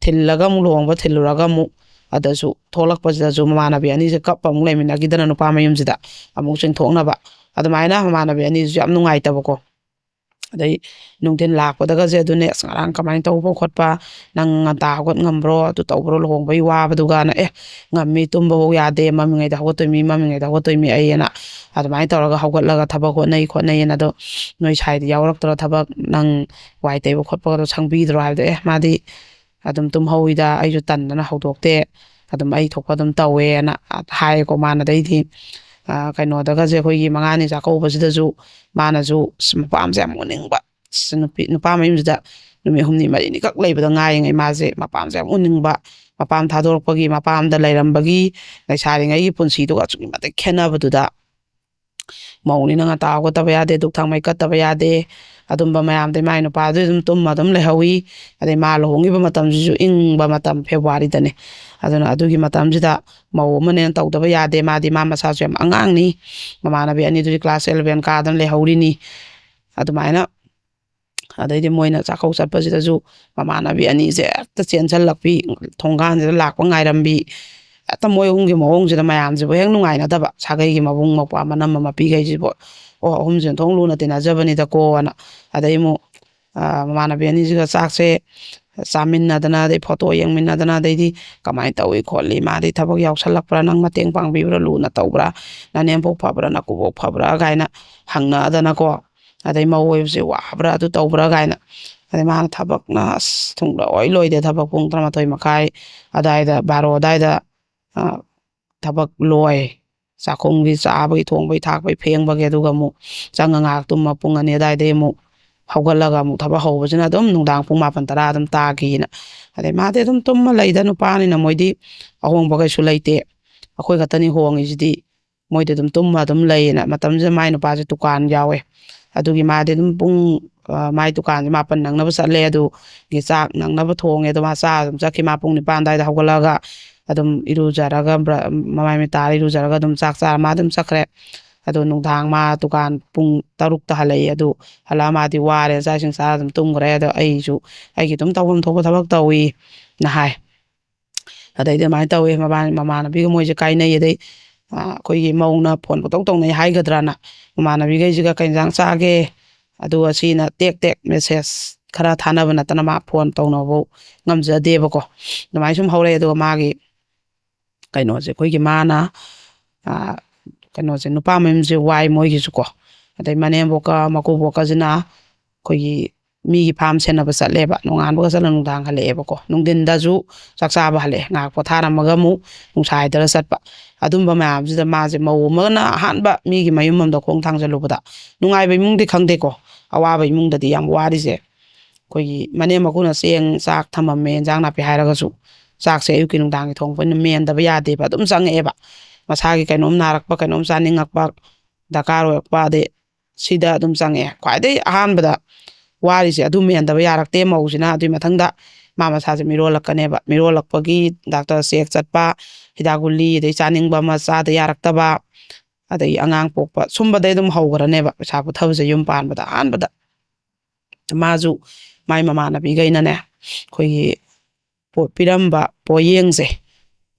ꯊꯤꯜꯂꯒ ꯑꯃꯨꯛ ꯂꯨꯍꯣꯡꯕ ꯊꯤꯜꯂꯨꯔꯒ ꯑꯃꯨꯛ ꯑꯗꯁꯨ ꯊꯣꯛꯂꯛꯄꯁꯤꯗꯁꯨ ꯃꯃꯥꯟꯅꯕꯤ ꯑꯅꯤꯁꯦ ꯀꯞꯄ ꯑꯃꯨꯛ ꯂꯩꯃꯤꯟꯅꯈꯤꯗꯅ ꯅꯨꯄꯥ ꯃꯌꯨꯝꯁꯤꯗ ꯑꯃꯨꯛ ꯆꯤꯡꯊꯣꯛꯅꯕ꯫ ꯑꯗꯨꯃꯥꯏꯅ ꯃꯃꯥꯟꯅꯕꯤ ꯑꯅꯤꯁꯤꯁꯨ ꯌꯥꯝ ꯅꯨꯡꯉꯥꯏꯇꯕꯀꯣ꯫ ꯑꯗꯩ ꯅꯨꯡꯊꯤꯟ ꯂꯥꯛꯄꯗꯒꯁꯦ ꯑꯗꯨꯅꯦ, "ꯑꯁ, ꯉꯔꯥꯡ ꯀꯃꯥꯏꯅ ꯇꯧꯕ ꯈꯣꯠꯄ, ꯅꯪ ꯉꯟꯇꯥ ꯍꯧꯒꯠ ꯉꯝꯕ꯭ꯔꯣ, ꯑꯗꯨ ꯇꯧꯕ꯭ꯔꯣ, ꯂꯨꯍꯣꯡꯕꯒꯤ ꯋꯥꯕꯗꯨꯒꯅ?" "ꯑꯦ, ꯉꯝꯃꯤ, ꯇꯨꯝꯕꯐꯧ ꯌꯥꯗꯦ, ꯃꯝꯃꯤꯉꯩꯗ ꯍꯧꯒꯠꯇꯣꯏꯃꯤ, ꯃꯝꯃꯤꯉꯩꯗ ꯍꯧꯒꯠꯇꯣꯏꯃꯤ ꯑꯩ" ꯑꯅ ꯑꯗꯨꯃꯥꯏꯅ ꯇꯧꯔꯒ ꯍꯧꯒꯠꯂꯒ ꯊꯕꯛ ꯍꯣꯠꯅꯩ ꯈꯣꯠꯅꯩꯌꯦꯅ꯫ "ꯑꯗꯣ ꯅꯣꯏ ꯁꯥꯏꯗꯤ ꯌꯥꯎꯔꯛꯇ꯭ꯔꯣ ꯊꯕꯛ, ꯅꯪ ꯋꯥꯏ ꯇꯩꯕ ꯈꯣꯠꯄꯒꯗꯣ ꯁꯪꯕꯤꯗ꯭ꯔꯣ?" ꯍꯥꯏꯕꯗ, "ꯑꯦ, ꯃꯥꯗꯤ ꯑꯗꯨꯝ ꯇꯨꯝꯍꯧꯋꯤꯗ, ꯑꯩꯁꯨ ꯇꯟꯗꯅ ꯍꯧꯗꯣꯛꯇꯦ, ꯑꯗꯨꯝ ꯑꯩ ꯊꯣꯛꯄ ꯑꯗꯨꯝ ꯇꯧꯋꯦꯅ" ꯍꯥꯏꯌꯦꯀꯣ꯫ ꯃꯥꯅꯗꯩꯗꯤ, ꯑ, ꯀꯩꯅꯣꯗꯒꯁꯦ, ꯑꯩꯈꯣꯏꯒꯤ ꯃꯉꯥꯅꯤ ꯆꯥꯛꯀꯧꯕꯁꯤꯗꯁꯨ ꯃꯥꯅꯁꯨ, ꯑꯁ, ꯃꯄꯥꯝꯁꯦ ꯌꯥꯝ ꯎꯅꯤꯡꯕ, ꯑꯁ, ꯅꯨꯄꯤ, ꯅꯨꯄꯥ ꯃꯌꯨꯝꯁꯤꯗ ꯅꯨꯃꯤꯠ ꯍꯨꯝꯅꯤ ꯃꯔꯤꯅꯤꯈꯛ ꯂꯩꯕꯗ ꯉꯥꯏꯔꯤꯉꯩ ꯃꯥꯁꯦ ꯃꯄꯥꯝꯁꯦ ꯌꯥꯝ ꯎꯅꯤꯡꯕ, ꯃꯄꯥꯝ ꯊꯥꯗꯣꯔꯛꯄꯒꯤ, ꯃꯄꯥꯝꯗ ꯂꯩꯔꯝꯕꯒꯤ ꯂꯩꯁꯥꯔꯤꯉꯩꯒꯤ ꯄꯨꯟꯁꯤꯗꯨꯒ ꯑꯁꯨꯛꯀꯤ ꯃꯇꯤꯛ ꯈꯦꯠꯅꯕꯗꯨꯗ, ꯃꯧꯅꯤꯅ ꯉꯟꯇꯥ ꯍꯧꯒꯠꯇꯕ ꯌꯥꯗꯦ, ꯙꯨꯛ ꯊꯥꯎꯃꯩ ꯀꯠꯇꯕ ꯌꯥꯗꯦ꯫ ꯑꯗꯨꯝꯕ ꯃꯌꯥꯝꯗꯩ ꯃꯥꯏ ꯅꯨꯄꯥꯗꯨ ꯑꯗꯨꯝ ꯇꯨꯝꯃ ꯑꯗꯨꯝ ꯂꯩꯍꯧꯋꯤ꯫ ꯑꯗꯩ ꯃꯥ ꯂꯨꯍꯣꯡꯉꯤꯕ ꯃꯇꯝꯁꯤꯁꯨ ꯏꯪꯕ ꯃꯇꯝ, ꯐꯦꯕꯋꯥꯔꯤꯗꯅꯦ꯫ ꯑꯗꯨꯅ ꯑꯗꯨꯒꯤ ꯃꯇꯝꯁꯤꯗ ꯃꯧ ꯑꯃꯅꯦꯅ ꯇꯧꯗꯕ ꯌꯥꯗꯦ꯫ ꯃꯥꯗꯤ, ꯃꯥ ꯃꯁꯥꯁꯨ ꯌꯥꯝ ꯑꯉꯥꯡꯅꯤ, ꯃꯃꯥꯟꯅꯕꯤ ꯑꯅꯤꯗꯨꯗꯤ ꯀ꯭ꯂꯥꯁ ꯑꯦꯂꯚꯦꯟ ꯀꯥꯗꯅ ꯂꯩꯍꯧꯔꯤꯅꯤ꯫ ꯑꯗꯨꯃꯥꯏꯅ, ꯑꯗꯩꯗꯤ ꯃꯣꯏꯅ ꯆꯥꯛꯀꯧ ꯆꯠꯄꯁꯤꯗꯁꯨ ꯃꯃꯥꯟꯅꯕꯤ ꯑꯅꯤꯁꯦ ꯍꯦꯛꯇ ꯆꯦꯟꯁꯤꯜꯂꯛꯄꯤ, ꯊꯣꯡꯒꯥꯟꯁꯤꯗ ꯂꯥꯛꯄ ꯉꯥꯏꯔꯝꯕꯤ, ꯍꯦꯛꯇ ꯃꯣꯏ ꯑꯍꯨꯝꯒꯤ ꯃꯑꯣꯡꯁꯤꯗ ꯃꯌꯥꯝꯁꯤꯕꯨ ꯍꯦꯛ ꯅꯨꯡꯉꯥꯏꯅꯗꯕ, ꯁꯥꯒꯩꯒꯤ ꯃꯕꯨꯡ ꯃꯧꯄ꯭ꯋꯥ, ꯃꯅꯝꯃ ꯃꯄꯤꯈꯩꯁꯤꯕꯨ, "ꯑꯣ, ꯑꯍꯨꯝꯁꯤ ꯑꯣꯟꯊꯣꯛ ꯂꯨꯅ ꯇꯤꯟꯅꯖꯕꯅꯤꯗꯀꯣꯅ", ꯑꯗꯩ ꯑꯃꯨꯛ, ꯑ, ꯃꯃꯥꯟꯅꯕꯤ ꯑꯅꯤꯁꯤꯒ ꯆꯥꯛꯁꯦ ꯆꯥꯃꯤꯟꯅꯗꯅ, ꯑꯗꯩ ꯐꯣꯇꯣ ꯌꯦꯡꯃꯤꯟꯅꯗꯅ, ꯑꯗꯩꯗꯤ "ꯀꯃꯥꯏꯅ ꯇꯧꯏ ꯈꯣꯠꯂꯤ, ꯃꯥꯗꯤ ꯊꯕꯛ ꯌꯥꯎꯁꯜꯂꯛꯄ꯭ꯔꯥ, ꯅꯪ ꯃꯇꯦꯡ ꯄꯥꯡꯕꯤꯕ꯭ꯔꯥ, ꯂꯨꯅ ꯇꯧꯕ꯭ꯔꯥ, ꯅꯅꯦꯝꯄꯣꯛ ꯐꯕ꯭ꯔꯥ, ꯅꯀꯨꯕꯣꯛ ꯐꯕ꯭ꯔꯥ?" ꯀꯥꯏꯅ ꯍꯪꯅꯗꯅꯀꯣ꯫ ꯑꯗꯩ "ꯃꯧ ꯑꯣꯏꯕꯁꯦ ꯋꯥꯕ꯭ꯔꯥ, ꯑꯗꯨ ꯇꯧꯕ꯭ꯔꯥ?" ꯀꯥꯏꯅ꯫ ꯑꯗꯩ ꯃꯥꯅ ꯊꯕꯛꯅ ꯑꯁ ꯊꯨꯡꯂꯣꯏ ꯂꯣꯏꯗꯦ, ꯊꯕꯛ ꯄꯨꯡ ꯇꯔꯥꯃꯥꯊꯣꯏ ꯃꯈꯥꯏ ꯑꯗꯥꯏꯗ, ꯕꯥꯔꯣ ꯑꯗꯥꯏꯗ, ꯑ, ꯊꯕꯛ ꯂꯣꯏ꯫ ꯆꯥꯛꯈꯨꯝꯒꯤ ꯆꯥꯕꯒꯤ, ꯊꯣꯡꯕꯒꯤ, ꯊꯥꯛꯄꯒꯤ, ꯐꯦꯡꯕꯒꯤ, ꯑꯗꯨꯒ ꯑꯃꯨꯛ ꯆꯪꯉ ꯉꯥꯏꯍꯥꯛ ꯇꯨꯝꯃ ꯄꯨꯡ ꯑꯅꯤ ꯑꯗꯥꯏꯗꯩ ꯑꯃꯨꯛ ꯍꯧꯒꯠꯂꯒ ꯑꯃꯨꯛ ꯊꯕꯛ ꯍꯧꯕꯁꯤꯅ ꯑꯗꯨꯝ ꯅꯨꯡꯗꯥꯡ ꯄꯨꯡ ꯃꯥꯄꯟ ꯇꯔꯥ ꯑꯗꯨꯝ ꯇꯥꯈꯤꯅ꯫ ꯑꯗꯩ ꯃꯥꯗꯤ ꯑꯗꯨꯝ ꯇꯨꯝꯃ ꯂꯩꯗ, ꯅꯨꯄꯥꯅꯤꯅ ꯃꯣꯏꯗꯤ ꯑꯍꯣꯡꯕ ꯀꯩꯁꯨ ꯂꯩꯇꯦ꯫ ꯑꯩꯈꯣꯏ ꯈꯛꯇꯅꯤ ꯍꯣꯡꯉꯤꯁꯤꯗꯤ꯫ ꯃꯣꯏꯗꯤ ꯑꯗꯨꯝ ꯇꯨꯝꯃ ꯑꯗꯨꯝ ꯂꯩꯌꯦꯅ꯫ ꯃꯇꯝꯁꯤꯗ ꯃꯥꯏ ꯅꯨꯄꯥꯁꯦ ꯗꯨꯀꯥꯟ ꯌꯥꯎꯋꯦ꯫ ꯑꯗꯨꯒꯤ ꯃꯥꯗꯤ ꯑꯗꯨꯝ ꯄꯨꯡ, ꯑ, ꯃꯥꯏ ꯗꯨꯀꯥꯟꯁꯦ ꯃꯥꯄꯟ ꯅꯪꯅꯕ ꯆꯠꯂꯦ꯫ ꯑꯗꯨꯒꯤ ꯆꯥꯛ ꯅꯪꯅꯕ ꯊꯣꯡꯉꯦ꯫ ꯑꯗꯣ ꯃꯥ ꯆꯥ ꯑꯗꯨꯝ ꯆꯠꯈꯤ꯫ ꯃꯥ ꯄꯨꯡ ꯅꯤꯄꯥꯟ ꯑꯗꯥꯏꯗ ꯍꯧꯒꯠꯂꯒ ꯑꯗꯨꯝ ꯏꯔꯨꯖꯔꯒ, ꯕ꯭ꯔ-, ꯃꯃꯥꯏ ꯃꯤꯠ ꯇꯥꯔ ꯏꯔꯨꯖꯔꯒ ꯑꯗꯨꯝ ꯆꯥꯛ ꯆꯥꯔ ꯃꯥ ꯑꯗꯨꯝ ꯆꯠꯈ꯭ꯔꯦ꯫ ꯑꯗꯣ ꯅꯨꯡꯗꯥꯡ ꯃꯥ ꯗꯨꯀꯥꯟ ꯄꯨꯡ ꯇꯔꯨꯛꯇ ꯍꯜꯂꯛꯏ꯫ ꯑꯗꯨ ꯍꯜꯂꯛꯑ ꯃꯥꯗꯤ ꯋꯥꯔꯦ, ꯆꯥꯛ ꯏꯁꯤꯡ ꯆꯥꯔ ꯑꯗꯨꯝ ꯇꯨꯝꯈ꯭ꯔꯦ꯫ ꯑꯗꯣ ꯑꯩꯁꯨ ꯑꯩꯒꯤ ꯑꯗꯨꯝ ꯇꯧꯐꯝ ꯊꯣꯛꯄ ꯊꯕꯛ ꯇꯧꯏ ꯅ ꯍꯥꯏ꯫ ꯑꯗꯩꯗꯤ ꯑꯗꯨꯃꯥꯏꯅ ꯇꯧꯋꯦ, ꯃꯕꯥꯅꯤ, ꯃꯃꯥꯟꯅꯕꯤꯒ ꯃꯣꯏꯁꯦ ꯀꯥꯏꯅꯩ꯫ ꯑꯗꯩ, ꯑ, ꯑꯩꯈꯣꯏꯒꯤ ꯃꯧꯅ ꯐꯣꯟ ꯄꯪꯇꯧ ꯇꯧꯅꯩ ꯍꯥꯏꯒꯗ꯭ꯔꯥꯅ, ꯃꯃꯥꯟꯅꯕꯤꯈꯩꯁꯤꯒ "ꯀꯩ ꯏꯟꯖꯥꯡ ꯆꯥꯒꯦ?" ꯑꯗꯨꯒ ꯁꯤꯅ ꯇꯦꯛ ꯇꯦꯛ ꯃꯦꯁꯦꯖ ꯈꯔ ꯊꯥꯅꯕ ꯅꯠꯇꯅ ꯃꯥ ꯐꯣꯟ ꯇꯧꯅꯕꯐꯥꯎ ꯉꯝꯖꯗꯦꯕꯀꯣ꯫ ꯑꯗꯨꯃꯥꯏꯅ ꯁꯨꯝ ꯍꯧꯔꯛꯑꯦ꯫ ꯑꯗꯨꯒ ꯃꯥꯒꯤ ꯀꯩꯅꯣꯁꯦ, ꯑꯩꯈꯣꯏꯒꯤ ꯃꯥꯅ ꯀꯩꯅꯣꯁꯦ, ꯅꯨꯄꯥ ꯃꯌꯨꯝꯁꯦ ꯋꯥꯏ ꯃꯣꯏꯒꯤꯁꯨꯀꯣ꯫ ꯑꯗꯩ ꯃꯅꯦꯝꯕꯣꯛꯀ ꯃꯀꯨꯕꯣꯛꯀꯁꯤꯅ ꯑꯩꯈꯣꯏꯒꯤ ꯃꯤꯒꯤ ꯐꯥꯝ ꯁꯦꯟꯅꯕ ꯆꯠꯂꯦꯕ꯫ ꯅꯣꯡꯉꯥꯟꯕꯒ ꯆꯠꯂ ꯅꯨꯡꯗꯥꯡ ꯍꯜꯂꯛꯑꯦꯕꯀꯣ꯫ ꯅꯨꯡꯊꯤꯟꯗꯁꯨ ꯆꯥꯛ ꯆꯥꯕ ꯍꯜꯂꯛꯑꯦ, ꯉꯥꯏꯍꯥꯛ ꯄꯣꯊꯥꯔꯝꯃꯒ ꯑꯃꯨꯛ ꯅꯨꯡꯁꯥ ꯍꯥꯏꯗꯔ ꯆꯠꯄ꯫ ꯑꯗꯨꯝꯕ ꯃꯌꯥꯝꯁꯤꯗ ꯃꯥꯁꯦ ꯃꯧ ꯑꯃꯅ ꯑꯍꯥꯟꯕ ꯃꯤꯒꯤ ꯃꯌꯨꯝ ꯑꯃꯗ ꯈꯣꯡ ꯊꯥꯡꯖꯜꯂꯨꯕꯗ, ꯅꯨꯡꯉꯥꯏꯕ ꯏꯃꯨꯡꯗꯤ ꯈꯪꯗꯦꯀꯣ, ꯑꯋꯥꯕ ꯏꯃꯨꯡꯗꯗꯤ ꯌꯥꯝ ꯋꯥꯔꯤꯁꯦ꯫ ꯑꯩꯈꯣꯏꯒꯤ ꯃꯅꯦꯝ ꯃꯀꯨꯅ ꯆꯦꯡ ꯆꯥꯛ ꯊꯝꯃꯝꯃꯦ, ꯏꯟꯖꯥꯡ ꯅꯥꯄꯤ ꯍꯥꯏꯔꯒꯁꯨ, ꯆꯥꯛꯁꯦ ꯑꯌꯨꯛꯀꯤ ꯅꯨꯡꯗꯥꯡꯒꯤ ꯊꯣꯡꯕꯅꯤꯅ ꯃꯦꯟꯗꯕ ꯌꯥꯗꯦꯕ, ꯑꯗꯨꯝ ꯆꯪꯉꯛꯑꯦꯕ꯫ ꯃꯁꯥꯒꯤ ꯀꯩꯅꯣꯝ ꯅꯥꯔꯛꯄ, ꯀꯩꯅꯣꯝ ꯆꯥꯅꯤꯡꯉꯛꯄ, ꯗꯔꯀꯥꯔ ꯑꯣꯏꯔꯛꯄ, ꯑꯗꯩ ꯁꯤꯗ ꯑꯗꯨꯝ ꯆꯪꯉꯛꯑꯦ꯫ ꯈ꯭ꯋꯥꯏꯗꯩ ꯑꯍꯥꯟꯕꯗ ꯋꯥꯔꯤꯁꯦ ꯑꯗꯨ ꯃꯦꯟꯗꯕ ꯌꯥꯔꯛꯇꯦ ꯃꯧꯁꯤꯅ꯫ ꯑꯗꯨꯏ ꯃꯊꯪꯗ ꯃꯥ ꯃꯁꯥꯁꯦ ꯃꯤꯔꯣꯜꯂꯛꯀꯅꯦꯕ꯫ ꯃꯤꯔꯣꯜꯂꯛꯄꯒꯤ ꯗꯥꯛꯇꯔ ꯆꯦꯛ ꯆꯠꯄ, ꯍꯤꯗꯥꯛ ꯒꯨꯂꯤ, ꯑꯗꯩ ꯆꯥꯅꯤꯡꯕ ꯑꯃ ꯆꯥꯗ ꯌꯥꯔꯛꯇꯕ, ꯑꯗꯩ ꯑꯉꯥꯡ ꯄꯣꯛꯄ, ꯁꯨꯝꯕꯗꯩ ꯑꯗꯨꯝ ꯍꯧꯈ꯭ꯔꯅꯦꯕ ꯄꯩꯁꯥ ꯄꯨꯊꯕꯁꯦ ꯌꯨꯝ ꯄꯥꯟꯕꯗ꯫ ꯑꯍꯥꯟꯕꯗ ꯃꯥꯁꯨ ꯃꯥꯏ ꯃꯃꯥꯟꯅꯕꯤꯈꯩꯅꯅꯦ, ꯑꯩꯈꯣꯏꯒꯤ ꯄꯣ-, ꯄꯤꯔꯝꯕ ꯄꯣꯌꯦꯡꯁꯦ,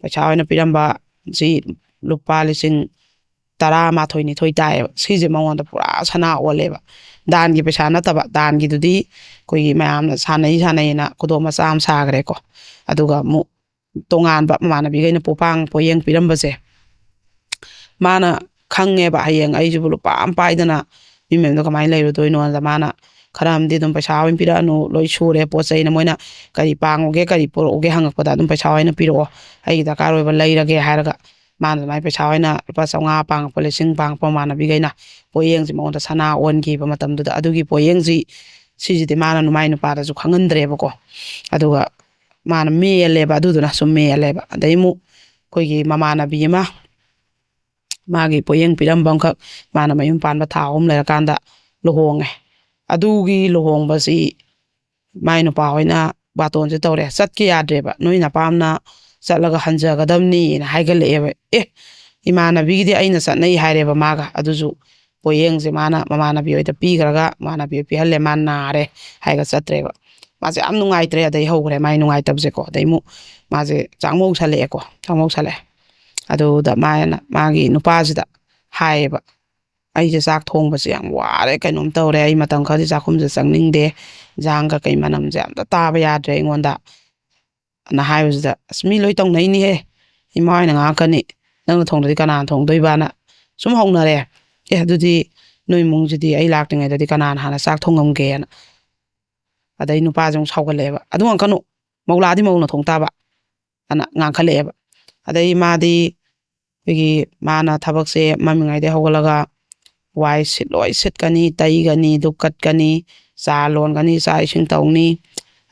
ꯄꯩꯁꯥ ꯑꯣꯏꯅ ꯄꯤꯔꯝꯕ ꯁꯤ ꯂꯨꯄꯥ ꯂꯤꯁꯤꯡ ꯇꯔꯥꯃꯥꯊꯣꯏ ꯅꯤꯊꯣꯏ ꯇꯥꯏꯌꯦꯕ꯫ ꯁꯤꯁꯦ ꯃꯉꯣꯟꯗ ꯄꯨꯔꯥ ꯁꯅꯥ ꯑꯣꯜꯂꯦꯕ꯫ ꯗꯥꯟꯒꯤ ꯄꯩꯁꯥ ꯅꯠꯇꯕ, ꯗꯥꯟꯒꯤꯗꯨꯗꯤ ꯑꯩꯈꯣꯏꯒꯤ ꯃꯌꯥꯝꯅ ꯁꯥꯟꯅꯩ ꯁꯥꯟꯅꯩꯅ ꯈꯨꯗꯣꯞ ꯃꯆꯥ ꯑꯃ ꯁꯥꯈ꯭ꯔꯦꯀꯣ꯫ ꯑꯗꯨꯒ ꯑꯃꯨꯛ ꯇꯣꯉꯥꯟꯕ ꯃꯃꯥꯟꯅꯕꯤꯈꯩꯅ ꯄꯣꯄꯥꯡ ꯄꯣꯌꯦꯡ ꯄꯤꯔꯝꯕꯁꯦ, ꯃꯥꯅ ꯈꯪꯉꯦꯕ, ꯍꯌꯦꯡ ꯑꯩꯁꯤꯕꯨ ꯂꯨꯄꯥ ꯑꯃ ꯄꯥꯏꯗꯅ ꯃꯤ ꯃꯌꯨꯝꯗ ꯀꯃꯥꯏꯅ ꯂꯩꯔꯨꯗꯣꯏꯅꯣꯅ꯫ ꯃꯥꯅ ꯈꯔ ꯑꯃꯗꯤ ꯑꯗꯨꯝ ꯄꯩꯁꯥ ꯑꯣꯏꯅ ꯄꯤꯔꯛꯑꯅꯨ, ꯂꯣꯏ ꯁꯨꯔꯦ ꯄꯣꯠ ꯆꯩꯅ, ꯃꯣꯏꯅ ꯀꯔꯤ ꯄꯥꯡꯉꯨꯒꯦ, ꯀꯔꯤ ꯄꯨꯔꯛꯎꯒꯦ ꯍꯪꯉꯛꯄꯗ ꯑꯗꯨꯝ ꯄꯩꯁꯥ ꯑꯣꯏꯅ ꯄꯤꯔꯛꯑꯣ, ꯑꯩꯒꯤ ꯗꯔꯀꯥꯔ ꯑꯣꯏꯕ ꯂꯩꯔꯒꯦ ꯍꯥꯏꯔꯒ, ꯃꯥꯅ ꯑꯗꯨꯃꯥꯏꯅ ꯄꯩꯁꯥ ꯑꯣꯏꯅ ꯂꯨꯄꯥ ꯆꯥꯝꯃꯉꯥ ꯄꯥꯡꯉꯛꯄ, ꯂꯤꯁꯤꯡ ꯄꯥꯡꯉꯛꯄ ꯃꯃꯥꯟꯅꯕꯤꯈꯩꯅ ꯄꯣꯌꯦꯡꯁꯤ ꯃꯉꯣꯟꯗ ꯁꯅꯥ ꯑꯣꯟꯈꯤꯕ ꯃꯇꯝꯗꯨꯗ꯫ ꯑꯗꯨꯒꯤ ꯄꯣꯌꯦꯡꯁꯤ, ꯁꯤꯁꯤꯗꯤ ꯃꯥꯅ ꯅꯨꯃꯥꯏ ꯅꯨꯄꯥꯗꯁꯨ ꯈꯪꯍꯟꯗ꯭ꯔꯦꯕꯀꯣ꯫ ꯑꯗꯨꯒ ꯃꯥꯅ ꯃꯦꯜꯂꯦꯕ, ꯑꯗꯨꯗꯨꯅ ꯁꯨꯝ ꯃꯦꯜꯂꯦꯕ꯫ ꯑꯗꯩ ꯑꯃꯨꯛ ꯑꯩꯈꯣꯏꯒꯤ ꯃꯃꯥꯟꯅꯕꯤ ꯑꯃ, ꯃꯥꯒꯤ ꯄꯣꯌꯦꯡ ꯄꯤꯔꯝꯕ ꯑꯃꯈꯛ, ꯃꯥꯅ ꯃꯌꯨꯝ ꯄꯥꯟꯕ ꯊꯥ ꯑꯍꯨꯝ ꯂꯩꯔꯀꯥꯟꯗ ꯂꯨꯍꯣꯡꯉꯦ꯫ ꯑꯗꯨꯒꯤ ꯂꯨꯍꯣꯡꯕꯁꯤ ꯃꯥꯏ ꯅꯨꯄꯥ ꯍꯣꯏꯅ ꯕꯥꯇꯣꯟꯁꯦ ꯇꯧꯔꯦ, ꯆꯠꯀꯦ ꯌꯥꯗ꯭ꯔꯦꯕ, "ꯅꯣꯏ ꯅꯄꯥꯝꯅ ꯆꯠꯂꯒ ꯍꯟꯖꯒꯗꯕꯅꯤꯅ" ꯍꯥꯏꯒꯠꯂꯛꯑꯦꯕ꯫ ꯑꯦ, ꯏꯃꯥꯟꯅꯕꯤꯒꯤꯗꯤ ꯑꯩꯅ ꯆꯠꯅꯩ ꯍꯥꯏꯔꯦꯕ ꯃꯥꯒ꯫ ꯑꯗꯨꯁꯨ ꯄꯣꯌꯦꯡꯁꯦ ꯃꯥꯅ ꯃꯃꯥꯟꯅꯕꯤ ꯍꯣꯏꯗ ꯄꯤꯈ꯭ꯔꯒ, ꯃꯃꯥꯟꯅꯕꯤ ꯍꯣꯏ ꯄꯤꯍꯜꯂꯦ, ꯃꯥ ꯅꯥꯔꯦ ꯍꯥꯏꯒ ꯆꯠꯇ꯭ꯔꯦꯕ꯫ ꯃꯥꯁꯦ ꯌꯥꯝ ꯅꯨꯡꯉꯥꯏꯇ꯭ꯔꯦ, ꯑꯗꯩ ꯍꯧꯈ꯭ꯔꯦ ꯃꯥꯏ ꯅꯨꯡꯉꯥꯏꯇꯕꯁꯦꯀꯣ꯫ ꯑꯗꯩ ꯑꯃꯨꯛ ꯃꯥꯁꯦ ꯆꯥꯛꯃꯧꯁꯜꯂꯛꯑꯦꯀꯣ, ꯆꯥꯛꯃꯧꯁꯜꯂꯛꯑꯦ꯫ ꯑꯗꯨꯗ ꯃꯥꯅ ꯃꯥꯒꯤ ꯅꯨꯄꯥꯁꯤꯗ ꯍꯥꯏꯌꯦꯕ, "ꯑꯩꯁꯦ ꯆꯥꯛ ꯊꯣꯡꯕꯁꯦ ꯌꯥꯝ ꯋꯥꯔꯦ, ꯀꯩꯅꯣꯝ ꯇꯧꯔꯦ, ꯑꯩ ꯃꯇꯝ ꯈꯔꯗꯤ ꯆꯥꯛꯈꯨꯝꯁꯦ ꯆꯪꯅꯤꯡꯗꯦ, ꯏꯟꯖꯥꯡ ꯀꯩꯀꯩ ꯃꯅꯝꯁꯦ ꯑꯝꯇ ꯇꯥꯕ ꯌꯥꯗ꯭ꯔꯦ ꯑꯩꯉꯣꯟꯗ" ꯑꯅ ꯍꯥꯏꯕꯁꯤꯗ, "ꯑꯁ, ꯃꯤ ꯂꯣꯏ ꯇꯧꯅꯩꯅꯤꯍꯦ, ꯏꯃꯥ ꯍꯣꯏꯅ ꯉꯥꯡꯉꯛꯀꯅꯤ, ꯅꯪꯅ ꯊꯣꯡꯗ꯭ꯔꯗꯤ ꯀꯅꯥꯅ ꯊꯣꯡꯗꯣꯏꯕꯅ?" ꯁꯨꯝ ꯍꯧꯅꯔꯦ꯫ "ꯑꯦ, ꯑꯗꯨꯗꯤ ꯅꯣꯏ ꯏꯃꯨꯡꯁꯤꯗꯤ ꯑꯩ ꯂꯥꯛꯇ꯭ꯔꯤꯉꯩꯗꯗꯤ ꯀꯅꯥꯅ ꯍꯥꯟꯅ ꯆꯥꯛ ꯊꯣꯡꯉꯝꯒꯦꯅ?" ꯑꯗꯩ ꯅꯨꯄꯥꯁꯦ ꯑꯃꯨꯛ ꯁꯥꯎꯒꯠꯂꯛꯑꯦꯕ, "ꯑꯗꯨ ꯉꯥꯡꯉꯛꯀꯅꯨ, ꯃꯧ ꯂꯥꯛꯑꯗꯤ ꯃꯧꯅ ꯊꯣꯡ ꯇꯥꯕ" ꯑꯅ ꯉꯥꯡꯈꯠꯂꯛꯑꯦꯕ꯫ ꯑꯗꯩ ꯃꯥꯗꯤ ꯑꯩꯈꯣꯏꯒꯤ, ꯃꯥꯅ ꯊꯕꯛꯁꯦ ꯃꯝꯃꯤꯉꯩꯗꯩ ꯍꯧꯒꯠꯂꯒ ꯋꯥꯏ ꯁꯤꯠ ꯂꯣꯏ ꯁꯤꯠꯀꯅꯤ, ꯇꯩꯒꯅꯤ, ꯗꯨꯛ ꯀꯠꯀꯅꯤ, ꯆꯥ ꯂꯣꯟꯒꯅꯤ, ꯆꯥꯛ ꯏꯁꯤꯡ ꯇꯧꯅꯤ,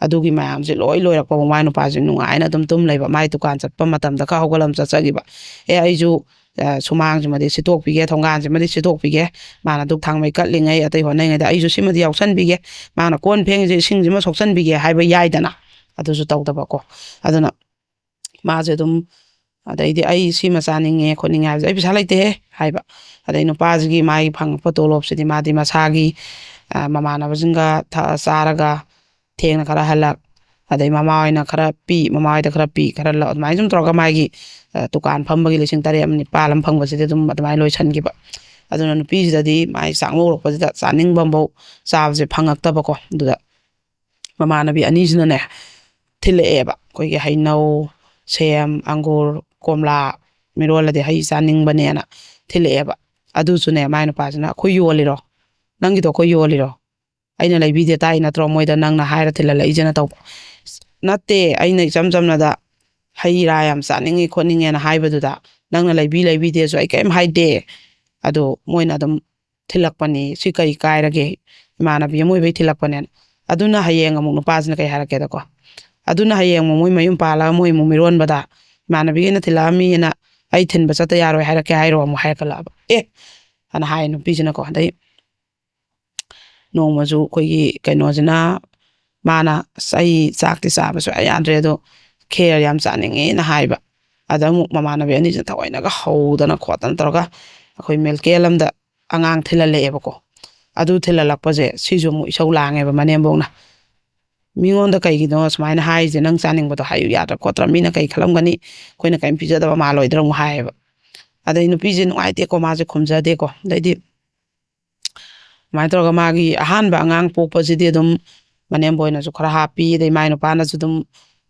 ꯑꯗꯨꯒꯤ ꯃꯌꯥꯝꯁꯦ ꯂꯣꯏ ꯂꯣꯏꯔꯛꯄ ꯃꯥꯏ ꯅꯨꯄꯥꯁꯦ ꯅꯨꯡꯉꯥꯏꯅ ꯑꯗꯨꯝ ꯇꯨꯝ ꯂꯩꯕ꯫ ꯃꯥꯏ ꯗꯨꯀꯥꯟ ꯆꯠꯄ ꯃꯇꯝꯗ ꯈꯔ ꯍꯧꯒꯠꯂꯝ ꯆꯠꯆꯈꯤꯕ꯫ "ꯑꯦ, ꯑꯩꯁꯨ, ꯑ, ꯁꯨꯃꯥꯡꯁꯤꯃꯗꯤ ꯁꯤꯠꯇꯣꯛꯄꯤꯒꯦ, ꯊꯣꯡꯒꯥꯟꯁꯤꯃꯗꯤ ꯁꯤꯠꯇꯣꯛꯄꯤꯒꯦ, ꯃꯥꯅ ꯗꯨꯛ ꯊꯥꯡꯃꯩ ꯀꯠꯂꯤꯉꯩ ꯑꯇꯩ ꯍꯣꯠꯅꯔꯤꯉꯩꯗ ꯑꯩꯁꯨ ꯁꯤꯃꯗꯤ ꯌꯥꯎꯁꯟꯕꯤꯒꯦ, ꯃꯥꯅ ꯀꯣꯟ ꯐꯦꯡꯉꯤꯁꯦ ꯏꯁꯤꯡꯁꯤꯃ ꯁꯣꯛꯆꯟꯕꯤꯒꯦ" ꯍꯥꯏꯕ ꯌꯥꯏꯗꯅ꯫ ꯑꯗꯨꯁꯨ ꯇꯧꯗꯕꯀꯣ꯫ ꯑꯗꯨꯅ ꯃꯥꯁꯦ ꯑꯗꯨꯝ, ꯑꯗꯩꯗꯤ "ꯑꯩ ꯁꯤꯃ ꯆꯥꯅꯤꯡꯉꯦ ꯈꯣꯠꯅꯤꯡꯉꯦ" ꯍꯥꯏꯕꯁꯦ, "ꯑꯩ ꯄꯩꯁꯥ ꯂꯩꯇꯦꯍꯦ" ꯍꯥꯏꯕ꯫ ꯑꯗꯩ ꯅꯨꯄꯥꯁꯤꯒꯤ ꯃꯥꯒꯤ ꯐꯪꯉꯛꯄ ꯇꯣꯂꯣꯞꯁꯤꯗꯤ ꯃꯥꯗꯤ ꯃꯁꯥꯒꯤ, ꯑ, ꯃꯃꯥꯟꯅꯕꯁꯤꯡꯒ ꯊ-, ꯆꯥꯔꯒ ꯊꯦꯡꯅ ꯈꯔ ꯍꯜꯂꯛ, ꯑꯗꯩ ꯃꯃꯥ ꯍꯣꯏꯅ ꯈꯔ ꯄꯤ, ꯃꯃꯥ ꯍꯣꯏꯗ ꯈꯔ ꯄꯤ, ꯈꯔ ꯂꯧ, ꯑꯗꯨꯃꯥꯏꯅ ꯁꯨꯝ ꯇꯧꯔꯒ ꯃꯥꯒꯤ, ꯑ, ꯗꯨꯀꯥꯟ ꯐꯝꯕꯒꯤ ꯂꯤꯁꯤꯡ ꯇꯔꯦꯠ ꯑꯃ ꯅꯤꯄꯥꯜ ꯑꯃ ꯐꯪꯕꯁꯤꯗꯤ ꯑꯗꯨꯝ ꯑꯗꯨꯃꯥꯏꯅ ꯂꯣꯏꯁꯤꯟꯈꯤꯕ꯫ ꯑꯗꯨꯅ ꯅꯨꯄꯤꯁꯤꯗꯗꯤ ꯃꯥꯒꯤ ꯆꯥꯛ ꯃꯧꯔꯛꯄꯁꯤꯗ ꯆꯥꯅꯤꯡꯕ ꯑꯃꯐꯥꯎ ꯆꯥꯕꯁꯦ ꯐꯪꯉꯛꯇꯕꯀꯣ꯫ ꯑꯗꯨꯗ ꯃꯃꯥꯟꯅꯕꯤ ꯑꯅꯤꯁꯤꯅꯅꯦ ꯊꯤꯜꯂꯛꯑꯦꯕ, ꯑꯩꯈꯣꯏꯒꯤ ꯍꯩꯅꯧ, ꯁꯦꯝ, ꯑꯪꯒꯨꯔ, ꯀꯣꯝꯂꯥ, ꯃꯤꯔꯣꯜꯂꯗꯤ ꯍꯩ ꯆꯥꯅꯤꯡꯕꯅꯦꯅ ꯊꯤꯜꯂꯛꯑꯦꯕ꯫ ꯑꯗꯨꯁꯨꯅꯦ ꯃꯥꯏ ꯅꯨꯄꯥꯁꯤꯅ, "ꯑꯩꯈꯣꯏ ꯌꯣꯜꯂꯤꯔꯣ? ꯅꯪꯒꯤꯗꯣ ꯑꯩꯈꯣꯏ ꯌꯣꯜꯂꯤꯔꯣ? ꯑꯩꯅ ꯂꯩꯕꯤꯗꯦ ꯇꯥꯏ ꯅꯠꯇ꯭ꯔꯣ ꯃꯣꯏꯗ ꯅꯪꯅ ꯍꯥꯏꯔ ꯊꯤꯜꯍꯜꯂꯛꯏꯁꯦꯅ" ꯇꯧꯕ꯫ "ꯅꯠꯇꯦ, ꯑꯩꯅ ꯏꯆꯝ ꯆꯝꯅꯗ ꯍꯩ ꯔꯥ ꯌꯥꯝ ꯆꯥꯅꯤꯡꯉꯤ ꯈꯣꯠꯅꯤꯡꯉꯦꯅ ꯍꯥꯏꯕꯗꯨꯗ ꯅꯪꯅ ꯂꯩꯕꯤ ꯂꯩꯕꯤꯗꯦꯁꯨ ꯑꯩ ꯀꯔꯤꯝ ꯍꯥꯏꯗꯦ꯫ ꯑꯗꯣ ꯃꯣꯏꯅ ꯑꯗꯨꯝ ꯊꯤꯜꯂꯛꯄꯅꯤ, ꯁꯤ ꯀꯔꯤ ꯀꯥꯏꯔꯒꯦ, ꯏꯃꯥꯟꯅꯕꯤ ꯑꯃ ꯑꯣꯏꯕꯩ ꯊꯤꯜꯂꯛꯄꯅꯦꯅ꯫ ꯑꯗꯨꯅ ꯍꯌꯦꯡ ꯑꯃꯨꯛ ꯅꯨꯄꯥꯁꯤꯅ ꯀꯩ ꯍꯥꯏꯔꯛꯀꯦꯗꯀꯣ, ꯑꯗꯨꯅ ꯍꯌꯦꯡ ꯑꯃꯨꯛ ꯃꯣꯏ ꯃꯌꯨꯝ ꯄꯥꯜꯂꯒ ꯃꯣꯏ ꯑꯃꯨꯛ ꯃꯤꯔꯣꯟꯕꯗ ꯏꯃꯥꯟꯅꯕꯤꯒꯤꯅ ꯊꯤꯜꯂꯛꯑꯝꯃꯤꯅ ꯑꯩ ꯊꯤꯟꯕ ꯆꯠꯇ ꯌꯥꯔꯣꯏ ꯍꯥꯏꯔꯛꯀꯦ ꯍꯥꯏꯔꯣ ꯑꯃꯨꯛ ꯍꯥꯏꯔꯛꯀꯠꯂꯛꯑꯕ꯫ "ꯑꯦ" ꯑꯅ ꯍꯥꯏ ꯅꯨꯄꯤꯁꯤꯅꯀꯣ꯫ ꯑꯗꯩ ꯅꯣꯡꯃꯁꯨ ꯑꯩꯈꯣꯏꯒꯤ ꯀꯩꯅꯣꯁꯤꯅ, ꯃꯥꯅ, "ꯑꯁ, ꯑꯩ ꯆꯥꯛꯇꯤ ꯆꯥꯕ ꯁꯨꯡꯌꯥ ꯌꯥꯗ꯭ꯔꯦ, ꯑꯗꯣ ꯈꯦꯔ ꯌꯥꯝ ꯆꯥꯅꯤꯡꯉꯦꯅ" ꯍꯥꯏꯕ꯫ ꯑꯗ ꯑꯃꯨꯛ ꯃꯃꯥꯟꯅꯕꯤ ꯑꯅꯤꯁꯤꯅ ꯊꯑꯣꯏꯅꯒ ꯍꯧꯗꯅ ꯈꯣꯠꯇꯅ ꯇꯧꯔꯒ ꯑꯩꯈꯣꯏ ꯃꯦꯜꯀꯦꯜ ꯑꯃꯗ ꯑꯉꯥꯡ ꯊꯤꯜꯍꯜꯂꯛꯑꯦꯕꯀꯣ꯫ ꯑꯗꯨ ꯊꯤꯜꯍꯜꯂꯛꯄꯁꯦ ꯁꯤꯁꯨ ꯑꯃꯨꯛ ꯏꯁꯧ ꯂꯥꯡꯉꯦꯕ ꯃꯅꯦꯝꯕꯣꯛꯅ꯫ "ꯃꯤꯉꯣꯟꯗ ꯀꯩꯒꯤꯅꯣ ꯁꯨꯃꯥꯏꯅ ꯍꯥꯏꯔꯤꯁꯦ? ꯅꯪ ꯆꯥꯅꯤꯡꯕꯗꯣ ꯍꯥꯏꯌꯨ ꯌꯥꯗ꯭ꯔꯥ ꯈꯣꯠꯇ꯭ꯔꯥ? ꯃꯤꯅ ꯀꯩ ꯈꯜꯂꯝꯒꯅꯤ? ꯑꯩꯈꯣꯏꯅ ꯀꯔꯤꯝ ꯄꯤꯖꯗꯕ ꯃꯥꯜꯂꯣꯏꯗ꯭ꯔꯥ?" ꯑꯃꯨꯛ ꯍꯥꯏꯌꯦꯕ꯫ ꯑꯗꯩ ꯅꯨꯄꯤꯁꯦ ꯅꯨꯡꯉꯥꯏꯇꯦꯀꯣ, ꯃꯥꯁꯦ ꯈꯨꯝꯖꯗꯦꯀꯣ꯫ ꯑꯗꯩꯗꯤ ꯑꯗꯨꯃꯥꯏꯅ ꯇꯧꯔꯒ ꯃꯥꯒꯤ ꯑꯍꯥꯟꯕ ꯑꯉꯥꯡ ꯄꯣꯛꯄꯁꯤꯗꯤ ꯑꯗꯨꯝ ꯃꯅꯦꯝꯕꯣꯏꯅꯁꯨ ꯈꯔ ꯍꯥꯞꯄꯤ, ꯑꯗꯩ ꯃꯥꯏ ꯅꯨꯄꯥꯅꯁꯨ ꯑꯗꯨꯝ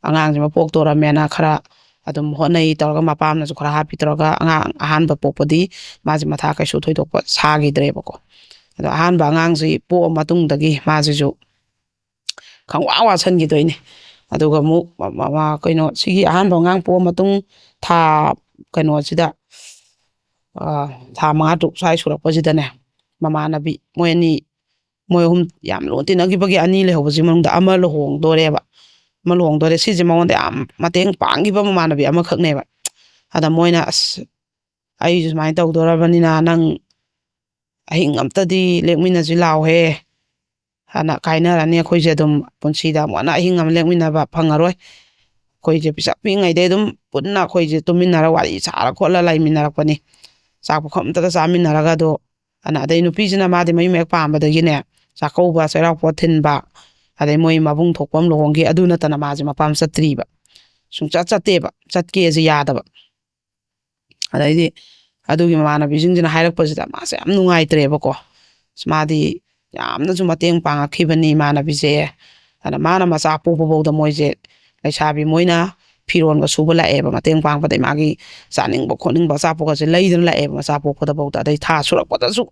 ꯑꯉꯥꯡꯁꯤꯃ ꯄꯣꯛꯇꯣꯔꯃꯦꯅ ꯈꯔ ꯑꯗꯨꯝ ꯍꯣꯠꯅꯩ ꯇꯧꯔꯒ, ꯃꯄꯥꯝꯅꯁꯨ ꯈꯔ ꯍꯥꯞꯄꯤ ꯇꯧꯔꯒ ꯑꯉꯥꯡ ꯑꯍꯥꯟꯕ ꯄꯣꯛꯄꯗꯤ ꯃꯥꯁꯦ ꯃꯊꯥ ꯀꯩꯁꯨ ꯊꯣꯏꯗꯣꯛꯄ ꯁꯥꯈꯤꯗ꯭ꯔꯦꯕꯀꯣ꯫ ꯑꯗꯣ ꯑꯍꯥꯟꯕ ꯑꯉꯥꯡꯁꯤ ꯄꯣꯛꯑ ꯃꯇꯨꯡꯗꯒꯤ ꯃꯥꯁꯤꯁꯨ ꯈꯪꯋꯥ ꯋꯥꯁꯟꯈꯤꯗꯣꯏꯅꯦ꯫ ꯑꯗꯨꯒ ꯑꯃꯨꯛ ꯃ-, ꯃ-, ꯀꯩꯅꯣ, ꯁꯤꯒꯤ ꯑꯍꯥꯟꯕ ꯑꯉꯥꯡ ꯄꯣꯛꯑ ꯃꯇꯨꯡ ꯊꯥ ꯀꯩꯅꯣꯁꯤꯗ, ꯑ, ꯊꯥ ꯃꯉꯥ ꯇꯔꯨꯛ ꯁ꯭ꯋꯥꯏ ꯁꯨꯔꯛꯄꯁꯤꯗꯅꯦ, ꯃꯃꯥꯟꯅꯕꯤ ꯃꯣꯏ ꯑꯅꯤ, ꯃꯣꯏ ꯑꯍꯨꯝ ꯌꯥꯝ ꯂꯨꯅ ꯇꯤꯟꯅꯈꯤꯕꯒꯤ ꯑꯅꯤ ꯂꯩꯍꯧꯕꯁꯤ ꯃꯅꯨꯡꯗ ꯑꯃ ꯂꯨꯍꯣꯡꯗꯣꯔꯦꯕ꯫ ꯑꯃ ꯂꯨꯍꯣꯡꯗꯣꯔꯦ꯫ ꯁꯤꯁꯦ ꯃꯉꯣꯟꯗ ꯌꯥꯝ ꯃꯇꯦꯡ ꯄꯥꯡꯈꯤꯕ ꯃꯃꯥꯟꯅꯕꯤ ꯑꯃꯈꯛꯅꯦꯕ꯫ ꯑꯗ ꯃꯣꯏꯅ, "ꯑꯁ, ꯑꯩꯁꯨ ꯁꯨꯃꯥꯏꯅ ꯇꯧꯗꯣꯔꯕꯅꯤꯅ ꯅꯪ ꯑꯍꯤꯡ ꯑꯝꯇꯗꯤ ꯂꯦꯛꯃꯤꯟꯅꯁꯤ ꯂꯥꯎꯍꯦ꯫ ꯍꯥꯟꯅ ꯀꯥꯏꯅꯔꯅꯤ ꯑꯩꯈꯣꯏꯁꯦ, ꯑꯗꯨꯝ ꯄꯨꯟꯁꯤꯗ ꯑꯃꯨꯛ ꯍꯟꯅ ꯑꯍꯤꯡ ꯑꯃ ꯂꯦꯛꯃꯤꯟꯅꯕ ꯐꯪꯉꯔꯣꯏ꯫ ꯑꯩꯈꯣꯏꯁꯦ ꯄꯤꯁꯛ ꯄꯤꯛꯏꯉꯩꯗꯩ ꯑꯗꯨꯝ ꯄꯨꯟꯅ ꯑꯩꯈꯣꯏꯁꯦ ꯇꯨꯝꯃꯤꯟꯅꯔ ꯋꯥꯔꯤ ꯁꯥꯔ ꯈꯣꯠꯂ ꯂꯩꯃꯤꯟꯅꯔꯛꯄꯅꯤ꯫ ꯆꯥꯛ ꯄꯨꯈꯝ ꯑꯝꯇꯒ ꯆꯥꯃꯤꯟꯅꯔꯒ ꯑꯗꯣ", ꯑꯅ ꯑꯗꯩ ꯅꯨꯄꯤꯁꯤꯅ ꯃꯥꯗꯤ ꯃꯌꯨꯝ ꯍꯦꯛ ꯄꯥꯝꯕꯗꯒꯤꯅꯦ, ꯆꯥꯛꯀꯧꯕ, ꯆꯩꯔꯥꯎ ꯄꯣꯠ ꯊꯤꯟꯕ, ꯑꯗꯩ ꯃꯣꯏ ꯃꯕꯨꯡ ꯊꯣꯛꯄ ꯑꯃ ꯂꯨꯍꯣꯡꯈꯤ, ꯑꯗꯨ ꯅꯠꯇꯅ ꯃꯥꯁꯦ ꯃꯄꯥꯝ ꯆꯠꯇ꯭ꯔꯤꯕ꯫ ꯁꯨꯡꯆꯠ ꯆꯠꯇꯦꯕ, ꯆꯠꯀꯦꯁꯦ ꯌꯥꯗꯕ꯫ ꯑꯗꯩꯗꯤ ꯑꯗꯨꯒꯤ ꯃꯃꯥꯟꯅꯕꯤꯁꯤꯡꯁꯤꯅ ꯍꯥꯏꯔꯛꯄꯁꯤꯗ ꯃꯥꯁꯦ ꯌꯥꯝ ꯅꯨꯡꯉꯥꯏꯇ꯭ꯔꯦꯕꯀꯣ꯫ ꯑꯁ, ꯃꯥꯗꯤ ꯌꯥꯝꯅꯁꯨ ꯃꯇꯦꯡ ꯄꯥꯡꯉꯛꯈꯤꯕꯅꯤ ꯏꯃꯥꯟꯅꯕꯤꯁꯦ꯫ ꯑꯗ ꯃꯥꯅ ꯃꯆꯥ ꯄꯣꯛꯄ ꯐꯥꯎꯗ ꯃꯣꯏꯁꯦ, ꯂꯩꯁꯥꯕꯤ ꯃꯣꯏꯅ ꯐꯤꯔꯣꯟꯒ ꯁꯨꯕ ꯂꯥꯛꯑꯦꯕ ꯃꯇꯦꯡ ꯄꯥꯡꯕꯗꯩ, ꯃꯥꯒꯤ ꯆꯥꯅꯤꯡꯕ ꯈꯣꯠꯅꯤꯡꯕ ꯑꯆꯥꯄꯣꯠꯀꯁꯦ ꯂꯩꯗꯅ ꯂꯥꯛꯑꯦꯕ ꯃꯆꯥ ꯄꯣꯛꯄꯗ ꯐꯥꯎꯗ꯫ ꯑꯗꯩ ꯊꯥ ꯁꯨꯔꯛꯄꯗꯁꯨ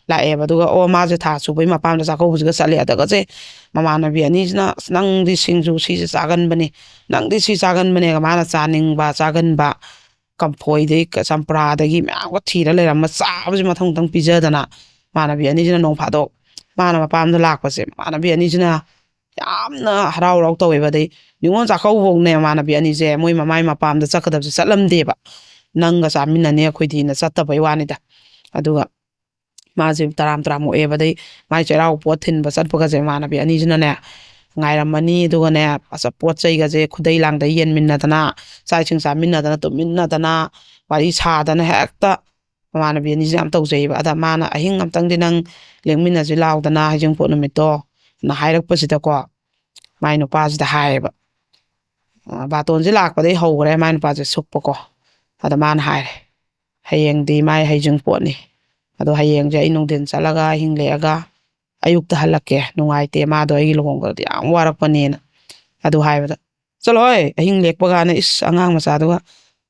ꯂꯥꯛꯑꯦꯕ꯫ ꯑꯗꯨꯒ ꯑꯣ, ꯃꯥꯁꯦ ꯊꯥ ꯁꯨꯕꯩ ꯃꯄꯥꯝꯗ ꯆꯥꯛꯀꯧꯕꯁꯤꯒ ꯆꯠꯂꯦ꯫ ꯑꯗꯒꯁꯦ ꯃꯃꯥꯟꯅꯕꯤ ꯑꯅꯤꯁꯤꯅ, "ꯑꯁ, ꯅꯪꯗꯤ ꯁꯤꯡꯖꯨ ꯁꯤꯁꯦ ꯆꯥꯒꯟꯕꯅꯤ, ꯅꯪꯗꯤ ꯁꯤ ꯆꯥꯒꯟꯕꯅꯦꯒ", ꯃꯥꯅ ꯆꯥꯅꯤꯡꯕ ꯆꯥꯒꯟꯕ, ꯀꯝꯐꯣꯏꯗꯩ ꯆꯝꯄ꯭ꯔꯥꯗꯒꯤ ꯃꯌꯥꯝꯒ ꯊꯤꯔ ꯂꯩꯔꯝꯃ ꯆꯥꯕꯁꯤ ꯃꯊꯪ ꯃꯊꯪ ꯄꯤꯖꯗꯅ, ꯃꯃꯥꯟꯅꯕꯤ ꯑꯅꯤꯁꯤꯅ ꯅꯣꯡ ꯐꯥꯗꯣꯛ ꯃꯥꯅ ꯃꯄꯥꯝꯗ ꯂꯥꯛꯄꯁꯦ ꯃꯃꯥꯟꯅꯕꯤ ꯑꯅꯤꯁꯤꯅ ꯌꯥꯝꯅ ꯍꯔꯥꯎ ꯍꯔꯥꯎ ꯇꯧꯋꯦꯕ꯫ ꯑꯗꯩ ꯅꯤꯉꯣꯜ ꯆꯥꯛꯀꯧꯕꯐꯧꯅꯦ ꯃꯃꯥꯟꯅꯕꯤ ꯑꯅꯤꯁꯦ ꯃꯣꯏ ꯃꯃꯥꯏ ꯃꯄꯥꯝꯗ ꯆꯠꯀꯗꯕꯁꯦ ꯆꯠꯂꯝꯗꯦꯕ꯫ "ꯅꯪꯒ ꯆꯥꯃꯤꯟꯅꯅꯤ ꯑꯩꯈꯣꯏꯗꯤꯅ" ꯆꯠꯇꯕꯩ ꯋꯥꯅꯤꯗ꯫ ꯑꯗꯨꯒ ꯃꯥꯁꯦ ꯇꯔꯥꯝ ꯇꯔꯥꯝ ꯑꯣꯛꯑꯦꯕ꯫ ꯑꯗꯩ ꯃꯥꯏ ꯆꯩꯔꯥꯎ ꯄꯣꯠ ꯊꯤꯟꯕ ꯆꯠꯄꯒꯁꯦ ꯃꯃꯥꯟꯅꯕꯤ ꯑꯅꯤꯁꯤꯅꯅꯦ ꯉꯥꯏꯔꯝꯃꯅꯤ꯫ ꯑꯗꯨꯒꯅꯦ, ꯑꯆꯥ-, ꯄꯣꯠ ꯆꯩꯒꯁꯦ ꯈꯨꯗꯩ ꯂꯥꯡꯗꯩ ꯌꯦꯟꯃꯤꯟꯅꯗꯅ, ꯆꯥꯛ ꯏꯁꯤꯡ ꯆꯥꯃꯤꯟꯅꯗꯅ, ꯇꯨꯝꯃꯤꯟꯅꯗꯅ, ꯋꯥꯔꯤ ꯁꯥꯗꯅ ꯍꯦꯛꯇ ꯃꯃꯥꯟꯅꯕꯤ ꯑꯅꯤꯁꯦ ꯌꯥꯝ ꯇꯧꯖꯩꯑꯕ꯫ ꯑꯗ ꯃꯥꯅ, "ꯑꯍꯤꯡ ꯑꯝꯇꯪꯗꯤ ꯅꯪ ꯂꯦꯡꯃꯤꯟꯅꯁꯤ ꯂꯥꯎꯗꯅ ꯍꯩꯖꯤꯡꯄꯣꯠ ꯅꯨꯃꯤꯠꯇꯣ", ꯅ ꯍꯥꯏꯔꯛꯄꯁꯤꯗꯀꯣ, ꯃꯥꯏ ꯅꯨꯄꯥꯁꯤꯗ ꯍꯥꯏꯌꯦꯕ꯫ ꯑ, ꯕꯥꯇꯣꯟꯁꯦ ꯂꯥꯛꯄꯗꯒꯤ ꯍꯧꯈ꯭ꯔꯦ ꯃꯥꯏ ꯅꯨꯄꯥꯁꯦ ꯁꯨꯛꯄꯀꯣ꯫ ꯑꯗ ꯃꯥꯅ ꯍꯥꯏꯔꯦ, "ꯍꯌꯦꯡꯗꯤ ꯃꯥꯏ ꯍꯩꯖꯤꯡꯄꯣꯠꯅꯤ, ꯑꯗꯣ ꯍꯌꯦꯡꯁꯦ ꯑꯩ ꯅꯨꯡꯊꯤꯟ ꯆꯠꯂꯒ ꯑꯍꯤꯡ ꯂꯦꯛꯑꯒ ꯑꯌꯨꯛꯇ ꯍꯜꯂꯛꯀꯦ, ꯅꯨꯡꯉꯥꯏꯇꯦ, ꯃꯥꯗꯣ ꯑꯩꯒꯤ ꯂꯨꯍꯣꯡꯕꯗꯗꯤ ꯌꯥꯝ ꯋꯥꯔꯛꯄꯅꯦꯅ꯫ ꯑꯗꯨ ꯍꯥꯏꯕꯗ, "ꯆꯠꯂꯣꯍꯦ, ꯑꯍꯤꯡ ꯂꯦꯛꯄ ꯀꯥꯏꯅ, ꯏꯁ, ꯑꯉꯥꯡ ꯃꯆꯥꯗꯨꯒ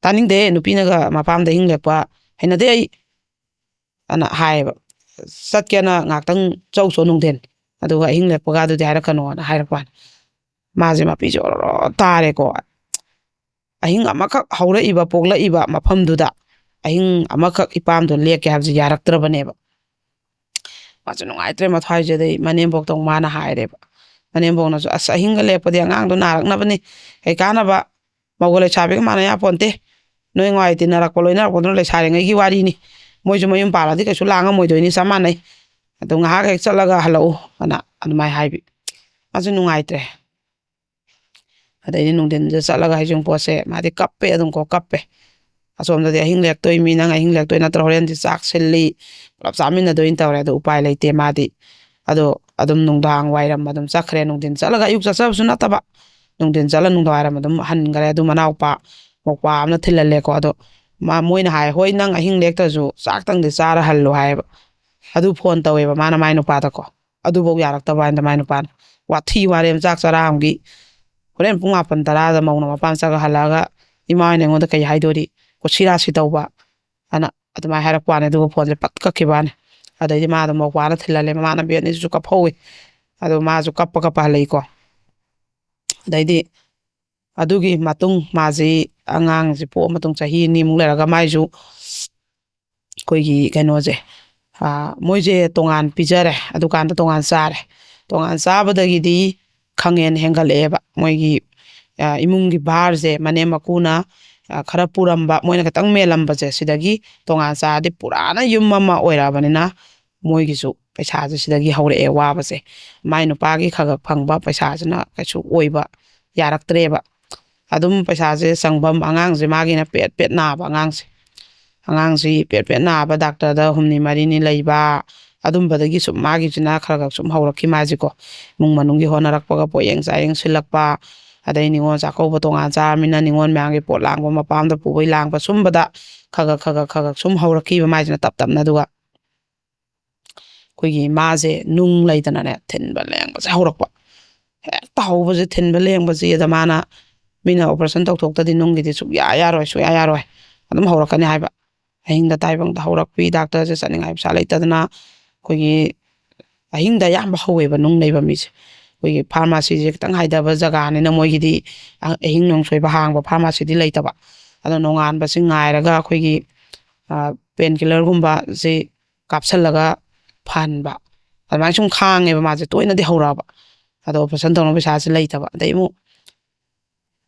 ꯇꯥꯅꯤꯡꯗꯦ, ꯅꯨꯄꯤꯅꯒ ꯃꯄꯥꯝꯗ ꯑꯍꯤꯡ ꯂꯦꯛꯄ ꯍꯩꯅꯗꯦ ꯑꯩ" ꯑꯅ ꯍꯥꯏꯌꯦꯕ꯫ "ꯆꯠꯀꯦꯅ ꯉꯥꯏꯍꯥꯛꯇꯪ ꯆꯧꯁꯣ ꯅꯨꯡꯊꯤꯟ, ꯑꯗꯨꯒ ꯑꯍꯤꯡ ꯂꯦꯛꯄꯒ ꯑꯗꯨꯗꯤ ꯍꯥꯏꯔꯛꯀꯅꯣꯅ" ꯍꯥꯏꯔꯛꯄ ꯋꯥꯅꯤ꯫ ꯃꯥꯁꯦ ꯃꯄꯤꯁꯦ ꯑꯣꯔꯣ ꯇꯥꯔꯦꯀꯣ꯫ ꯑꯍꯤꯡ ꯑꯃꯈꯛ ꯍꯧꯔꯛꯏꯕ, ꯄꯣꯛꯂꯛꯏꯕ ꯃꯐꯝꯗꯨꯗ ꯑꯍꯤꯡ ꯑꯃꯈꯛ ꯏꯄꯥꯝꯗꯣ ꯂꯦꯛꯀꯦ ꯍꯥꯏꯕꯁꯦ ꯌꯥꯔꯛꯇ꯭ꯔꯕꯅꯦꯕ꯫ ꯃꯥꯁꯨ ꯅꯨꯡꯉꯥꯏꯇ꯭ꯔꯦ ꯃꯊ꯭ꯋꯥꯏꯁꯦ꯫ ꯑꯗꯩ ꯃꯅꯦꯝꯕꯣꯛꯇ ꯑꯃꯨꯛ ꯃꯥꯅ ꯍꯥꯏꯔꯦꯕ꯫ ꯃꯅꯦꯝꯕꯣꯛꯅꯁꯨ, "ꯑꯁ, ꯑꯍꯤꯡꯒ ꯂꯦꯛꯄꯗꯤ ꯑꯉꯥꯡꯗꯣ ꯅꯥꯔꯛꯅꯕꯅꯤ, ꯀꯩ ꯀꯥꯟꯅꯕ? ꯃꯧꯒ ꯂꯩꯁꯥꯕꯤꯒ ꯃꯥꯟꯅ ꯌꯥꯄꯣꯟꯇꯦ꯫ ꯅꯣꯏ ꯉꯥꯏ ꯇꯤꯟꯅꯔꯛꯄ ꯂꯣꯏꯅꯔꯛꯄꯗꯨꯅ ꯂꯩꯁꯥꯔꯤꯉꯩꯒꯤ ꯋꯥꯔꯤꯅꯤ꯫ ꯃꯣꯏꯁꯨ ꯃꯌꯨꯝ ꯄꯥꯜꯂꯗꯤ ꯀꯩꯁꯨ ꯂꯥꯡꯉꯝꯃꯣꯏꯗꯣꯏꯅꯤ, ꯆꯞ ꯃꯥꯟꯅꯩ꯫ ꯑꯗꯨ ꯉꯥꯏꯍꯥꯛ ꯍꯦꯛ ꯆꯠꯂꯒ ꯍꯜꯂꯛꯎ" ꯑꯅ ꯑꯗꯨꯃꯥꯏꯅ ꯍꯥꯏꯕꯤ꯫ ꯃꯥꯁꯨ ꯅꯨꯡꯉꯥꯏꯇ꯭ꯔꯦ꯫ ꯑꯗꯩꯗꯤ ꯅꯨꯡꯊꯤꯟꯁꯦ ꯆꯠꯂꯒ ꯍꯩꯖꯤꯡꯄꯣꯠꯁꯦ ꯃꯥꯗꯤ ꯀꯞꯄꯦ, ꯑꯗꯨꯝ ꯀꯣ ꯀꯞꯄꯦ꯫ ꯑꯁꯣꯝꯗꯗꯤ ꯑꯍꯤꯡ ꯂꯦꯛꯇꯣꯏ ꯃꯤ, ꯅꯪ ꯑꯍꯤꯡ ꯂꯦꯛꯇꯣꯏ ꯅꯠꯇ꯭ꯔꯣ? ꯍꯣꯔꯦꯟꯗꯤ ꯆꯥꯛ ꯁꯤꯜꯂꯤ, ꯄꯨꯂꯞ ꯆꯥꯃꯤꯟꯅꯗꯣꯏꯅ ꯇꯧꯔꯦ꯫ ꯑꯗꯣ ꯎꯄꯥꯏ ꯂꯩꯇꯦ ꯃꯥꯗꯤ꯫ ꯑꯗꯣ ꯑꯗꯨꯝ ꯅꯨꯡꯗꯥꯡ ꯋꯥꯏꯔꯝ ꯑꯗꯨꯝ ꯆꯠꯈ꯭ꯔꯦ꯫ ꯅꯨꯡꯊꯤꯟ ꯆꯠꯂꯒ ꯑꯌꯨꯛ ꯆꯠꯆꯕꯁꯨ ꯅꯠꯇꯕ, ꯅꯨꯡꯊꯤꯟ ꯆꯠꯂ ꯅꯨꯡꯗꯥꯡ ꯋꯥꯏꯔꯝ ꯑꯗꯨꯝ ꯍꯟꯈ꯭ꯔꯦ꯫ ꯑꯗꯨ ꯃꯅꯥꯎꯄꯥ ꯃꯧꯄꯥ ꯑꯃꯅ ꯊꯤꯜꯍꯜꯂꯦꯀꯣ꯫ ꯑꯗꯣ ꯃꯥ, ꯃꯣꯏꯅ ꯍꯥꯏ, "ꯍꯣꯏ, ꯅꯪ ꯑꯍꯤꯡ ꯂꯦꯛꯇ꯭ꯔꯁꯨ ꯆꯥꯛꯇꯪꯗꯤ ꯆꯥꯔ ꯍꯜꯂꯣ" ꯍꯥꯏꯌꯦꯕ꯫ ꯑꯗꯨ ꯐꯣꯟ ꯇꯧꯋꯦꯕ ꯃꯥꯅ ꯃꯥꯏ ꯅꯨꯄꯥꯗꯀꯣ꯫ ꯑꯗꯨꯐꯧ ꯌꯥꯔꯛꯇꯕ ꯍꯥꯏꯅ ꯃꯥꯏ ꯅꯨꯄꯥꯅ꯫ "ꯋꯥꯊꯤ ꯋꯥꯔꯦꯝ, ꯆꯥꯛ ꯆꯔꯥ ꯑꯃꯒꯤ ꯍꯣꯔꯦꯟ ꯄꯨꯡ ꯃꯥꯄꯟ ꯇꯔꯥꯗ ꯃꯧꯅ ꯃꯄꯥꯝ ꯆꯠꯂꯒ ꯍꯜꯂꯛꯑꯒ ꯏꯃꯥ ꯍꯣꯏꯅ ꯑꯩꯉꯣꯟꯗ ꯀꯩ ꯍꯥꯏꯗꯣꯔꯤ? ꯀꯣꯠꯁꯤ ꯔꯥꯁꯤ ꯇꯧꯕ" ꯑꯅ ꯑꯗꯨꯃꯥꯏꯅ ꯍꯥꯏꯔꯛꯄ ꯋꯥꯅꯤ꯫ ꯑꯗꯨꯒ ꯐꯣꯟꯁꯦ ꯄꯠ ꯀꯛꯈꯤꯕ ꯋꯥꯅꯤ꯫ ꯑꯗꯩꯗꯤ ꯃꯥꯗꯣ ꯃꯧꯄꯥꯅ ꯊꯤꯜꯍꯜꯂꯦ, ꯃꯃꯥꯟꯅꯕꯤ ꯑꯅꯤꯁꯤꯁꯨ ꯀꯞꯐꯧꯋꯤ꯫ ꯑꯗꯣ ꯃꯥꯁꯨ ꯀꯞꯄ ꯀꯞꯄ ꯍꯜꯂꯛꯏꯀꯣ꯫ ꯑꯗꯩꯗꯤ ꯑꯗꯨꯒꯤ ꯃꯇꯨꯡ ꯃꯥꯁꯤ ꯑꯉꯥꯡꯁꯤ ꯄꯣꯛꯑ ꯃꯇꯨꯡ ꯆꯍꯤ ꯑꯅꯤꯃꯨꯛ ꯂꯩꯔꯒ ꯃꯥꯏꯁꯨ ꯑꯩꯈꯣꯏꯒꯤ ꯀꯩꯅꯣꯁꯦ, ꯑꯥ, ꯃꯣꯏꯁꯦ ꯇꯣꯉꯥꯟ ꯄꯤꯖꯔꯦ, ꯑꯗꯨꯀꯥꯟꯗ ꯇꯣꯉꯥꯟ ꯆꯥꯔꯦ꯫ ꯇꯣꯉꯥꯟ ꯆꯥꯕꯗꯒꯤꯗꯤ ꯈꯪꯍꯦꯟ ꯍꯦꯟꯒꯠꯂꯛꯑꯦꯕ꯫ ꯃꯣꯏꯒꯤ, ꯑꯥ, ꯏꯃꯨꯡꯒꯤ ꯚꯥꯔꯁꯦ ꯃꯅꯦꯝ ꯃꯀꯨꯅ, ꯑꯥ, ꯈꯔ ꯄꯨꯔꯝꯕ, ꯃꯣꯏꯅ ꯈꯤꯇꯪ ꯃꯦꯜꯂꯝꯕꯁꯦ, ꯁꯤꯗꯒꯤ ꯇꯣꯉꯥꯟ ꯆꯥꯔꯗꯤ ꯄꯨꯔꯥꯅ ꯌꯨꯝ ꯑꯃ ꯑꯣꯏꯔꯛꯑꯕꯅꯤꯅ ꯃꯣꯏꯒꯤꯁꯨ ꯄꯩꯁꯥꯁꯦ ꯁꯤꯗꯒꯤ ꯍꯧꯔꯛꯑꯦ ꯋꯥꯕꯁꯦ꯫ ꯃꯥꯏ ꯅꯨꯄꯥꯒꯤ ꯈꯔ ꯈꯔ ꯐꯪꯕ ꯄꯩꯁꯥꯁꯤꯅ ꯀꯩꯁꯨ ꯑꯣꯏꯕ ꯌꯥꯔꯛꯇ꯭ꯔꯦꯕ꯫ ꯑꯗꯨꯝ ꯄꯩꯁꯥꯁꯦ ꯆꯪꯐꯝ, ꯑꯉꯥꯡꯁꯦ ꯃꯥꯒꯤꯅ ꯄꯦꯠ ꯄꯦꯠ ꯅꯥꯕ ꯑꯉꯥꯡꯁꯦ꯫ ꯑꯉꯥꯡꯁꯤ ꯄꯦꯠ ꯄꯦꯠ ꯅꯥꯕ, ꯗꯥꯛꯇꯔꯗ ꯍꯨꯝꯅꯤ ꯃꯔꯤꯅꯤ ꯂꯩꯕ, ꯑꯗꯨꯝꯕꯗꯒꯤ ꯁꯨꯝ ꯃꯥꯒꯤꯁꯤꯅ ꯈꯔ ꯈꯔ ꯁꯨꯝ ꯍꯧꯔꯛꯈꯤ ꯃꯥꯁꯤꯀꯣ꯫ ꯏꯃꯨꯡ ꯃꯅꯨꯡꯒꯤ ꯍꯣꯠꯅꯔꯛꯄꯒ, ꯄꯣꯠꯌꯦꯡ ꯆꯥꯌꯦꯡ ꯁꯤꯜꯂꯛꯄ, ꯑꯗꯩ ꯅꯤꯉꯣꯜ ꯆꯥꯛꯀꯧꯕ ꯇꯣꯉꯥꯟ ꯆꯥꯔꯃꯤꯅ ꯅꯤꯉꯣꯜ ꯃꯌꯥꯝꯒꯤ ꯄꯣꯠ ꯂꯥꯡꯕ, ꯃꯄꯥꯝꯗ ꯄꯨꯕꯩ ꯂꯥꯡꯕ, ꯁꯨꯝꯕꯗ ꯈꯔ ꯈꯔ ꯈꯔ ꯈꯔ ꯈꯔ ꯁꯨꯝ ꯍꯧꯔꯛꯈꯤꯕ ꯃꯥꯏꯁꯤꯅ ꯇꯞ ꯇꯞꯅ꯫ ꯑꯗꯨꯒ ꯑꯩꯈꯣꯏꯒꯤ ꯃꯥꯁꯦ ꯅꯨꯡ ꯂꯩꯗꯅꯅꯦ, ꯊꯤꯟꯕ ꯂꯦꯡꯕꯁꯦ ꯍꯧꯔꯛꯄ꯫ ꯍꯦꯛꯇ ꯍꯧꯕꯁꯦ, ꯊꯤꯟꯕ ꯂꯦꯡꯕꯁꯦ, ꯑꯗ ꯃꯥꯅ, "ꯃꯤꯅ operation ꯇꯧꯊꯣꯛꯇꯗꯤ ꯅꯨꯡꯒꯤꯗꯤ ꯁꯨꯛꯌꯥ ꯌꯥꯔꯣꯏ, ꯁꯨꯛꯌꯥ ꯌꯥꯔꯣꯏ, ꯑꯗꯨꯝ ꯍꯧꯔꯛꯀꯅꯤ" ꯍꯥꯏꯕ꯫ ꯑꯍꯤꯡꯗ ꯇꯥꯏꯕꯪꯗ ꯍꯧꯔꯛꯄꯤ, ꯗꯥꯛꯇꯔꯁꯦ ꯆꯠꯅꯤꯡꯉꯥꯏ ꯄꯩꯁꯥ ꯂꯩꯇꯗꯅ ꯑꯩꯈꯣꯏꯒꯤ ꯑꯍꯤꯡꯗ ꯑꯌꯥꯝꯕ ꯍꯧꯋꯦꯕ ꯅꯨꯡ ꯂꯩꯕ ꯃꯤꯁꯦ꯫ ꯑꯩꯈꯣꯏꯒꯤ ꯐꯥꯔꯃꯥꯁꯤꯁꯦ ꯈꯤꯇꯪ ꯍꯥꯏꯊꯕ ꯖꯒꯥꯅꯤꯅ ꯃꯣꯏꯒꯤꯗꯤ ꯑ-, ꯑꯍꯤꯡ ꯅꯣꯡꯁꯣꯏꯕ ꯍꯥꯡꯕ ꯐꯥꯔꯃꯥꯁꯤꯗꯤ ꯂꯩꯇꯕ꯫ ꯑꯗꯣ ꯅꯣꯡꯉꯥꯟꯕꯁꯤ ꯉꯥꯏꯔꯒ ꯑꯩꯈꯣꯏꯒꯤ, ꯑ, pain killerꯒꯨꯝꯕꯁꯤ ꯀꯥꯞꯁꯜꯂꯒ ꯐꯍꯟꯕ꯫ ꯑꯗꯨꯃꯥꯏꯅ ꯁꯨꯝ ꯈꯥꯡꯉꯦꯕ ꯃꯥꯁꯦ, ꯇꯣꯏꯅꯗꯤ ꯍꯧꯔꯛꯑꯕ꯫ ꯑꯗꯣ operation ꯇꯧꯅꯕ ꯄꯩꯁꯥꯁꯦ ꯂꯩꯇꯕ꯫ ꯑꯗꯩ ꯑꯃꯨꯛ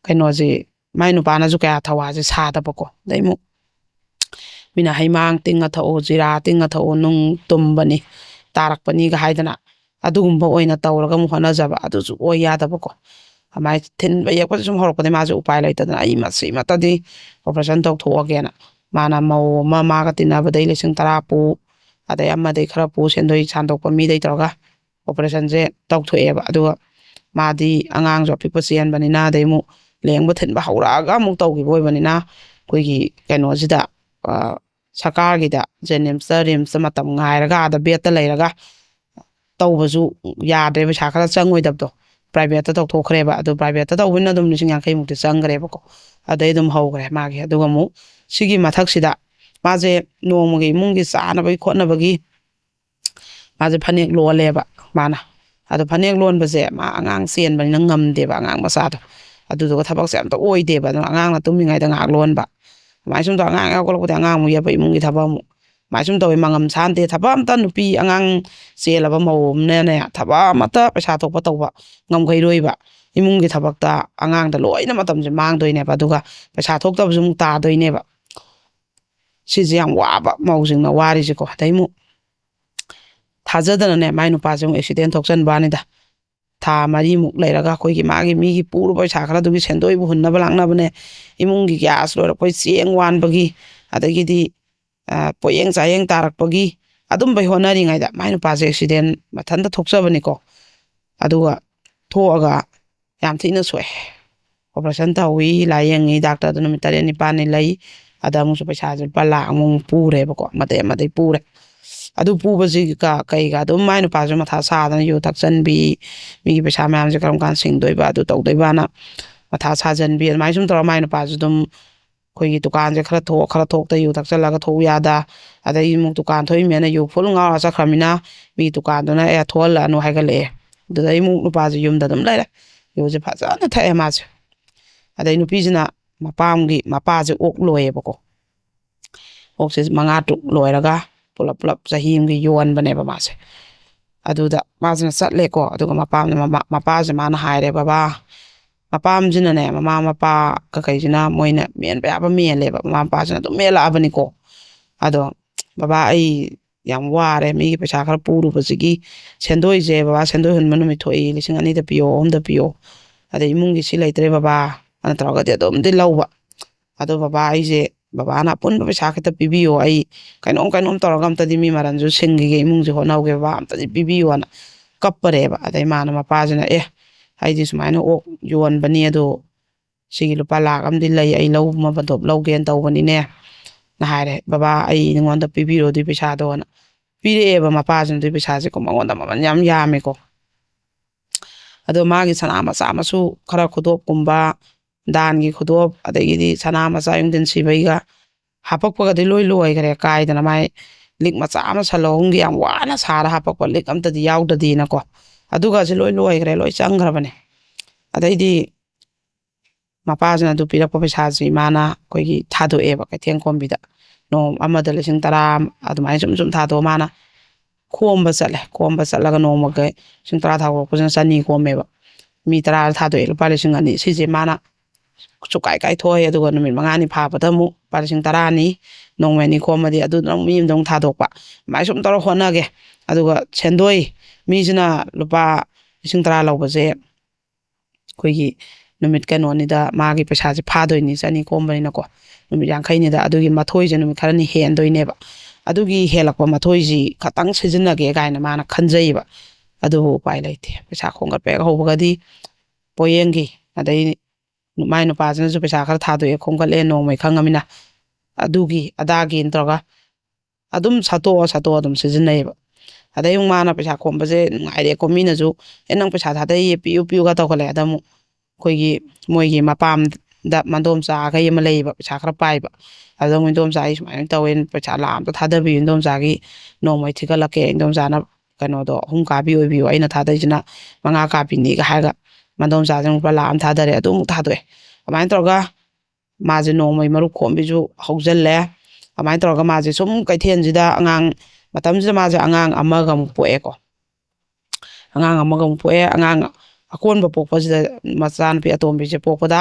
ꯀꯩꯅꯣꯁꯦ, ꯃꯥꯏ ꯅꯨꯄꯥꯅꯁꯨ ꯀꯌꯥ ꯊꯧꯋꯥꯁꯦ ꯁꯥꯗꯕꯀꯣ꯫ ꯑꯗꯩ ꯑꯃꯨꯛ ꯃꯤꯅ "ꯍꯩꯃꯥꯡ ꯇꯤꯡꯉ ꯊꯛꯎ, ꯖꯤꯔꯥ ꯇꯤꯡꯉ ꯊꯛꯎ, ꯅꯨꯡ ꯇꯨꯝꯕꯅꯤ, ꯇꯥꯔꯛꯄꯅꯤꯒ" ꯍꯥꯏꯗꯅ ꯑꯗꯨꯒꯨꯝꯕ ꯑꯣꯏꯅ ꯇꯧꯔꯒ ꯑꯃꯨꯛ ꯍꯣꯠꯅꯖꯕ꯫ ꯑꯗꯨꯁꯨ ꯑꯣꯏ ꯌꯥꯗꯕꯀꯣ꯫ ꯑꯗꯨꯃꯥꯏꯅ ꯊꯤꯟꯕ ꯌꯦꯛꯄꯁꯦ ꯁꯨꯝ ꯍꯧꯔꯛꯄꯗꯒꯤ ꯃꯥꯁꯦ ꯎꯄꯥꯏ ꯂꯩꯇꯗꯅ "ꯑꯩ ꯃꯁꯤꯃꯇꯗꯤ operation ꯇꯧꯊꯣꯛꯑꯒꯦꯅ", ꯃꯥꯅ ꯃꯧ ꯑꯃ ꯃꯥꯒ ꯇꯤꯟꯅꯕꯗꯩ ꯂꯤꯁꯤꯡ ꯇꯔꯥ ꯄꯨ, ꯑꯗꯩ ꯑꯃꯗꯩ ꯈꯔ ꯄꯨ, ꯁꯦꯟꯗꯣꯏ ꯁꯥꯟꯗꯣꯛꯄ ꯃꯤꯗꯩ ꯇꯧꯔꯒ operationꯁꯦ ꯇꯧꯊꯣꯛꯑꯦꯕ꯫ ꯑꯗꯨꯒ ꯃꯥꯗꯤ ꯑꯉꯥꯡꯁꯨ ꯑꯄꯤꯛꯄ ꯆꯦꯟꯕꯅꯤꯅ, ꯑꯗꯩ ꯑꯃꯨꯛ ꯂꯦꯡꯕ ꯊꯤꯟꯕ ꯍꯧꯔꯛꯑꯒ ꯑꯃꯨꯛ ꯇꯧꯈꯤꯕ ꯑꯣꯏꯕꯅꯤꯅ, ꯑꯩꯈꯣꯏꯒꯤ ꯀꯩꯅꯣꯁꯤꯗ, ꯑ, ꯁꯔꯀꯥꯔꯒꯤꯗ JNIMSꯇ, RIMSꯇ ꯃꯇꯝ ꯉꯥꯏꯔꯒ ꯑꯥꯗ bedꯇ ꯂꯩꯔꯒ ꯇꯧꯕꯁꯨ ꯌꯥꯗ꯭ꯔꯦ, ꯄꯩꯁꯥ ꯈꯔ ꯆꯪꯉꯣꯏꯗꯕꯗꯣ꯫ Privateꯇ ꯇꯧꯊꯣꯛꯈ꯭ꯔꯦꯕ꯫ ꯑꯗꯣ privateꯇ ꯇꯧꯕꯅꯤꯅ ꯑꯗꯨꯝ ꯂꯤꯁꯤꯡ ꯌꯥꯡꯈꯩ ꯃꯨꯛꯇꯤ ꯆꯪꯈ꯭ꯔꯦꯕꯀꯣ꯫ ꯑꯗꯩ ꯑꯗꯨꯝ ꯍꯧꯈ꯭ꯔꯦ ꯃꯥꯒꯤ꯫ ꯑꯗꯨꯒ ꯑꯃꯨꯛ ꯁꯤꯒꯤ ꯃꯊꯛꯁꯤꯗ ꯃꯥꯁꯦ ꯅꯣꯡꯃꯒꯤ ꯏꯃꯨꯡꯒꯤ ꯆꯥꯅꯕꯒꯤ ꯈꯣꯠꯅꯕꯒꯤ ꯃꯥꯁꯦ ꯐꯅꯦꯛ ꯂꯣꯜꯂꯦꯕ ꯃꯥꯅ꯫ ꯑꯗꯣ ꯐꯅꯦꯛ ꯂꯣꯟꯕꯁꯦ ꯃꯥ ꯑꯉꯥꯡ ꯆꯦꯟꯕꯅꯤꯅ ꯉꯝꯗꯦꯕ, ꯑꯉꯥꯡ ꯃꯆꯥꯗꯣ꯫ ꯑꯗꯨꯗꯨꯒ ꯊꯕꯛꯁꯦ ꯑꯝꯇ ꯑꯣꯏꯗꯦꯕ꯫ ꯑꯗꯨꯅ ꯑꯉꯥꯡꯅ ꯇꯨꯝꯃꯤꯉꯩꯗ ꯉꯥꯏꯍꯥꯛ ꯂꯣꯟꯕ꯫ ꯑꯗꯨꯃꯥꯏꯅ ꯁꯨꯝ ꯇꯧꯔ ꯑꯉꯥꯡ ꯍꯦꯛ ꯍꯧꯒꯠꯂꯛꯄꯗ ꯑꯉꯥꯡ ꯑꯃꯨꯛ ꯌꯦꯞꯄ, ꯏꯃꯨꯡꯒꯤ ꯊꯕꯛ ꯑꯃꯨꯛ꯫ ꯑꯗꯨꯃꯥꯏꯅ ꯁꯨꯝ ꯇꯧꯋꯦ, ꯃꯉꯝ ꯁꯥꯟꯗꯦ꯫ ꯊꯕꯛ ꯑꯝꯇ, ꯅꯨꯄꯤ ꯑꯉꯥꯡ ꯆꯦꯜꯂꯕ ꯃꯧ ꯑꯃꯅꯅꯦ, ꯊꯕꯛ ꯑꯃꯠꯇ ꯄꯩꯁꯥ ꯊꯣꯛꯄ ꯇꯧꯕ ꯉꯝꯈꯩꯔꯣꯏꯕ꯫ ꯏꯃꯨꯡꯒꯤ ꯊꯕꯛꯇ ꯑꯉꯥꯡꯗ ꯂꯣꯏꯅ ꯃꯇꯝꯁꯦ ꯃꯥꯡꯗꯣꯏꯅꯦꯕ꯫ ꯑꯗꯨꯒ ꯄꯩꯁꯥ ꯊꯣꯛꯇꯕꯁꯨ ꯑꯃꯨꯛ ꯇꯥꯗꯣꯏꯅꯦꯕ꯫ ꯁꯤꯁꯦ ꯌꯥꯝ ꯋꯥꯕ ꯃꯧꯁꯤꯡꯅ ꯋꯥꯔꯤꯁꯦꯀꯣ꯫ ꯑꯗꯩ ꯑꯃꯨꯛ ꯊꯥꯖꯗꯅꯅꯦ ꯃꯥꯏ ꯅꯨꯄꯥꯁꯦ ꯑꯃꯨꯛ accident ꯊꯣꯛꯆꯟꯕ ꯋꯥꯅꯤꯗ꯫ ꯊꯥ ꯃꯔꯤꯃꯨꯛ ꯂꯩꯔꯒ ꯑꯩꯈꯣꯏꯒꯤ ꯃꯥꯒꯤ ꯃꯤꯒꯤ ꯄꯨꯔꯨꯕ ꯄꯩꯁꯥ ꯈꯔꯗꯨꯒꯤ ꯁꯦꯟꯗꯣꯏꯕꯨ ꯍꯨꯟꯅꯕ ꯂꯥꯛꯅꯕꯅꯦ꯫ ꯏꯃꯨꯡꯒꯤ gas ꯂꯣꯏꯔꯛꯄꯩ ꯆꯦꯡ ꯋꯥꯟꯕꯒꯤ, ꯑꯗꯒꯤꯗꯤ, ꯑ, ꯄꯣꯌꯦꯡ ꯆꯥꯌꯦꯡ ꯇꯥꯔꯛꯄꯒꯤ ꯑꯗꯨꯝꯕꯩ ꯍꯣꯠꯅꯔꯤꯉꯩꯗ ꯃꯥꯏ ꯅꯨꯄꯥꯁꯦ accident ꯃꯊꯟꯇ ꯊꯣꯛꯆꯕꯅꯤꯀꯣ꯫ ꯑꯗꯨꯒ ꯊꯣꯛꯑꯒ ꯌꯥꯝ ꯊꯤꯅ ꯁꯣꯛꯑꯦ꯫ Operation ꯇꯧꯏ, ꯂꯥꯏꯌꯦꯡꯉꯤ, ꯗꯥꯛꯇꯔꯗ ꯅꯨꯃꯤꯠ ꯇꯔꯦꯠ ꯅꯤꯄꯥꯜꯅꯤ ꯂꯩ꯫ ꯑꯗ ꯑꯃꯨꯛꯁꯨ ꯄꯩꯁꯥꯁꯦ ꯂꯨꯄꯥ ꯂꯥꯈ ꯑꯃꯃꯨꯛ ꯄꯨꯔꯦꯕꯀꯣ, ꯑꯃꯗꯩ ꯑꯃꯗꯩ ꯄꯨꯔꯦ꯫ ꯑꯗꯨ ꯄꯨꯕꯁꯤꯒ ꯀꯩꯒ ꯑꯗꯨꯝ ꯃꯥꯏ ꯅꯨꯄꯥꯁꯨ ꯃꯊꯥ ꯁꯥꯗꯅ ꯌꯨ ꯊꯛꯆꯟꯕꯤ, ꯃꯤꯒꯤ ꯄꯩꯁꯥ ꯃꯌꯥꯝꯁꯦ ꯀꯔꯝ ꯀꯥꯟꯗ ꯁꯤꯡꯗꯣꯏꯕ, ꯑꯗꯨ ꯇꯧꯗꯣꯏꯕꯅ ꯃꯊꯥ ꯁꯥꯖꯟꯕꯤ, ꯑꯗꯨꯃꯥꯏꯅ ꯁꯨꯝ ꯇꯧꯔ ꯃꯥꯏ ꯅꯨꯄꯥꯁꯨ ꯑꯗꯨꯝ ꯑꯩꯈꯣꯏꯒꯤ ꯗꯨꯀꯥꯟꯁꯦ ꯈꯔ ꯊꯣꯛ ꯈꯔ ꯊꯣꯛꯇ ꯌꯨ ꯊꯛꯆꯜꯂꯒ ꯊꯣꯛꯎ ꯌꯥꯗ꯫ ꯑꯗꯩ ꯑꯃꯨꯛ ꯗꯨꯀꯥꯟ ꯊꯣꯛꯏꯃꯦꯅ ꯌꯨ ꯐꯨꯜ ꯉꯥꯎꯔ ꯆꯠꯈ꯭ꯔꯃꯤꯅ ꯃꯤ ꯗꯨꯀꯥꯟꯗꯨꯅ "ꯑꯦ, ꯊꯣꯛꯍꯜꯂꯛꯑꯅꯨ" ꯍꯥꯏꯒꯠꯂꯛꯑꯦ꯫ ꯑꯗꯨꯗꯩ ꯑꯃꯨꯛ ꯅꯨꯄꯥꯁꯦ ꯌꯨꯝꯗ ꯑꯗꯨꯝ ꯂꯩꯔꯦ꯫ ꯌꯨꯁꯦ ꯐꯖꯅ ꯊꯛꯑꯦ ꯃꯥꯁꯦ꯫ ꯑꯗꯩ ꯅꯨꯄꯤꯁꯤꯅ ꯃꯄꯥꯝꯒꯤ, ꯃꯄꯥꯁꯦ ꯑꯣꯛ ꯂꯣꯏꯌꯦꯕꯀꯣ꯫ ꯑꯣꯛꯁꯦ ꯃꯉꯥ ꯇꯔꯨꯛ ꯂꯣꯏꯔꯒ ꯄꯨꯂꯞ ꯄꯨꯂꯞ ꯆꯍꯤ ꯑꯃꯒꯤ ꯌꯣꯟꯕꯅꯦꯕ ꯃꯥꯁꯦ꯫ ꯑꯗꯨꯗ ꯃꯥꯁꯤꯅ ꯆꯠꯂꯦꯀꯣ꯫ ꯑꯗꯨꯒ ꯃꯄꯥꯝꯗ ꯃꯃꯥ-, ꯃꯄꯥꯁꯦ ꯃꯥꯅ ꯍꯥꯏꯔꯦ, "ꯕꯕꯥ", ꯃꯄꯥꯝꯁꯤꯅꯅꯦ, ꯃꯃꯥ ꯃꯄꯥ ꯀꯀꯩꯁꯤꯅ ꯃꯣꯏꯅ ꯃꯦꯟꯕ ꯌꯥꯕ ꯃꯦꯜꯂꯦꯕ, ꯃꯃꯥ ꯃꯄꯥꯁꯤꯅ ꯑꯗꯨꯝ ꯃꯦꯜꯂꯛꯑꯕꯅꯤꯀꯣ꯫ ꯑꯗꯣ, "ꯕꯕꯥ, ꯑꯩ ꯌꯥꯝ ꯋꯥꯔꯦ, ꯃꯤꯒꯤ ꯄꯩꯁꯥ ꯈꯔ ꯄꯨꯔꯨꯕꯁꯤꯒꯤ ꯁꯦꯟꯗꯣꯏꯁꯦ, ꯕꯕꯥ, ꯁꯦꯟꯗꯣꯏ ꯍꯨꯟꯕ ꯅꯨꯃꯤꯠ ꯊꯣꯛꯏ, ꯂꯤꯁꯤꯡ ꯑꯅꯤꯗ ꯄꯤꯌꯣ, ꯑꯍꯨꯝꯗ ꯄꯤꯌꯣ, ꯑꯗꯩ ꯏꯃꯨꯡꯒꯤ ꯁꯤ ꯂꯩꯇ꯭ꯔꯦ ꯕꯕꯥ" ꯑꯅ ꯇꯧꯔꯒꯗꯤ ꯑꯗꯨꯝꯗꯤ ꯂꯧꯕ꯫ "ꯑꯗꯣ ꯕꯕꯥ, ꯑꯩꯁꯦ, ꯕꯕꯥꯅ ꯑꯄꯨꯟꯕ ꯄꯩꯁꯥ ꯈꯤꯇ ꯄꯤꯕꯤꯌꯣ, ꯑꯩ ꯀꯩꯅꯣꯝ ꯀꯩꯅꯣꯝ ꯇꯧꯔꯒ ꯑꯝꯇꯗꯤ ꯃꯤ ꯃꯔꯟꯁꯨ ꯁꯤꯡꯈꯤꯒꯦ, ꯏꯃꯨꯡꯁꯦ ꯍꯣꯠꯅꯍꯧꯒꯦ, ꯕꯕꯥ, ꯑꯝꯇꯗꯤ ꯄꯤꯕꯤꯌꯣꯅ" ꯀꯞꯄꯔꯦꯕ꯫ ꯑꯗꯩ ꯃꯥꯅ, ꯃꯄꯥꯁꯤꯅ, "ꯑꯦ, ꯑꯩꯗꯤ ꯁꯨꯃꯥꯏꯅ ꯑꯣꯛ ꯌꯣꯟꯕꯅꯤ, ꯑꯗꯣ ꯁꯤꯒꯤ ꯂꯨꯄꯥ ꯂꯥꯛ ꯑꯃꯗꯤ ꯂꯩ, ꯑꯩ ꯂꯧꯕ ꯃꯇꯣꯞ ꯂꯧꯒꯦꯅ ꯇꯧꯕꯅꯤꯅꯦ" ꯅ ꯍꯥꯏꯔꯦ꯫ "ꯕꯕꯥ, ꯑꯩ ꯅꯉꯣꯟꯗ ꯄꯤꯕꯤꯔꯣ ꯑꯗꯨꯏ ꯄꯩꯁꯥꯗꯣꯅ" ꯄꯤꯔꯛꯑꯦꯕ ꯃꯄꯥꯁꯤꯅ ꯑꯗꯨꯏ ꯄꯩꯁꯥꯁꯦꯀꯣ, ꯃꯉꯣꯟꯗ ꯃꯃꯜ ꯌꯥꯝ ꯌꯥꯝꯃꯦꯀꯣ꯫ ꯑꯗꯣ ꯃꯥꯒꯤ ꯁꯅꯥ ꯃꯆꯥ ꯃꯁꯨ ꯈꯔ ꯈꯨꯗꯣꯞꯀꯨꯝꯕ, ꯗꯥꯟꯒꯤ ꯈꯨꯗꯣꯞ, ꯑꯗꯒꯤꯗꯤ ꯁꯅꯥ ꯃꯆꯥ ꯌꯨꯡꯖꯟ ꯁꯤꯕꯩꯒ ꯍꯥꯄꯛꯄꯒꯗꯤ ꯂꯣꯏ ꯂꯣꯏꯈ꯭ꯔꯦ, ꯀꯥꯏꯗꯅ ꯃꯥꯏ ꯂꯤꯛ ꯃꯆꯥ ꯑꯃ ꯁꯟ ꯑꯍꯨꯝꯒꯤ ꯌꯥꯝ ꯋꯥꯅ ꯁꯥꯔ ꯍꯥꯄꯛꯄ ꯂꯤꯛ ꯑꯝꯇꯗꯤ ꯌꯥꯎꯗꯗꯤꯅꯀꯣ꯫ ꯑꯗꯨꯒꯁꯦ ꯂꯣꯏ ꯂꯣꯏꯈ꯭ꯔꯦ, ꯂꯣꯏ ꯆꯪꯈ꯭ꯔꯕꯅꯦ꯫ ꯑꯗꯩꯗꯤ ꯃꯄꯥꯁꯤꯅ ꯑꯗꯨ ꯄꯤꯔꯛꯄ ꯄꯩꯁꯥꯁꯤ ꯃꯥꯅ ꯑꯩꯈꯣꯏꯒꯤ ꯊꯥꯗꯣꯛꯑꯦꯕ ꯀꯩꯊꯦꯜ ꯈꯣꯝꯕꯤꯗ꯫ ꯅꯣꯡ ꯑꯃꯗ ꯂꯤꯁꯤꯡ ꯇꯔꯥ ꯑꯗꯨꯃꯥꯏꯅ ꯁꯨꯝ ꯁꯨꯝ ꯊꯥꯗꯣꯛꯑ ꯃꯥꯅ ꯈꯣꯝꯕ ꯆꯠꯂꯦ꯫ ꯈꯣꯝꯕ ꯆꯠꯂꯒ ꯅꯣꯡꯃꯒꯤ ꯂꯤꯁꯤꯡ ꯇꯔꯥ ꯊꯥꯗꯣꯛꯄꯁꯤꯅ ꯆꯅꯤ ꯈꯣꯝꯃꯦꯕ꯫ ꯃꯤ ꯇꯔꯥ ꯊꯥꯗꯣꯛꯑꯦ, ꯂꯨꯄꯥ ꯂꯤꯁꯤꯡ ꯑꯅꯤ꯫ ꯁꯤꯁꯦ ꯃꯥꯅ ꯁꯨꯀꯥꯏ ꯀꯥꯏꯊꯣꯛꯑꯦ꯫ ꯑꯗꯨꯒ ꯅꯨꯃꯤꯠ ꯃꯉꯥꯅꯤ ꯐꯥꯕꯗ ꯑꯃꯨꯛ ꯂꯨꯄꯥ ꯂꯤꯁꯤꯡ ꯇꯔꯥꯅꯤ, ꯅꯣꯡꯃ ꯑꯅꯤ ꯈꯣꯝꯃꯗꯤ ꯑꯗꯨꯗꯨꯅ ꯑꯃꯨꯛ ꯃꯤ ꯑꯃꯗ ꯑꯃꯨꯛ ꯊꯥꯗꯣꯛꯄ꯫ ꯑꯗꯨꯃꯥꯏꯅ ꯁꯨꯝ ꯇꯧꯔ ꯍꯣꯠꯅꯒꯦ꯫ ꯑꯗꯨꯒ ꯁꯦꯟꯗꯣꯏ, ꯃꯤꯁꯤꯅ ꯂꯨꯄꯥ ꯂꯤꯁꯤꯡ ꯇꯔꯥ ꯂꯧꯕꯁꯦ ꯑꯩꯈꯣꯏꯒꯤ ꯅꯨꯃꯤꯠ ꯀꯩꯅꯣꯅꯤꯗ ꯃꯥꯒꯤ ꯄꯩꯁꯥꯁꯦ ꯐꯥꯗꯣꯏꯅꯤ, ꯆꯅꯤ ꯈꯣꯝꯕꯅꯤꯅꯀꯣ꯫ ꯅꯨꯃꯤꯠ ꯌꯥꯡꯈꯩꯅꯤꯗ, ꯑꯗꯨꯒꯤ ꯃꯊꯣꯏꯁꯦ ꯅꯨꯃꯤꯠ ꯈꯔꯅꯤ ꯍꯦꯟꯗꯣꯏꯅꯦꯕ꯫ ꯑꯗꯨꯒꯤ ꯍꯦꯜꯂꯛꯄ ꯃꯊꯣꯏꯁꯤ ꯈꯇꯪ ꯁꯤꯖꯤꯟꯅꯒꯦ ꯀꯥꯏꯅ ꯃꯥꯅ ꯈꯟꯖꯩꯕ꯫ ꯑꯗꯨꯕꯨ ꯎꯄꯥꯏ ꯂꯩꯇꯦ, ꯄꯩꯁꯥ ꯈꯣꯝꯒꯠꯄ ꯍꯦꯛ ꯍꯧꯕꯒꯗꯤ ꯄꯣꯌꯦꯡꯒꯤ, ꯑꯗꯩ ꯃꯥꯏ ꯅꯨꯄꯥꯁꯤꯅꯁꯨ ꯄꯩꯁꯥ ꯈꯔ ꯊꯥꯗꯣꯛꯑꯦ, ꯈꯣꯝꯒꯠꯂꯦ, ꯅꯣꯡꯃꯩ ꯈꯪꯉꯃꯤꯅ꯫ ꯑꯗꯨꯒꯤ ꯑꯗꯥꯒꯤꯅ ꯇꯧꯔꯒ ꯑꯗꯨꯝ ꯁꯠꯇꯣꯛꯑ ꯁꯠꯇꯣꯛꯑ ꯑꯗꯨꯝ ꯁꯤꯖꯤꯟꯅꯩꯌꯦꯕ꯫ ꯑꯗꯩ ꯑꯃꯨꯛ ꯃꯥꯅ ꯄꯩꯁꯥ ꯈꯣꯝꯕꯁꯦ ꯅꯨꯡꯉꯥꯏꯔꯦꯀꯣ, ꯃꯤꯅꯁꯨ "ꯑꯦ, ꯅꯪ ꯄꯩꯁꯥ ꯊꯥꯗꯩꯌꯦ, ꯄꯤꯌꯨ ꯄꯤꯌꯨꯒ" ꯇꯧꯈꯠꯂꯛꯑꯦ꯫ ꯑꯗ ꯑꯃꯨꯛ ꯑꯩꯈꯣꯏꯒꯤ ꯃꯣꯏꯒꯤ ꯃꯄꯥꯝꯗ ꯃꯗꯣꯝꯆꯥꯈꯩ ꯑꯃ ꯂꯩꯌꯦꯕ, ꯄꯩꯁꯥ ꯈꯔ ꯄꯥꯏꯕ꯫ ꯑꯗꯨꯗ ꯑꯃꯨꯛ "ꯏꯟꯗꯣꯝꯆꯥ, ꯑꯩ ꯁꯨꯃꯥꯏꯅ ꯇꯧꯋꯦ, ꯄꯩꯁꯥ ꯂꯥꯛ ꯑꯝꯇ ꯊꯥꯗꯕꯤꯌꯨ ꯏꯟꯗꯣꯝꯆꯥꯒꯤ, ꯅꯣꯡꯃꯩ ꯊꯤꯒꯠꯂꯛꯀꯦ, ꯏꯟꯗꯣꯝꯆꯥꯅ ꯀꯩꯅꯣꯗꯣ ꯑꯍꯨꯝ ꯀꯥꯕꯤ ꯑꯣꯏꯕꯤꯌꯨ, ꯑꯩꯅ ꯊꯥꯗꯩꯁꯤꯅ ꯃꯉꯥ ꯀꯥꯕꯤꯅꯤꯒ" ꯍꯥꯏꯔꯒ ꯃꯗꯣꯝꯆꯥꯁꯤꯅ ꯂꯨꯄꯥ ꯂꯥꯛ ꯑꯃ ꯊꯥꯗꯔꯦ꯫ ꯑꯗꯨ ꯑꯃꯨꯛ ꯊꯥꯗꯣꯛꯑꯦ꯫ ꯑꯗꯨꯃꯥꯏꯅ ꯇꯧꯔꯒ ꯃꯥꯁꯦ ꯅꯣꯡꯃꯩ ꯃꯔꯨꯞ ꯈꯣꯝꯕꯤꯁꯨ ꯍꯧꯖꯤꯜꯂꯦ꯫ ꯑꯗꯨꯃꯥꯏꯅ ꯇꯧꯔꯒ ꯃꯥꯁꯦ ꯁꯨꯝ ꯀꯩꯊꯦꯜꯁꯤꯗ ꯑꯉꯥꯡ, ꯃꯇꯝꯁꯤꯗ ꯃꯥꯁꯦ ꯑꯉꯥꯡ ꯑꯃꯒ ꯑꯃꯨꯛ ꯄꯣꯛꯑꯦꯀꯣ꯫ ꯑꯉꯥꯡ ꯑꯃꯒ ꯑꯃꯨꯛ ꯄꯣꯛꯑꯦ꯫ ꯑꯉꯥꯡ ꯑꯀꯣꯟꯕ ꯄꯣꯛꯄꯁꯤꯗ, ꯃꯆꯥꯅꯨꯄꯤ ꯑꯇꯣꯝꯕꯤꯁꯦ ꯄꯣꯛꯄꯗ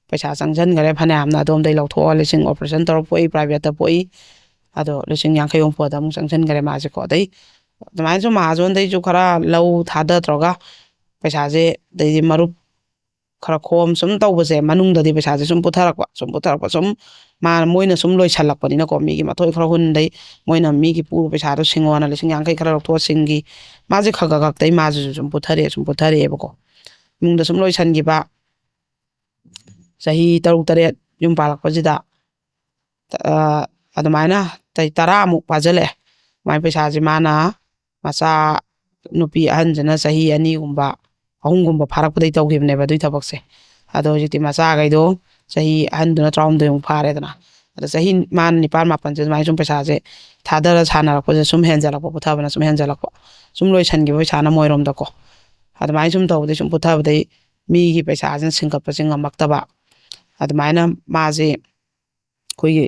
ꯄꯩꯁꯥ ꯆꯪꯁꯤꯟꯈꯔꯦ ꯐꯅꯌꯥꯝꯅ꯫ ꯑꯗꯣꯝꯗꯒꯤ ꯂꯧꯊꯣꯛꯑ ꯂꯤꯁꯤꯡ, ꯑꯣꯄꯔꯦꯁꯟ ꯇꯧꯔ ꯄꯣꯛꯏ, ꯄ꯭ꯔꯥꯏꯚꯦꯠꯇ ꯄꯣꯛꯏ꯫ ꯑꯗꯣ ꯂꯤꯁꯤꯡ ꯌꯥꯡꯈꯩ ꯍꯨꯝꯐꯨꯗ ꯑꯃꯨꯛ ꯆꯪꯁꯤꯟꯈꯔꯦ ꯃꯥꯁꯦꯀꯣ꯫ ꯑꯗꯩ ꯑꯗꯨꯃꯥꯏꯅꯁꯨ ꯃꯍꯥꯖꯣꯟꯗꯩꯁꯨ ꯈꯔ ꯂꯧ ꯊꯥꯗ ꯇꯧꯔꯒ ꯄꯩꯁꯥꯁꯦ, ꯑꯗꯩꯗꯤ ꯃꯔꯨꯞ ꯈꯔ ꯈꯣꯝ ꯁꯨꯝ ꯇꯧꯕꯁꯦ, ꯃꯅꯨꯡꯗꯗꯤ ꯄꯩꯁꯥꯁꯦ ꯁꯨꯝ ꯄꯨꯊꯔꯛꯄ, ꯁꯨꯝ ꯄꯨꯊꯔꯛꯄ, ꯁꯨꯝ ꯃꯥ, ꯃꯣꯏꯅ ꯁꯨꯝ ꯂꯣꯏꯁꯜꯂꯛꯄꯅꯤꯅꯀꯣ, ꯃꯤꯒꯤ ꯃꯊꯣꯏ ꯈꯔ ꯍꯨꯟꯗꯩ, ꯃꯣꯏꯅ ꯃꯤꯒꯤ ꯄꯨꯔ ꯄꯩꯁꯥꯗꯣ ꯁꯤꯡꯉꯣꯅ ꯂꯤꯁꯤꯡ ꯌꯥꯡꯈꯩ ꯈꯔ ꯂꯧꯊꯣꯛꯑ ꯁꯤꯡꯒꯤ꯫ ꯃꯥꯁꯦ ꯈꯔ ꯈꯔ ꯈꯛꯇꯩ ꯃꯥꯁꯤꯁꯨ ꯁꯨꯝ ꯄꯨꯊꯔꯛꯑꯦ, ꯁꯨꯝ ꯄꯨꯊꯔꯛꯑꯦꯕꯀꯣ꯫ ꯏꯃꯨꯡꯗ ꯁꯨꯝ ꯂꯣꯏꯁꯟꯈꯤꯕ, ꯆꯍꯤ ꯇꯔꯨꯛ ꯇꯔꯦꯠ ꯌꯨꯝ ꯄꯥꯜꯂꯛꯄꯁꯤꯗ, ꯑ, ꯑꯗꯨꯃꯥꯏꯅ ꯆꯍꯤ ꯇꯔꯥꯃꯨꯛ ꯐꯥꯖꯤꯜꯂꯛꯑꯦ꯫ ꯃꯥꯏ ꯄꯩꯁꯥꯁꯦ ꯃꯥꯅ, ꯃꯆꯥ ꯅꯨꯄꯤ ꯑꯍꯟꯁꯤꯅ ꯆꯍꯤ ꯑꯅꯤꯒꯨꯝꯕ, ꯑꯍꯨꯝꯒꯨꯝꯕ ꯐꯥꯔꯛꯄꯗꯩ ꯇꯧꯈꯤꯕꯅꯦꯕ ꯑꯗꯨꯏ ꯊꯕꯛꯁꯦ꯫ ꯑꯗꯣ ꯍꯧꯖꯤꯛꯇꯤ ꯃꯆꯥꯈꯩꯗꯣ, ꯆꯍꯤ ꯑꯍꯟꯗꯨꯅ ꯇꯔꯥꯍꯨꯝꯗꯣꯏꯃꯨꯛ ꯐꯥꯔꯦꯗꯅ꯫ ꯑꯗꯣ ꯆꯍꯤ ꯃꯥꯅ ꯅꯤꯄꯥꯟ ꯃꯥꯄꯟꯁꯦ ꯑꯗꯨꯃꯥꯏꯅ ꯁꯨꯝ ꯄꯩꯁꯥꯁꯦ ꯊꯥꯗꯔ ꯁꯥꯟꯅꯔꯛꯄꯁꯦ ꯁꯨꯝ ꯍꯦꯟꯖꯜꯂꯛꯄ, ꯄꯨꯊꯕꯅ ꯁꯨꯝ ꯍꯦꯟꯖꯜꯂꯛꯄ, ꯁꯨꯝ ꯂꯣꯏꯁꯟꯈꯤꯕ ꯄꯩꯁꯥꯅ ꯃꯣꯏꯔꯣꯝꯗꯀꯣ꯫ ꯑꯗꯨꯃꯥꯏꯅ ꯁꯨꯝ ꯇꯧꯕꯗꯩ ꯁꯨꯝ ꯄꯨꯊꯕꯗꯩ ꯃꯤꯒꯤ ꯄꯩꯁꯥꯁꯤꯅ ꯁꯤꯡꯒꯠꯄꯁꯦ ꯉꯝꯃꯛꯇꯕ꯫ ꯑꯗꯨꯃꯥꯏꯅ ꯃꯥꯁꯦ ꯑꯩꯈꯣꯏꯒꯤ,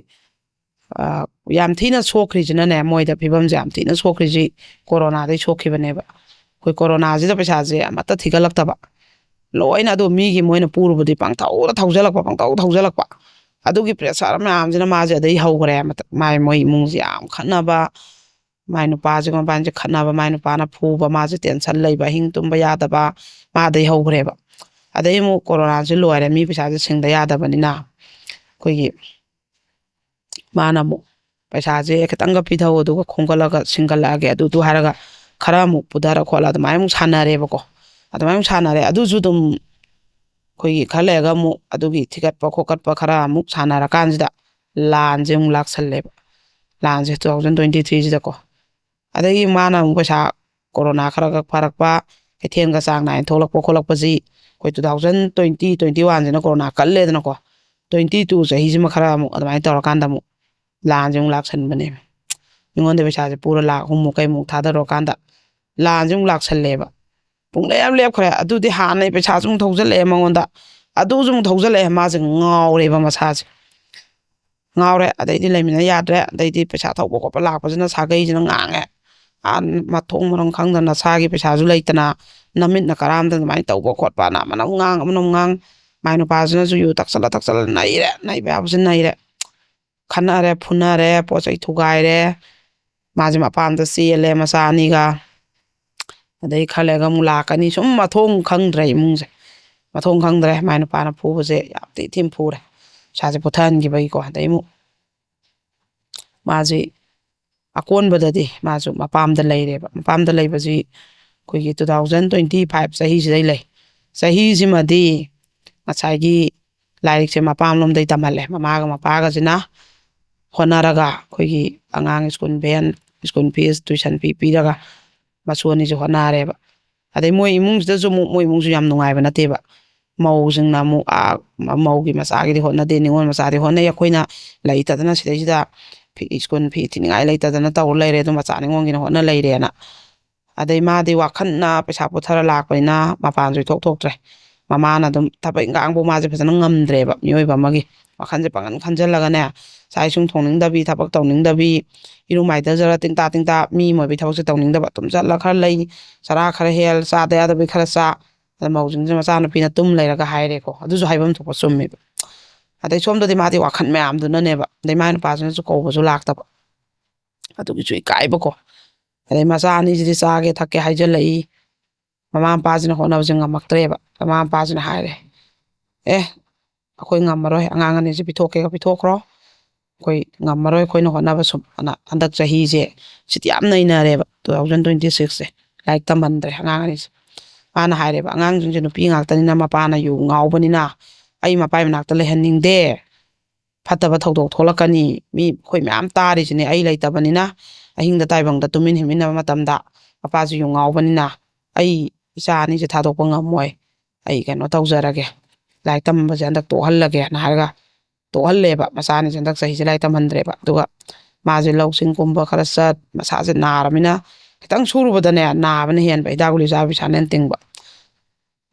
ꯑ, ꯌꯥꯝ ꯊꯤꯅ ꯁꯣꯛꯈ꯭ꯔꯤꯁꯤꯅꯅꯦ, ꯃꯣꯏꯗ ꯐꯤꯕꯝꯁꯦ ꯌꯥꯝ ꯊꯤꯅ ꯁꯣꯛꯈ꯭ꯔꯤꯁꯤ ꯀꯣꯔꯣꯅꯥꯗꯩ ꯁꯣꯛꯈꯤꯕꯅꯦꯕ꯫ ꯑꯩꯈꯣꯏ ꯀꯣꯔꯣꯅꯥꯁꯤꯗ ꯄꯩꯁꯥꯁꯦ ꯑꯃꯠꯇ ꯊꯤꯒꯠꯂꯛꯇꯕ, ꯂꯣꯏꯅ ꯑꯗꯨ ꯃꯤꯒꯤ ꯃꯣꯏꯅ ꯄꯨꯔꯨꯕꯗꯤ ꯄꯪꯊꯧꯗ ꯊꯧꯖꯜꯂꯛꯄ, ꯄꯪꯊꯧ ꯊꯧꯖꯜꯂꯛꯄ꯫ ꯑꯗꯨꯒꯤ ꯄ꯭ꯔꯦꯁꯔ ꯃꯌꯥꯝꯁꯤꯅ ꯃꯥꯁꯦ ꯑꯗꯩ ꯍꯧꯈ꯭ꯔꯦ꯫ ꯃꯥꯏ, ꯃꯣꯏ ꯏꯃꯨꯡꯁꯦ ꯌꯥꯝ ꯈꯠꯅꯕ, ꯃꯥꯏ ꯅꯨꯄꯥꯁꯤꯒ ꯃꯕꯥꯅꯤꯁꯦ ꯈꯠꯅꯕ, ꯃꯥꯏ ꯅꯨꯄꯥꯅ ꯐꯨꯕ, ꯃꯥꯁꯦ ꯇꯦꯟꯁꯟ ꯂꯩꯕ, ꯑꯍꯤꯡ ꯇꯨꯝꯕ ꯌꯥꯗꯕ, ꯃꯥꯗꯩ ꯍꯧꯈ꯭ꯔꯦꯕ꯫ ꯑꯗꯩ ꯑꯃꯨꯛ ꯀꯣꯔꯣꯅꯥꯁꯦ ꯂꯣꯏꯔꯦ, ꯃꯤ ꯄꯩꯁꯥꯁꯦ ꯁꯤꯡꯗ ꯌꯥꯗꯕꯅꯤꯅ, ꯑꯩꯈꯣꯏꯒꯤ ꯃꯥꯅ ꯑꯃꯨꯛ ꯄꯩꯁꯥꯁꯦ ꯈꯤꯇꯪꯒ ꯄꯤꯊꯧ, ꯑꯗꯨꯒ ꯈꯣꯝꯒꯠꯂꯒ ꯁꯤꯡꯒꯠꯂꯛꯑꯒꯦ, ꯑꯗꯨꯗꯨ ꯍꯥꯏꯔꯒ ꯈꯔ ꯑꯃꯨꯛ ꯄꯨꯊꯔ ꯈꯣꯠꯂ ꯑꯗꯨꯃꯥꯏꯅ ꯑꯃꯨꯛ ꯁꯥꯟꯅꯔꯦꯕꯀꯣ꯫ ꯑꯗꯨꯃꯥꯏꯅ ꯑꯃꯨꯛ ꯁꯥꯟꯅꯔꯦ꯫ ꯑꯗꯨꯁꯨ ꯑꯗꯨꯝ ꯑꯩꯈꯣꯏꯒꯤ ꯈꯔ ꯂꯩꯔꯒ ꯑꯃꯨꯛ ꯑꯗꯨꯒꯤ ꯊꯤꯒꯠꯄ ꯈꯣꯀꯠꯄ ꯈꯔ ꯑꯃꯨꯛ ꯁꯥꯟꯅꯔꯀꯥꯟꯁꯤꯗ ꯂꯥꯟꯁꯦ ꯑꯃꯨꯛ ꯂꯥꯛꯁꯜꯂꯦꯕ꯫ ꯂꯥꯟꯁꯦ two thousand twenty three ꯁꯤꯗꯀꯣ꯫ ꯑꯗꯒꯤ ꯃꯥꯅ ꯑꯃꯨꯛ ꯄꯩꯁꯥ, ꯀꯣꯔꯣꯅꯥ ꯈꯔ ꯈꯛ ꯐꯔꯛꯄ, ꯀꯩꯊꯦꯜꯒ ꯆꯥꯡ ꯅꯥꯏꯅ ꯊꯣꯛꯂꯛꯄ ꯈꯣꯠꯂꯛꯄꯁꯤ ꯑꯩꯈꯣꯏ two thousand twenty twenty one ꯁꯤꯅ ꯀꯣꯔꯣꯅꯥ ꯀꯜꯂꯦꯗꯅꯀꯣ꯫ Twenty two ꯆꯍꯤꯁꯤꯃ ꯈꯔ ꯑꯃꯨꯛ ꯑꯗꯨꯃꯥꯏꯅ ꯇꯧꯔꯀꯥꯟꯗ ꯑꯃꯨꯛ ꯂꯥꯟꯁꯦ ꯑꯃꯨꯛ ꯂꯥꯛꯁꯟꯕꯅꯦꯕ꯫ ꯃꯤꯉꯣꯟꯗ ꯄꯩꯁꯥꯁꯦ ꯄꯨꯔ ꯂꯥꯛ ꯑꯍꯨꯝꯃꯨꯛ ꯀꯩꯃꯨꯛ ꯊꯥꯗꯔꯨꯔꯀꯥꯟꯗ ꯂꯥꯟꯁꯦ ꯑꯃꯨꯛ ꯂꯥꯛꯁꯜꯂꯦꯕ꯫ ꯄꯨꯡꯂꯦꯞ ꯂꯦꯞꯈ꯭ꯔꯦ꯫ ꯑꯗꯨꯗꯤ ꯍꯥꯟꯅꯩ ꯄꯩꯁꯥꯁꯨ ꯑꯃꯨꯛ ꯊꯧꯖꯜꯂꯛꯑꯦ ꯃꯉꯣꯟꯗ, ꯑꯗꯨꯁꯨ ꯑꯃꯨꯛ ꯊꯧꯖꯜꯂꯛꯑꯦ꯫ ꯃꯥꯁꯦ ꯉꯥꯎꯔꯦꯕ ꯃꯁꯥꯁꯦ꯫ ꯉꯥꯎꯔꯦ꯫ ꯑꯗꯩꯗꯤ ꯂꯩꯃꯤꯟꯅ ꯌꯥꯗ꯭ꯔꯦ꯫ ꯑꯗꯩꯗꯤ ꯄꯩꯁꯥ ꯊꯧꯕ ꯈꯣꯠꯄ ꯂꯥꯛꯄꯁꯤꯅ ꯁꯥꯒꯩꯁꯤꯅ ꯉꯥꯡꯉꯦ꯫ ꯑꯥ, ꯃꯊꯣꯡ ꯃꯔꯝ ꯈꯪꯗꯅ, ꯅꯁꯥꯒꯤ ꯄꯩꯁꯥꯁꯨ ꯂꯩꯇꯅ, ꯅꯃꯤꯠꯅ ꯀꯔꯥꯝꯗ ꯑꯗꯨꯃꯥꯏꯅ ꯇꯧꯕ ꯈꯣꯠꯄꯅ ꯑꯃꯅ ꯑꯃꯨꯛ ꯉꯥꯡ, ꯑꯃꯅ ꯑꯃꯨꯛ ꯉꯥꯡ꯫ ꯃꯥꯏ ꯅꯨꯄꯥꯁꯤꯅꯁꯨ ꯌꯨ ꯊꯛꯆꯜꯂ ꯊꯛꯆꯜꯂ ꯅꯩꯔꯦ, ꯅꯩꯕ ꯌꯥꯕꯁꯤ ꯅꯩꯔꯦ꯫ ꯈꯠꯅꯔꯦ, ꯐꯨꯅꯔꯦ, ꯄꯣꯠ ꯆꯩ ꯊꯨꯒꯥꯏꯔꯦ꯫ ꯃꯥꯁꯦ ꯃꯄꯥꯝꯗ ꯆꯦꯜꯂꯦ ꯃꯆꯥ ꯑꯅꯤꯒ꯫ ꯑꯗꯩ ꯈꯔ ꯂꯩꯔꯒ ꯑꯃꯨꯛ ꯂꯥꯛꯀꯅꯤ꯫ ꯁꯨꯝ ꯃꯊꯣꯡ ꯈꯪꯗ꯭ꯔꯦ ꯏꯃꯨꯡꯁꯦ꯫ ꯃꯊꯣꯡ ꯈꯪꯗ꯭ꯔꯦ꯫ ꯃꯥꯏ ꯅꯨꯄꯥꯅ ꯐꯨꯕꯁꯦ ꯌꯥꯝ ꯊꯤ ꯊꯤꯅ ꯐꯨꯔꯦ꯫ ꯄꯩꯁꯥꯁꯦ ꯄꯨꯊꯍꯟꯈꯤꯕꯒꯤꯀꯣ꯫ ꯑꯗꯩ ꯑꯃꯨꯛ ꯃꯥꯁꯤ ꯑꯀꯣꯟꯕꯗꯗꯤ ꯃꯥꯁꯨ ꯃꯄꯥꯝꯗ ꯂꯩꯔꯦꯕ꯫ ꯃꯄꯥꯝꯗ ꯂꯩꯕꯁꯤ ꯑꯩꯈꯣꯏꯒꯤ two thousand twenty five ꯆꯍꯤꯁꯤꯗꯩ ꯂꯩ꯫ ꯆꯍꯤꯁꯤꯃꯗꯤ ꯉꯁꯥꯏꯒꯤ ꯂꯥꯏꯔꯤꯛꯁꯦ ꯃꯄꯥꯝꯂꯣꯝꯗꯩ ꯇꯝꯍꯜꯂꯦ꯫ ꯃꯃꯥꯒ ꯃꯄꯥꯒꯁꯤꯅ ꯍꯣꯠꯅꯔꯒ ꯑꯩꯈꯣꯏꯒꯤ ꯑꯉꯥꯡ school van, school fees, tuition fee ꯄꯤꯔꯒ ꯃꯁꯨ ꯑꯅꯤꯁꯦ ꯍꯣꯠꯅꯔꯦꯕ꯫ ꯑꯗꯩ ꯃꯣꯏ ꯏꯃꯨꯡꯁꯤꯗꯁꯨ ꯑꯃꯨꯛ, ꯃꯣꯏ ꯏꯃꯨꯡꯁꯨ ꯌꯥꯝ ꯅꯨꯡꯉꯥꯏꯕ ꯅꯠꯇꯦꯕ꯫ ꯃꯧꯁꯤꯡꯅ ꯑꯃꯨꯛ, ꯑꯥ, ꯃ-, ꯃꯧꯒꯤ ꯃꯆꯥꯒꯤꯗꯤ ꯍꯣꯠꯅꯗꯦ, ꯅꯤꯉꯣꯜ ꯃꯆꯥꯗꯤ ꯍꯣꯠꯅꯩ꯫ ꯑꯩꯈꯣꯏꯅ ꯂꯩꯇꯗꯅ ꯁꯤꯗꯩꯁꯤꯗ ꯐꯤ, ꯁ꯭ꯀꯨꯜ ꯐꯤ ꯊꯤꯅꯤꯡꯉꯥꯏ ꯂꯩꯇꯗꯅ ꯇꯧꯔ ꯂꯩꯔꯦ, ꯑꯗꯨ ꯃꯆꯥ ꯅꯤꯉꯣꯜꯒꯤꯅ ꯍꯣꯠꯅ ꯂꯩꯔꯦꯅ꯫ ꯑꯗꯩ ꯃꯥꯗꯤ ꯋꯥꯈꯜꯅ ꯄꯩꯁꯥ ꯄꯨꯊꯔ ꯂꯥꯛꯄꯅꯤꯅ ꯃꯄꯥꯟꯁꯨ ꯏꯊꯣꯛ ꯊꯣꯛꯇ꯭ꯔꯦ꯫ ꯃꯃꯥꯅ ꯑꯗꯨꯝ ꯊꯕꯛ ꯏꯟꯈꯥꯡꯕꯨ ꯃꯥꯁꯦ ꯐꯖꯅ ꯉꯝꯗ꯭ꯔꯦꯕ, ꯃꯤꯑꯣꯏꯕ ꯑꯃꯒꯤ ꯋꯥꯈꯜꯁꯦ ꯄꯥꯡꯒꯟ ꯈꯟꯖꯜꯂꯒꯅꯦ, ꯆꯥꯛ ꯏꯁꯤꯡ ꯊꯣꯡꯅꯤꯡꯗꯕꯤ, ꯊꯕꯛ ꯇꯧꯅꯤꯡꯗꯕꯤ, ꯏꯔꯨ ꯃꯥꯏꯊꯖꯔ ꯇꯤꯡꯇꯥ ꯇꯤꯡꯇꯥ ꯃꯤ ꯃꯣꯏꯕꯤ ꯊꯕꯛꯁꯦ ꯇꯧꯅꯤꯡꯗꯕ, ꯇꯨꯝ ꯆꯠꯂ ꯈꯔ ꯂꯩ, ꯆꯔꯥ ꯈꯔ ꯍꯦꯜ, ꯆꯥꯗ ꯌꯥꯗꯕꯤ ꯈꯔ ꯆꯥ꯫ ꯑꯗ ꯃꯧꯁꯤꯡꯁꯦ ꯃꯆꯥꯅꯨꯄꯤꯅ ꯇꯨꯝ ꯂꯩꯔꯒ ꯍꯥꯏꯔꯦꯀꯣ꯫ ꯑꯗꯨꯁꯨ ꯍꯥꯏꯐꯝ ꯊꯣꯛꯄ ꯆꯨꯝꯃꯦꯕ꯫ ꯑꯗꯩ ꯁꯣꯝꯗꯗꯤ ꯃꯥꯗꯤ ꯋꯥꯈꯜ ꯃꯌꯥꯝꯗꯨꯅꯅꯦꯕ, ꯑꯗꯩ ꯃꯥꯏ ꯅꯨꯄꯥꯁꯤꯅꯁꯨ ꯀꯧꯕꯁꯨ ꯂꯥꯛꯇꯕ, ꯑꯗꯨꯒꯤꯁꯨ ꯏꯀꯥꯏꯕꯀꯣ꯫ ꯑꯗꯩ ꯃꯆꯥ ꯑꯅꯤꯁꯤꯗꯤ ꯆꯥꯒꯦ ꯊꯛꯀꯦ ꯍꯥꯏꯖꯜꯂꯛꯏ꯫ ꯃꯃꯥ ꯃꯄꯥꯁꯤꯅ ꯍꯣꯠꯅꯕꯁꯦ ꯉꯝꯃꯛꯇ꯭ꯔꯦꯕ꯫ ꯃꯃꯥ ꯃꯄꯥꯁꯤꯅ ꯍꯥꯏꯔꯦ, "ꯑꯦ, ꯑꯩꯈꯣꯏ ꯉꯝꯃꯔꯣꯏ, ꯑꯉꯥꯡ ꯑꯅꯤꯁꯦ ꯄꯤꯊꯣꯛꯀꯦꯒ ꯄꯤꯊꯣꯛꯈ꯭ꯔꯣ, ꯑꯩꯈꯣꯏ ꯉꯝꯃꯔꯣꯏ, ꯑꯩꯈꯣꯏꯅ ꯍꯣꯠꯅꯕ ꯁꯨꯝ", ꯑꯅ ꯍꯟꯗꯛ ꯆꯍꯤꯁꯦ ꯁꯤꯗꯤ ꯌꯥꯝ ꯅꯩꯅꯔꯦꯕ, two thousand twenty sixꯁꯦ꯫ ꯂꯥꯏꯔꯤꯛ ꯇꯝꯍꯟꯗ꯭ꯔꯦ ꯑꯉꯥꯡ ꯑꯅꯤꯁꯦ꯫ ꯃꯥꯅ ꯍꯥꯏꯔꯦꯕ, "ꯑꯉꯥꯡꯁꯤꯡꯁꯦ ꯅꯨꯄꯤ ꯉꯥꯛꯇꯅꯤꯅ, ꯃꯄꯥꯅ ꯌꯨ ꯉꯥꯎꯕꯅꯤꯅ ꯑꯩ ꯃꯄꯥꯏ ꯃꯅꯥꯛꯇ ꯂꯩꯍꯟꯅꯤꯡꯗꯦ, ꯐꯠꯇꯕ ꯊꯧꯗꯣꯛ ꯊꯣꯛꯂꯛꯀꯅꯤ꯫ ꯃꯤ ꯑꯩꯈꯣꯏ ꯃꯌꯥꯝ ꯇꯥꯔꯤꯁꯤꯅꯦ, ꯑꯩ ꯂꯩꯇꯕꯅꯤꯅ꯫ ꯑꯍꯤꯡꯗ ꯇꯥꯏꯕꯪꯗ ꯇꯨꯃꯤꯟ ꯍꯤꯞꯃꯤꯟꯅꯕ ꯃꯇꯝꯗ ꯃꯄꯥꯁꯨ ꯌꯨ ꯉꯥꯎꯕꯅꯤꯅ ꯑꯩ ꯏꯆꯥ ꯑꯅꯤꯁꯦ ꯊꯥꯗꯣꯛꯄ ꯉꯝꯃꯣꯏ꯫ ꯑꯩ ꯀꯩꯅꯣ ꯇꯧꯖꯔꯒꯦ, ꯂꯥꯏꯔꯤꯛ ꯇꯝꯕꯁꯦ ꯍꯟꯗꯛ ꯇꯣꯛꯍꯜꯂꯒꯦꯅ ꯍꯥꯏꯔꯒ ꯇꯣꯛꯍꯜꯂꯦꯕ꯫ ꯃꯆꯥ ꯑꯅꯤꯁꯦ ꯍꯟꯗꯛ ꯆꯍꯤꯁꯦ ꯂꯥꯏꯔꯤꯛ ꯇꯝꯍꯟꯗ꯭ꯔꯦꯕ꯫ ꯑꯗꯨꯒ ꯃꯥꯁꯦ ꯂꯧꯁꯤꯡ ꯀꯨꯝꯕ ꯈꯔ ꯆꯠ, ꯃꯁꯥꯁꯦ ꯅꯥꯔꯃꯤꯅ ꯈꯤꯇꯪ ꯁꯨꯔꯨꯕꯗꯅꯦ ꯅꯥꯕꯅ ꯍꯦꯟꯕ, ꯍꯤꯗꯥꯛ ꯒꯨꯂꯤ ꯆꯥꯕ ꯄꯩꯁꯥꯅ ꯍꯦꯟꯅ ꯇꯤꯡꯕ꯫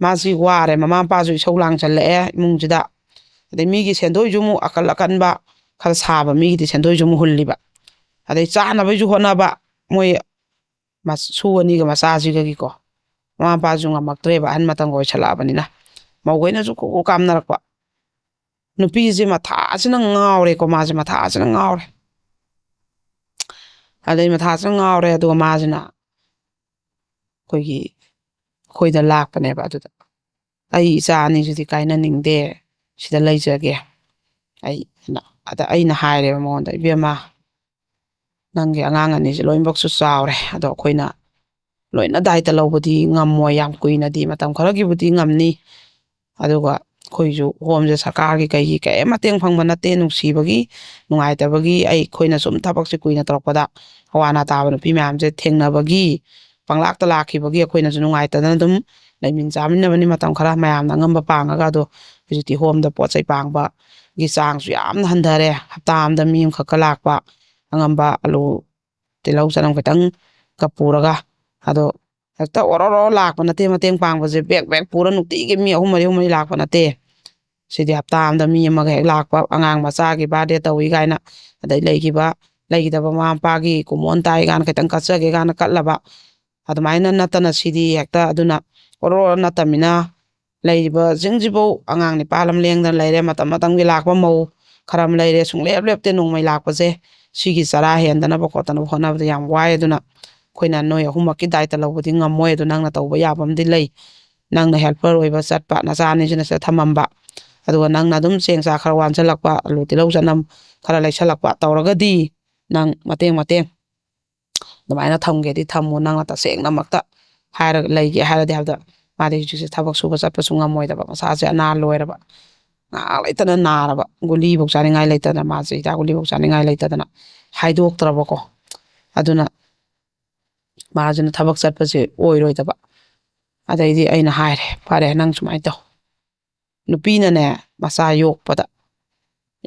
ꯃꯥꯁꯤ ꯋꯥꯔꯦ, ꯃꯃꯥ ꯃꯄꯥꯁꯨ ꯏꯁꯧ ꯂꯥꯡꯁꯜꯂꯛꯑꯦ ꯏꯃꯨꯡꯁꯤꯗ꯫ ꯑꯗꯩ ꯃꯤꯒꯤ ꯁꯦꯟꯗꯣꯏꯁꯨ ꯑꯃꯨꯛ ꯑꯀꯜ ꯑꯀꯟꯕ ꯈꯔ ꯁꯥꯕ ꯃꯤꯒꯤꯗꯤ ꯁꯦꯟꯗꯣꯏꯁꯨ ꯑꯃꯨꯛ ꯍꯨꯜꯂꯤꯕ꯫ ꯑꯗꯩ ꯆꯥꯅꯕꯩꯁꯨ ꯍꯣꯠꯅꯕ, ꯃꯣꯏ ꯃꯁꯨ ꯑꯅꯤꯒ ꯃꯆꯥꯁꯤꯒꯒꯤꯀꯣ꯫ ꯃꯃꯥ ꯃꯄꯥꯁꯨ ꯉꯝꯃꯛꯇ꯭ꯔꯦꯕ, ꯑꯍꯟ ꯃꯇꯝꯒ ꯑꯣꯏꯁꯜꯂꯛꯑꯕꯅꯤꯅ꯫ ꯃꯧꯈꯩꯅꯁꯨ ꯀꯨ ꯀꯥꯝꯅꯔꯛꯄ꯫ ꯅꯨꯄꯤꯁꯦ ꯃꯊꯥꯁꯤꯅ ꯉꯥꯎꯔꯦꯀꯣ, ꯃꯥꯁꯦ ꯃꯊꯥꯁꯤꯅ ꯉꯥꯎꯔꯦ꯫ ꯑꯗꯩ ꯃꯊꯥꯁꯤꯅ ꯉꯥꯎꯔꯦ, ꯑꯗꯨꯒ ꯃꯥꯁꯤꯅ ꯑꯩꯈꯣꯏꯒꯤ, ꯑꯩꯈꯣꯏꯗ ꯂꯥꯛꯄꯅꯦꯕ꯫ ꯑꯗꯨꯗ ꯑꯩ ꯏꯆꯥ ꯑꯅꯤꯁꯤꯗꯤ ꯀꯥꯏꯅꯅꯤꯡꯗꯦ, ꯁꯤꯗ ꯂꯩꯖꯒꯦ꯫ ꯑꯩ, ꯑꯗ ꯑꯩꯅ ꯍꯥꯏꯔꯦꯕ ꯃꯉꯣꯟꯗ, "ꯏꯕꯦꯝꯃ, ꯅꯪꯒꯤ ꯑꯉꯥꯡ ꯑꯅꯤꯁꯦ ꯂꯣꯏꯅꯃꯛꯁꯨ ꯆꯥꯎꯔꯦ, ꯑꯗꯣ ꯑꯩꯈꯣꯏꯅ ꯂꯣꯏꯅ ꯗꯥꯏꯇ ꯂꯧꯕꯗꯤ ꯉꯝꯃꯣꯏ, ꯌꯥꯝ ꯀꯨꯏꯅꯗꯤ, ꯃꯇꯝ ꯈꯔꯒꯤꯕꯨꯗꯤ ꯉꯝꯅꯤ꯫ ꯑꯗꯨꯒ ꯑꯩꯈꯣꯏꯁꯨ ꯍꯣꯝꯁꯦ ꯁꯔꯀꯥꯔꯒꯤ ꯀꯩꯒꯤ ꯀꯔꯤꯝ ꯃꯇꯦꯡ ꯐꯪꯕ ꯅꯠꯇꯦ, ꯅꯨꯡꯁꯤꯕꯒꯤ, ꯅꯨꯡꯉꯥꯏꯇꯕꯒꯤ꯫ ꯑꯩꯈꯣꯏꯅ ꯁꯨꯝ ꯊꯕꯛꯁꯦ ꯀꯨꯏꯅ ꯇꯧꯔꯛꯄꯗ ꯑꯋꯥ ꯑꯅꯥ ꯇꯥꯕ ꯅꯨꯄꯤ ꯃꯌꯥꯝꯁꯦ ꯊꯦꯡꯅꯕꯒꯤ, ꯄꯪꯂꯥꯛꯇ ꯂꯥꯛꯈꯤꯕꯒꯤ ꯑꯩꯈꯣꯏꯅꯁꯨ ꯅꯨꯡꯉꯥꯏꯇꯗꯅ ꯑꯗꯨꯝ ꯂꯩꯃꯤꯟ ꯆꯥꯃꯤꯟꯅꯕꯅꯤ ꯃꯇꯝ ꯈꯔ ꯃꯌꯥꯝꯅ ꯑꯉꯝꯕ ꯄꯥꯡꯉꯒ꯫ ꯑꯗꯣ ꯍꯧꯖꯤꯛꯇꯤ ꯍꯣꯝꯗ ꯄꯣꯠ ꯆꯩ ꯄꯥꯡꯕꯒꯤ ꯆꯥꯡꯁꯨ ꯌꯥꯝꯅ ꯍꯟꯊꯔꯦ꯫ ꯍꯞꯇꯥ ꯑꯃꯗ ꯃꯤ ꯑꯃꯈꯛꯀ ꯂꯥꯛꯄ, ꯑꯉꯝꯕ ꯑꯂꯨ, ꯇꯤꯜꯍꯧ, ꯆꯅꯝ ꯈꯤꯇꯪꯒ ꯄꯨꯔꯒ꯫ ꯑꯗꯣ ꯍꯦꯛꯇ ꯑꯣꯔꯣ ꯑꯣꯔꯣ ꯂꯥꯛꯄ ꯅꯠꯇꯦ ꯃꯇꯦꯡ ꯄꯥꯡꯕꯁꯦ, ꯕꯦꯛ ꯕꯦꯛ ꯄꯨꯔ ꯅꯨꯡꯇꯤꯒꯤ ꯃꯤ ꯑꯍꯨꯝ ꯃꯔꯤ, ꯑꯍꯨꯝ ꯃꯔꯤ ꯂꯥꯛꯄ ꯅꯠꯇꯦ꯫ ꯁꯤꯗꯤ ꯍꯞꯇꯥ ꯑꯃꯗ ꯃꯤ ꯑꯃꯒ ꯍꯦꯛ ꯂꯥꯛꯄ, ꯑꯉꯥꯡ ꯃꯆꯥꯒꯤ ꯕꯥꯔꯗꯦ ꯇꯧꯏ ꯀꯥꯏꯅ, ꯑꯗꯩ ꯂꯩꯈꯤꯕ, ꯂꯩꯈꯤꯗꯕ ꯃꯃꯥ ꯃꯄꯥꯒꯤ ꯀꯨꯝꯑꯣꯟ ꯇꯥꯏ ꯀꯥꯏꯅ ꯈꯤꯇꯪ ꯀꯠꯆꯒꯦ ꯀꯥꯏꯅ ꯀꯠꯂꯕ, ꯑꯗꯨꯃꯥꯏꯅ ꯅꯠꯇꯅ ꯁꯤꯗꯤ ꯍꯦꯛꯇ꯫ ꯑꯗꯨꯅ ꯑꯣꯔꯣ ꯑꯣꯔꯣ ꯅꯠꯇꯃꯤꯅ ꯂꯩꯔꯤꯕꯁꯤꯡꯁꯤꯐꯧ ꯑꯉꯥꯡ ꯅꯤꯄꯥ ꯑꯃ ꯂꯦꯡꯗꯅ ꯂꯩꯔꯦ꯫ ꯃꯇꯝ ꯃꯇꯝꯒꯤ ꯂꯥꯛꯄ ꯃꯧ ꯈꯔ ꯑꯃ ꯂꯩꯔꯦ, ꯁꯨꯡꯂꯦꯞ ꯂꯦꯞꯇꯦ ꯅꯣꯡꯃꯩ ꯂꯥꯛꯄꯁꯦ꯫ ꯁꯤꯒꯤ ꯆꯔꯥ ꯍꯦꯟꯗꯅꯕ ꯈꯣꯠꯇꯅꯕ ꯍꯣꯠꯅꯕꯗ ꯌꯥꯝ ꯋꯥꯏ꯫ ꯑꯗꯨꯅ ꯑꯩꯈꯣꯏꯅ ꯅꯣꯏ ꯑꯍꯨꯝꯃꯛꯀꯤ ꯗꯥꯏꯇ ꯂꯧꯕꯗꯤ ꯉꯝꯃꯣꯏ꯫ ꯑꯗꯨ ꯅꯪꯅ ꯇꯧꯕ ꯌꯥꯕ ꯑꯃꯗꯤ ꯂꯩ, ꯅꯪꯅ ꯍꯦꯜꯄꯔ ꯑꯣꯏꯕ ꯆꯠꯄ, ꯅꯆꯥ ꯑꯅꯤꯁꯤꯅ ꯁꯤꯗ ꯊꯝꯃꯝꯕ, ꯑꯗꯨꯒ ꯅꯪꯅ ꯑꯗꯨꯝ ꯆꯦꯡ ꯆꯥꯛ ꯈꯔ ꯋꯥꯟꯁꯤꯜꯂꯛꯄ, ꯑꯂꯨ ꯇꯤꯜꯍꯧ ꯆꯅꯝ ꯈꯔ ꯂꯩꯁꯜꯂꯛꯄ ꯇꯧꯔꯒꯗꯤ, ꯅꯪ ꯃꯇꯦꯡ ꯃꯇꯦꯡ ꯑꯗꯨꯃꯥꯏꯅ ꯊꯝꯒꯦꯗꯤ ꯊꯝꯃꯨ, ꯅꯪꯅ ꯇꯁꯦꯡꯅꯃꯛꯇ ꯍꯥꯏꯔꯒ ꯂꯩꯒꯦ ꯍꯥꯏꯔꯗꯤ꯫ ꯍꯥꯏꯕꯗ ꯃꯥꯗꯤ ꯍꯧꯖꯤꯛꯁꯦ ꯊꯕꯛ ꯁꯨꯕ ꯆꯠꯄꯁꯨ ꯉꯝꯃꯣꯏꯗꯕ, ꯃꯁꯥꯁꯦ ꯑꯅꯥ ꯂꯣꯏꯔꯕ꯫ ꯉꯥꯏꯍꯥꯛ ꯂꯩꯇꯅ ꯅꯥꯔꯕ, ꯒꯨꯂꯤꯐꯧ ꯆꯥꯅꯤꯡꯉꯥꯏ ꯂꯩꯇꯗꯅ, ꯃꯥꯁꯦ ꯍꯤꯗꯥꯛ ꯒꯨꯂꯤꯐꯧ ꯆꯥꯅꯤꯡꯉꯥꯏ ꯂꯩꯇꯗꯅ ꯍꯥꯏꯗꯣꯛꯇ꯭ꯔꯕꯀꯣ꯫ ꯑꯗꯨꯅ ꯃꯥꯁꯤꯅ ꯊꯕꯛ ꯆꯠꯄꯁꯦ ꯑꯣꯏꯔꯣꯏꯗꯕ꯫ ꯑꯗꯩꯗꯤ ꯑꯩꯅ ꯍꯥꯏꯔꯦ, "ꯐꯔꯦ, ꯅꯪ ꯁꯨꯃꯥꯏꯅ ꯇꯧ, ꯅꯨꯄꯤꯅꯅꯦ ꯃꯆꯥ ꯌꯣꯛꯄꯗ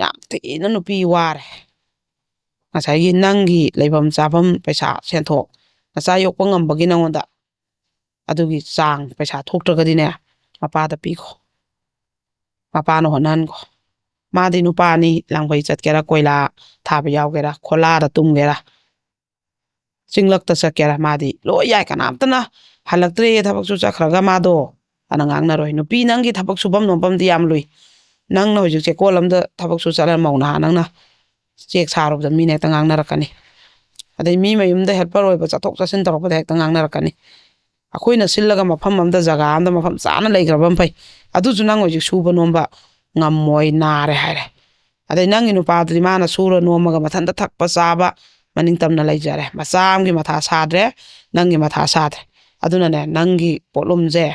ꯌꯥꯝ ꯊꯤꯅ ꯅꯨꯄꯤ ꯋꯥꯔꯦ꯫ ꯉꯁꯥꯏꯒꯤ ꯅꯪꯒꯤ ꯂꯩꯐꯝ ꯆꯥꯐꯝ, ꯄꯩꯁꯥ ꯁꯦꯟꯊꯣꯛ, ꯅꯆꯥ ꯌꯣꯛꯄ ꯉꯝꯕꯒꯤ ꯅꯉꯣꯟꯗ ꯑꯗꯨꯒꯤ ꯆꯥꯡ ꯄꯩꯁꯥ ꯊꯣꯛꯇ꯭ꯔꯒꯗꯤꯅꯦ, ꯃꯄꯥꯗ ꯄꯤꯈꯣ, ꯃꯄꯥꯅ ꯍꯣꯠꯅꯍꯟꯈꯣ꯫ ꯃꯥꯗꯤ ꯅꯨꯄꯥꯅꯤ, ꯂꯥꯡꯕꯩ ꯆꯠꯀꯦꯔꯥ, ꯀꯣꯏꯂꯥ ꯊꯥꯕ ꯌꯥꯎꯒꯦꯔꯥ, ꯈꯣꯂꯥꯗ ꯇꯨꯝꯒꯦꯔꯥ, ꯆꯤꯡꯂꯛꯇ ꯆꯠꯀꯦꯔꯥ, ꯃꯥꯗꯤ ꯂꯣꯏ ꯌꯥꯏ꯫ ꯀꯅꯥꯝꯇꯅ ꯍꯜꯂꯛꯇ꯭ꯔꯦ, ꯊꯕꯛꯁꯨ ꯆꯠꯈ꯭ꯔꯒ ꯃꯥꯗꯣ ꯑꯅ ꯉꯥꯡꯅꯔꯣꯏ꯫ ꯅꯨꯄꯤ, ꯅꯪꯒꯤ ꯊꯕꯛ ꯁꯨꯐꯝ ꯅꯣꯝꯐꯝꯗꯤ ꯌꯥꯝ ꯂꯨꯏ꯫ ꯅꯪꯅ ꯍꯧꯖꯤꯛ ꯆꯦꯛꯀꯣꯜ ꯑꯃꯗ ꯊꯕꯛ ꯁꯨ ꯆꯠꯂ, ꯃꯧ ꯅꯍꯥ ꯅꯪꯅ ꯆꯦꯛ ꯁꯥꯔꯨꯕꯗ ꯃꯤꯅ ꯍꯦꯛꯇ ꯉꯥꯡꯅꯔꯛꯀꯅꯤ꯫ ꯑꯗꯩ ꯃꯤ ꯃꯌꯨꯝꯗ ꯍꯦꯜꯄꯔ ꯑꯣꯏꯕ ꯆꯠꯊꯣꯛ ꯆꯠꯁꯤꯟ ꯇꯧꯔꯛꯄꯗ ꯍꯦꯛꯇ ꯉꯥꯡꯅꯔꯛꯀꯅꯤ꯫ ꯑꯩꯈꯣꯏꯅ ꯁꯤꯜꯂꯒ ꯃꯐꯝ ꯑꯃꯗ, ꯖꯒꯥ ꯑꯃꯗ ꯃꯐꯝ ꯆꯥꯅ ꯂꯩꯈ꯭ꯔꯕ ꯑꯃ ꯐꯩ꯫ ꯑꯗꯨꯁꯨ ꯅꯪ ꯍꯧꯖꯤꯛ ꯁꯨꯕ ꯅꯣꯝꯕ ꯉꯝꯃꯣꯏ, ꯅꯥꯔꯦ ꯍꯥꯏꯔꯦ꯫ ꯑꯗꯩ ꯅꯪꯒꯤ ꯅꯨꯄꯥꯗꯨꯗꯤ ꯃꯥꯅ ꯁꯨꯔ ꯅꯣꯝꯃꯒ ꯃꯊꯟꯇ ꯊꯛꯄ ꯆꯥꯕ ꯃꯅꯤꯡ ꯇꯝꯅ ꯂꯩꯖꯔꯦ꯫ ꯃꯆꯥ ꯑꯃꯒꯤ ꯃꯊꯥ ꯁꯥꯗ꯭ꯔꯦ, ꯅꯪꯒꯤ ꯃꯊꯥ ꯁꯥꯗ꯭ꯔꯦ꯫ ꯑꯗꯨꯅꯅꯦ, ꯅꯪꯒꯤ ꯄꯣꯠꯂꯨꯝꯁꯦ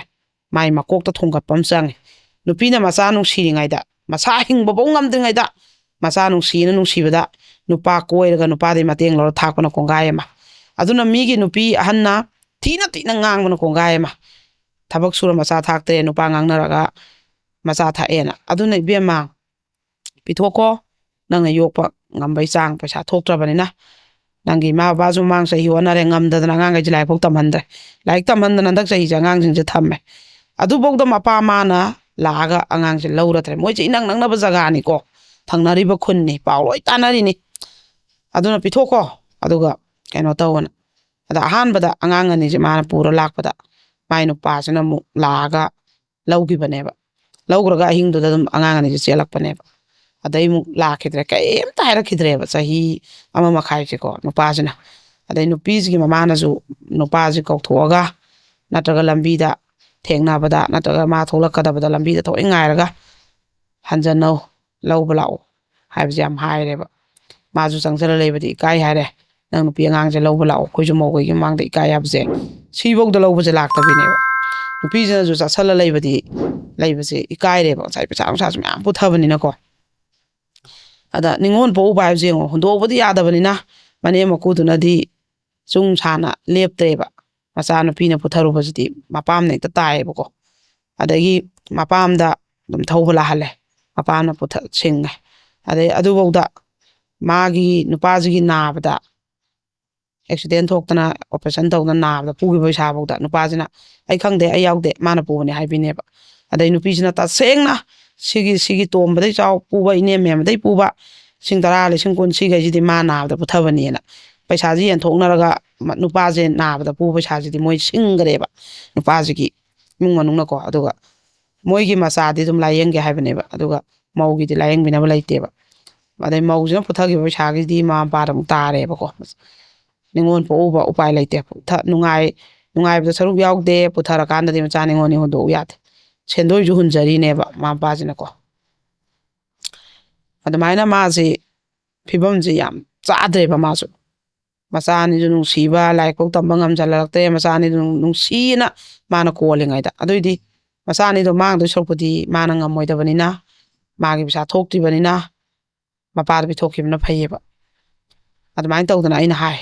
ꯃꯥꯏ ꯃꯀꯣꯛꯇ ꯊꯣꯡꯒꯠꯄ ꯑꯃ ꯆꯪꯉꯤ꯫ ꯅꯨꯄꯤꯅ ꯃꯆꯥ ꯅꯨꯡꯁꯤꯔꯤꯉꯩꯗ, ꯃꯁꯥ ꯍꯤꯡꯕꯐꯧ ꯉꯝꯗ꯭ꯔꯤꯉꯩꯗ, ꯃꯆꯥ ꯅꯨꯡꯁꯤꯅ ꯅꯨꯡꯁꯤꯕꯗ ꯅꯨꯄꯥ ꯀꯣꯏꯔꯒ ꯅꯨꯄꯥꯗꯒꯤ ꯃꯇꯦꯡ ꯂꯧꯔ ꯊꯥꯛꯄꯅ ꯀꯣꯡꯒꯥꯏ ꯑꯃ꯫ ꯑꯗꯨꯅ ꯃꯤꯒꯤ ꯅꯨꯄꯤ ꯑꯍꯟꯅ ꯊꯤꯅ ꯊꯤꯅ ꯉꯥꯡꯕꯅ ꯀꯣꯡꯒꯥꯏ ꯑꯃ꯫ ꯊꯕꯛ ꯁꯨꯔ ꯃꯆꯥ ꯊꯥꯛꯇꯦ, ꯅꯨꯄꯥ ꯉꯥꯡꯅꯔꯒ ꯃꯆꯥ ꯊꯥꯛꯑꯦꯅ꯫ ꯑꯗꯨꯅ ꯏꯕꯦꯝꯃ, ꯄꯤꯊꯣꯛꯈꯣ꯫ ꯅꯪꯅ ꯌꯣꯛꯄ ꯉꯝꯕꯩ ꯆꯥꯡ ꯄꯩꯁꯥ ꯊꯣꯛꯇ꯭ꯔꯕꯅꯤꯅ꯫ ꯅꯪꯒꯤ ꯏꯃꯥ ꯕꯕꯥꯁꯨ ꯃꯃꯥꯡ ꯆꯍꯤ ꯍꯣꯠꯅꯔꯦ, ꯉꯝꯗꯗꯅ ꯑꯉꯥꯡꯈꯩꯁꯦ ꯂꯥꯏꯔꯤꯛ ꯐꯥꯎ ꯇꯝꯍꯟꯗ꯭ꯔꯦ꯫ ꯂꯥꯏꯔꯤꯛ ꯇꯝꯍꯟꯗꯅ ꯍꯟꯗꯛ ꯆꯍꯤꯁꯦ ꯑꯉꯥꯡꯁꯤꯡꯁꯦ ꯊꯝꯃꯦ꯫ ꯑꯗꯨꯐꯧꯗ ꯃꯄꯥ ꯃꯥꯅ ꯂꯥꯛꯑꯒ ꯑꯉꯥꯡꯁꯦ ꯂꯧꯔꯗ꯭ꯔꯦ꯫ ꯃꯣꯏꯁꯦ ꯏꯅꯛ ꯅꯛꯅꯕ ꯖꯒꯥꯅꯤꯀꯣ, ꯊꯪꯅꯔꯤꯕ ꯈꯨꯟꯅꯤ, ꯄꯥꯎ ꯂꯣꯏ ꯇꯥꯅꯔꯤꯅꯤ꯫ ꯑꯗꯨꯅ ꯄꯤꯊꯣꯛꯈꯣ, ꯑꯗꯨꯒ ꯀꯩꯅꯣ ꯇꯧꯑꯣꯅ꯫ ꯑꯗ ꯑꯍꯥꯟꯕꯗ ꯑꯉꯥꯡ ꯑꯅꯤꯁꯦ ꯃꯥꯅ ꯄꯨꯔ ꯂꯥꯛꯄꯗ, ꯃꯥꯏ ꯅꯨꯄꯥꯁꯤꯅ ꯑꯃꯨꯛ ꯂꯥꯛꯑꯒ ꯂꯧꯈꯤꯕꯅꯦꯕ꯫ ꯂꯧꯈ꯭ꯔꯒ ꯑꯍꯤꯡꯗꯨꯗ ꯑꯗꯨꯝ ꯑꯉꯥꯡ ꯑꯅꯤꯁꯦ ꯆꯦꯜꯂꯛꯄꯅꯦꯕ꯫ ꯑꯗꯩ ꯑꯃꯨꯛ ꯂꯥꯛꯈꯤꯗ꯭ꯔꯦ, ꯀꯩꯝꯇ ꯍꯥꯏꯔꯛꯈꯤꯗ꯭ꯔꯦꯕ, ꯆꯍꯤ ꯑꯃ ꯃꯈꯥꯏꯁꯦꯀꯣ, ꯅꯨꯄꯥꯁꯤꯅ꯫ ꯑꯗꯩ ꯅꯨꯄꯤꯁꯤꯒꯤ ꯃꯃꯥꯅꯁꯨ ꯅꯨꯄꯥꯁꯤ ꯀꯧꯊꯣꯛꯑꯒ ꯅꯠꯇ꯭ꯔꯒ ꯂꯝꯕꯤꯗ ꯊꯦꯡꯅꯕꯗ ꯅꯠꯇ꯭ꯔꯒ ꯃꯥ ꯊꯣꯛꯂꯛꯀꯗꯕꯗ ꯂꯝꯕꯤꯗ ꯊꯑꯣꯏ ꯉꯥꯏꯔꯒ, "ꯍꯟꯖꯟꯅꯧ, ꯂꯧꯕ ꯂꯥꯛꯑꯣ" ꯍꯥꯏꯕꯁꯦ ꯌꯥꯝ ꯍꯥꯏꯔꯦꯕ꯫ ꯃꯥꯁꯨ ꯆꯪꯁꯤꯜꯂ ꯂꯩꯕꯗꯤ ꯏꯀꯥꯏ ꯍꯥꯏꯔꯦ꯫ "ꯅꯪ ꯅꯨꯄꯤ ꯑꯉꯥꯡꯁꯦ ꯂꯧꯕ ꯂꯥꯛꯑꯣ, ꯑꯩꯈꯣꯏꯁꯨ ꯃꯧꯈꯩꯒꯤ ꯃꯃꯥꯡꯗ ꯏꯀꯥꯏ" ꯍꯥꯏꯕꯁꯦ, ꯁꯤꯐꯧꯗ ꯂꯧꯕꯁꯦ ꯂꯥꯛꯇꯕꯤꯅꯦꯕ꯫ ꯅꯨꯄꯤꯁꯤꯅꯁꯨ ꯆꯠꯁꯜꯂ ꯂꯩꯕꯗꯤ ꯂꯩꯕꯁꯦ ꯏꯀꯥꯏꯔꯦꯕ, ꯉꯁꯥꯏ ꯄꯩꯁꯥ ꯅꯨꯡꯁꯥꯁꯨ ꯃꯌꯥꯝ ꯄꯨꯊꯕꯅꯤꯅꯀꯣ꯫ ꯑꯗ ꯅꯤꯉꯣꯜ ꯄꯣꯛꯎꯕ ꯍꯥꯏꯕꯁꯦ ꯌꯦꯡꯉꯣ, ꯍꯨꯟꯗꯣꯛꯎꯕꯗꯤ ꯌꯥꯗꯕꯅꯤꯅ ꯃꯅꯦꯝ ꯃꯀꯨꯗꯨꯅꯗꯤ ꯆꯨꯡ ꯁꯥꯅ ꯂꯦꯞꯇ꯭ꯔꯦꯕ꯫ ꯃꯆꯥꯅꯨꯄꯤꯅ ꯄꯨꯊꯔꯨꯕꯁꯤꯗꯤ ꯃꯄꯥꯝꯅ ꯍꯦꯛꯇ ꯇꯥꯏꯌꯦꯕꯀꯣ꯫ ꯑꯗꯒꯤ ꯃꯄꯥꯝꯗ ꯑꯗꯨꯝ ꯊꯧꯕ ꯂꯥꯛꯍꯜꯂꯦ, ꯃꯄꯥꯝꯅ ꯄꯨꯊ ꯁꯤꯡꯉꯦ꯫ ꯑꯗꯩ ꯑꯗꯨꯐꯥꯎꯗ ꯃꯥꯒꯤ ꯅꯨꯄꯥꯁꯤꯒꯤ ꯅꯥꯕꯗ, ꯑꯦꯛꯁꯤꯗꯦꯟ ꯊꯣꯛꯇꯅ ꯑꯣꯄꯔꯦꯁꯟ ꯇꯧꯗꯅ ꯅꯥꯕꯗ ꯄꯨꯈꯤꯕ ꯄꯩꯁꯥꯐꯥꯎꯗ ꯅꯨꯄꯥꯁꯤꯅ "ꯑꯩ ꯈꯪꯗꯦ, ꯑꯩ ꯌꯥꯎꯗꯦ, ꯃꯥꯅ ꯄꯨꯕꯅꯦ" ꯍꯥꯏꯕꯤꯅꯦꯕ꯫ ꯑꯗꯩ ꯅꯨꯄꯤꯁꯤꯅ ꯇꯁꯦꯡꯅ ꯁꯤꯒꯤ ꯁꯤꯒꯤ ꯇꯣꯝꯕꯗꯩ ꯆꯥꯎ ꯄꯨꯕ, ꯏꯅꯦꯝ ꯃꯦꯝꯕꯗꯩ ꯄꯨꯕ ꯂꯤꯁꯤꯡ ꯇꯔꯥ, ꯂꯤꯁꯤꯡ ꯀꯨꯟ ꯁꯤꯈꯩꯁꯤꯗꯤ ꯃꯥ ꯅꯥꯕꯗ ꯄꯨꯊꯕꯅꯦꯅ ꯄꯩꯁꯥꯁꯤ ꯌꯦꯟꯊꯣꯛꯅꯔꯒ ꯃ- ꯅꯨꯄꯥꯁꯦ ꯅꯥꯕꯗ ꯄꯨꯕ ꯄꯩꯁꯥꯁꯤꯗꯤ ꯃꯣꯏ ꯁꯤꯡꯈ꯭ꯔꯦꯕ, ꯅꯨꯄꯥꯁꯤꯒꯤ ꯏꯃꯨꯡ ꯃꯅꯨꯡꯅꯀꯣ꯫ ꯑꯗꯨꯒ ꯃꯣꯏꯒꯤ ꯃꯆꯥꯗꯤ ꯑꯗꯨꯝ ꯂꯥꯏꯌꯦꯡꯒꯦ ꯍꯥꯏꯕꯅꯦꯕ, ꯑꯗꯨꯒ ꯃꯧꯒꯤꯗꯤ ꯂꯥꯏꯌꯦꯡꯕꯤꯅꯕ ꯂꯩꯇꯦꯕ꯫ ꯑꯗꯩ ꯃꯧꯁꯤꯅ ꯄꯨꯊꯈꯤꯕ ꯄꯩꯁꯥꯒꯤꯗꯤ ꯃꯃꯥ ꯃꯄꯥꯗ ꯑꯃꯨꯛ ꯇꯥꯔꯦꯕꯀꯣ꯫ ꯅꯤꯉꯣꯜ ꯄꯣꯛꯎꯕ ꯎꯄꯥꯏ ꯂꯩꯇꯦ꯫ ꯄꯨꯊ- ꯅꯨꯡꯉꯥꯏ ꯅꯨꯡꯉꯥꯏꯕꯗ ꯁꯔꯨꯛ ꯌꯥꯎꯗꯦ꯫ ꯄꯨꯊꯔꯀꯥꯟꯗꯗꯤ ꯃꯆꯥ ꯅꯤꯉꯣꯜꯅꯤ ꯍꯨꯟꯗꯣꯛꯎ ꯌꯥꯗꯦ꯫ ꯁꯦꯟꯗꯣꯏꯁꯨ ꯍꯨꯟꯖꯔꯤꯅꯦꯕ ꯃꯃꯥ ꯃꯄꯥꯁꯤꯅꯀꯣ꯫ ꯑꯗꯨꯃꯥꯏꯅ ꯃꯥꯁꯤ ꯐꯤꯕꯝꯁꯤ ꯌꯥꯝ ꯆꯥꯗ꯭ꯔꯦꯕ꯫ ꯃꯥꯁꯨ ꯃꯆꯥ ꯑꯅꯤꯁꯨ ꯅꯨꯡꯁꯤꯕ, ꯂꯥꯏꯔꯤꯛ ꯐꯥꯎ ꯇꯝꯕ ꯉꯝꯖꯜꯂꯛꯇ꯭ꯔꯦ꯫ ꯃꯆꯥ ꯑꯅꯤꯗꯨ ꯅꯨꯡ- ꯅꯨꯡꯁꯤꯅ ꯃꯥꯅ ꯀꯣꯜꯂꯤꯉꯩꯗ꯫ ꯑꯗꯨꯏꯗꯤ ꯃꯆꯥ ꯑꯅꯤꯗꯣ ꯃꯥꯡꯗꯣꯏ ꯁꯔꯨꯛꯄꯨꯗꯤ ꯃꯥꯅ ꯉꯝꯃꯣꯏꯗꯕꯅꯤꯅ, ꯃꯥꯒꯤ ꯄꯩꯁꯥ ꯊꯣꯛꯇ꯭ꯔꯤꯕꯅꯤꯅ ꯃꯄꯥꯗ ꯄꯤꯊꯣꯛꯈꯤꯕꯅ ꯐꯩꯌꯦꯕ꯫ ꯑꯗꯨꯃꯥꯏꯅ ꯇꯧꯗꯅ ꯑꯩꯅ ꯍꯥꯏ,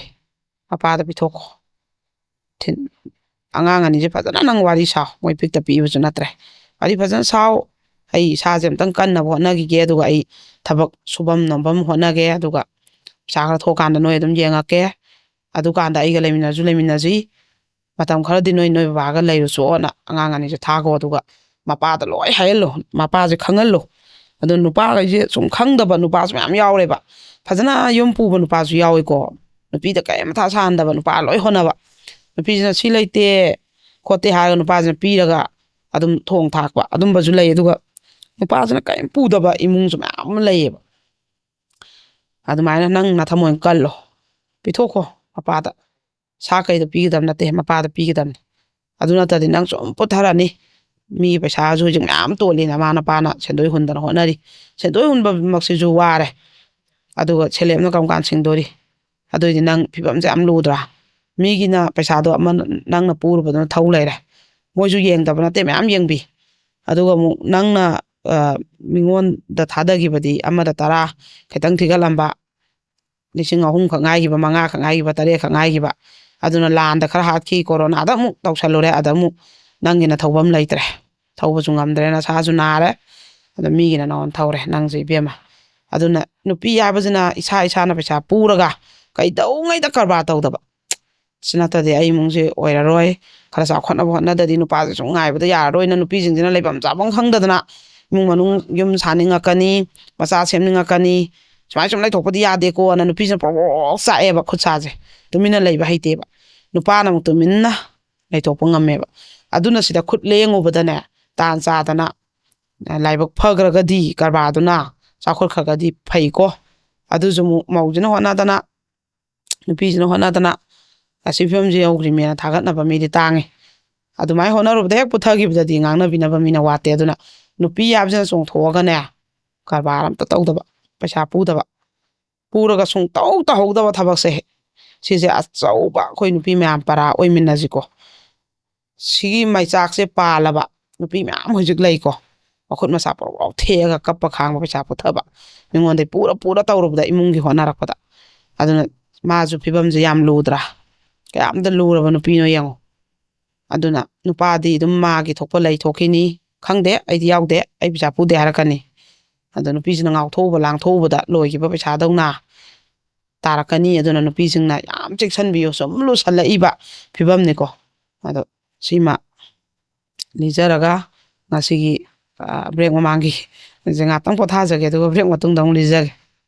"ꯃꯄꯥꯗ ꯄꯤꯊꯣꯛꯈꯣ꯫ ꯊꯤꯟ- ꯑꯉꯥꯡ ꯑꯅꯤꯁꯦ ꯐꯖꯅ ꯅꯪ ꯋꯥꯔꯤ ꯁꯥꯎ꯫ ꯃꯣꯏ ꯄꯤꯛꯇ ꯄꯤꯛꯏꯕꯁꯨ ꯅꯠꯇ꯭ꯔꯦ꯫ ꯋꯥꯔꯤ ꯐꯖꯅ ꯁꯥꯎ꯫ ꯑꯩ ꯏꯁꯥꯁꯦ ꯑꯝꯇꯪ ꯀꯟꯅꯕ ꯍꯣꯠꯅꯈꯤꯒꯦ, ꯑꯗꯨꯒ ꯑꯩ ꯊꯕꯛ ꯁꯨꯐꯝ ꯅꯣꯝꯐꯝ ꯍꯣꯠꯅꯒꯦ, ꯑꯗꯨꯒ ꯄꯩꯁꯥ ꯈꯔ ꯊꯣꯛꯀꯥꯟꯗ ꯅꯣꯏ ꯑꯗꯨꯝ ꯌꯦꯡꯉꯛꯀꯦ꯫ ꯑꯗꯨꯀꯥꯟꯗ ꯑꯩꯒ ꯂꯩꯃꯤꯟꯅꯔꯁꯨ ꯂꯩꯃꯤꯟꯅꯁꯤ, ꯃꯇꯝ ꯈꯔꯗꯤ ꯅꯣꯏ ꯅꯣꯏ ꯕꯕꯥꯒ ꯂꯩꯔꯨꯆꯣꯅ ꯑꯉꯥꯡ ꯑꯅꯤꯁꯦ ꯊꯥꯈꯣ꯫ ꯑꯗꯨꯒ ꯃꯄꯥꯗ ꯂꯣꯏ ꯍꯥꯏꯍꯜꯂꯣ, ꯃꯄꯥꯁꯦ ꯈꯪꯍꯜꯂꯣ꯫ ꯑꯗꯣ ꯅꯨꯄꯥꯈꯩꯁꯦ ꯁꯨꯝ ꯈꯪꯗꯕ ꯅꯨꯄꯥꯁꯨ ꯃꯌꯥꯝ ꯌꯥꯎꯔꯦꯕ꯫ ꯐꯖꯅ ꯌꯨꯝ ꯄꯨꯕ ꯅꯨꯄꯥꯁꯨ ꯌꯥꯎꯏꯀꯣ꯫ ꯅꯨꯄꯤꯗ ꯀꯔꯤꯝ ꯃꯊꯥ ꯁꯥꯍꯟꯗꯕ ꯅꯨꯄꯥ ꯂꯣꯏ ꯍꯣꯠꯅꯕ꯫ ꯅꯨꯄꯤꯁꯤꯅ ꯁꯤ ꯂꯩꯇꯦ ꯈꯣꯠꯇꯦ ꯍꯥꯏꯔꯒ ꯅꯨꯄꯥꯁꯤꯅ ꯄꯤꯔꯒ ꯑꯗꯨꯝ ꯊꯣꯡ ꯊꯥꯛꯄ ꯑꯗꯨꯝꯕꯁꯨ ꯂꯩ꯫ ꯑꯗꯨꯒ ꯅꯨꯄꯥꯁꯤꯅ ꯀꯔꯤꯝ ꯄꯨꯗꯕ ꯏꯃꯨꯡꯁꯨ ꯃꯌꯥꯝ ꯑꯃ ꯂꯩꯌꯦꯕ꯫ ꯑꯗꯨꯃꯥꯏꯅ ꯅꯪ ꯅꯊꯃꯣꯏ ꯀꯜꯂꯣ, ꯄꯤꯊꯣꯛꯈꯣ ꯃꯄꯥꯗ꯫ ꯁꯥ ꯀꯩꯗꯣ ꯄꯤꯒꯗꯕ ꯅꯠꯇꯦ, ꯃꯄꯥꯗ ꯄꯤꯒꯗꯕꯅꯤ꯫ ꯑꯗꯨ ꯅꯠꯇ꯭ꯔꯗꯤ ꯅꯪ ꯁꯨꯝ ꯄꯨꯊꯔꯅꯤ꯫ ꯃꯤꯒꯤ ꯄꯩꯁꯥꯁꯨ ꯍꯧꯖꯤꯛ ꯃꯌꯥꯝ ꯇꯣꯜꯂꯤ, ꯅꯃꯥ ꯅꯄꯥꯅ ꯁꯦꯟꯗꯣꯏ ꯍꯨꯟꯗꯅ ꯍꯣꯠꯅꯔꯤ꯫ ꯁꯦꯟꯗꯣꯏ ꯍꯨꯟꯕꯃꯛꯁꯤꯁꯨ ꯋꯥꯔꯦ, ꯑꯗꯨꯒ ꯁꯦꯂꯦꯞꯅ ꯀꯔꯝ ꯀꯥꯟ ꯁꯤꯡꯗꯣꯔꯤ? ꯑꯗꯨꯏꯗꯤ ꯅꯪ ꯐꯤꯕꯝꯁꯦ ꯌꯥꯝ ꯂꯨꯗ꯭ꯔꯥ? ꯃꯤꯒꯤꯅ ꯄꯩꯁꯥꯗꯣ ꯑꯃ ꯅꯪꯅ ꯄꯨꯔꯨꯕꯗꯨꯅ ꯊꯧ ꯂꯩꯔꯦ꯫ ꯃꯣꯏꯁꯨ ꯌꯦꯡꯗꯕ ꯅꯠꯇꯦ, ꯃꯌꯥꯝ ꯌꯦꯡꯕꯤ꯫ ꯑꯗꯨꯒ ꯑꯃꯨꯛ ꯅꯪꯅ, ꯑ, ꯃꯤꯉꯣꯟꯗ ꯊꯥꯗꯈꯤꯕꯗꯤ ꯑꯃꯗ ꯇꯔꯥ ꯈꯤꯇꯪ ꯊꯤꯒꯠꯂꯝꯕ, ꯂꯤꯁꯤꯡ ꯑꯍꯨꯝ ꯈꯛ ꯉꯥꯏꯈꯤꯕ, ꯃꯉꯥ ꯈꯛ ꯉꯥꯏꯈꯤꯕ, ꯇꯔꯦꯠ ꯈꯛ ꯉꯥꯏꯈꯤꯕ, ꯑꯗꯨꯅ ꯂꯥꯟꯗ ꯈꯔ ꯍꯥꯠꯈꯤ, ꯀꯣꯔꯣꯅꯥꯗ ꯑꯃꯨꯛ ꯇꯧꯁꯜꯂꯨꯔꯦ, ꯑꯗ ꯑꯃꯨꯛ ꯅꯪꯒꯤꯅ ꯊꯧꯕ ꯑꯃ ꯂꯩꯇ꯭ꯔꯦ, ꯊꯧꯕꯁꯨ ꯉꯝꯗ꯭ꯔꯦ, ꯅꯁꯥꯁꯨ ꯅꯥꯔꯦ, ꯑꯗ ꯃꯤꯒꯤꯅ ꯅꯉꯣꯟꯗ ꯊꯧꯔꯦ, ꯅꯪꯁꯦ ꯏꯕꯦꯝꯃ꯫ ꯑꯗꯨꯅ ꯅꯨꯄꯤ ꯍꯥꯏꯕꯁꯤꯅ ꯏꯁꯥ ꯏꯁꯥꯅ ꯄꯩꯁꯥ ꯄꯨꯔꯒ ꯀꯩꯗꯧꯉꯩꯗ ꯀꯔꯕꯥꯔ ꯇꯧꯗꯕ, ꯁꯤ ꯅꯠꯇ꯭ꯔꯗꯤ ꯑꯩ ꯏꯃꯨꯡꯁꯦ ꯑꯣꯏꯔꯔꯣꯏ, ꯈꯔ ꯆꯥꯎꯈꯠꯅꯕ ꯍꯣꯠꯅꯗꯗꯤ ꯅꯨꯄꯥꯁꯦ ꯁꯨꯝ ꯉꯥꯏꯕꯗ ꯌꯥꯔꯔꯣꯏꯅ ꯅꯨꯄꯤꯁꯤꯡꯁꯤꯅ ꯂꯩꯐꯝ ꯆꯥꯐꯝ ꯈꯪꯗꯗꯅ ꯏꯃꯨꯡ ꯃꯅꯨꯡ ꯌꯨꯝ ꯁꯥꯅꯤꯡꯉꯛꯀꯅꯤ, ꯃꯆꯥ ꯁꯦꯝꯅꯤꯡꯉꯛꯀꯅꯤ, ꯁꯨꯃꯥꯏꯅ ꯁꯨꯝ ꯂꯩꯊꯣꯛꯄꯗꯤ ꯌꯥꯗꯦꯀꯣꯅ ꯅꯨꯄꯤꯁꯤꯅ ꯄ꯭ꯔꯣꯛ ꯄ꯭ꯔꯣꯛ ꯆꯥꯛꯑꯦꯕ ꯈꯨꯠꯁꯥꯁꯦ, ꯇꯨꯃꯤꯟꯅ ꯂꯩꯕ ꯍꯩꯇꯦꯕ꯫ ꯅꯨꯄꯥꯅ ꯑꯃꯨꯛ ꯇꯨꯃꯤꯟꯅ ꯂꯩꯊꯣꯛꯄ ꯉꯝꯃꯦꯕ꯫ ꯑꯗꯨꯅ ꯁꯤꯗ ꯈꯨꯠ ꯂꯦꯡꯉꯨꯕꯗꯅꯦ, ꯇꯥꯟ ꯆꯥꯗꯅ, ꯂꯥꯏꯕꯛ ꯐꯈ꯭ꯔꯒꯗꯤ ꯀꯔꯕꯥꯔꯗꯨꯅ ꯆꯥꯎꯈꯠꯈ꯭ꯔꯒꯗꯤ ꯐꯩꯀꯣ꯫ ꯑꯗꯨꯁꯨ ꯑꯃꯨꯛ ꯃꯧꯁꯤꯅ ꯍꯣꯠꯅꯗꯅ, ꯅꯨꯄꯤꯁꯤꯅ ꯍꯣꯠꯅꯗꯅ ꯑꯁꯤ ꯐꯤꯕꯝꯁꯤ ꯌꯧꯈ꯭ꯔꯤꯃꯦꯅ ꯊꯥꯒꯠꯅꯕ ꯃꯤꯗꯤ ꯇꯥꯡꯉꯤ꯫ ꯑꯗꯨꯃꯥꯏꯅ ꯍꯣꯠꯅꯔꯨꯕꯗ ꯍꯦꯛ ꯄꯨꯊꯈꯤꯕꯗꯗꯤ ꯉꯥꯡꯅꯕꯤꯅꯕ ꯃꯤꯅ ꯋꯥꯠꯇꯦ꯫ ꯑꯗꯨꯅ ꯅꯨꯄꯤ ꯍꯥꯏꯕꯁꯤꯅ ꯆꯣꯡꯊꯣꯛꯑꯒꯅꯦ, ꯀꯔꯕꯥꯔ ꯑꯝꯇ ꯇꯧꯗꯕ, ꯄꯩꯁꯥ ꯄꯨꯗꯕ, ꯄꯨꯔꯒ ꯁꯨꯡꯇꯧ ꯇꯧꯍꯧꯗꯕ ꯊꯕꯛꯁꯦ, ꯁꯤꯁꯦ ꯑꯆꯧꯕ ꯑꯩꯈꯣꯏ ꯅꯨꯄꯤ ꯃꯌꯥꯝ ꯄꯔꯥ ꯑꯣꯏꯃꯤꯟꯅꯁꯤꯀꯣ꯫ ꯁꯤꯒꯤ ꯃꯩꯆꯥꯛꯁꯦ ꯄꯥꯜꯂꯕ ꯅꯨꯄꯤ ꯃꯌꯥꯝ ꯍꯧꯖꯤꯛ ꯂꯩꯀꯣ, ꯃꯈꯨꯠ ꯃꯁꯥ ꯄ꯭ꯔꯣꯛ ꯄ꯭ꯔꯣꯛ ꯊꯦꯛꯑꯒ ꯀꯞꯄ ꯈꯥꯡꯕ, ꯄꯩꯁꯥ ꯄꯨꯊꯕ, ꯃꯤꯉꯣꯟꯗꯩ ꯄꯨꯔ ꯄꯨꯔ ꯇꯧꯔꯨꯕꯗ ꯏꯃꯨꯡꯒꯤ ꯍꯣꯠꯅꯔꯛꯄꯗ꯫ ꯑꯗꯨꯅ ꯃꯥꯁꯨ ꯐꯤꯕꯝꯁꯦ ꯌꯥꯝ ꯂꯨꯗ꯭ꯔꯥ? ꯀꯌꯥꯝꯇ ꯂꯨꯔꯕ ꯅꯨꯄꯤꯅꯣ ꯌꯦꯡꯉꯣ꯫ ꯑꯗꯨꯅ ꯅꯨꯄꯥꯗꯤ ꯑꯗꯨꯝ ꯃꯥꯒꯤ ꯊꯣꯛꯄ ꯂꯩ ꯊꯣꯛꯈꯤꯅꯤ꯫ "ꯈꯪꯗꯦ, ꯑꯩꯗꯤ ꯌꯥꯎꯗꯦ, ꯑꯩ ꯄꯩꯁꯥ ꯄꯨꯗꯦ" ꯍꯥꯏꯔꯛꯀꯅꯤ꯫ ꯑꯗꯣ ꯅꯨꯄꯤꯁꯤꯅ ꯉꯥꯎꯊꯣꯛꯎꯕ ꯂꯥꯡꯊꯣꯛꯎꯕꯗ ꯂꯣꯏꯈꯤꯕ ꯄꯩꯁꯥꯗꯧꯅ ꯇꯥꯔꯛꯀꯅꯤ꯫ ꯑꯗꯨꯅ ꯅꯨꯄꯤꯁꯤꯡꯅ ꯌꯥꯝ ꯆꯦꯛꯁꯤꯟꯕꯤꯌꯨ꯫ ꯁꯨꯝ ꯂꯨꯁꯜꯂꯛꯏꯕ ꯐꯤꯕꯝꯅꯤꯀꯣ꯫ ꯑꯗꯣ ꯁꯤꯃ ꯂꯤꯖꯔꯒ ꯉꯁꯤꯒꯤ, ꯑ, ꯕ꯭ꯔꯦꯛ ꯃꯃꯥꯡꯒꯤ ꯁꯦ ꯉꯥꯛꯇꯪ ꯄꯣꯊꯥꯖꯒꯦ, ꯑꯗꯨꯒ ꯕ꯭ꯔꯦꯛ ꯃꯇꯨꯡꯗ ꯑꯃꯨꯛ ꯂꯤꯖꯒꯦ꯫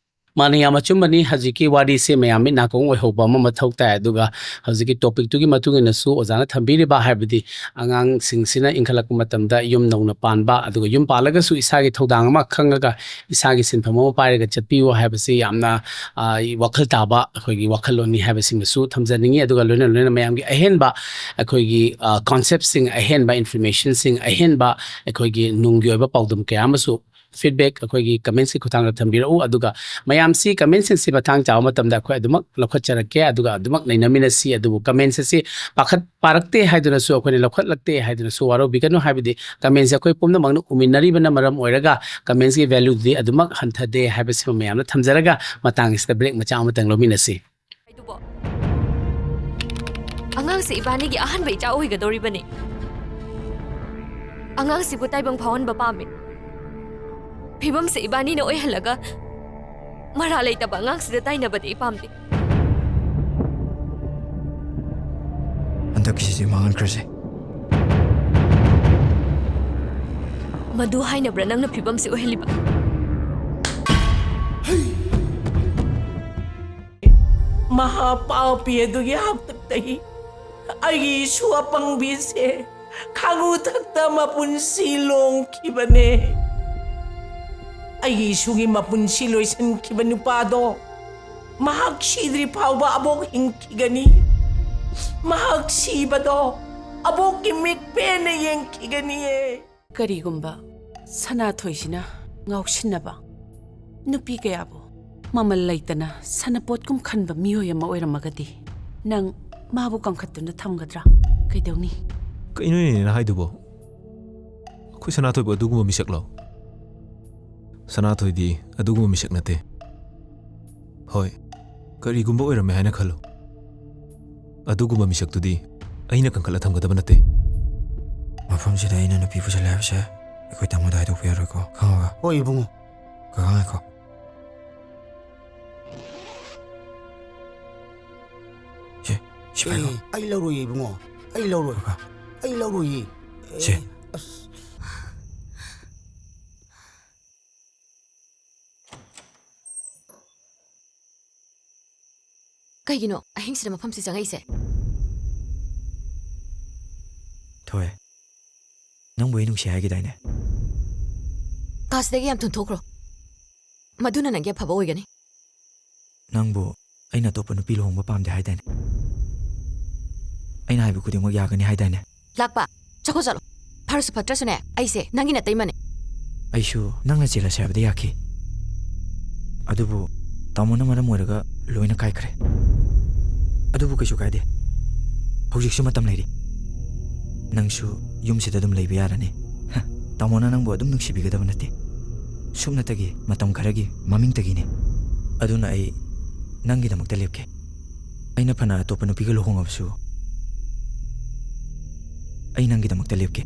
ꯃꯥꯅꯤ, ꯌꯥꯝ ꯑꯆꯨꯝꯕꯅꯤ꯫ ꯍꯧꯖꯤꯛꯀꯤ ꯋꯥꯔꯤꯁꯦ ꯃꯌꯥꯝ ꯃꯤꯠ ꯅꯥꯀꯣꯡ ꯑꯣꯏꯍꯧꯕ ꯑꯃ ꯃꯊꯧ ꯇꯥꯏ꯫ ꯑꯗꯨꯒ ꯍꯧꯖꯤꯛꯀꯤ ꯇꯣꯄꯤꯛꯇꯨꯒꯤ ꯃꯇꯨꯡ ꯏꯟꯅꯁꯨ ꯑꯣꯖꯥꯅ ꯊꯝꯕꯤꯔꯤꯕ, ꯍꯥꯏꯕꯗꯤ ꯑꯉꯥꯡꯁꯤꯡꯁꯤꯅ ꯏꯟꯈꯠꯂꯛꯄ ꯃꯇꯝꯗ ꯌꯨꯝ ꯅꯧꯅ ꯄꯥꯟꯕ, ꯑꯗꯨꯒ ꯌꯨꯝ ꯄꯥꯜꯂꯒꯁꯨ ꯏꯁꯥꯒꯤ ꯊꯧꯗꯥꯡ ꯑꯃ ꯈꯪꯉꯒ ꯏꯁꯥꯒꯤ ꯁꯤꯟꯐꯝ ꯑꯃ ꯄꯥꯏꯔꯒ ꯆꯠꯄꯤꯌꯨ ꯍꯥꯏꯕꯁꯤ ꯌꯥꯝꯅ, ꯑ, ꯋꯥꯈꯜ ꯇꯥꯕ ꯑꯩꯈꯣꯏꯒꯤ ꯋꯥꯈꯜꯂꯣꯟꯅꯤ ꯍꯥꯏꯕꯁꯤꯃꯁꯨ ꯊꯝꯖꯅꯤꯡꯉꯤ꯫ ꯑꯗꯨꯒ ꯂꯣꯏꯅ ꯂꯣꯏꯅꯅ ꯃꯌꯥꯝꯒꯤ ꯑꯍꯦꯟꯕ ꯑꯩꯈꯣꯏꯒꯤ, ꯑ, ꯀꯣꯟꯁꯦꯞꯁꯤꯡ, ꯑꯍꯦꯟꯕ ꯏꯟꯐꯣꯔꯃꯦꯁꯟꯁꯤꯡ, ꯑꯍꯦꯟꯕ ꯑꯩꯈꯣꯏꯒꯤ ꯅꯨꯡꯒꯤ ꯑꯣꯏꯕ ꯄꯥꯎꯗꯝ ꯀꯌꯥ ꯑꯃꯁꯨ feedback ꯑꯩꯈꯣꯏꯒꯤ commentsꯀꯤ ꯈꯨꯠꯊꯥꯡꯗ ꯊꯝꯕꯤꯔꯛꯎ꯫ ꯑꯗꯨꯒ ꯃꯌꯥꯝꯁꯤ commentsꯁꯤꯡꯁꯤ ꯃꯇꯥꯡ ꯆꯥꯕ ꯃꯇꯝꯗ ꯑꯩꯈꯣꯏ ꯑꯗꯨꯃꯛ ꯂꯧꯈꯠꯆꯔꯛꯀꯦ, ꯑꯗꯨꯒ ꯑꯗꯨꯃꯛ ꯅꯩꯅꯃꯤꯟꯅꯁꯤ꯫ ꯑꯗꯨꯕꯨ comments ꯑꯁꯤ ꯄꯥꯈꯠ-, ꯄꯥꯔꯛꯇꯦ ꯍꯥꯏꯗꯨꯅꯁꯨ, ꯑꯩꯈꯣꯏꯅ ꯂꯧꯈꯠꯂꯛꯇꯦ ꯍꯥꯏꯗꯨꯅꯁꯨ ꯋꯥꯔꯧꯕꯤꯒꯅꯨ, ꯍꯥꯏꯕꯗꯤ commentsꯁꯦ ꯑꯩꯈꯣꯏ ꯄꯨꯝꯅꯃꯛꯅ ꯎꯃꯤꯟꯅꯔꯤꯕꯅ ꯃꯔꯝ ꯑꯣꯏꯔꯒ commentsꯀꯤ valueꯗꯨꯗꯤ ꯑꯗꯨꯃꯛ ꯍꯟꯊꯗꯦ ꯍꯥꯏꯕꯁꯤꯃ ꯃꯌꯥꯝꯅ ꯊꯝꯖꯔꯒ, ꯃꯇꯥꯡ ꯑꯁꯤꯗ break ꯃꯆꯥ ꯑꯃꯇꯪ ꯂꯧꯃꯤꯟꯅꯁꯤ꯫ ꯑꯗꯨꯕꯨ ꯑꯉꯥꯡꯁꯦ ꯏꯕꯥꯅꯤꯒꯤ ꯑꯍꯥꯟꯕ ꯏꯆꯥ ꯑꯣꯏꯒꯗꯧꯔꯤꯕꯅꯤ꯫ ꯑꯉꯥꯡꯁꯤꯕꯨ ꯇꯥꯏꯕꯪ ꯐꯥꯎꯍꯟꯕ ꯄꯥꯝꯃꯤ꯫ ꯐꯤꯕꯝꯁꯦ ꯏꯕꯥꯅꯤꯅ ꯑꯣꯏꯍꯜꯂꯒ ꯃꯔꯥ ꯂꯩꯇꯕ ꯑꯉꯥꯡꯁꯤꯗ ꯇꯥꯏꯅꯕꯗꯤ ꯑꯩ ꯄꯥꯝꯗꯦ꯫ ꯍꯟꯗꯛꯀꯤꯁꯤꯗꯤ ꯃꯥꯡꯍꯟꯈ꯭ꯔꯁꯦ꯫ ꯃꯗꯨ ꯍꯥꯏꯅꯕ꯭ꯔꯥ ꯅꯪꯅ ꯐꯤꯕꯝꯁꯤ ꯑꯣꯏꯍꯜꯂꯤꯕ? ꯃꯍꯥ ꯄꯥꯄꯤ ꯑꯗꯨꯒꯤ ꯍꯥꯛꯇꯛꯇꯒꯤ ꯑꯩꯒꯤ ꯏꯁꯨ ꯑꯄꯪꯕꯤꯁꯦ ꯈꯥꯉꯨ ꯊꯛꯇ ꯃꯄꯨꯟꯁꯤ ꯂꯣꯡꯈꯤꯕꯅꯦ꯫ ꯑꯩꯒꯤ ꯏꯁꯨꯒꯤ ꯃꯄꯨꯟꯁꯤ ꯂꯣꯏꯁꯤꯟꯈꯤꯕ ꯅꯨꯄꯥꯗꯣ ꯃꯍꯥꯛ ꯁꯤꯗ꯭ꯔꯤ ꯐꯥꯎꯕ ꯑꯕꯣꯛ ꯍꯤꯡꯈꯤꯒꯅꯤ꯫ ꯃꯍꯥꯛ ꯁꯤꯕꯗꯣ ꯑꯕꯣꯛꯀꯤ ꯃꯤꯠ ꯄꯦꯟꯅ ꯌꯦꯡꯈꯤꯒꯅꯤꯌꯦ꯫ ꯀꯔꯤꯒꯨꯝꯕ ꯁꯅꯥꯊꯣꯏꯁꯤꯅ ꯉꯥꯎꯁꯤꯟꯅꯕ ꯅꯨꯄꯤ ꯀꯌꯥꯕꯨ ꯃꯃꯜ ꯂꯩꯇꯅ ꯁꯅꯄꯣꯠꯀꯨꯝ ꯈꯟꯕ ꯃꯤꯑꯣꯏ ꯑꯃ ꯑꯣꯏꯔꯝꯃꯒꯗꯤ, ꯅꯪ ꯃꯥꯕꯨ ꯀꯟꯈꯠꯇꯨꯅ ꯊꯝꯒꯗ꯭ꯔꯥ? ꯀꯩꯗꯧꯅꯤ? ꯀꯩꯅꯣꯅꯦ ꯅꯪ ꯍꯥꯏꯗꯨꯕꯣ? ꯑꯩꯈꯣꯏ ꯁꯅꯥꯊꯣꯏꯕꯨ ꯑꯗꯨꯒꯨꯝꯕ ꯃꯤꯁꯛꯂꯣ? ꯁꯅꯥꯊꯣꯏꯗꯤ ꯑꯗꯨꯒꯨꯝꯕ ꯃꯤꯁꯛ ꯅꯠꯇꯦ꯫ ꯍꯣꯏ, ꯀꯔꯤꯒꯨꯝꯕ ꯑꯣꯏꯔꯝꯃꯦ ꯍꯥꯏꯅ ꯈꯜꯂꯨ꯫ ꯑꯗꯨꯒꯨꯝꯕ ꯃꯤꯁꯛꯇꯨꯗꯤ ꯑꯩꯅ ꯀꯟꯈꯠꯂ ꯊꯝꯒꯗꯕ ꯅꯠꯇꯦ꯫ ꯃꯐꯝꯁꯤꯗ ꯑꯩꯅ ꯅꯨꯄꯤ ꯄꯨꯁꯜꯂꯦ ꯍꯥꯏꯕꯁꯦ ꯑꯩꯈꯣꯏ ꯇꯥꯃꯣꯗ ꯍꯥꯏꯗꯣꯛꯄ ꯌꯥꯔꯣꯏꯀꯣ꯫ ꯈꯪꯉꯕ? ꯍꯣꯏ, ꯏꯕꯨꯡꯉꯣ꯫ ꯀꯀꯥ, ꯉꯥꯏꯈꯣ꯫ ꯁꯦ, ꯁꯤ ꯄꯥꯏꯈꯣ꯫ ꯑꯦ, ꯑꯩ ꯂꯧꯔꯣꯏꯌꯦ, ꯏꯕꯨꯡꯉꯣ꯫ ꯑꯩ ꯂꯧꯔꯣꯏ꯫ ꯀꯀꯥ꯫ ꯑꯩ ꯂꯧꯔꯣꯏꯌꯦ꯫ ꯁꯦ꯫ ꯑꯦ, ꯑꯁ꯫ ꯀꯩꯒꯤꯅꯣ ꯑꯍꯤꯡꯁꯤꯗ ꯃꯐꯝꯁꯤ ꯆꯪꯉꯛꯏꯁꯦ? ꯊꯣꯏ, ꯅꯪꯕꯨ ꯑꯩ ꯅꯨꯡꯁꯤ ꯍꯥꯏꯈꯤꯗꯥꯏꯅꯦ? ꯀꯥꯁꯤꯗꯒꯤ ꯌꯥꯝ ꯊꯨꯅ ꯊꯣꯛꯈ꯭ꯔꯣ꯫ ꯃꯗꯨꯅ ꯅꯪꯒꯤ ꯑꯐꯕ ꯑꯣꯏꯒꯅꯤ꯫ ꯅꯪꯕꯨ ꯑꯩꯅ ꯑꯇꯣꯞꯄ ꯅꯨꯄꯤ ꯂꯨꯍꯣꯡꯕ ꯄꯥꯝꯗꯦ ꯍꯥꯏꯗꯥꯏꯅꯦ? ꯑꯩꯅ ꯍꯥꯏꯕ ꯈꯨꯗꯤꯡꯃꯛ ꯌꯥꯒꯅꯤ ꯍꯥꯏꯗꯥꯏꯅꯦ? ꯂꯥꯛꯄ, ꯆꯠꯈꯣ ꯆꯠꯂꯣ꯫ ꯐꯔꯁꯨ ꯐꯠꯇ꯭ꯔꯁꯨꯅꯦ, ꯑꯩꯁꯦ ꯅꯪꯒꯤ ꯅꯇꯩꯃꯅꯦ꯫ ꯑꯩꯁꯨ ꯅꯪꯅ ꯆꯦꯜꯂꯁꯦ ꯍꯥꯏꯕꯗ ꯌꯥꯈꯤ꯫ ꯑꯗꯨꯕꯨ ꯇꯥꯃꯣꯅ ꯃꯔꯝ ꯑꯣꯏꯔꯒ ꯂꯣꯏꯅ ꯀꯥꯏꯈ꯭ꯔꯦ꯫ ꯑꯗꯨꯕꯨ ꯀꯩꯁꯨ ꯀꯥꯏꯗꯦ, ꯍꯧꯖꯤꯛꯁꯨ ꯃꯇꯝ ꯂꯩꯔꯤ꯫ ꯅꯪꯁꯨ ꯌꯨꯝꯁꯤꯗ ꯑꯗꯨꯝ ꯂꯩꯕ ꯌꯥꯔꯅꯤ꯫ ꯍ, ꯇꯥꯃꯣꯅ ꯅꯪꯕꯨ ꯑꯗꯨꯝ ꯅꯨꯡꯁꯤꯕꯤꯒꯗꯕ ꯅꯠꯇꯦ꯫ ꯁꯨꯞꯅꯇꯒꯤ ꯃꯇꯝ ꯈꯔꯒꯤ ꯃꯃꯤꯡꯇꯒꯤꯅꯤ꯫ ꯑꯗꯨꯅ ꯑꯩ ꯅꯪꯒꯤꯗꯃꯛꯇ ꯂꯦꯞꯀꯦ꯫ ꯑꯩꯅ ꯐꯅ ꯑꯇꯣꯞꯄ ꯅꯨꯄꯤꯒ ꯂꯨꯍꯣꯡꯉꯕꯁꯨ, ꯑꯩ ꯅꯪꯒꯤꯗꯃꯛꯇ ꯂꯦꯞꯀꯦ꯫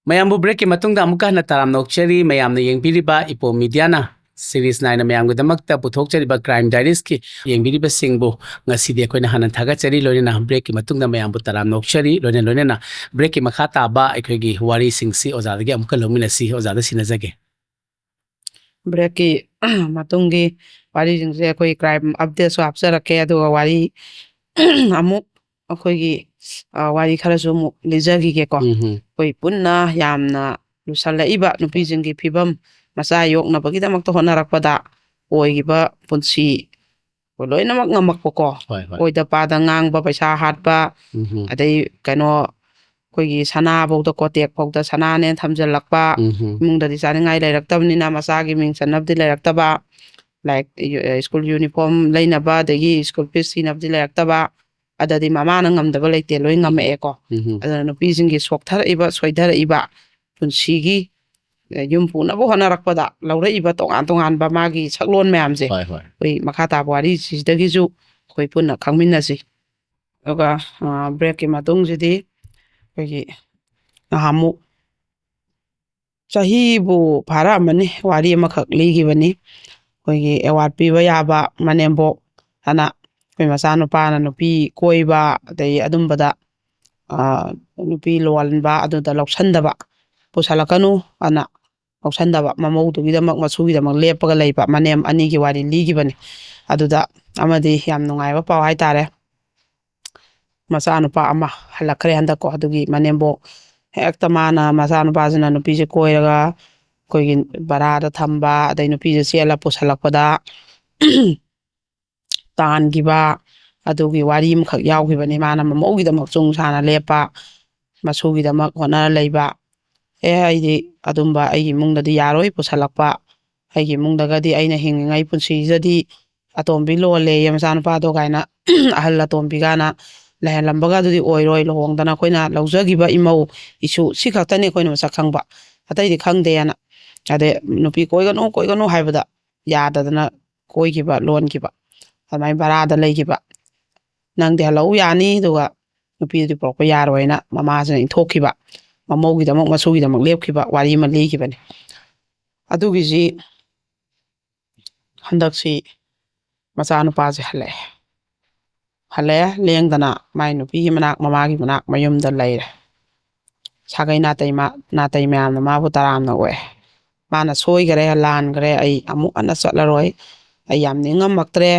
ꯃꯌꯥꯝꯕꯨ ꯕ꯭ꯔꯦꯛꯀꯤ ꯃꯇꯨꯡꯗ ꯑꯃꯨꯛꯀ ꯍꯟꯅ ꯇꯔꯥꯝꯅ ꯑꯣꯛꯆꯔꯤ꯫ ꯃꯌꯥꯝꯅ ꯌꯦꯡꯕꯤꯔꯤꯕ ꯏꯄꯣꯝ ꯃꯤꯗꯤꯌꯥꯅ ꯁꯤꯔꯤꯁ ꯅꯥꯏꯅ ꯃꯌꯥꯝꯒꯤꯗꯃꯛꯇ ꯄꯨꯊꯣꯛꯆꯔꯤꯕ ꯀ꯭ꯔꯥꯏꯝ ꯗꯥꯏꯔꯤꯁꯀꯤ ꯌꯦꯡꯕꯤꯔꯤꯕꯁꯤꯡꯕꯨ ꯉꯁꯤꯗꯤ ꯑꯩꯈꯣꯏꯅ ꯍꯟꯅ ꯊꯥꯒꯠꯆꯔꯤ꯫ ꯂꯣꯏꯅꯅ ꯕ꯭ꯔꯦꯛꯀꯤ ꯃꯇꯨꯡꯗ ꯃꯌꯥꯝꯕꯨ ꯇꯔꯥꯝꯅ ꯑꯣꯛꯆꯔꯤ꯫ ꯂꯣꯏꯅ ꯂꯣꯏꯅꯅ ꯕ꯭ꯔꯦꯛꯀꯤ ꯃꯈꯥ ꯇꯥꯕ ꯑꯩꯈꯣꯏꯒꯤ ꯋꯥꯔꯤꯁꯤꯡꯁꯤ ꯑꯣꯖꯥꯗꯒꯤ ꯑꯃꯨꯛꯀ ꯂꯧꯃꯤꯟꯅꯁꯤ꯫ ꯑꯣꯖꯥꯗ ꯁꯤꯟꯅꯖꯒꯦ꯫ ꯕ꯭ꯔꯦꯛꯀꯤ ꯃꯇꯨꯡꯒꯤ ꯋꯥꯔꯤꯁꯤꯡꯁꯦ ꯑꯩꯈꯣꯏ ꯀ꯭ꯔꯥꯏꯝ ꯑꯞꯗꯦꯠꯁꯨ ꯍꯥꯞꯆꯔꯛꯀꯦ, ꯑꯗꯨꯒ ꯋꯥꯔꯤ ꯑꯃꯨꯛ ꯑꯩꯈꯣꯏꯒꯤ, ꯑ, ꯋꯥꯔꯤ ꯈꯔꯁꯨ ꯑꯃꯨꯛ ꯂꯤꯖꯈꯤꯒꯦꯀꯣ꯫ ꯎꯝ ꯍꯝ꯫ ꯑꯩꯈꯣꯏ ꯄꯨꯟꯅ ꯌꯥꯝꯅ ꯂꯨꯁꯜꯂꯛꯏꯕ ꯅꯨꯄꯤꯁꯤꯡꯒꯤ ꯐꯤꯕꯝ, ꯃꯆꯥ ꯌꯣꯛꯅꯕꯒꯤꯗꯃꯛꯇ ꯍꯣꯠꯅꯔꯛꯄꯗ ꯑꯣꯏꯈꯤꯕ ꯄꯨꯟꯁꯤ, ꯑꯩꯈꯣꯏ ꯂꯣꯏꯅꯃꯛ ꯉꯝꯃꯛꯄꯀꯣ꯫ ꯍꯣꯏ, ꯍꯣꯏ꯫ ꯑꯣꯏꯗ ꯄꯥꯗ ꯉꯥꯡꯕ, ꯄꯩꯁꯥ ꯍꯥꯠꯄ, ꯎꯝ ꯍꯝ꯫ ꯑꯗꯩ ꯀꯩꯅꯣ, ꯑꯩꯈꯣꯏꯒꯤ ꯁꯅꯥꯐꯧꯗ, ꯀꯣꯇꯦꯛ ꯐꯧꯗ ꯁꯅꯥꯅꯦꯅ ꯊꯝꯖꯤꯜꯂꯛꯄ, ꯎꯝ ꯍꯝ꯫ ꯏꯃꯨꯡꯗꯗꯤ ꯆꯥꯅꯤꯡꯉꯥꯏ ꯂꯩꯔꯛꯇꯕꯅꯤꯅ ꯃꯆꯥꯒꯤ ꯃꯤꯡ ꯆꯟꯅꯕꯗꯤ ꯂꯩꯔꯛꯇꯕ, ꯂꯥꯏꯔꯤꯛ, ꯁ꯭ꯀꯨꯜ ꯌꯨꯅꯤꯐꯣꯔꯝ ꯂꯩꯅꯕ, ꯑꯗꯒꯤ ꯁ꯭ꯀꯨꯜ ꯐꯤꯁ ꯊꯤꯅꯕꯗꯤ ꯂꯩꯔꯛꯇꯕ, ꯑꯗꯗꯤ ꯃꯃꯥꯅ ꯉꯝꯗꯕ ꯂꯩꯇꯦ, ꯂꯣꯏ ꯉꯝꯃꯛꯑꯦꯀꯣ꯫ ꯎꯝ ꯍꯝ꯫ ꯑꯗꯨꯅ ꯅꯨꯄꯤꯁꯤꯡꯒꯤ ꯁꯣꯛꯊꯔꯛꯏꯕ, ꯁꯣꯏꯊꯔꯛꯏꯕ ꯄꯨꯟꯁꯤꯒꯤ, ꯑ, ꯌꯨꯝ ꯄꯨꯅꯕ ꯍꯣꯠꯅꯔꯛꯄꯗ ꯂꯧꯔꯛꯏꯕ ꯇꯣꯉꯥꯟ ꯇꯣꯉꯥꯟꯕ ꯃꯥꯒꯤ ꯁꯛꯂꯣꯟ ꯃꯌꯥꯝꯁꯦ, ꯍꯣꯏ, ꯍꯣꯏ꯫ ꯑꯩꯈꯣꯏ ꯃꯈꯥ ꯇꯥꯕ ꯋꯥꯔꯤꯁꯤꯗꯒꯤꯁꯨ ꯑꯩꯈꯣꯏ ꯄꯨꯟꯅ ꯈꯪꯃꯤꯟꯅꯁꯤ꯫ ꯑꯗꯨꯒ, ꯑ, ꯕ꯭ꯔꯦꯛꯀꯤ ꯃꯇꯨꯡꯁꯤꯗꯤ ꯑꯩꯈꯣꯏꯒꯤ ꯅꯍꯥꯟꯃꯨꯛ ꯆꯍꯤꯕꯨ ꯐꯥꯔꯛꯑꯃꯅꯤ, ꯋꯥꯔꯤ ꯑꯃꯈꯛ ꯂꯤꯈꯤꯕꯅꯤ꯫ ꯑꯩꯈꯣꯏꯒꯤ ꯑꯦꯋꯥꯔꯗ ꯄꯤꯕ ꯌꯥꯕ ꯃꯅꯦꯝꯕꯣꯛ ꯑꯅ ꯑꯩꯈꯣꯏ ꯃꯆꯥꯅꯨꯄꯥꯅ ꯅꯨꯄꯤ ꯀꯣꯏꯕ, ꯑꯗꯩ ꯑꯗꯨꯝꯕꯗ, ꯑ, ꯅꯨꯄꯤ ꯂꯣꯟꯕ ꯑꯗꯨꯗ ꯂꯧꯁꯟꯗꯕ, ꯄꯨꯁꯜꯂꯛꯀꯅꯨ ꯑꯅ ꯂꯧꯁꯟꯗꯕ, ꯃꯃꯧꯗꯨꯒꯤꯗꯃꯛ, ꯃꯁꯨꯒꯤꯗꯃꯛ ꯂꯦꯞꯄꯒ ꯂꯩꯕ ꯃꯅꯦꯝ ꯑꯅꯤꯒꯤ ꯋꯥꯔꯤ ꯂꯤꯈꯤꯕꯅꯤ꯫ ꯑꯗꯨꯗ ꯑꯃꯗꯤ ꯌꯥꯝ ꯅꯨꯡꯉꯥꯏꯕ ꯄꯥꯎ ꯍꯥꯏꯇꯥꯔꯦ, ꯃꯆꯥꯅꯨꯄꯥ ꯑꯃ ꯍꯜꯂꯛꯈ꯭ꯔꯦ ꯍꯟꯗꯛꯀꯣ꯫ ꯑꯗꯨꯒꯤ ꯃꯅꯦꯝꯕꯣꯛ ꯍꯦꯛꯇ ꯃꯥꯅ ꯃꯆꯥꯅꯨꯄꯥꯁꯤꯅ ꯅꯨꯄꯤꯁꯦ ꯀꯣꯏꯔꯒ ꯑꯩꯈꯣꯏꯒꯤ ꯚꯔꯥꯗ ꯊꯝꯕ, ꯑꯗꯩ ꯅꯨꯄꯤꯁꯦ ꯆꯦꯜꯂ ꯄꯨꯁꯜꯂꯛꯄꯗ ꯇꯥꯟꯈꯤꯕ, ꯑꯗꯨꯒꯤ ꯋꯥꯔꯤ ꯑꯃꯈꯛ ꯌꯥꯎꯈꯤꯕꯅꯤ꯫ ꯃꯥꯅ ꯃꯃꯧꯒꯤꯗꯃꯛ ꯆꯣꯡ ꯁꯥꯅ ꯂꯦꯞꯄ, ꯃꯁꯨꯒꯤꯗꯃꯛ ꯍꯣꯠꯅꯔ ꯂꯩꯕ꯫ "ꯑꯦ, ꯑꯩꯗꯤ ꯑꯗꯨꯝꯕ ꯑꯩꯒꯤ ꯏꯃꯨꯡꯗꯗꯤ ꯌꯥꯔꯣꯏ ꯄꯨꯁꯜꯂꯛꯄ, ꯑꯩꯒꯤ ꯏꯃꯨꯡꯗꯒꯗꯤ ꯑꯩꯅ ꯍꯤꯡꯉꯤꯉꯩ ꯄꯨꯟꯁꯤꯁꯤꯗꯗꯤ ꯑꯇꯣꯝꯕꯤ ꯂꯣꯜꯂꯦꯌꯦ ꯃꯆꯥꯅꯨꯄꯥꯗꯣ" ꯀꯥꯏꯅ, ꯑꯍꯜ ꯑꯇꯣꯝꯕꯤꯒꯅ ꯂꯩꯍꯜꯂꯝꯕꯒ ꯑꯗꯨꯗꯤ ꯑꯣꯏꯔꯣꯏ꯫ ꯂꯨꯍꯣꯡꯗꯅ ꯑꯩꯈꯣꯏꯅ ꯂꯧꯖꯈꯤꯕ ꯏꯃꯧ ꯏꯁꯨ ꯁꯤ ꯈꯛꯇꯅꯤ ꯑꯩꯈꯣꯏꯅ ꯃꯁꯛ ꯈꯪꯕ, ꯑꯇꯩꯗꯤ ꯈꯪꯗꯦꯅ꯫ ꯑꯗꯩ ꯅꯨꯄꯤ ꯀꯣꯏꯒꯅꯨ, ꯀꯣꯏꯒꯅꯨ ꯍꯥꯏꯕꯗ ꯌꯥꯗꯗꯅ ꯀꯣꯏꯈꯤꯕ, ꯂꯣꯟꯈꯤꯕ, ꯑꯗꯨꯃꯥꯏꯅ ꯚꯔꯥꯗ ꯂꯩꯈꯤꯕ꯫ "ꯅꯪꯗꯤ ꯍꯜꯂꯛꯎ ꯌꯥꯅꯤ, ꯑꯗꯨꯒ ꯅꯨꯄꯤꯗꯨꯗꯤ ꯄꯨꯔꯛꯄ ꯌꯥꯔꯣꯏꯅ" ꯃꯃꯥꯁꯤꯅ ꯏꯟꯊꯣꯛꯈꯤꯕ, ꯃꯃꯧꯒꯤꯗꯃꯛ ꯃꯁꯨꯒꯤꯗꯃꯛ ꯂꯦꯞꯈꯤꯕ ꯋꯥꯔꯤ ꯑꯃ ꯂꯤꯈꯤꯕꯅꯤ꯫ ꯑꯗꯨꯒꯤꯁꯤ ꯍꯟꯗꯛꯁꯤ ꯃꯆꯥꯅꯨꯄꯥꯁꯦ ꯍꯜꯂꯛꯑꯦ꯫ ꯍꯜꯂꯛꯑꯦ, ꯂꯦꯡꯗꯅ ꯃꯥꯏ ꯅꯨꯄꯤꯒꯤ ꯃꯅꯥꯛ, ꯃꯃꯥꯒꯤ ꯃꯅꯥꯛ, ꯃꯌꯨꯝꯗ ꯂꯩꯔꯦ꯫ ꯁꯥꯒꯩ ꯅꯥꯇꯩ ꯃꯥ-, ꯅꯥꯇꯩ ꯃꯌꯥꯝꯅ ꯃꯥꯕꯨ ꯇꯔꯥꯝꯅ ꯑꯣꯛꯑꯦ꯫ ꯃꯥꯅ "ꯁꯣꯏꯈꯔꯦ, ꯂꯥꯟꯈꯔꯦ, ꯑꯩ ꯑꯃꯨꯛ ꯍꯟꯅ ꯆꯠꯂꯔꯣꯏ, ꯑꯩ ꯌꯥꯝ ꯅꯤꯡꯉꯝꯃꯛꯇ꯭ꯔꯦ,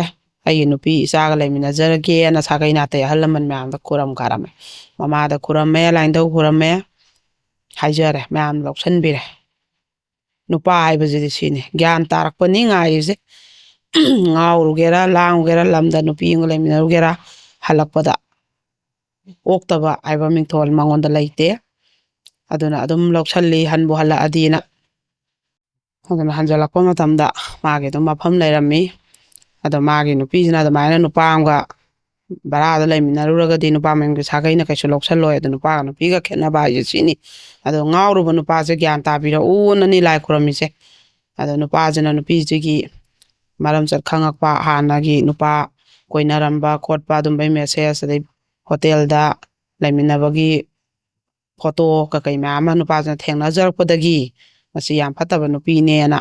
ꯑꯩꯒꯤ ꯅꯨꯄꯤ ꯏꯆꯥꯒ ꯂꯩꯃꯤꯟꯅꯖꯔꯒꯦꯅ" ꯁꯥꯒꯩ ꯅꯥꯇꯩ ꯑꯍꯜ ꯂꯃꯟ ꯃꯌꯥꯝꯗ ꯈꯨꯔꯝ ꯈꯥꯔꯝꯃꯦ꯫ ꯃꯃꯥꯗ ꯈꯨꯔꯝꯃꯦ, ꯂꯥꯏꯅꯤꯡꯊꯧ ꯈꯨꯔꯝꯃꯦ, ꯍꯥꯏꯖꯔꯦ, ꯃꯌꯥꯝ ꯂꯧꯁꯟꯕꯤꯔꯦ꯫ ꯅꯨꯄꯥ ꯍꯥꯏꯕꯁꯤꯗꯤ ꯁꯤꯅꯤ ꯒ꯭ꯌꯥꯟ ꯇꯥꯔꯛꯄꯅꯤ ꯉꯥꯏꯔꯤꯁꯦ꯫ ꯉꯥꯎꯔꯨꯒꯦꯔꯥ, ꯂꯥꯡꯉꯨꯒꯦꯔꯥ, ꯂꯝꯗ ꯅꯨꯄꯤ ꯑꯃꯒ ꯂꯩꯃꯤꯟꯅꯔꯨꯒꯦꯔꯥ, ꯍꯜꯂꯛꯄꯗ ꯑꯣꯛꯇꯕ ꯍꯥꯏꯕ ꯃꯤꯡꯊꯣꯜ ꯃꯉꯣꯟꯗ ꯂꯩꯇꯦ꯫ ꯑꯗꯨꯅ ꯑꯗꯨꯝ ꯂꯧꯁꯜꯂꯤ, ꯍꯟꯕꯨ ꯍꯜꯂꯛꯑꯗꯤꯅ꯫ ꯑꯗꯨꯅ ꯍꯟꯖꯜꯂꯛꯄ ꯃꯇꯝꯗ ꯃꯥꯒꯤ ꯑꯗꯨꯝ ꯃꯐꯝ ꯂꯩꯔꯝꯃꯤ꯫ ꯑꯗꯣ ꯃꯥꯒꯤ ꯅꯨꯄꯤꯁꯤꯅ ꯑꯗꯨꯃꯥꯏꯅ ꯅꯨꯄꯥ ꯑꯃꯒ ꯚꯔꯥꯗ ꯂꯩꯃꯤꯟꯅꯔꯨꯔꯒꯗꯤ ꯅꯨꯄꯥ ꯃꯌꯨꯝꯒꯤ ꯁꯥꯒꯩꯅ ꯀꯩꯁꯨ ꯂꯧꯁꯜꯂꯣꯏ꯫ ꯑꯗꯣ ꯅꯨꯄꯥꯒ ꯅꯨꯄꯤꯒ ꯈꯦꯠꯅꯕ ꯍꯥꯏꯁꯦ ꯁꯤꯅꯤ꯫ ꯑꯗꯣ ꯉꯥꯎꯔꯨꯕ ꯅꯨꯄꯥꯁꯦ ꯒ꯭ꯌꯥꯟ ꯇꯥꯕꯤꯔꯛꯎꯅꯅꯤ ꯂꯥꯏ ꯈꯨꯔꯝꯃꯤꯁꯦ꯫ ꯑꯗꯣ ꯅꯨꯄꯥꯁꯤꯅ ꯅꯨꯄꯤꯁꯤꯒꯤ ꯃꯔꯝꯆꯠ ꯈꯪꯉꯛꯄ, ꯍꯥꯟꯅꯒꯤ ꯅꯨꯄꯥ ꯀꯣꯏꯅꯔꯝꯕ ꯈꯣꯠꯄ ꯑꯗꯨꯝꯕꯩ ꯃꯦꯁꯦꯖ, ꯑꯗꯩ ꯍꯣꯇꯦꯜꯗ ꯂꯩꯃꯤꯟꯅꯕꯒꯤ ꯐꯣꯇꯣ ꯀꯀꯩ ꯃꯌꯥꯝ ꯑꯃ ꯅꯨꯄꯥꯁꯤꯅ ꯊꯦꯡꯅꯖꯔꯛꯄꯗꯒꯤ ꯃꯁꯤ ꯌꯥꯝ ꯐꯠꯇꯕ ꯅꯨꯄꯤꯅꯦꯅ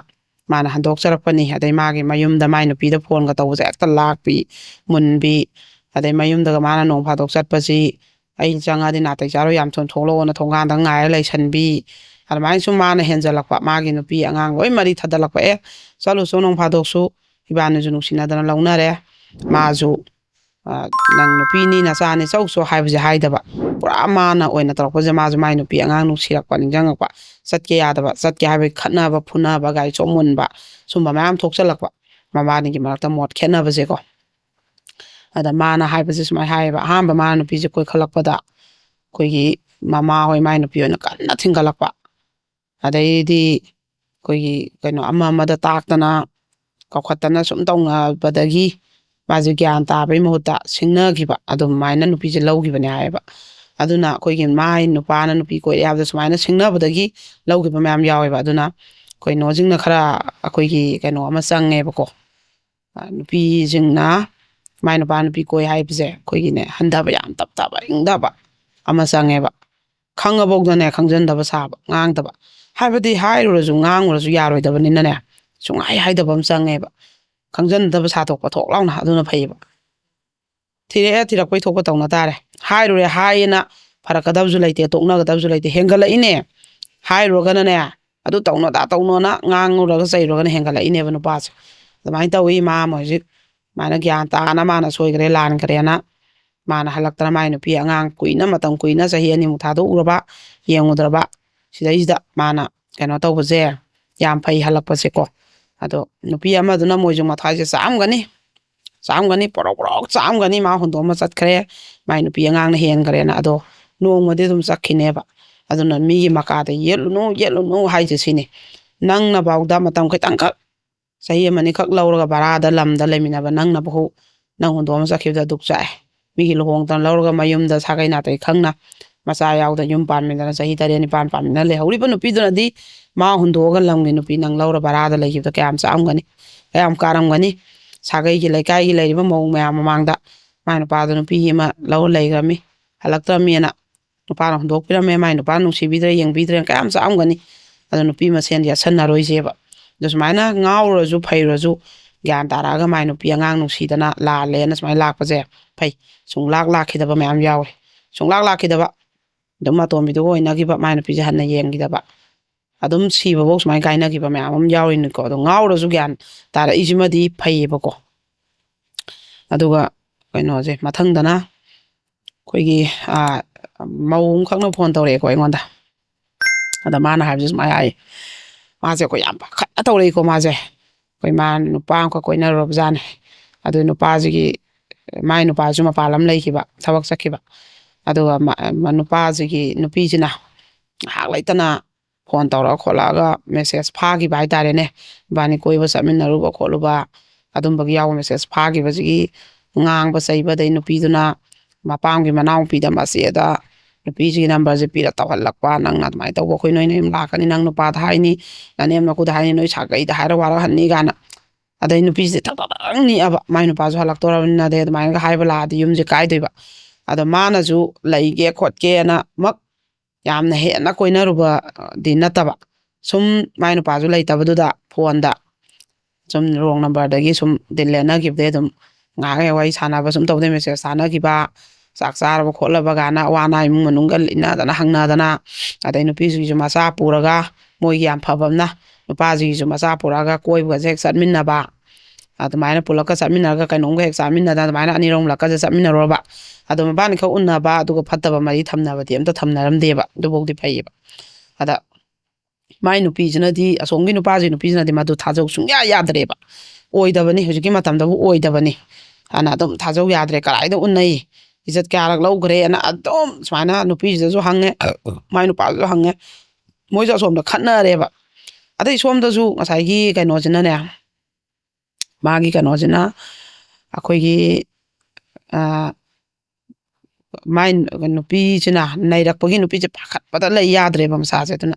ꯃꯥꯅ ꯍꯟꯗꯣꯛꯆꯔꯛꯄꯅꯤ꯫ ꯑꯗꯩ ꯃꯥꯒꯤ ꯃꯌꯨꯝꯗ ꯃꯥꯏ ꯅꯨꯄꯤꯗ ꯐꯣꯟꯒ ꯇꯧꯕꯁꯦ ꯍꯦꯛꯇ ꯂꯥꯛꯄꯤ, ꯃꯨꯟꯕꯤ, ꯑꯗꯩ ꯃꯌꯨꯝꯗꯒ ꯃꯥꯅ ꯅꯣꯡ ꯐꯥꯗꯣꯛ ꯆꯠꯄꯁꯤ "ꯑꯩ ꯆꯪꯉꯛꯑꯗꯤ ꯅꯥꯇꯩ ꯆꯥꯔꯣꯏ, ꯌꯥꯝ ꯊꯨꯅ ꯊꯣꯛꯂꯛꯑꯣꯅ" ꯊꯣꯡꯒꯥꯟꯗ ꯉꯥꯏꯔ ꯂꯩꯁꯟꯕꯤ꯫ ꯑꯗꯨꯃꯥꯏꯅ ꯁꯨꯝ ꯃꯥꯅ ꯍꯦꯟꯖꯜꯂꯛꯄ, ꯃꯥꯒꯤ ꯅꯨꯄꯤ ꯑꯉꯥꯡ ꯂꯣꯏ ꯃꯔꯤ ꯊꯥꯗꯠꯂꯛꯄ꯫ "ꯑꯦ, ꯆꯠꯂꯨꯆꯣ, ꯅꯣꯡ ꯐꯥꯗꯣꯛꯁꯨ ꯏꯕꯥꯅꯤꯁꯨ ꯅꯨꯡꯁꯤꯅꯗꯅ ꯂꯧꯅꯔꯦ"꯫ ꯃꯥꯁꯨ ꯑ, "ꯅꯪ ꯅꯨꯄꯤꯅꯤ, ꯅꯆꯥꯅꯤ, ꯆꯧꯁꯨ" ꯍꯥꯏꯕꯁꯦ ꯍꯥꯏꯗꯕ꯫ ꯄꯨꯔꯥ ꯃꯥꯅ ꯑꯣꯏꯅ ꯇꯧꯔꯛꯄꯁꯦ, ꯃꯥꯁꯨ ꯃꯥꯏ ꯅꯨꯄꯤ ꯑꯉꯥꯡ ꯅꯨꯡꯁꯤꯔꯛꯄ, ꯅꯤꯡꯁꯤꯡꯉꯛꯄ, ꯆꯠꯀꯦ ꯌꯥꯗꯕ, ꯆꯠꯀꯦ ꯍꯥꯏꯕꯒꯤ ꯈꯠꯅꯕ, ꯐꯨꯅꯕ, ꯒꯥꯔꯤ ꯆꯣꯞ ꯃꯨꯟꯕ, ꯁꯨꯝꯕ ꯃꯌꯥꯝ ꯊꯣꯛꯆꯜꯂꯛꯄ꯫ ꯃꯕꯥꯅꯤꯒꯤ ꯃꯔꯛꯇ ꯃꯣꯠ ꯈꯦꯠꯅꯕꯁꯦꯀꯣ꯫ ꯑꯗ ꯃꯥꯅ ꯍꯥꯏꯕꯁꯦ ꯁꯨꯃꯥꯏꯅ ꯍꯥꯏꯌꯦꯕ, ꯑꯍꯥꯟꯕ ꯃꯥꯅ ꯅꯨꯄꯤꯁꯦ ꯀꯣꯏꯈꯠꯂꯛꯄꯗ ꯑꯩꯈꯣꯏꯒꯤ ꯃꯃꯥ ꯍꯣꯏ, ꯃꯥꯏ ꯅꯨꯄꯤ ꯍꯣꯏꯅ ꯀꯟꯅ ꯊꯤꯡꯒꯠꯂꯛꯄ, ꯑꯗꯩꯗꯤ ꯑꯩꯈꯣꯏꯒꯤ ꯀꯩꯅꯣ ꯑꯃ ꯑꯃꯗ ꯇꯥꯛꯇꯅ ꯀꯧꯈꯠꯇꯅ ꯁꯨꯝ ꯇꯧꯅꯕꯗꯒꯤ ꯃꯥꯁꯦ ꯒ꯭ꯌꯥꯟ ꯇꯥꯕꯩ ꯃꯍꯨꯠꯇ ꯁꯤꯡꯅꯈꯤꯕ, ꯑꯗꯨꯃꯥꯏꯅ ꯅꯨꯄꯤꯁꯦ ꯂꯧꯈꯤꯕꯅꯦ ꯍꯥꯏꯌꯦꯕ꯫ ꯑꯗꯨꯅ ꯑꯩꯈꯣꯏꯒꯤ ꯃꯥꯏ ꯅꯨꯄꯥꯅ ꯅꯨꯄꯤ ꯀꯣꯏꯔꯦ ꯍꯥꯏꯕꯗ ꯁꯨꯃꯥꯏꯅ ꯁꯤꯡꯅꯕꯗꯒꯤ ꯂꯧꯈꯤꯕ ꯃꯌꯥꯝ ꯌꯥꯎꯋꯦꯕ꯫ ꯑꯗꯨꯅ ꯀꯩꯅꯣꯁꯤꯡꯅ ꯈꯔ ꯑꯩꯈꯣꯏꯒꯤ ꯀꯩꯅꯣ ꯑꯃ ꯆꯪꯉꯦꯕꯀꯣ꯫ ꯑ, ꯅꯨꯄꯤꯁꯤꯡꯅ ꯃꯥꯏ ꯅꯨꯄꯥ ꯅꯨꯄꯤ ꯀꯣꯏ ꯍꯥꯏꯕꯁꯦ ꯑꯩꯈꯣꯏꯒꯤꯅꯦ, ꯍꯟꯊꯕ, ꯌꯥꯝ ꯇꯞ ꯇꯞꯄ ꯏꯪꯊꯕ ꯑꯃ ꯆꯪꯉꯦꯕ꯫ ꯈꯪꯉꯐꯧꯗꯅꯦ ꯈꯪꯖꯟꯗꯕ ꯁꯥꯕ, ꯉꯥꯡꯗꯕ꯫ ꯍꯥꯏꯕꯗꯤ ꯍꯥꯏꯔꯨꯔꯁꯨ ꯉꯥꯡꯉꯨꯔꯁꯨ ꯌꯥꯔꯣꯏꯗꯕꯅꯤꯅꯅꯦ, ꯁꯨꯡꯍꯥꯏ ꯍꯥꯏꯗꯕ ꯑꯃ ꯆꯪꯉꯦꯕ꯫ ꯈꯪꯖꯟꯗꯕ ꯁꯥꯗꯣꯛꯄ ꯊꯣꯛ ꯂꯥꯎꯅ, ꯑꯗꯨꯅ ꯐꯩꯌꯦꯕ꯫ ꯊꯤꯔꯛꯑꯦ, ꯊꯤꯔꯛꯄꯩ ꯊꯣꯛꯄ ꯇꯧꯅ ꯇꯥꯔꯦ꯫ ꯍꯥꯏꯔꯨꯔꯦ ꯍꯥꯏꯌꯦꯅ ꯐꯔꯛꯀꯗꯕꯁꯨ ꯂꯩꯇꯦ, ꯇꯣꯛꯅꯒꯗꯕꯁꯨ ꯂꯩꯇꯦ꯫ ꯍꯦꯟꯒꯠꯂꯛꯏꯅꯦ꯫ ꯍꯥꯏꯔꯨꯔꯒꯅꯅꯦ, ꯑꯗꯨ ꯇꯧꯅꯣ ꯑꯗꯥ ꯇꯧꯅꯣꯅ ꯉꯥꯡꯉꯨꯔꯒ ꯆꯩꯔꯨꯔꯒꯅ ꯍꯦꯟꯒꯠꯂꯛꯏꯅꯦꯕ ꯅꯨꯄꯥꯁꯦ꯫ ꯑꯗꯨꯃꯥꯏꯅ ꯇꯧꯏ꯫ ꯃꯥ ꯑꯃ ꯍꯧꯖꯤꯛ ꯑꯗꯨꯃꯥꯏꯅ ꯒ꯭ꯌꯥꯟ ꯇꯥꯅ ꯃꯥꯅ ꯁꯣꯏꯈ꯭ꯔꯦ, ꯂꯥꯟꯈ꯭ꯔꯦꯅ ꯃꯥꯅ ꯍꯜꯂꯛꯇꯅ ꯃꯥꯏ ꯅꯨꯄꯤ ꯑꯉꯥꯡ ꯀꯨꯏꯅ, ꯃꯇꯝ ꯀꯨꯏꯅ ꯆꯍꯤ ꯑꯅꯤꯃꯨꯛ ꯊꯥꯗꯣꯛꯎꯔꯕ, ꯌꯦꯡꯉꯨꯗ꯭ꯔꯕ, ꯁꯤꯗꯩꯁꯤꯗ ꯃꯥꯅ ꯀꯩꯅꯣ ꯇꯧꯕꯁꯦ ꯌꯥꯝ ꯐꯩ ꯍꯜꯂꯛꯄꯁꯦꯀꯣ꯫ ꯑꯗꯣ ꯅꯨꯄꯤ ꯑꯃꯗꯨꯅ ꯃꯣꯏꯁꯨ ꯃꯊ꯭ꯋꯥꯏꯁꯦ ꯆꯥꯛꯑꯝꯒꯅꯤ, ꯆꯥꯛꯑꯝꯒꯅꯤ, ꯄꯣꯔꯣꯛ ꯄꯣꯔꯣꯛ ꯆꯥꯛꯑꯝꯒꯅꯤ, ꯃꯥ ꯍꯨꯟꯗꯣꯛꯑꯝꯃ ꯆꯠꯈ꯭ꯔꯦ, ꯃꯥꯏ ꯅꯨꯄꯤ ꯑꯉꯥꯡꯅ ꯍꯦꯟꯈ꯭ꯔꯦꯅ꯫ ꯑꯗꯣ ꯅꯣꯡꯃꯗꯤ ꯑꯗꯨꯝ ꯆꯠꯈꯤꯅꯦꯕ꯫ ꯑꯗꯨꯅ ꯃꯤꯒꯤ ꯃꯀꯥꯗ ꯌꯦꯠꯂꯨꯅꯨ, ꯌꯦꯠꯂꯨꯅꯨ ꯍꯥꯏꯁꯦ ꯁꯤꯅꯤ꯫ ꯅꯪꯅꯐꯥꯎꯗ ꯃꯇꯝ ꯈꯤꯇꯪꯈꯛ, ꯆꯍꯤ ꯑꯃꯅꯤꯈꯛ ꯂꯧꯔꯒ ꯚꯔꯥꯗ ꯂꯝꯗ ꯂꯩꯃꯤꯟꯅꯕ ꯅꯪꯅꯐꯥꯎ, ꯅꯪ ꯍꯨꯟꯗꯣꯛꯑꯝꯃ ꯆꯠꯈꯤꯕꯗ ꯗꯨꯛ ꯆꯥꯛꯑꯦ꯫ ꯃꯤꯒꯤ ꯂꯨꯍꯣꯡꯗꯅ ꯂꯧꯔꯒ ꯃꯌꯨꯝꯗ ꯁꯥꯒꯩ ꯅꯥꯇꯩ ꯈꯪꯅ ꯃꯆꯥ ꯌꯥꯎꯗꯅ ꯌꯨꯝ ꯄꯥꯟꯃꯤꯟꯅꯅ ꯆꯍꯤ ꯇꯔꯦꯠ ꯅꯤꯄꯥꯟ ꯄꯥꯟꯃꯤꯟꯅ ꯂꯩꯍꯧꯔꯤꯕ ꯅꯨꯄꯤꯗꯨꯅꯗꯤ ꯃꯥ ꯍꯨꯟꯗꯣꯛꯑꯒ ꯂꯝꯒꯤ ꯅꯨꯄꯤ ꯅꯪ ꯂꯧꯔ ꯚꯔꯥꯗ ꯂꯩꯈꯤꯕꯗ ꯀꯌꯥꯝ ꯆꯥꯛꯑꯝꯒꯅꯤ, ꯀꯌꯥꯝ ꯀꯥꯔꯝꯒꯅꯤ꯫ ꯁꯥꯒꯩꯒꯤ ꯂꯩꯀꯥꯏꯒꯤ ꯂꯩꯔꯤꯕ ꯃꯧ ꯃꯌꯥꯝ ꯃꯃꯥꯡꯗ ꯃꯥꯏ ꯅꯨꯄꯥꯗꯣ ꯅꯨꯄꯤ ꯑꯃ ꯂꯧꯔ ꯂꯩꯈ꯭ꯔꯝꯃꯤ, ꯍꯜꯂꯛꯇ꯭ꯔꯝꯃꯤꯅ ꯅꯨꯄꯥꯅ ꯍꯨꯟꯗꯣꯛꯄꯤꯔꯝꯃꯦ, ꯃꯥꯏ ꯅꯨꯄꯥꯅ ꯅꯨꯡꯁꯤꯕꯤꯗ꯭ꯔꯦ, ꯌꯦꯡꯕꯤꯗ꯭ꯔꯦꯅ ꯀꯌꯥꯝ ꯆꯥꯛꯑꯝꯒꯅꯤ꯫ ꯑꯗꯣ ꯅꯨꯄꯤ ꯃꯁꯦꯟ ꯌꯦꯠꯁꯟꯅꯔꯣꯏꯁꯦꯕ꯫ ꯑꯗꯣ ꯁꯨꯃꯥꯏꯅ ꯉꯥꯎꯔꯁꯨ ꯐꯩꯔꯁꯨ ꯒ꯭ꯌꯥꯟ ꯇꯥꯔꯛꯑꯒ ꯃꯥꯏ ꯅꯨꯄꯤ ꯑꯉꯥꯡ ꯅꯨꯡꯁꯤꯗꯅ ꯂꯥꯜꯂꯦꯅ ꯁꯨꯃꯥꯏꯅ ꯂꯥꯛꯄꯁꯦ ꯐꯩ꯫ ꯁꯨꯡꯂꯥꯛ ꯂꯥꯛꯈꯤꯗꯕ ꯃꯌꯥꯝ ꯌꯥꯎꯔꯦ꯫ ꯁꯨꯡꯂꯥꯛ ꯂꯥꯛꯈꯤꯗꯕ꯫ ꯑꯗꯨꯝ ꯑꯇꯣꯝꯕꯤꯗꯨꯒ ꯑꯣꯏꯅꯈꯤꯕ, ꯃꯥꯏ ꯅꯨꯄꯤꯁꯦ ꯍꯟꯅ ꯌꯦꯡꯈꯤꯗꯕ꯫ ꯑꯗꯨꯝ ꯁꯤꯕꯐꯧ ꯁꯨꯃꯥꯏꯅ ꯀꯥꯏꯅꯈꯤꯕ ꯃꯌꯥꯝ ꯑꯃ ꯌꯥꯎꯔꯤꯅꯤꯀꯣ꯫ ꯑꯗꯣ ꯉꯥꯎꯔꯁꯨ ꯒ꯭ꯌꯥꯟ ꯇꯥꯔꯛꯏꯁꯤꯃꯗꯤ ꯐꯩꯌꯦꯕꯀꯣ꯫ ꯑꯗꯨꯒ ꯀꯩꯅꯣꯁꯦ ꯃꯊꯪꯗꯅ ꯑꯩꯈꯣꯏꯒꯤ, ꯑ, ꯃꯧ ꯑꯃꯈꯛꯅ ꯐꯣꯟ ꯇꯧꯔꯛꯑꯦꯀꯣ ꯑꯩꯉꯣꯟꯗ꯫ ꯑꯗ ꯃꯥꯅ ꯍꯥꯏꯕꯁꯦ ꯁꯨꯃꯥꯏꯅ ꯍꯥꯏ, ꯃꯥꯁꯦ ꯑꯩꯈꯣꯏ ꯌꯥꯝ ꯄꯥꯈꯠꯅ ꯇꯧꯔꯛꯏꯀꯣ꯫ ꯃꯥꯁꯦ ꯑꯩꯈꯣꯏ ꯃꯥ ꯅꯨꯄꯥ ꯑꯃꯈꯛ ꯀꯣꯏꯅꯔꯨꯔꯕꯖꯥꯠꯅꯦ꯫ ꯑꯗꯨ ꯅꯨꯄꯥꯁꯤꯒꯤ ꯃꯥꯏ ꯅꯨꯄꯥꯁꯨ ꯃꯄꯥꯟ ꯂꯝ ꯂꯩꯈꯤꯕ, ꯊꯕꯛ ꯆꯠꯈꯤꯕ꯫ ꯑꯗꯨꯒ ꯃ-, ꯃ-, ꯅꯨꯄꯥꯁꯤꯒꯤ, ꯅꯨꯄꯤꯁꯤꯅ ꯉꯥꯏꯍꯥꯛ ꯂꯩꯇꯅ ꯐꯣꯟ ꯇꯧꯔꯛꯑ ꯈꯣꯠꯂꯛꯑꯒ ꯃꯦꯁꯦꯖ ꯐꯥꯈꯤꯕ ꯍꯥꯏꯇꯥꯔꯦꯅꯦ꯫ ꯏꯕꯥꯅꯤ ꯀꯣꯏꯕ ꯆꯠꯃꯤꯟꯅꯔꯨꯕ ꯈꯣꯠꯂꯨꯕ, ꯑꯗꯨꯝꯕꯒꯤ ꯌꯥꯎꯕ ꯃꯦꯁꯦꯖ ꯐꯥꯈꯤꯕꯁꯤꯒꯤ ꯉꯥꯡꯕ ꯆꯩꯕꯗꯩ ꯅꯨꯄꯤꯗꯨꯅ ꯃꯄꯥꯝꯒꯤ ꯃꯅꯥꯎꯄꯤꯗ, ꯃꯆꯦꯗ, ꯅꯨꯄꯤꯁꯤꯒꯤ ꯅꯝꯕꯔꯁꯦ ꯄꯤꯔ ꯇꯧꯍꯜꯂꯛꯄ, "ꯅꯪꯅ ꯑꯗꯨꯃꯥꯏꯅ ꯇꯧꯕ, ꯑꯩꯈꯣꯏ ꯅꯣꯏ ꯅꯌꯨꯝ ꯂꯥꯛꯀꯅꯤ, ꯅꯪ ꯅꯨꯄꯥꯗ ꯍꯥꯏꯅꯤ, ꯅꯅꯦꯝ ꯅꯀꯨꯗ ꯍꯥꯏꯅꯤ, ꯅꯣꯏ ꯁꯥꯒꯩꯗ ꯍꯥꯏꯔ ꯋꯥꯔꯛꯍꯟꯅꯤ" ꯀꯥꯏꯅ꯫ ꯑꯗꯩ ꯅꯨꯄꯤꯁꯦ ꯊꯛ ꯊꯛ ꯊꯛ ꯅꯤꯛꯑꯕ, ꯃꯥꯏ ꯅꯨꯄꯥꯁꯨ ꯍꯜꯂꯛꯇꯣꯔꯕꯅꯤꯅ, ꯑꯗꯩ ꯑꯗꯨꯃꯥꯏꯅꯒ ꯍꯥꯏꯕ ꯂꯥꯛꯑꯗꯤ ꯌꯨꯝꯁꯦ ꯀꯥꯏꯗꯣꯏꯕ꯫ ꯑꯗꯣ ꯃꯥꯅꯁꯨ ꯂꯩꯒꯦ ꯈꯣꯠꯀꯦꯅ ꯃꯛ ꯌꯥꯝꯅ ꯍꯦꯟꯅ ꯀꯣꯏꯅꯔꯨꯕꯗꯤ ꯅꯠꯇꯕ, ꯁꯨꯝ ꯃꯥꯏ ꯅꯨꯄꯥꯁꯨ ꯂꯩꯇꯕꯗꯨꯗ ꯐꯣꯟꯗ ꯁꯨꯝ ꯔꯣꯡ ꯅꯝꯕꯔꯗꯒꯤ ꯁꯨꯝ ꯗꯤꯜ ꯂꯦꯟꯅꯈꯤꯕꯗꯩ ꯑꯗꯨꯝ ꯉꯥꯏꯍꯥꯛ ꯍꯦꯛ ꯋꯥꯔꯤ ꯁꯥꯟꯅꯕ, ꯁꯨꯝ ꯇꯧꯗꯦ, ꯃꯦꯁꯦꯖ ꯊꯥꯅꯈꯤꯕ, ꯆꯥꯛ ꯆꯥꯔꯕ ꯈꯣꯠꯂꯕ ꯀꯥꯏꯅ ꯑꯋꯥ ꯑꯅꯥ ꯏꯃꯨꯡ ꯃꯅꯨꯡꯒ ꯏꯟꯅꯗꯅ ꯍꯪꯅꯗꯅ, ꯑꯗꯩ ꯅꯨꯄꯤꯁꯤꯒꯤꯁꯨ ꯃꯆꯥ ꯄꯨꯔꯒ, ꯃꯣꯏꯒꯤ ꯌꯥꯝ ꯐꯕ ꯑꯃꯅ ꯅꯨꯄꯥꯁꯤꯒꯤꯁꯨ ꯃꯆꯥ ꯄꯨꯔꯛꯑꯒ ꯀꯣꯏꯕꯒꯁꯦ ꯍꯦꯛ ꯆꯠꯃꯤꯟꯅꯕ, ꯑꯗꯨꯃꯥꯏꯅ ꯄꯨꯂꯞꯀ ꯆꯠꯃꯤꯟꯅꯔꯒ ꯀꯩꯅꯣꯝꯒ ꯍꯦꯛ ꯆꯥꯃꯤꯟꯅꯗꯅ ꯑꯗꯨꯃꯥꯏꯅ ꯑꯅꯤꯔꯣꯝꯂꯛꯀꯁꯦ ꯆꯠꯃꯤꯟꯅꯔꯨꯔꯕ꯫ ꯑꯗꯣ ꯃꯕꯥꯅꯤꯈꯛ ꯎꯟꯅꯕ ꯑꯗꯨꯒ ꯐꯠꯇꯕ ꯃꯔꯤ ꯊꯝꯅꯕꯗꯤ ꯑꯝꯇ ꯊꯝꯅꯔꯝꯗꯦꯕ, ꯑꯗꯨꯐꯧꯗꯤ ꯐꯩꯌꯦꯕ꯫ ꯑꯗ ꯃꯥꯏ ꯅꯨꯄꯤꯁꯤꯅꯗꯤ, ꯑꯁꯣꯝꯒꯤ ꯅꯨꯄꯥꯁꯤꯒꯤ ꯅꯨꯄꯤꯁꯤꯅꯗꯤ ꯃꯗꯨ ꯊꯥꯖꯧ ꯁꯨꯡꯌꯥ ꯌꯥꯗ꯭ꯔꯦꯕ꯫ ꯑꯣꯏꯗꯕꯅꯤ, ꯍꯧꯖꯤꯛꯀꯤ ꯃꯇꯝꯗꯕꯨ ꯑꯣꯏꯗꯕꯅꯤ꯫ ꯑꯅ ꯑꯗꯨꯝ ꯊꯥꯖꯧ ꯌꯥꯗ꯭ꯔꯦ, ꯀꯗꯥꯏꯗ ꯎꯟꯅꯩ, ꯏꯖꯠ ꯀꯌꯥꯔꯛ ꯂꯧꯈ꯭ꯔꯦꯅ ꯑꯗꯨꯝ ꯁꯨꯃꯥꯏꯅ ꯅꯨꯄꯤꯁꯤꯗꯁꯨ ꯍꯪꯉꯦ, ꯃꯥꯏ ꯅꯨꯄꯥꯗꯨꯁꯨ ꯍꯪꯉꯦ꯫ ꯃꯣꯏꯁꯨ ꯑꯁꯣꯝꯗ ꯈꯠꯅꯔꯦꯕ꯫ ꯑꯗꯩ ꯁꯣꯝꯗꯁꯨ ꯉꯁꯥꯏꯒꯤ ꯀꯩꯅꯣꯁꯤꯅꯅꯦ, ꯃꯥꯒꯤ ꯀꯩꯅꯣꯁꯤꯅ, ꯑꯩꯈꯣꯏꯒꯤ, ꯑ, ꯃꯥꯏ ꯅꯨꯄꯤꯁꯤꯅ ꯅꯩꯔꯛꯄꯒꯤ, ꯅꯨꯄꯤꯁꯦ ꯄꯥꯈꯠꯄꯗ ꯂꯩ ꯌꯥꯗ꯭ꯔꯦꯕ ꯃꯁꯥꯁꯦ꯫ ꯑꯗꯨꯅ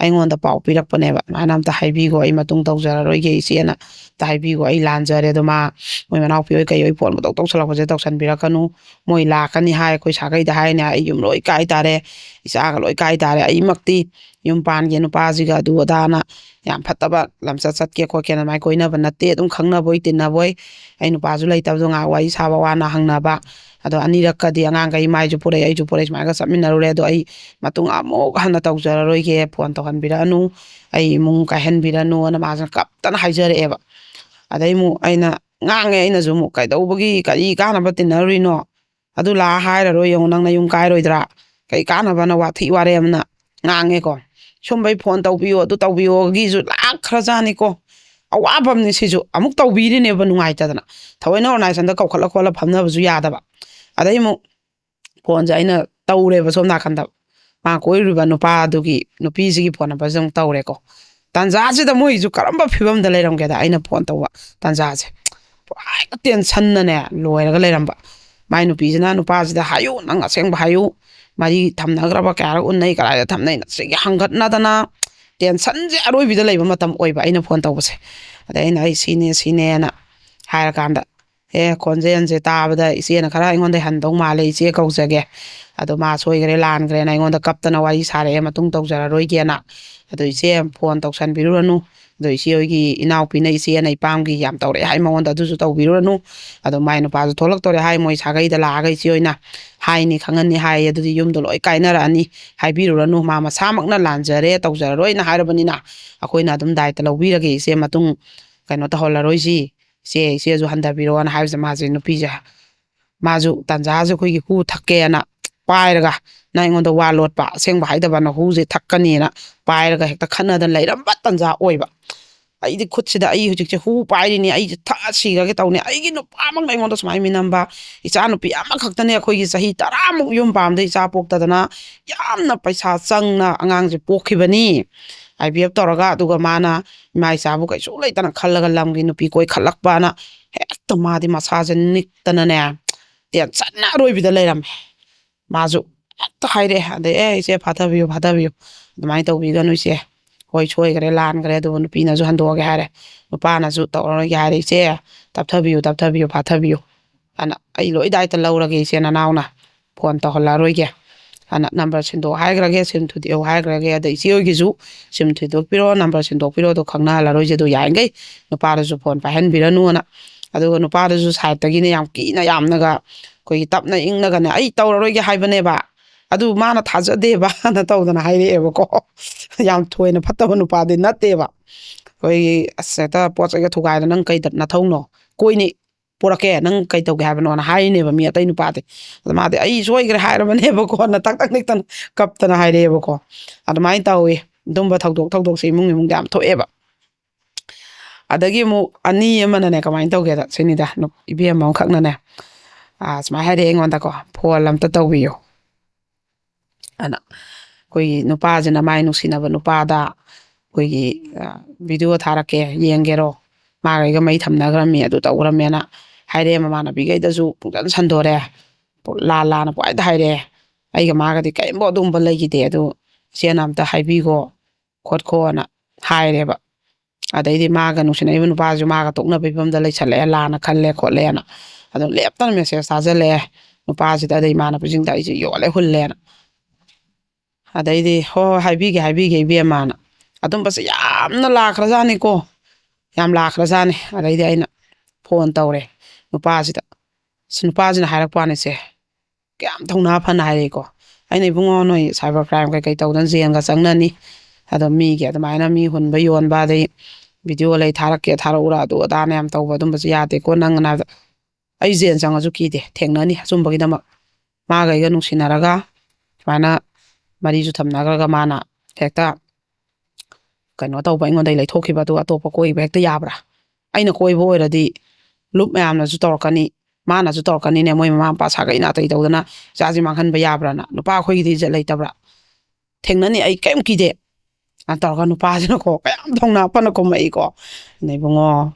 ꯑꯩꯉꯣꯟꯗ ꯄꯥꯎ ꯄꯤꯔꯛꯄꯅꯦꯕ, "ꯑꯗꯨꯃꯥꯏꯅ ꯑꯝꯇ ꯍꯥꯏꯕꯤꯈꯣ, ꯑꯩ ꯃꯇꯨꯡ ꯇꯧꯖꯔꯔꯣꯏꯒꯦ ꯏꯆꯦꯅ, ꯑꯝꯇ ꯍꯥꯏꯕꯤꯈꯣ, ꯑꯩ ꯂꯥꯟꯖꯔꯦ꯫ ꯑꯗꯣ ꯃꯥ, ꯃꯣꯏ ꯃꯅꯥꯎꯄꯤ ꯍꯣꯏ ꯀꯩ ꯍꯣꯏ ꯐꯣꯟ ꯄꯪꯇꯧ ꯇꯧꯁꯜꯂꯛꯄꯁꯦ ꯇꯧꯁꯟꯕꯤꯔꯛꯀꯅꯨ, ꯃꯣꯏ ꯂꯥꯛꯀꯅꯤ ꯍꯥꯏ, ꯑꯩꯈꯣꯏ ꯁꯥꯒꯩꯗ ꯍꯥꯏꯅꯦ, ꯑꯩ ꯌꯨꯝ ꯂꯣꯏ ꯀꯥꯏ ꯇꯥꯔꯦ, ꯏꯆꯥꯒ ꯂꯣꯏ ꯀꯥꯏ ꯇꯥꯔꯦ, ꯑꯩꯃꯛꯇꯤ ꯌꯨꯝ ꯄꯥꯟꯒꯦ ꯅꯨꯄꯥꯁꯤꯒ ꯑꯗꯨ ꯑꯗꯥꯅ ꯌꯥꯝ ꯐꯠꯇꯕ ꯂꯝꯆꯠ ꯆꯠꯀꯦ ꯈꯣꯠꯀꯦꯅ ꯑꯗꯨꯃꯥꯏꯅ ꯀꯣꯏꯅꯕ ꯅꯠꯇꯦ, ꯑꯗꯨꯝ ꯈꯪꯅꯕꯣꯏ ꯇꯤꯟꯅꯕꯣꯏ, ꯑꯩ ꯅꯨꯄꯥꯁꯨ ꯂꯩꯇꯕꯗꯣ ꯉꯥꯏꯍꯥꯛ ꯋꯥꯔꯤ ꯁꯥꯕ, ꯋꯥꯅ ꯍꯪꯅꯕ, ꯑꯗꯣ ꯑꯅꯤꯔꯛꯀꯗꯤ ꯑꯉꯥꯡꯈꯩ ꯃꯥꯏꯁꯨ ꯄꯨꯔꯛꯑꯦ, ꯑꯩꯁꯨ ꯄꯨꯔꯛꯑꯦ, ꯁꯨꯃꯥꯏꯅꯒ ꯆꯠꯃꯤꯟꯅꯔꯨꯔꯦ, ꯑꯗꯣ ꯑꯩ ꯃꯇꯨꯡ ꯑꯃꯨꯛ ꯍꯟꯅ ꯇꯧꯖꯔꯔꯣꯏꯒꯦ, ꯐꯣꯟ ꯇꯧꯍꯟꯕꯤꯔꯛꯑꯅꯨ, ꯑꯩ ꯏꯃꯨꯡ ꯀꯥꯏꯍꯟꯕꯤꯔꯅꯨꯅ ꯃꯥꯁꯤꯅ ꯀꯞꯇꯅ ꯍꯥꯏꯖꯔꯛꯑꯦꯕ꯫ ꯑꯗꯩ ꯑꯃꯨꯛ ꯑꯩꯅ ꯉꯥꯡꯉꯦ, ꯑꯩꯅꯁꯨ ꯑꯃꯨꯛ, "ꯀꯩꯗꯧꯕꯒꯤ, ꯀꯔꯤ ꯀꯥꯟꯅꯕ ꯇꯤꯟꯅꯔꯨꯔꯤꯅꯣ? ꯑꯗꯨ ꯂꯥꯛꯑ ꯍꯥꯏꯔꯔꯣꯏ, ꯌꯦꯡꯉꯣ, ꯅꯪ ꯅꯌꯨꯝ ꯀꯥꯏꯔꯣꯏꯗ꯭ꯔꯥ? ꯀꯩ ꯀꯥꯟꯅꯕꯅ ꯋꯥꯊꯤ ꯋꯥꯔꯦꯝꯅ ꯉꯥꯡꯉꯦꯀꯣ꯫ ꯁꯨꯝꯕꯩ ꯐꯣꯟ ꯇꯧꯕꯤꯌꯣ, ꯑꯗꯨ ꯇꯧꯕꯤꯌꯣꯒꯤꯁꯨ ꯂꯥꯛꯈ꯭ꯔꯖꯥꯠꯅꯤꯀꯣ"꯫ ꯑꯋꯥꯕ ꯑꯃꯅꯤ ꯁꯤꯁꯨ꯫ ꯑꯃꯨꯛ ꯇꯧꯕꯤꯔꯤꯅꯦꯕ ꯅꯨꯡꯉꯥꯏꯇꯗꯅ꯫ ꯊꯑꯣꯏꯅ ꯑꯣꯔꯒꯅꯥꯏꯖꯦꯁꯟꯗ ꯀꯧꯈꯠꯂ ꯈꯣꯠꯂ ꯐꯝꯅꯕꯁꯨ ꯌꯥꯗꯕ꯫ ꯑꯗꯩ ꯑꯃꯨꯛ ꯐꯣꯟꯁꯦ ꯑꯩꯅ ꯇꯧꯔꯦꯕ ꯁꯣꯝ ꯅꯥꯀꯟꯗ꯫ ꯃꯥ ꯀꯣꯏꯔꯨꯕ ꯅꯨꯄꯥꯗꯨꯒꯤ, ꯅꯨꯄꯤꯁꯤꯒꯤ ꯐꯣꯟ ꯅꯝꯕꯔꯁꯦ ꯑꯃꯨꯛ ꯇꯧꯔꯦꯀꯣ꯫ ꯇꯥꯟꯖꯥꯁꯤꯗ ꯃꯣꯏꯁꯨ ꯀꯔꯝꯕ ꯐꯤꯕꯝꯗ ꯂꯩꯔꯝꯒꯦꯗ, ꯑꯩꯅ ꯐꯣꯟ ꯇꯧꯕ ꯇꯥꯟꯖꯥꯁꯦ꯫ ꯄꯨꯔꯥ ꯍꯦꯛꯇ ꯇꯦꯟꯁꯟꯅꯅꯦ ꯂꯣꯏꯔꯒ ꯂꯩꯔꯝꯕ꯫ ꯃꯥꯏ ꯅꯨꯄꯤꯁꯤꯅ ꯅꯨꯄꯥꯁꯤꯗ ꯍꯥꯏꯌꯨ, "ꯅꯪ ꯑꯁꯦꯡꯕ ꯍꯥꯏꯌꯨ꯫ ꯃꯔꯤ ꯊꯝꯅꯈ꯭ꯔꯕ, ꯀꯌꯥꯔꯛ ꯎꯟꯅꯩ, ꯀꯗꯥꯏꯗ ꯊꯝꯅꯩ?" ꯁꯤꯒꯤ ꯍꯪꯒꯠꯅꯗꯅ ꯇꯦꯟꯁꯟꯁꯦ ꯑꯔꯣꯏꯕꯤꯗ ꯂꯩꯕ ꯃꯇꯝ ꯑꯣꯏꯕ ꯑꯩꯅ ꯐꯣꯟ ꯇꯧꯕꯁꯦ꯫ ꯑꯗꯩ ꯑꯩꯅ, "ꯑꯩ ꯁꯤꯅꯦ, ꯁꯤꯅꯦꯅ" ꯍꯥꯏꯔꯀꯥꯟꯗ, ꯑꯦ, ꯈꯣꯟꯖꯦꯜꯁꯦ ꯇꯥꯕꯗ ꯏꯆꯦꯅ ꯈꯔ ꯑꯩꯉꯣꯟꯗ ꯍꯟꯗꯧ ꯃꯥꯜꯂꯦ, ꯏꯆꯦ ꯀꯧꯖꯒꯦ꯫ ꯑꯗꯣ ꯃꯥ ꯁꯣꯏꯈ꯭ꯔꯦ, ꯂꯥꯟꯈ꯭ꯔꯦꯅ ꯑꯩꯉꯣꯟꯗ ꯀꯞꯇꯅ ꯋꯥꯔꯤ ꯁꯥꯔꯛꯑꯦ, ꯃꯇꯨꯡ ꯇꯧꯖꯔꯔꯣꯏꯒꯦꯅ꯫ ꯑꯗꯣ ꯏꯆꯦ ꯐꯣꯟ ꯇꯧꯁꯟꯕꯤꯔꯨꯔꯅꯨ꯫ ꯑꯗꯣ ꯏꯆꯦ ꯍꯣꯏꯒꯤ ꯏꯅꯥꯎꯄꯤꯅ ꯏꯆꯦꯅ ꯏꯄꯥꯝꯒꯤ ꯌꯥꯝ ꯇꯧꯔꯛꯑꯦ ꯍꯥꯏ, ꯃꯉꯣꯟꯗ ꯑꯗꯨꯁꯨ ꯇꯧꯕꯤꯔꯨꯔꯅꯨ꯫ ꯑꯗꯣ ꯃꯥꯏ ꯅꯨꯄꯥꯁꯨ ꯊꯣꯛꯂꯛꯇꯣꯔꯦ ꯍꯥꯏ, ꯃꯣꯏ ꯁꯥꯒꯩꯗ ꯂꯥꯛꯑꯒ ꯏꯆꯦ ꯍꯣꯏꯅ ꯍꯥꯏꯅꯤ ꯈꯪꯍꯟꯅꯤ ꯍꯥꯏ, ꯑꯗꯨꯗꯤ ꯌꯨꯝꯗꯣ ꯂꯣꯏ ꯀꯥꯏꯅꯔꯛꯑꯅꯤ꯫ ꯍꯥꯏꯕꯤꯔꯨꯔꯅꯨ, ꯃꯥ ꯃꯁꯥꯃꯛꯅ ꯂꯥꯟꯖꯔꯦ, ꯇꯧꯖꯔꯔꯣꯏꯅ ꯍꯥꯏꯔꯕꯅꯤꯅ ꯑꯩꯈꯣꯏꯅ ꯑꯗꯨꯝ ꯗꯥꯏꯇ ꯂꯧꯕꯤꯔꯒꯦ ꯏꯆꯦ, ꯃꯇꯨꯡ ꯀꯩꯅꯣ ꯇꯧꯍꯜꯂꯔꯣꯏꯁꯤ꯫ "ꯏꯆꯦ, ꯏꯆꯦꯁꯨ ꯍꯟꯊꯕꯤꯔꯣꯅ" ꯍꯥꯏꯕꯁꯦ, ꯃꯥꯁꯦ, ꯅꯨꯄꯤꯁꯦ, ꯃꯥꯁꯨ ꯇꯥꯟꯖꯥꯁꯦ ꯑꯩꯈꯣꯏꯒꯤ ꯍꯨ ꯊꯛꯀꯦꯅ ꯄꯥꯏꯔꯒ, ꯅꯪ ꯑꯩꯉꯣꯟꯗ ꯋꯥ ꯂꯣꯠꯄ, ꯑꯁꯦꯡꯕ ꯍꯥꯏꯗꯕꯅ ꯍꯨꯁꯦ ꯊꯛꯀꯅꯤꯅ ꯄꯥꯏꯔꯒ ꯍꯦꯛꯇ ꯈꯠꯅꯗꯅ ꯂꯩꯔꯝꯕ ꯇꯥꯟꯖꯥ ꯑꯣꯏꯕ꯫ ꯑꯩꯗꯤ ꯈꯨꯠꯁꯤꯗ ꯑꯩ ꯍꯧꯖꯤꯛꯁꯦ ꯍꯨ ꯄꯥꯏꯔꯤꯅꯤ, ꯑꯩꯁꯦ ꯊꯛꯑ ꯁꯤꯈ꯭ꯔꯒꯦ ꯇꯧꯅꯤ꯫ ꯑꯩꯒꯤ ꯅꯨꯄꯥꯃꯛꯅ ꯑꯩꯉꯣꯟꯗ ꯁꯨꯃꯥꯏꯅ ꯃꯤꯅꯝꯕ, ꯏꯆꯥ ꯅꯨꯄꯤ ꯑꯃꯈꯛꯇꯅꯦ, ꯑꯩꯈꯣꯏꯒꯤ ꯆꯍꯤ ꯇꯔꯥꯃꯨꯛ ꯌꯨꯝ ꯄꯥꯝꯗ ꯏꯆꯥ ꯄꯣꯛꯇꯗꯅ ꯌꯥꯝꯅ ꯄꯩꯁꯥ ꯆꯪꯅ ꯑꯉꯥꯡꯁꯦ ꯄꯣꯛꯈꯤꯕꯅꯤ, ꯑꯥꯏ ꯕꯤ ꯑꯦꯐ ꯇꯧꯔꯒ꯫ ꯑꯗꯨꯒ ꯃꯥꯅ ꯏꯃꯥ ꯏꯆꯥꯕꯨ ꯀꯩꯁꯨ ꯂꯩꯇꯅ ꯈꯜꯂꯒ ꯂꯝꯒꯤ ꯅꯨꯄꯤ ꯀꯣꯏꯈꯠꯂꯛꯄꯅ ꯍꯦꯛꯇ ꯃꯥꯗꯤ ꯃꯁꯥꯁꯦ ꯅꯤꯛꯇꯅꯅꯦ, ꯇꯦꯟꯁꯟꯅ ꯑꯔꯣꯏꯕꯤꯗ ꯂꯩꯔꯝꯃꯦ꯫ ꯃꯥꯁꯨ ꯍꯦꯛꯇ ꯍꯥꯏꯔꯛꯑꯦ, ꯑꯗꯩ, "ꯑꯦ, ꯏꯆꯦ, ꯐꯥꯊꯕꯤꯌꯨ, ꯐꯥꯊꯕꯤꯌꯨ, ꯑꯗꯨꯃꯥꯏꯅ ꯇꯧꯕꯤꯒꯅꯨ ꯏꯆꯦ, ꯍꯣꯏ, ꯁꯣꯏꯈ꯭ꯔꯦ, ꯂꯥꯟꯈ꯭ꯔꯦ, ꯑꯗꯨꯕꯨ ꯅꯨꯄꯤꯅꯁꯨ ꯍꯟꯗꯣꯛꯑꯒꯦ ꯍꯥꯏꯔꯦ, ꯅꯨꯄꯥꯅꯁꯨ ꯇꯧꯔꯔꯣꯏꯒꯦ ꯍꯥꯏꯔꯦ, ꯏꯆꯦ, ꯇꯞꯊꯕꯤꯌꯨ, ꯇꯞꯊꯕꯤꯌꯨ, ꯐꯥꯊꯕꯤꯌꯨ" ꯑꯅ ꯑꯩ ꯂꯣꯏ ꯗꯥꯏꯇ ꯂꯧꯔꯒꯦ, ꯏꯆꯦ ꯅꯅꯥꯎꯅ ꯐꯣꯟ ꯇꯧꯍꯜꯂꯛꯑꯔꯣꯏꯒꯦ ꯑꯅ ꯅꯝꯕꯔ ꯁꯤꯟꯗꯣꯛ ꯍꯥꯏꯈ꯭ꯔꯒꯦ, ꯁꯤꯝ ꯊꯨꯗꯦꯛꯎ ꯍꯥꯏꯈ꯭ꯔꯒꯦ꯫ ꯑꯗ ꯏꯆꯦ ꯍꯣꯏꯒꯤꯁꯨ ꯁꯤꯝ ꯊꯨꯗꯣꯛꯄꯤꯔꯣ, ꯅꯝꯕꯔ ꯁꯤꯟꯗꯣꯛꯄꯤꯔꯣ, ꯑꯗꯣ ꯈꯪꯅꯍꯜꯂꯔꯣꯏꯁꯦ꯫ ꯑꯗꯣ ꯌꯥꯔꯤꯈꯩ ꯅꯨꯄꯥꯗꯨꯁꯨ ꯐꯣꯟ ꯄꯥꯏꯍꯟꯕꯤꯔꯅꯨꯅ꯫ ꯑꯗꯨꯒ ꯅꯨꯄꯥꯗꯨꯁꯨ ꯁꯥꯏꯠꯇꯒꯤꯅꯦ ꯌꯥꯝ ꯀꯤꯅ ꯌꯥꯝꯅꯒ ꯑꯩꯈꯣꯏꯒꯤ ꯇꯞꯅ ꯏꯪꯅꯒꯅꯦ, "ꯑꯩ ꯇꯧꯔꯔꯣꯏꯒꯦ ꯍꯥꯏꯕꯅꯦꯕ, ꯑꯗꯨ ꯃꯥꯅ ꯊꯥꯖꯗꯦꯕꯅ" ꯇꯧꯗꯅ ꯍꯥꯏꯔꯛꯑꯦꯕꯀꯣ꯫ ꯌꯥꯝ ꯊꯣꯏꯅ ꯐꯠꯇꯕ ꯅꯨꯄꯥꯗꯤ ꯅꯠꯇꯦꯕ꯫ ꯑꯩꯈꯣꯏꯒꯤ, "ꯑꯁ, ꯍꯦꯛꯇ ꯄꯣꯠ ꯆꯩꯒ ꯊꯨꯒꯥꯏꯗꯅ, ꯅꯪ ꯀꯩ ꯅꯊꯧꯅꯣ? ꯀꯣꯏꯅꯤ ꯄꯨꯔꯛꯀꯦ, ꯅꯪ ꯀꯩ ꯇꯧꯒꯦ ꯍꯥꯏꯕꯅꯣꯅ" ꯍꯥꯏꯔꯤꯅꯦꯕ ꯃꯤ ꯑꯇꯩ ꯅꯨꯄꯥꯗꯤ꯫ ꯑꯗ ꯃꯥꯗꯤ, "ꯑꯩ ꯁꯣꯏꯈ꯭ꯔꯦ" ꯍꯥꯏꯔꯕꯅꯦꯕꯀꯣ, ꯅ ꯇꯛ ꯇꯛ ꯅꯤꯛꯇꯅ ꯀꯞꯇꯅ ꯍꯥꯏꯔꯛꯑꯦꯕꯀꯣ꯫ ꯑꯗꯨꯃꯥꯏꯅ ꯇꯧꯋꯤ꯫ ꯑꯗꯨꯝꯕ ꯊꯧꯗꯣꯛ ꯊꯧꯗꯣꯛꯁꯦ ꯏꯃꯨꯡ ꯏꯃꯨꯡꯗ ꯌꯥꯝ ꯊꯣꯛꯑꯦꯕ꯫ ꯑꯗꯒꯤ ꯑꯃꯨꯛ ꯑꯅꯤ ꯑꯃꯅꯅꯦ ꯀꯃꯥꯏꯅ ꯇꯧꯒꯦꯗ ꯁꯤꯅꯤꯗ, ꯅꯨ-, ꯏꯕꯦꯝꯃ ꯑꯃꯈꯛꯅꯅꯦ, ꯑꯥ, ꯁꯨꯃꯥꯏꯅ ꯍꯥꯏꯔꯛꯑꯦ ꯑꯩꯉꯣꯟꯗꯀꯣ, "ꯐꯣꯟ ꯑꯝꯇ ꯇꯧꯕꯤꯌꯨ" ꯑꯅ꯫ ꯑꯩꯈꯣꯏꯒꯤ ꯅꯨꯄꯥꯁꯤꯅ ꯃꯥꯏ ꯅꯨꯡꯁꯤꯅꯕ ꯅꯨꯄꯥꯗ ꯑꯩꯈꯣꯏꯒꯤ, ꯑ, "ꯚꯤꯗꯤꯑꯣ ꯊꯥꯔꯛꯀꯦ, ꯌꯦꯡꯒꯦꯔꯣ? ꯃꯥꯒ ꯑꯩꯒ ꯃꯩ ꯊꯝꯅꯈ꯭ꯔꯝꯃꯤ, ꯑꯗꯨ ꯇꯧꯈ꯭ꯔꯝꯃꯦꯅ" ꯍꯥꯏꯔꯛꯑꯦ꯫ ꯃꯃꯥꯟꯅꯕꯤꯈꯩꯗꯁꯨ ꯄꯨꯡꯁꯟ ꯁꯟꯗꯣꯔꯦ꯫ ꯂꯥꯟ ꯂꯥꯟꯅ ꯄꯨꯡꯍꯥꯏꯗ ꯍꯥꯏꯔꯛꯑꯦ꯫ ꯑꯩꯒ ꯃꯥꯒꯗꯤ ꯀꯔꯤꯝꯐꯥꯎ ꯑꯗꯨꯒꯨꯝꯕ ꯂꯩꯈꯤꯗꯦ, ꯑꯗꯨ ꯏꯆꯦꯅ ꯑꯝꯇ ꯍꯥꯏꯕꯤꯈꯣ ꯈꯣꯠꯈꯣꯅ ꯍꯥꯏꯔꯦꯕ꯫ ꯑꯗꯩꯗꯤ ꯃꯥꯒ ꯅꯨꯡꯁꯤꯅꯔꯤꯕ ꯅꯨꯄꯥꯁꯨ ꯃꯥꯒ ꯇꯣꯛꯅꯕꯒꯤ ꯐꯤꯕꯝꯗ ꯂꯩꯁꯜꯂꯛꯑꯦ, ꯂꯥꯟꯅ ꯈꯜꯂꯦ ꯈꯣꯠꯂꯦꯅ꯫ ꯑꯗꯨꯝ ꯂꯦꯞꯇꯅ ꯃꯦꯁꯦꯖ ꯊꯥꯖꯜꯂꯛꯑꯦ ꯅꯨꯄꯥꯁꯤꯗ, ꯑꯗꯩ ꯏꯃꯥꯟꯅꯕꯁꯤꯡꯗ "ꯑꯩꯁꯦ ꯌꯣꯜꯂꯦ ꯍꯨꯜꯂꯦꯅ"꯫ ꯑꯗꯩꯗꯤ "ꯍꯣꯏ, ꯍꯣꯏ, ꯍꯥꯏꯕꯤꯒꯦ, ꯍꯥꯏꯕꯤꯒꯦ ꯏꯕꯦꯝꯃꯅ"꯫ ꯑꯗꯨꯝꯕꯁꯦ ꯌꯥꯝꯅ ꯂꯥꯛꯈ꯭ꯔꯖꯥꯠꯅꯤꯀꯣ, ꯌꯥꯝ ꯂꯥꯛꯈ꯭ꯔꯖꯥꯠꯅꯤ꯫ ꯑꯗꯩꯗꯤ ꯑꯩꯅ ꯐꯣꯟ ꯇꯧꯔꯦ ꯅꯨꯄꯥꯁꯤꯗ꯫ ꯑꯁ, ꯅꯨꯄꯥꯁꯤꯅ ꯍꯥꯏꯔꯛꯄ ꯋꯥꯅꯤꯁꯦ, ꯀꯌꯥꯝ ꯊꯧꯅꯥ ꯐꯅ ꯍꯥꯏꯔꯛꯏꯀꯣ꯫ ꯑꯩꯅ, "ꯏꯕꯨꯡꯉꯣ, ꯅꯣꯏ ꯁꯥꯏꯕꯔ ꯀ꯭ꯔꯥꯏꯝ ꯀꯩꯀꯩ ꯇꯧꯗꯅ ꯖꯦꯜꯒ ꯆꯪꯅꯅꯤ, ꯑꯗꯣ ꯃꯤꯒꯤ ꯑꯗꯨꯃꯥꯏꯅ ꯃꯤ ꯍꯨꯟꯕ ꯌꯣꯟꯕ, ꯑꯗꯩ ꯚꯤꯗꯤꯑꯣ ꯂꯩ ꯊꯥꯔꯛꯀꯦ ꯊꯥꯔꯛꯎꯔꯥ, ꯑꯗꯨ ꯑꯗꯥꯅ ꯌꯥꯝ ꯇꯧꯕ ꯑꯗꯨꯝꯕꯁꯨ ꯌꯥꯗꯦꯀꯣ ꯅꯪꯅ" ꯍꯥꯏꯕꯗ, "ꯑꯩ ꯖꯦꯜ ꯆꯪꯉꯁꯨ ꯀꯤꯗꯦ, ꯊꯦꯡꯅꯅꯤ ꯑꯆꯨꯝꯕꯒꯤꯗꯃꯛ꯫ ꯃꯥꯒ ꯑꯩꯒ ꯅꯨꯡꯁꯤꯅꯔꯒ ꯁꯨꯃꯥꯏꯅ ꯃꯔꯤꯁꯨ ꯊꯝꯅꯈ꯭ꯔꯒ ꯃꯥꯅ ꯍꯦꯛꯇ ꯀꯩꯅꯣ ꯇꯧꯕ, ꯑꯩꯉꯣꯟꯗꯩ ꯂꯩꯊꯣꯛꯈꯤꯕ, ꯑꯗꯨꯒ ꯑꯇꯣꯞꯄ ꯀꯣꯏꯕ ꯍꯦꯛꯇ ꯌꯥꯕ꯭ꯔꯥ? ꯑꯩꯅ ꯀꯣꯏꯕ ꯑꯣꯏꯔꯗꯤ ꯂꯨꯞ ꯃꯌꯥꯝꯅꯁꯨ ꯇꯧꯔꯛꯀꯅꯤ, ꯃꯥꯅꯁꯨ ꯇꯧꯔꯛꯀꯅꯤꯅꯦ, ꯃꯣꯏ ꯃꯃꯥ ꯃꯄꯥ ꯁꯥꯒꯩ ꯅꯥꯇꯩ ꯇꯧꯗꯅ ꯏꯆꯥꯁꯤ ꯃꯥꯡꯍꯟꯕ ꯌꯥꯕ꯭ꯔꯥꯅ꯫ ꯅꯨꯄꯥ ꯑꯩꯈꯣꯏꯒꯤꯗꯤ ꯏꯖꯠ ꯂꯩꯇꯕ꯭ꯔꯥ? ꯊꯦꯡꯅꯅꯤ, ꯑꯩ ꯀꯔꯤꯝ ꯀꯤꯗꯦ" ꯑ ꯇꯧꯔꯒ ꯅꯨꯄꯥꯁꯤꯅꯀꯣ ꯀꯌꯥꯝ ꯊꯧꯅꯥ ꯐꯅ ꯈꯨꯝꯃꯛꯏꯀꯣ꯫ ꯑꯗ, "ꯏꯕꯨꯡꯉꯣ,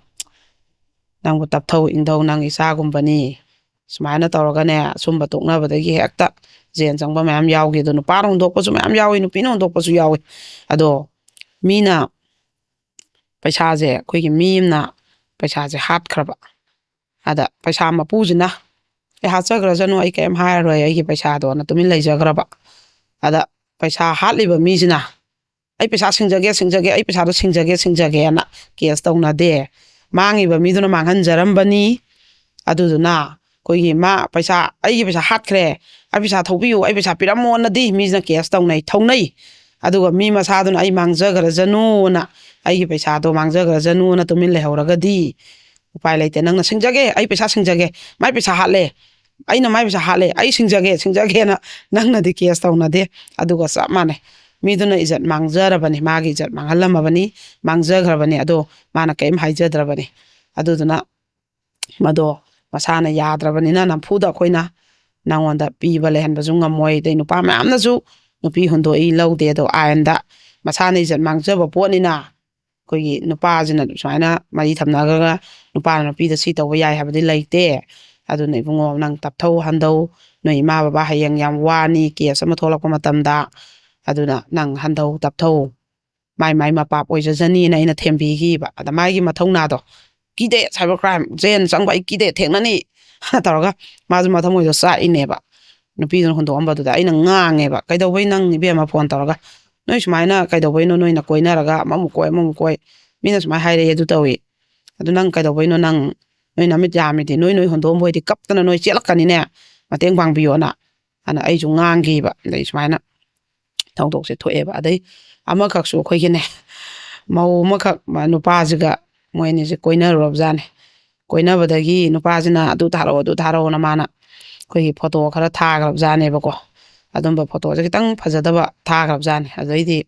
ꯅꯪꯕꯨ ꯇꯞꯊꯧ ꯏꯪꯊꯧ, ꯅꯪ ꯏꯆꯥꯒꯨꯝꯕꯅꯤ꯫ ꯁꯨꯃꯥꯏꯅ ꯇꯧꯔꯒꯅꯦ, ꯑꯁꯨꯝꯕ ꯇꯣꯛꯅꯕꯗꯒꯤ ꯍꯦꯛꯇ ꯖꯦꯜ ꯆꯪꯕ ꯃꯌꯥꯝ ꯌꯥꯎꯈꯤ꯫ ꯑꯗꯣ ꯅꯨꯄꯥꯅ ꯍꯨꯟꯗꯣꯛꯄꯁꯨ ꯃꯌꯥꯝ ꯌꯥꯎꯏ, ꯅꯨꯄꯤꯅ ꯍꯨꯟꯗꯣꯛꯄꯁꯨ ꯌꯥꯎꯏ꯫ ꯑꯗꯣ ꯃꯤꯅ ꯄꯩꯁꯥꯁꯦ, ꯑꯩꯈꯣꯏꯒꯤ ꯃꯤ ꯑꯃꯅ ꯄꯩꯁꯥꯁꯦ ꯍꯥꯠꯈ꯭ꯔꯕ, ꯑꯗ ꯄꯩꯁꯥ ꯃꯄꯨꯁꯤꯅ 'ꯑꯦ, ꯍꯥꯠꯆꯈ꯭ꯔꯖꯅꯨ, ꯑꯩ ꯀꯔꯤꯝ ꯍꯥꯏꯔꯔꯣꯏ ꯑꯩꯒꯤ ꯄꯩꯁꯥꯗꯣꯅ' ꯇꯨꯃꯤꯟ ꯂꯩꯖꯈ꯭ꯔꯕ꯫ ꯑꯗ ꯄꯩꯁꯥ ꯍꯥꯠꯂꯤꯕ ꯃꯤꯁꯤꯅ 'ꯑꯩ ꯄꯩꯁꯥ ꯁꯤꯡꯖꯒꯦ, ꯁꯤꯡꯖꯒꯦ, ꯑꯩ ꯄꯩꯁꯥꯗꯣ ꯁꯤꯡꯖꯒꯦ, ꯁꯤꯡꯖꯒꯦꯅ' ꯀꯦꯁ ꯇꯧꯅꯗꯦ꯫ ꯃꯥꯡꯉꯤꯕ ꯃꯤꯗꯨꯅ ꯃꯥꯡꯍꯟꯖꯔꯝꯕꯅꯤ꯫ ꯑꯗꯨꯗꯨꯅ ꯑꯩꯈꯣꯏꯒꯤ ꯃꯥ ꯄꯩꯁꯥ, "ꯑꯩꯒꯤ ꯄꯩꯁꯥ ꯍꯥꯠꯈ꯭ꯔꯦ, ꯑꯩ ꯄꯩꯁꯥ ꯊꯧꯕꯤꯌꯨ, ꯑꯩ ꯄꯩꯁꯥ ꯄꯤꯔꯝꯃꯣꯅꯗꯤ" ꯃꯤꯁꯤꯅ ꯀꯦꯁ ꯇꯧꯅꯩ, ꯊꯧꯅꯩ꯫ ꯑꯗꯨꯒ ꯃꯤ ꯃꯁꯥꯗꯨꯅ "ꯑꯩ ꯃꯥꯡꯖꯈ꯭ꯔꯖꯅꯨꯅ, ꯑꯩꯒꯤ ꯄꯩꯁꯥꯗꯣ ꯃꯥꯡꯖꯈ꯭ꯔꯖꯅꯨꯅ" ꯇꯨꯃꯤꯟ ꯂꯩꯍꯧꯔꯒꯗꯤ, "ꯎꯄꯥꯏ ꯂꯩꯇꯦ, ꯅꯪꯅ ꯁꯤꯡꯖꯒꯦ, ꯑꯩ ꯄꯩꯁꯥ ꯁꯤꯡꯖꯒꯦ, ꯃꯥꯏ ꯄꯩꯁꯥ ꯍꯥꯠꯂꯦ, ꯑꯩꯅ ꯃꯥꯏ ꯄꯩꯁꯥ ꯍꯥꯠꯂꯦ, ꯑꯩ ꯁꯤꯡꯖꯒꯦ, ꯁꯤꯡꯖꯒꯦꯅ" ꯅꯪꯅꯗꯤ ꯀꯦꯁ ꯇꯧꯅꯗꯦ꯫ ꯑꯗꯨꯒ ꯆꯞ ꯃꯥꯟꯅꯩ, ꯃꯤꯗꯨꯅ ꯏꯖꯠ ꯃꯥꯡꯖꯔꯕꯅꯤ, ꯃꯥꯒꯤ ꯏꯖꯠ ꯃꯥꯡꯍꯜꯂꯝꯃꯕꯅꯤ, ꯃꯥꯡꯖꯈ꯭ꯔꯕꯅꯤ꯫ ꯑꯗꯣ ꯃꯥꯅ ꯀꯔꯤꯝ ꯍꯥꯏꯖꯗ꯭ꯔꯕꯅꯤ꯫ ꯑꯗꯨꯗꯨꯅ ꯃꯗꯣ ꯃꯁꯥꯅ ꯌꯥꯗ꯭ꯔꯕꯅꯤꯅ ꯅꯝꯐꯨꯗ ꯑꯩꯈꯣꯏꯅ ꯅꯪꯉꯣꯟꯗ ꯄꯤꯕ ꯂꯩꯍꯟꯕꯁꯨ ꯉꯝꯃꯣꯏ꯫ ꯑꯗꯩ ꯅꯨꯄꯥ ꯃꯌꯥꯝꯅꯁꯨ ꯅꯨꯄꯤ ꯍꯨꯟꯗꯣꯛꯏ, ꯂꯧꯗꯦ꯫ ꯑꯗꯣ ꯑꯥꯏꯟꯗ ꯃꯁꯥꯅ ꯏꯖꯠ ꯃꯥꯡꯖꯕ ꯄꯣꯠꯅꯤꯅ ꯑꯩꯈꯣꯏꯒꯤ ꯅꯨꯄꯥꯁꯤꯅ ꯁꯨꯃꯥꯏꯅ ꯃꯔꯤ ꯊꯝꯅꯈ꯭ꯔꯒ ꯅꯨꯄꯥꯅ ꯅꯨꯄꯤꯗ ꯁꯤ ꯇꯧꯕ ꯌꯥꯏ ꯍꯥꯏꯕꯗꯤ ꯂꯩꯇꯦ꯫ ꯑꯗꯨꯅ ꯏꯕꯨꯡꯉꯣ, ꯅꯪ ꯇꯞꯊꯧ ꯍꯟꯗꯧ꯫ ꯅꯣꯏ ꯏꯃꯥ ꯕꯕꯥ ꯍꯌꯦꯡ ꯌꯥꯝ ꯋꯥꯅꯤ, ꯀꯦꯁ ꯑꯃ ꯊꯣꯛꯂꯛꯄ ꯃꯇꯝꯗ꯫ ꯑꯗꯨꯅ ꯅꯪ ꯍꯟꯗꯧ ꯇꯞꯊꯧ꯫ ꯃꯥꯏ ꯃꯥꯏ ꯃꯄꯥꯞ ꯑꯣꯏꯖꯖꯅꯤꯅ ꯑꯩꯅ ꯊꯦꯝꯕꯤꯈꯤꯕ꯫ ꯑꯗ ꯃꯥꯒꯤ ꯃꯊꯧꯅꯥꯗꯣ, "ꯀꯤꯗꯦ, ꯁꯥꯏꯕꯔ ꯀ꯭ꯔꯥꯏꯝ, ꯖꯦꯜ ꯆꯪꯕ ꯑꯩ ꯀꯤꯗꯦ, ꯊꯦꯡꯅꯅꯤ" ꯇꯧꯔꯒ ꯃꯥꯁꯨ ꯃꯊꯃꯣꯏꯗꯣ ꯆꯥꯛꯏꯅꯦꯕ꯫ ꯅꯨꯄꯤꯗꯨꯅ ꯍꯨꯟꯗꯣꯛꯑꯝꯕꯗꯨꯗ ꯑꯩꯅ ꯉꯥꯡꯉꯦꯕ, "ꯀꯩꯗꯧꯕꯩ ꯅꯪ ꯏꯕꯦꯝꯃ ꯐꯣꯟ ꯇꯧꯔꯒ, ꯅꯣꯏ ꯁꯨꯃꯥꯏꯅ ꯀꯩꯗꯧꯕꯩꯅꯣ ꯅꯣꯏꯅ ꯀꯣꯏꯅꯔꯒ ꯑꯃꯃꯨꯛ ꯀꯣꯏ ꯑꯃꯃꯨꯛ ꯀꯣꯏ, ꯃꯤꯅ ꯁꯨꯃꯥꯏꯅ ꯍꯥꯏꯔꯛꯑꯦ, ꯑꯗꯨ ꯇꯧꯏ, ꯑꯗꯨ ꯅꯪ ꯀꯩꯗꯧꯕꯩꯅꯣ? ꯅꯪ ꯅꯣꯏ ꯅꯃꯤꯠ ꯌꯥꯝꯃꯤꯗꯤ ꯅꯣꯏ ꯅꯣꯏ ꯍꯨꯟꯗꯣꯛꯑꯝꯕ ꯑꯣꯏꯗꯤ ꯀꯞꯇꯅ ꯅꯣꯏ ꯆꯦꯜꯂꯛꯀꯅꯤꯅꯦ, ꯃꯇꯦꯡ ꯄꯥꯡꯕꯤꯌꯣꯅ" ꯑꯅ ꯑꯩꯁꯨ ꯉꯥꯡꯈꯤꯕ꯫ ꯑꯗꯩ ꯁꯨꯃꯥꯏꯅ ꯊꯧꯗꯣꯛꯁꯦ ꯊꯣꯛꯑꯦꯕ꯫ ꯑꯗꯩ ꯑꯃꯈꯛꯁꯨ ꯑꯩꯈꯣꯏꯒꯤꯅꯦ, ꯃꯧ ꯑꯃꯈꯛ ꯃ-, ꯅꯨꯄꯥꯁꯤꯒ ꯃꯣꯏ ꯑꯅꯤꯁꯦ ꯀꯣꯏꯅꯔꯨꯔꯕꯖꯥꯠꯅꯦ꯫ ꯀꯣꯏꯅꯕꯗꯒꯤ ꯅꯨꯄꯥꯁꯤꯅ "ꯑꯗꯨ ꯊꯥꯔꯛꯑꯣ, ꯑꯗꯨ ꯊꯥꯔꯛꯑꯣꯅ" ꯃꯥꯅ ꯑꯩꯈꯣꯏꯒꯤ ꯐꯣꯇꯣ ꯈꯔ ꯊꯥꯈ꯭ꯔꯕꯖꯥꯠꯅꯦꯕꯀꯣ꯫ ꯑꯗꯨꯝꯕ ꯐꯣꯇꯣꯁꯦ ꯈꯤꯇꯪ ꯐꯖꯗꯕ ꯊꯥꯈ꯭ꯔꯕꯖꯥꯠꯅꯦ꯫ ꯑꯗꯩꯗꯤ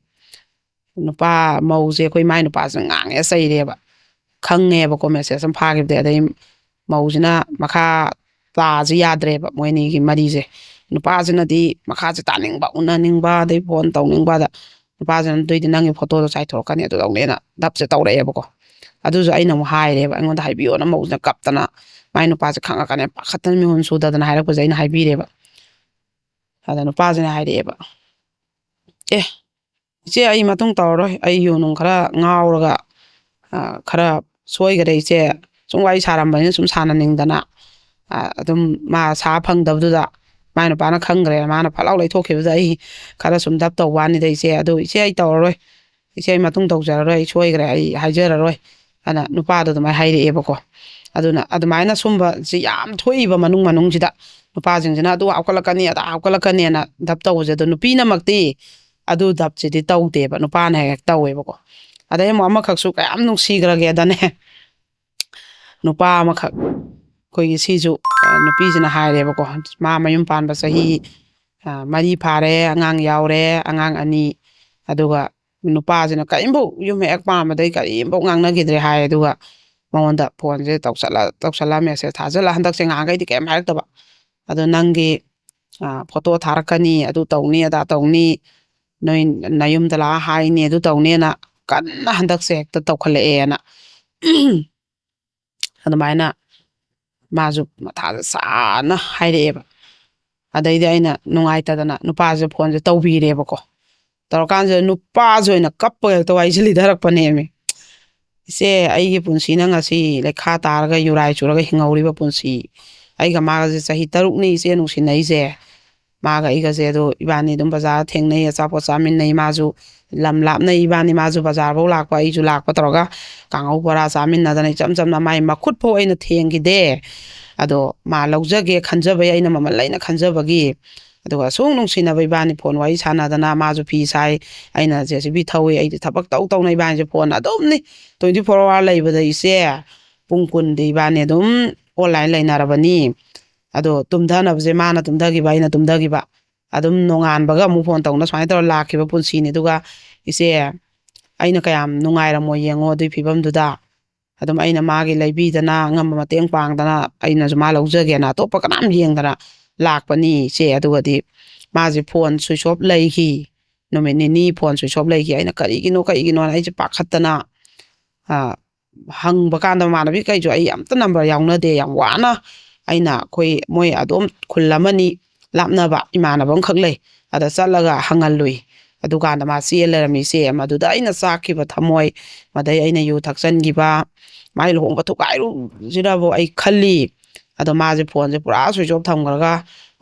ꯅꯨꯄꯥ ꯃꯧꯁꯦ ꯑꯩꯈꯣꯏ ꯃꯥꯏ ꯅꯨꯄꯥꯁꯦ ꯉꯥꯡꯉꯦ ꯆꯩꯔꯦꯕ, ꯈꯪꯉꯦꯕꯀꯣ ꯃꯦꯁꯦꯖ ꯑꯃ ꯐꯥꯈꯤꯕꯗꯩ꯫ ꯑꯗꯩ ꯃꯧꯁꯤꯅ ꯃꯈꯥ ꯇꯥꯁꯤ ꯌꯥꯗ꯭ꯔꯦꯕ ꯃꯣꯏ ꯑꯅꯤꯒꯤ ꯃꯔꯤꯁꯦ꯫ ꯅꯨꯄꯥꯁꯤꯅꯗꯤ ꯃꯈꯥꯁꯦ ꯇꯥꯅꯤꯡꯕ, ꯎꯅꯅꯤꯡꯕ, ꯑꯗꯩ ꯐꯣꯟ ꯇꯧꯅꯤꯡꯕꯗ, ꯅꯨꯄꯥꯁꯤꯅ "ꯑꯗꯨꯏꯗꯤ ꯅꯪꯒꯤ ꯐꯣꯇꯣꯗꯣ ꯆꯥꯏꯊꯣꯔꯛꯀꯅꯤ, ꯑꯗꯨ ꯇꯧꯅꯦꯅ" ꯙꯞꯁꯦ ꯇꯧꯔꯛꯑꯦꯕꯀꯣ꯫ ꯑꯗꯨꯁꯨ ꯑꯩꯅ ꯑꯃꯨꯛ ꯍꯥꯏꯔꯦꯕ, "ꯑꯩꯉꯣꯟꯗ ꯍꯥꯏꯕꯤꯌꯣꯅ", ꯃꯧꯁꯤꯅ ꯀꯞꯇꯅ, "ꯃꯥꯏ ꯅꯨꯄꯥꯁꯦ ꯈꯪꯉꯛꯀꯅꯤ", ꯄꯥꯈꯠꯇꯅ ꯃꯤꯍꯨꯟ ꯁꯨꯗꯗꯅ ꯍꯥꯏꯔꯛꯄꯁꯦ ꯑꯩꯅ ꯍꯥꯏꯕꯤꯔꯦꯕ꯫ ꯑꯗ ꯅꯨꯄꯥꯁꯤꯅ ꯍꯥꯏꯔꯛꯑꯦꯕ, "ꯑꯦ, ꯏꯆꯦ, ꯑꯩ ꯃꯇꯨꯡ ꯇꯧꯔꯔꯣꯏ, ꯑꯩ ꯌꯨ ꯅꯨꯡ ꯈꯔ ꯉꯥꯎꯔꯒ, ꯑ, ꯈꯔ ꯁꯣꯏꯈꯔꯦ ꯏꯆꯦ, ꯁꯨꯝ ꯋꯥꯔꯤ ꯁꯥꯔꯝꯕꯅꯤꯅ ꯁꯨꯝ ꯁꯥꯟꯅꯅꯤꯡꯗꯅ, ꯑ, ꯑꯗꯨꯝ ꯃꯥ ꯁꯥ ꯐꯪꯗꯕꯗꯨꯗ ꯃꯥꯏ ꯅꯨꯄꯥꯅ ꯈꯪꯈ꯭ꯔꯦ, ꯃꯥꯅ ꯐꯠ ꯂꯥꯎ ꯂꯩꯊꯣꯛꯈꯤꯕꯗ ꯑꯩ ꯈꯔ ꯁꯨꯝ ꯙꯞ ꯇꯧꯕ ꯋꯥꯅꯤꯗ ꯏꯆꯦ, ꯑꯗꯨ ꯏꯆꯦ ꯑꯩ ꯇꯧꯔꯔꯣꯏ, ꯏꯆꯦ ꯑꯩ ꯃꯇꯨꯡ ꯇꯧꯖꯔꯔꯣꯏ, ꯑꯩ ꯁꯣꯏꯈ꯭ꯔꯦ, ꯑꯩ ꯍꯥꯏꯖꯔꯔꯣꯏ" ꯑꯅ ꯅꯨꯄꯥꯗꯣ ꯑꯗꯨꯃꯥꯏꯅ ꯍꯥꯏꯔꯛꯑꯦꯕꯀꯣ꯫ ꯑꯗꯨꯅ ꯑꯗꯨꯃꯥꯏꯅ ꯁꯨꯝꯕꯁꯤ ꯌꯥꯝ ꯊꯣꯛꯏꯕ ꯃꯅꯨꯡ ꯃꯅꯨꯡꯁꯤꯗ꯫ ꯅꯨꯄꯥꯁꯤꯡꯁꯤꯅ ꯑꯗꯨ ꯍꯥꯞꯀꯠꯂꯛꯀꯅꯤ, ꯑꯗꯥ ꯍꯥꯞꯀꯠꯂꯛꯀꯅꯤꯅ ꯙꯞ ꯇꯧꯕꯁꯦ, ꯑꯗꯣ ꯅꯨꯄꯤꯅꯃꯛꯇꯤ ꯑꯗꯨ ꯙꯞꯁꯤꯗꯤ ꯇꯧꯗꯦꯕ, ꯅꯨꯄꯥꯅ ꯍꯦꯛ ꯍꯦꯛ ꯇꯧꯋꯦꯕꯀꯣ꯫ ꯑꯗꯩ ꯑꯃꯨꯛ ꯑꯃꯈꯛꯁꯨ ꯀꯌꯥꯝ ꯅꯨꯡꯁꯤꯈ꯭ꯔꯒꯦꯗꯅꯦ, ꯅꯨꯄꯥ ꯑꯃꯈꯛ ꯑꯩꯈꯣꯏꯒꯤ ꯁꯤꯁꯨ, ꯑ, ꯅꯨꯄꯤꯁꯤꯅ ꯍꯥꯏꯔꯦꯕꯀꯣ, ꯃꯥ ꯃꯌꯨꯝ ꯄꯥꯟꯕ ꯆꯍꯤ ꯃꯔꯤ ꯐꯥꯔꯦ, ꯑꯉꯥꯡ ꯌꯥꯎꯔꯦ, ꯑꯉꯥꯡ ꯑꯅꯤ꯫ ꯑꯗꯨꯒ ꯅꯨꯄꯥꯁꯤꯅ ꯀꯔꯤꯝꯐꯧ, ꯌꯨꯝ ꯍꯦꯛ ꯄꯥꯟꯕꯗꯩ ꯀꯔꯤꯝꯐꯧ ꯉꯥꯡꯅꯈꯤꯗ꯭ꯔꯦ ꯍꯥꯏ꯫ ꯑꯗꯨꯒ ꯃꯉꯣꯟꯗ ꯐꯣꯟꯁꯦ ꯇꯧꯁꯜꯂ ꯇꯧꯁꯜꯂ ꯃꯦꯁꯦꯖ ꯊꯥꯖꯜꯂ, ꯍꯟꯗꯛꯁꯦ ꯉꯍꯥꯟꯈꯩꯗꯤ ꯀꯔꯤꯝ ꯍꯥꯏꯔꯛꯇꯕ꯫ "ꯑꯗꯣ ꯅꯪꯒꯤ ꯐꯣꯇꯣ ꯊꯥꯔꯛꯀꯅꯤ, ꯑꯗꯨ ꯇꯧꯅꯤ, ꯑꯗꯥ ꯇꯧꯅꯤ, ꯅꯣꯏ ꯅꯌꯨꯝꯗ ꯂꯥꯛꯑ ꯍꯥꯏꯅꯤ, ꯑꯗꯨ ꯇꯧꯅꯤꯅ" ꯀꯟꯅ ꯍꯟꯗꯛꯁꯦ ꯍꯦꯛꯇ ꯇꯧꯈꯠꯂꯛꯑꯦꯅ꯫ ꯑꯗꯨꯃꯥꯏꯅ ꯃꯥꯁꯨ ꯃꯊꯥꯁꯦ ꯁꯥꯅ ꯍꯥꯏꯔꯛꯑꯦꯕ꯫ ꯑꯗꯩꯗꯤ ꯑꯩꯅ ꯅꯨꯡꯉꯥꯏꯇꯗꯅ ꯅꯨꯄꯥꯁꯦ ꯐꯣꯟꯁꯦ ꯇꯧꯕꯤꯔꯦꯕꯀꯣ꯫ ꯇꯧꯔꯀꯥꯟꯁꯤꯗ ꯅꯨꯄꯥꯁꯦ ꯑꯣꯏꯅ ꯀꯞꯄꯒ ꯍꯦꯛꯇ ꯋꯥꯔꯤꯁꯦ ꯂꯤꯊꯔꯛꯄꯅꯦꯃꯤ꯫ "ꯏꯆꯦ, ꯑꯩꯒꯤ ꯄꯨꯟꯁꯤꯅ ꯉꯁꯤ ꯂꯩꯈꯥ ꯇꯥꯔꯒ ꯌꯨꯔꯥꯏ ꯆꯨꯔꯒ ꯍꯤꯡꯍꯧꯔꯤꯕ ꯄꯨꯟꯁꯤ꯫ ꯑꯩꯒ ꯃꯥꯒꯁꯦ ꯆꯍꯤ ꯇꯔꯨꯛꯅꯤ ꯏꯆꯦ ꯅꯨꯡꯁꯤꯅꯩꯁꯦ꯫ ꯃꯥꯒ ꯑꯩꯒꯁꯦ ꯑꯗꯣ ꯏꯕꯥꯅꯤ ꯑꯗꯨꯝ ꯕꯖꯥꯔ ꯊꯦꯡꯅꯩ, ꯑꯆꯥꯄꯣꯠ ꯆꯥꯃꯤꯟꯅꯩ, ꯃꯥꯁꯨ ꯂꯝ ꯂꯥꯞꯅꯩ ꯏꯕꯥꯅꯤ, ꯃꯥꯁꯨ ꯕꯖꯥꯔꯐꯧ ꯂꯥꯛꯄ, ꯑꯩꯁꯨ ꯂꯥꯛꯄ ꯇꯧꯔꯒ ꯀꯥꯡꯍꯧ ꯕꯣꯔꯥ ꯆꯥꯃꯤꯟꯅꯗꯅ ꯏꯆꯝ ꯆꯝꯅ ꯃꯥꯏ ꯃꯈꯨꯠ ꯐꯥꯎ ꯑꯩꯅ ꯊꯦꯡꯈꯤꯗꯦ꯫ ꯑꯗꯣ ꯃꯥ ꯂꯧꯖꯒꯦ ꯈꯟꯖꯕꯩ, ꯑꯩꯅ ꯃꯃꯜ ꯂꯩꯅ ꯈꯟꯖꯕꯒꯤ꯫ ꯑꯗꯨꯒ ꯑꯁꯨꯛ ꯅꯨꯡꯁꯤꯅꯕ ꯏꯕꯥꯅꯤ ꯐꯣꯟ ꯋꯥꯔꯤ ꯁꯥꯟꯅꯗꯅ, ꯃꯥꯁꯨ ꯐꯤ ꯁꯥꯏ, ꯑꯩꯅ JCB ꯊꯧꯏ, ꯑꯩꯗꯤ ꯊꯕꯛ ꯇꯧ ꯇꯧꯅ ꯏꯕꯥꯅꯤꯁꯦ ꯐꯣꯟ ꯑꯗꯨꯝꯅꯤ꯫ Twenty four hour ꯂꯩꯕꯗ ꯏꯆꯦ ꯄꯨꯡ ꯀꯨꯟꯗꯤ ꯏꯕꯥꯅꯤ ꯑꯗꯨꯝ online ꯂꯩꯅꯔꯕꯅꯤ꯫ ꯑꯗꯣ ꯇꯨꯝꯊꯅꯕꯁꯦ ꯃꯥꯅ ꯇꯨꯝꯊꯈꯤꯕ, ꯑꯩꯅ ꯇꯨꯝꯊꯈꯤꯕ꯫ ꯑꯗꯨꯝ ꯅꯣꯡꯉꯥꯟꯕꯒ ꯑꯃꯨꯛ ꯐꯣꯟ ꯇꯧꯅ ꯁꯨꯃꯥꯏꯅ ꯇꯧꯔ ꯂꯥꯛꯈꯤꯕ ꯄꯨꯟꯁꯤꯅꯤ꯫ ꯑꯗꯨꯒ ꯏꯆꯦ, ꯑꯩꯅ ꯀꯌꯥꯝ ꯅꯨꯡꯉꯥꯏꯔꯝꯃꯣꯏ ꯌꯦꯡꯉꯣ ꯑꯗꯨꯒꯤ ꯐꯤꯕꯝꯗꯨꯗ꯫ ꯑꯗꯨꯝ ꯑꯩꯅ ꯃꯥꯒꯤ ꯂꯩꯕꯤꯗꯅ, ꯑꯉꯝꯕ ꯃꯇꯦꯡ ꯄꯥꯡꯗꯅ, ꯑꯩꯅꯁꯨ ꯃꯥ ꯂꯧꯖꯒꯦꯅ ꯑꯇꯣꯞꯄ ꯀꯅꯥꯝ ꯌꯦꯡꯗꯅ ꯂꯥꯛꯄꯅꯤ ꯏꯆꯦ꯫ ꯑꯗꯨꯒꯗꯤ ꯃꯥꯁꯦ ꯐꯣꯟ switch off ꯂꯩꯈꯤ꯫ ꯅꯨꯃꯤꯠ ꯅꯤꯅꯤ ꯐꯣꯟ switch off ꯂꯩꯈꯤ꯫ ꯑꯩꯅ ꯀꯔꯤꯒꯤꯅꯣ, ꯀꯔꯤꯒꯤꯅꯣꯅ ꯑꯩꯁꯦ ꯄꯥꯈꯠꯇꯅ, ꯑ, ꯍꯪꯕ ꯀꯥꯟꯗ ꯃꯃꯥꯟꯅꯕꯤ ꯀꯩꯁꯨ ꯑꯩ ꯑꯝꯇ number ꯌꯥꯎꯅꯗꯦ꯫ ꯌꯥꯝ ꯋꯥꯅ ꯑꯩꯅ, ꯑꯩꯈꯣꯏ ꯃꯣꯏ ꯑꯗꯣꯝ ꯈꯨꯜ ꯑꯃꯅꯤ ꯂꯥꯞꯅꯕ ꯏꯃꯥꯟꯅꯕ ꯑꯃꯈꯛ ꯂꯩ, ꯑꯗ ꯆꯠꯂꯒ ꯍꯪꯍꯜꯂꯨꯏ꯫ ꯑꯗꯨꯀꯥꯟꯗ ꯃꯥ ꯆꯦꯜ ꯂꯩꯔꯝꯃꯤ ꯏꯆꯦ꯫ ꯃꯗꯨꯗ ꯑꯩꯅ ꯆꯥꯛꯈꯤꯕ ꯊꯃꯣꯏ, ꯃꯗꯩ ꯑꯩꯅ ꯌꯨ ꯊꯛꯆꯟꯈꯤꯕ, ꯃꯥꯏ ꯂꯨꯍꯣꯡꯕ ꯊꯨꯒꯥꯏꯔꯨꯁꯤꯔꯕꯨ ꯑꯩ ꯈꯜꯂꯤ꯫ ꯑꯗꯣ ꯃꯥꯁꯦ ꯐꯣꯟꯁꯦ ꯄꯨꯔꯥ switch off ꯊꯝꯈ꯭ꯔꯒ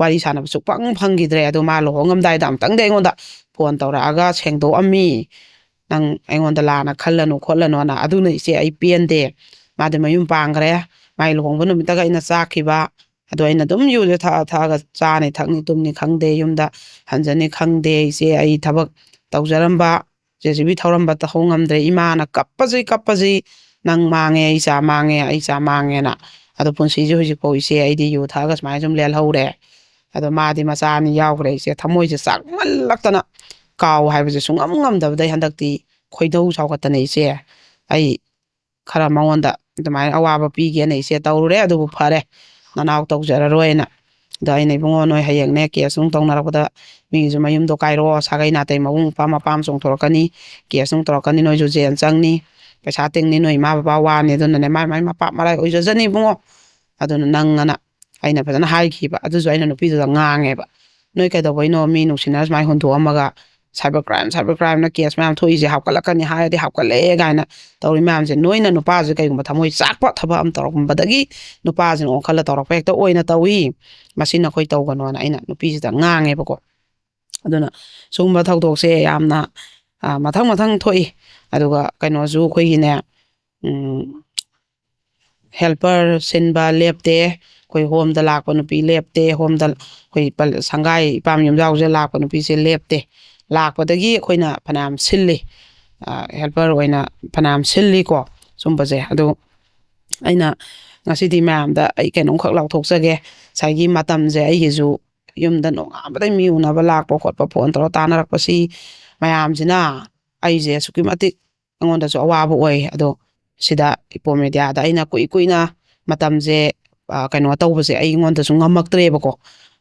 ꯋꯥꯔꯤ ꯁꯥꯟꯅꯕ ꯁꯨꯛꯐꯪ ꯐꯪꯈꯤꯗ꯭ꯔꯦ꯫ ꯑꯗꯣ ꯃꯥ ꯂꯨꯍꯣꯡꯉꯝꯗꯥꯏꯗ ꯑꯃꯨꯛꯇꯪꯗꯤ ꯑꯩꯉꯣꯟꯗ ꯐꯣꯟ ꯇꯧꯔꯛꯑꯒ ꯁꯦꯡꯗꯣꯛꯑꯝꯃꯤ꯫ "ꯅꯪ ꯑꯩꯉꯣꯟꯗ ꯂꯥꯟꯅ ꯈꯜꯂꯅꯨ ꯈꯣꯠꯂꯅꯣꯅ"꯫ ꯑꯗꯨꯅ ꯏꯆꯦ ꯑꯩ ꯄꯦꯟꯗꯦ꯫ ꯃꯥꯗꯤ ꯃꯌꯨꯝ ꯄꯥꯟꯈ꯭ꯔꯦ꯫ ꯃꯥꯏ ꯂꯨꯍꯣꯡꯕ ꯅꯨꯃꯤꯠꯇꯒ ꯑꯩꯅ ꯆꯥꯛꯈꯤꯕ꯫ ꯑꯗꯣ ꯑꯩꯅ ꯑꯗꯨꯝ ꯌꯨꯁꯦ ꯊꯛꯑ ꯊꯛꯑꯒ ꯆꯥꯅꯤ ꯊꯛꯅꯤ ꯇꯨꯝꯅꯤ ꯈꯪꯗꯦ꯫ ꯌꯨꯝꯗ ꯍꯟꯖꯅꯤ ꯈꯪꯗꯦ꯫ ꯏꯆꯦ ꯑꯩ ꯊꯕꯛ ꯇꯧꯖꯔꯝꯕ, JCB ꯊꯧꯔꯝꯕ ꯇꯧꯍꯧ ꯉꯝꯗ꯭ꯔꯦ꯫ ꯏꯃꯥꯅ ꯀꯞꯄꯁꯤ ꯀꯞꯄꯁꯤ, "ꯅꯪ ꯃꯥꯡꯉꯦ, ꯑꯩ ꯏꯆꯥ ꯃꯥꯡꯉꯦ, ꯑꯩ ꯏꯆꯥ ꯃꯥꯡꯉꯦꯅ"꯫ ꯑꯗꯣ ꯄꯨꯟꯁꯤꯁꯦ ꯍꯧꯖꯤꯛꯐꯥꯎ ꯏꯆꯦ ꯑꯩꯗꯤ ꯌꯨ ꯊꯛꯑꯒ ꯁꯨꯃꯥꯏꯅ ꯁꯨꯝ ꯂꯦꯜꯍꯧꯔꯦ꯫ ꯑꯗꯣ ꯃꯥꯗꯤ ꯃꯆꯥ ꯑꯅꯤ ꯌꯥꯎꯈ꯭ꯔꯦ ꯏꯆꯦ꯫ ꯊꯃꯣꯏꯁꯦ ꯆꯥꯛꯃꯜꯂꯛꯇꯅ ꯀꯥꯎ ꯍꯥꯏꯕꯁꯦ ꯁꯨꯡꯉꯝ ꯉꯝꯗꯕꯗꯩ ꯍꯟꯗꯛꯇꯤ ꯈꯣꯏꯗꯧ ꯁꯥꯎꯒꯠꯇꯅ ꯏꯆꯦ, ꯑꯩ ꯈꯔ ꯃꯉꯣꯟꯗ ꯑꯗꯨꯃꯥꯏꯅ ꯑꯋꯥꯕ ꯄꯤꯒꯦꯅ ꯏꯆꯦ ꯇꯧꯔꯨꯔꯦ꯫ ꯑꯗꯨꯕꯨ ꯐꯔꯦ, ꯅꯅꯥꯎ ꯇꯧꯖꯔꯔꯣꯏꯅ꯫ ꯑꯗꯣ ꯑꯩꯅ, "ꯏꯕꯨꯡꯉꯣ, ꯅꯣꯏ ꯍꯌꯦꯡꯅꯦ ꯀꯦꯁ ꯅꯨꯡ ꯇꯧꯅꯔꯛꯄꯗ ꯃꯤꯒꯤꯁꯨ ꯃꯌꯨꯝꯗꯣ ꯀꯥꯏꯔꯛꯑꯣ, ꯁꯥꯒꯩ ꯅꯥꯇꯩ ꯃꯕꯨꯡ ꯃꯧꯄ꯭ꯋꯥ ꯃꯄꯥ ꯑꯃ ꯆꯣꯡꯊꯣꯔꯛꯀꯅꯤ, ꯀꯦꯁ ꯅꯨꯡ ꯇꯧꯔꯛꯀꯅꯤ, ꯅꯣꯏꯁꯨ ꯖꯦꯜ ꯆꯪꯅꯤ, ꯄꯩꯁꯥ ꯇꯤꯡꯅꯤ, ꯅꯣꯏ ꯏꯃꯥ ꯕꯕꯥ ꯋꯥꯅꯤ꯫ ꯑꯗꯨꯅꯅꯦ ꯃꯥꯏ ꯃꯥꯏ ꯃꯄꯥ ꯃꯔꯥꯏ ꯑꯣꯏꯖꯖꯅꯤ ꯏꯕꯨꯡꯉꯣ, ꯑꯗꯨꯅ ꯅꯪ" ꯑꯅ ꯑꯩꯅ ꯐꯖꯅ ꯍꯥꯏꯈꯤꯕ꯫ ꯑꯗꯨꯁꯨ ꯑꯩꯅ ꯅꯨꯄꯤꯗꯨꯗ ꯉꯥꯡꯉꯦꯕ, "ꯅꯣꯏ ꯀꯩꯗꯧꯕꯩꯅꯣ ꯃꯤ ꯅꯨꯡꯁꯤꯅꯔ ꯁꯨꯃꯥꯏꯅ ꯍꯨꯟꯗꯣꯛꯑꯝꯃꯒ ꯁꯥꯏꯕꯔ ꯀ꯭ꯔꯥꯏꯝ, ꯁꯥꯏꯕꯔ ꯀ꯭ꯔꯥꯏꯝꯅ ꯀꯦꯁ ꯃꯌꯥꯝ ꯊꯣꯛꯏꯁꯦ? ꯍꯥꯞꯀꯠꯂꯛꯀꯅꯤ ꯍꯥꯏꯔꯗꯤ ꯍꯥꯞꯀꯠꯂꯛꯑꯦ" ꯀꯥꯏꯅ ꯇꯧꯔꯤ ꯃꯌꯥꯝꯁꯦ꯫ ꯅꯣꯏꯅ ꯅꯨꯄꯥꯁꯦ ꯀꯩꯒꯨꯝꯕ ꯊꯃꯣꯏ ꯆꯥꯛꯄ ꯊꯕꯛ ꯑꯃ ꯇꯧꯔꯛꯄꯗꯒꯤ ꯅꯨꯄꯥꯁꯤꯅ ꯑꯣꯟꯈꯠꯂ ꯇꯧꯔꯛꯄ ꯍꯦꯛꯇ ꯑꯣꯏꯅ ꯇꯧꯏ, ꯃꯁꯤ ꯅꯈꯣꯏ ꯇꯧꯒꯅꯣꯅ ꯑꯩꯅ ꯅꯨꯄꯤꯁꯤꯗ ꯉꯥꯡꯉꯦꯕꯀꯣ꯫ ꯑꯗꯨꯅ ꯁꯤꯒꯨꯝꯕ ꯊꯧꯗꯣꯛꯁꯦ ꯌꯥꯝꯅ, ꯑ, ꯃꯊꯪ ꯃꯊꯪ ꯊꯣꯛꯏ꯫ ꯑꯗꯨꯒ ꯀꯩꯅꯣꯁꯨ ꯑꯩꯈꯣꯏꯒꯤꯅꯦ, ꯎꯝ, ꯍꯦꯜꯄꯔ ꯁꯤꯟꯕ ꯂꯦꯞꯇꯦ꯫ ꯑꯩꯈꯣꯏ ꯍꯣꯝꯗ ꯂꯥꯛꯄ ꯅꯨꯄꯤ ꯂꯦꯞꯇꯦ꯫ ꯍꯣꯝꯗ ꯑꯩꯈꯣꯏ ꯄꯜ-, ꯁꯪꯒꯥꯏ ꯏꯄꯥꯝ ꯌꯨꯝꯖꯥꯎꯁꯦ ꯂꯥꯛꯄ ꯅꯨꯄꯤꯁꯦ ꯂꯦꯞꯇꯦ꯫ ꯂꯥꯛꯄꯗꯒꯤ ꯑꯩꯈꯣꯏꯅ ꯐꯅꯌꯥꯝ ꯁꯤꯜꯂꯤ꯫ ꯑ, ꯍꯦꯜꯄꯔ ꯑꯣꯏꯅ ꯐꯅꯌꯥꯝ ꯁꯤꯜꯂꯤꯀꯣ ꯁꯨꯝꯕꯁꯦ꯫ ꯑꯗꯨ ꯑꯩꯅ ꯉꯁꯤꯗꯤ ꯃꯌꯥꯝꯗ ꯑꯩ ꯀꯩꯅꯣꯝꯈꯛ ꯂꯥꯎꯊꯣꯛꯆꯒꯦ꯫ ꯉꯁꯥꯏꯒꯤ ꯃꯇꯝꯁꯦ ꯑꯩꯒꯤꯁꯨ ꯌꯨꯝꯗ ꯅꯣꯡꯉꯥꯟꯕꯗꯩ ꯃꯤ ꯎꯅꯕ ꯂꯥꯛꯄ ꯈꯣꯠꯄ, ꯐꯣꯟ ꯇꯧꯔ ꯇꯥꯟꯅꯔꯛꯄꯁꯤ ꯃꯌꯥꯝꯁꯤꯅ ꯑꯩꯁꯦ ꯑꯁꯨꯛꯀꯤ ꯃꯇꯤꯛ ꯑꯩꯉꯣꯟꯗꯁꯨ ꯑꯋꯥꯕ ꯑꯣꯏ꯫ ꯑꯗꯣ ꯁꯤꯗ ꯏꯄꯣꯝ ꯃꯦꯗꯤꯌꯥꯗ ꯑꯩꯅ ꯀꯨꯏ ꯀꯨꯏꯅ ꯃꯇꯝꯁꯦ, ꯑ, ꯀꯩꯅꯣ ꯇꯧꯕꯁꯦ ꯑꯩꯉꯣꯟꯗꯁꯨ ꯉꯝꯃꯛꯇ꯭ꯔꯦꯕꯀꯣ꯫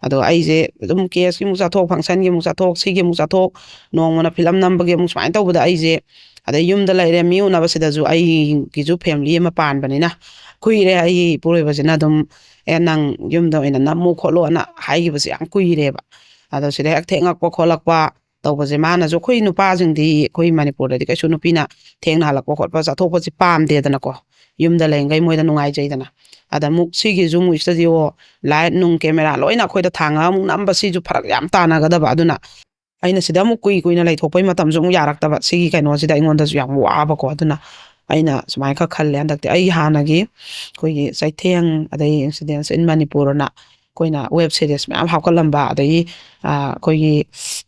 ꯑꯗꯣ ꯑꯩꯁꯦ ꯑꯗꯨꯝ ꯀꯦꯁꯀꯤ ꯑꯃꯨꯛ ꯆꯠꯊꯣꯛ, ꯐꯪꯁꯟꯒꯤ ꯑꯃꯨꯛ ꯆꯠꯊꯣꯛ, ꯁꯤꯒꯤ ꯑꯃꯨꯛ ꯆꯠꯊꯣꯛ, ꯅꯣꯡꯃꯅ ꯐꯤꯂꯝ ꯅꯝꯕꯒꯤ ꯑꯃꯨꯛ, ꯁꯨꯃꯥꯏꯅ ꯇꯧꯕꯗ ꯑꯩꯁꯦ, ꯑꯗꯩ ꯌꯨꯝꯗ ꯂꯩꯔꯦ, ꯃꯤ ꯎꯅꯕꯁꯤꯗꯁꯨ ꯑꯩꯒꯤꯁꯨ ꯐꯦꯃꯤꯂꯤ ꯑꯃ ꯄꯥꯟꯕꯅꯤꯅ ꯀꯨꯏꯔꯦ ꯑꯩꯒꯤ ꯏꯄꯨꯔꯣꯏꯕꯁꯤꯅ ꯑꯗꯨꯝ, "ꯑꯦ, ꯅꯪ ꯌꯨꯝꯗ ꯑꯣꯏꯅ ꯅꯝꯃꯨ ꯈꯣꯠꯂꯣꯅ" ꯍꯥꯏꯈꯤꯕꯁꯦ ꯌꯥꯝ ꯀꯨꯏꯔꯦꯕ꯫ ꯑꯗꯣ ꯁꯤꯗ ꯍꯦꯛ ꯊꯦꯡꯉꯛꯄ ꯈꯣꯠꯂꯛꯄ ꯇꯧꯕꯁꯦ ꯃꯥꯅꯁꯨ, ꯑꯩꯈꯣꯏ ꯅꯨꯄꯥꯁꯤꯡꯗꯤ ꯑꯩꯈꯣꯏ ꯃꯅꯤꯄꯨꯔꯗꯗꯤ ꯀꯩꯁꯨ ꯅꯨꯄꯤꯅ ꯊꯦꯡꯅ ꯍꯜꯂꯛꯄ ꯈꯣꯠꯄ ꯆꯠꯊꯣꯛꯄꯁꯦ ꯄꯥꯝꯗꯦꯗꯅꯀꯣ, ꯌꯨꯝꯗ ꯂꯩꯔꯤꯈꯩ ꯃꯣꯏꯗ ꯅꯨꯡꯉꯥꯏꯖꯩꯗꯅ꯫ ꯑꯗ ꯑꯃꯨꯛ ꯁꯤꯒꯤꯁꯨ ꯑꯃꯨꯛ ꯏꯁꯇꯨꯗꯤꯑꯣ, ꯂꯥꯏꯠ ꯅꯨꯡ, ꯀꯦꯃꯦꯔꯥ ꯂꯣꯏꯅ ꯑꯩꯈꯣꯏꯗ ꯊꯥꯡꯉꯒ ꯑꯃꯨꯛ ꯅꯝꯕꯁꯤꯁꯨ ꯐꯔꯛ ꯌꯥꯝ ꯇꯥꯅꯒꯗꯕ꯫ ꯑꯗꯨꯅ ꯑꯩꯅ ꯁꯤꯗ ꯑꯃꯨꯛ ꯀꯨꯏ ꯀꯨꯏꯅ ꯂꯩꯊꯣꯛꯄꯩ ꯃꯇꯝꯁꯨ ꯑꯃꯨꯛ ꯌꯥꯔꯛꯇꯕ꯫ ꯁꯤꯒꯤ ꯀꯩꯅꯣꯁꯤꯗ ꯑꯩꯉꯣꯟꯗꯁꯨ ꯌꯥꯝ ꯋꯥꯕꯀꯣ꯫ ꯑꯗꯨꯅ ꯑꯩꯅ ꯁꯨꯃꯥꯏꯅ ꯈꯔ ꯈꯜꯂꯦ ꯍꯟꯗꯛꯇꯤ꯫ ꯑꯩꯒꯤ ꯍꯥꯟꯅꯒꯤ ꯑꯩꯈꯣꯏꯒꯤ ꯆꯩꯊꯦꯡ, ꯑꯗꯩ Incidents in Manipur ꯑꯅ ꯑꯩꯈꯣꯏꯅ ꯋꯦꯕ ꯁꯤꯔꯤꯁ ꯃꯌꯥꯝ ꯍꯥꯞꯀꯠꯂꯝꯕ, ꯑꯗꯒꯤ, ꯑ, ꯑꯩꯈꯣꯏꯒꯤ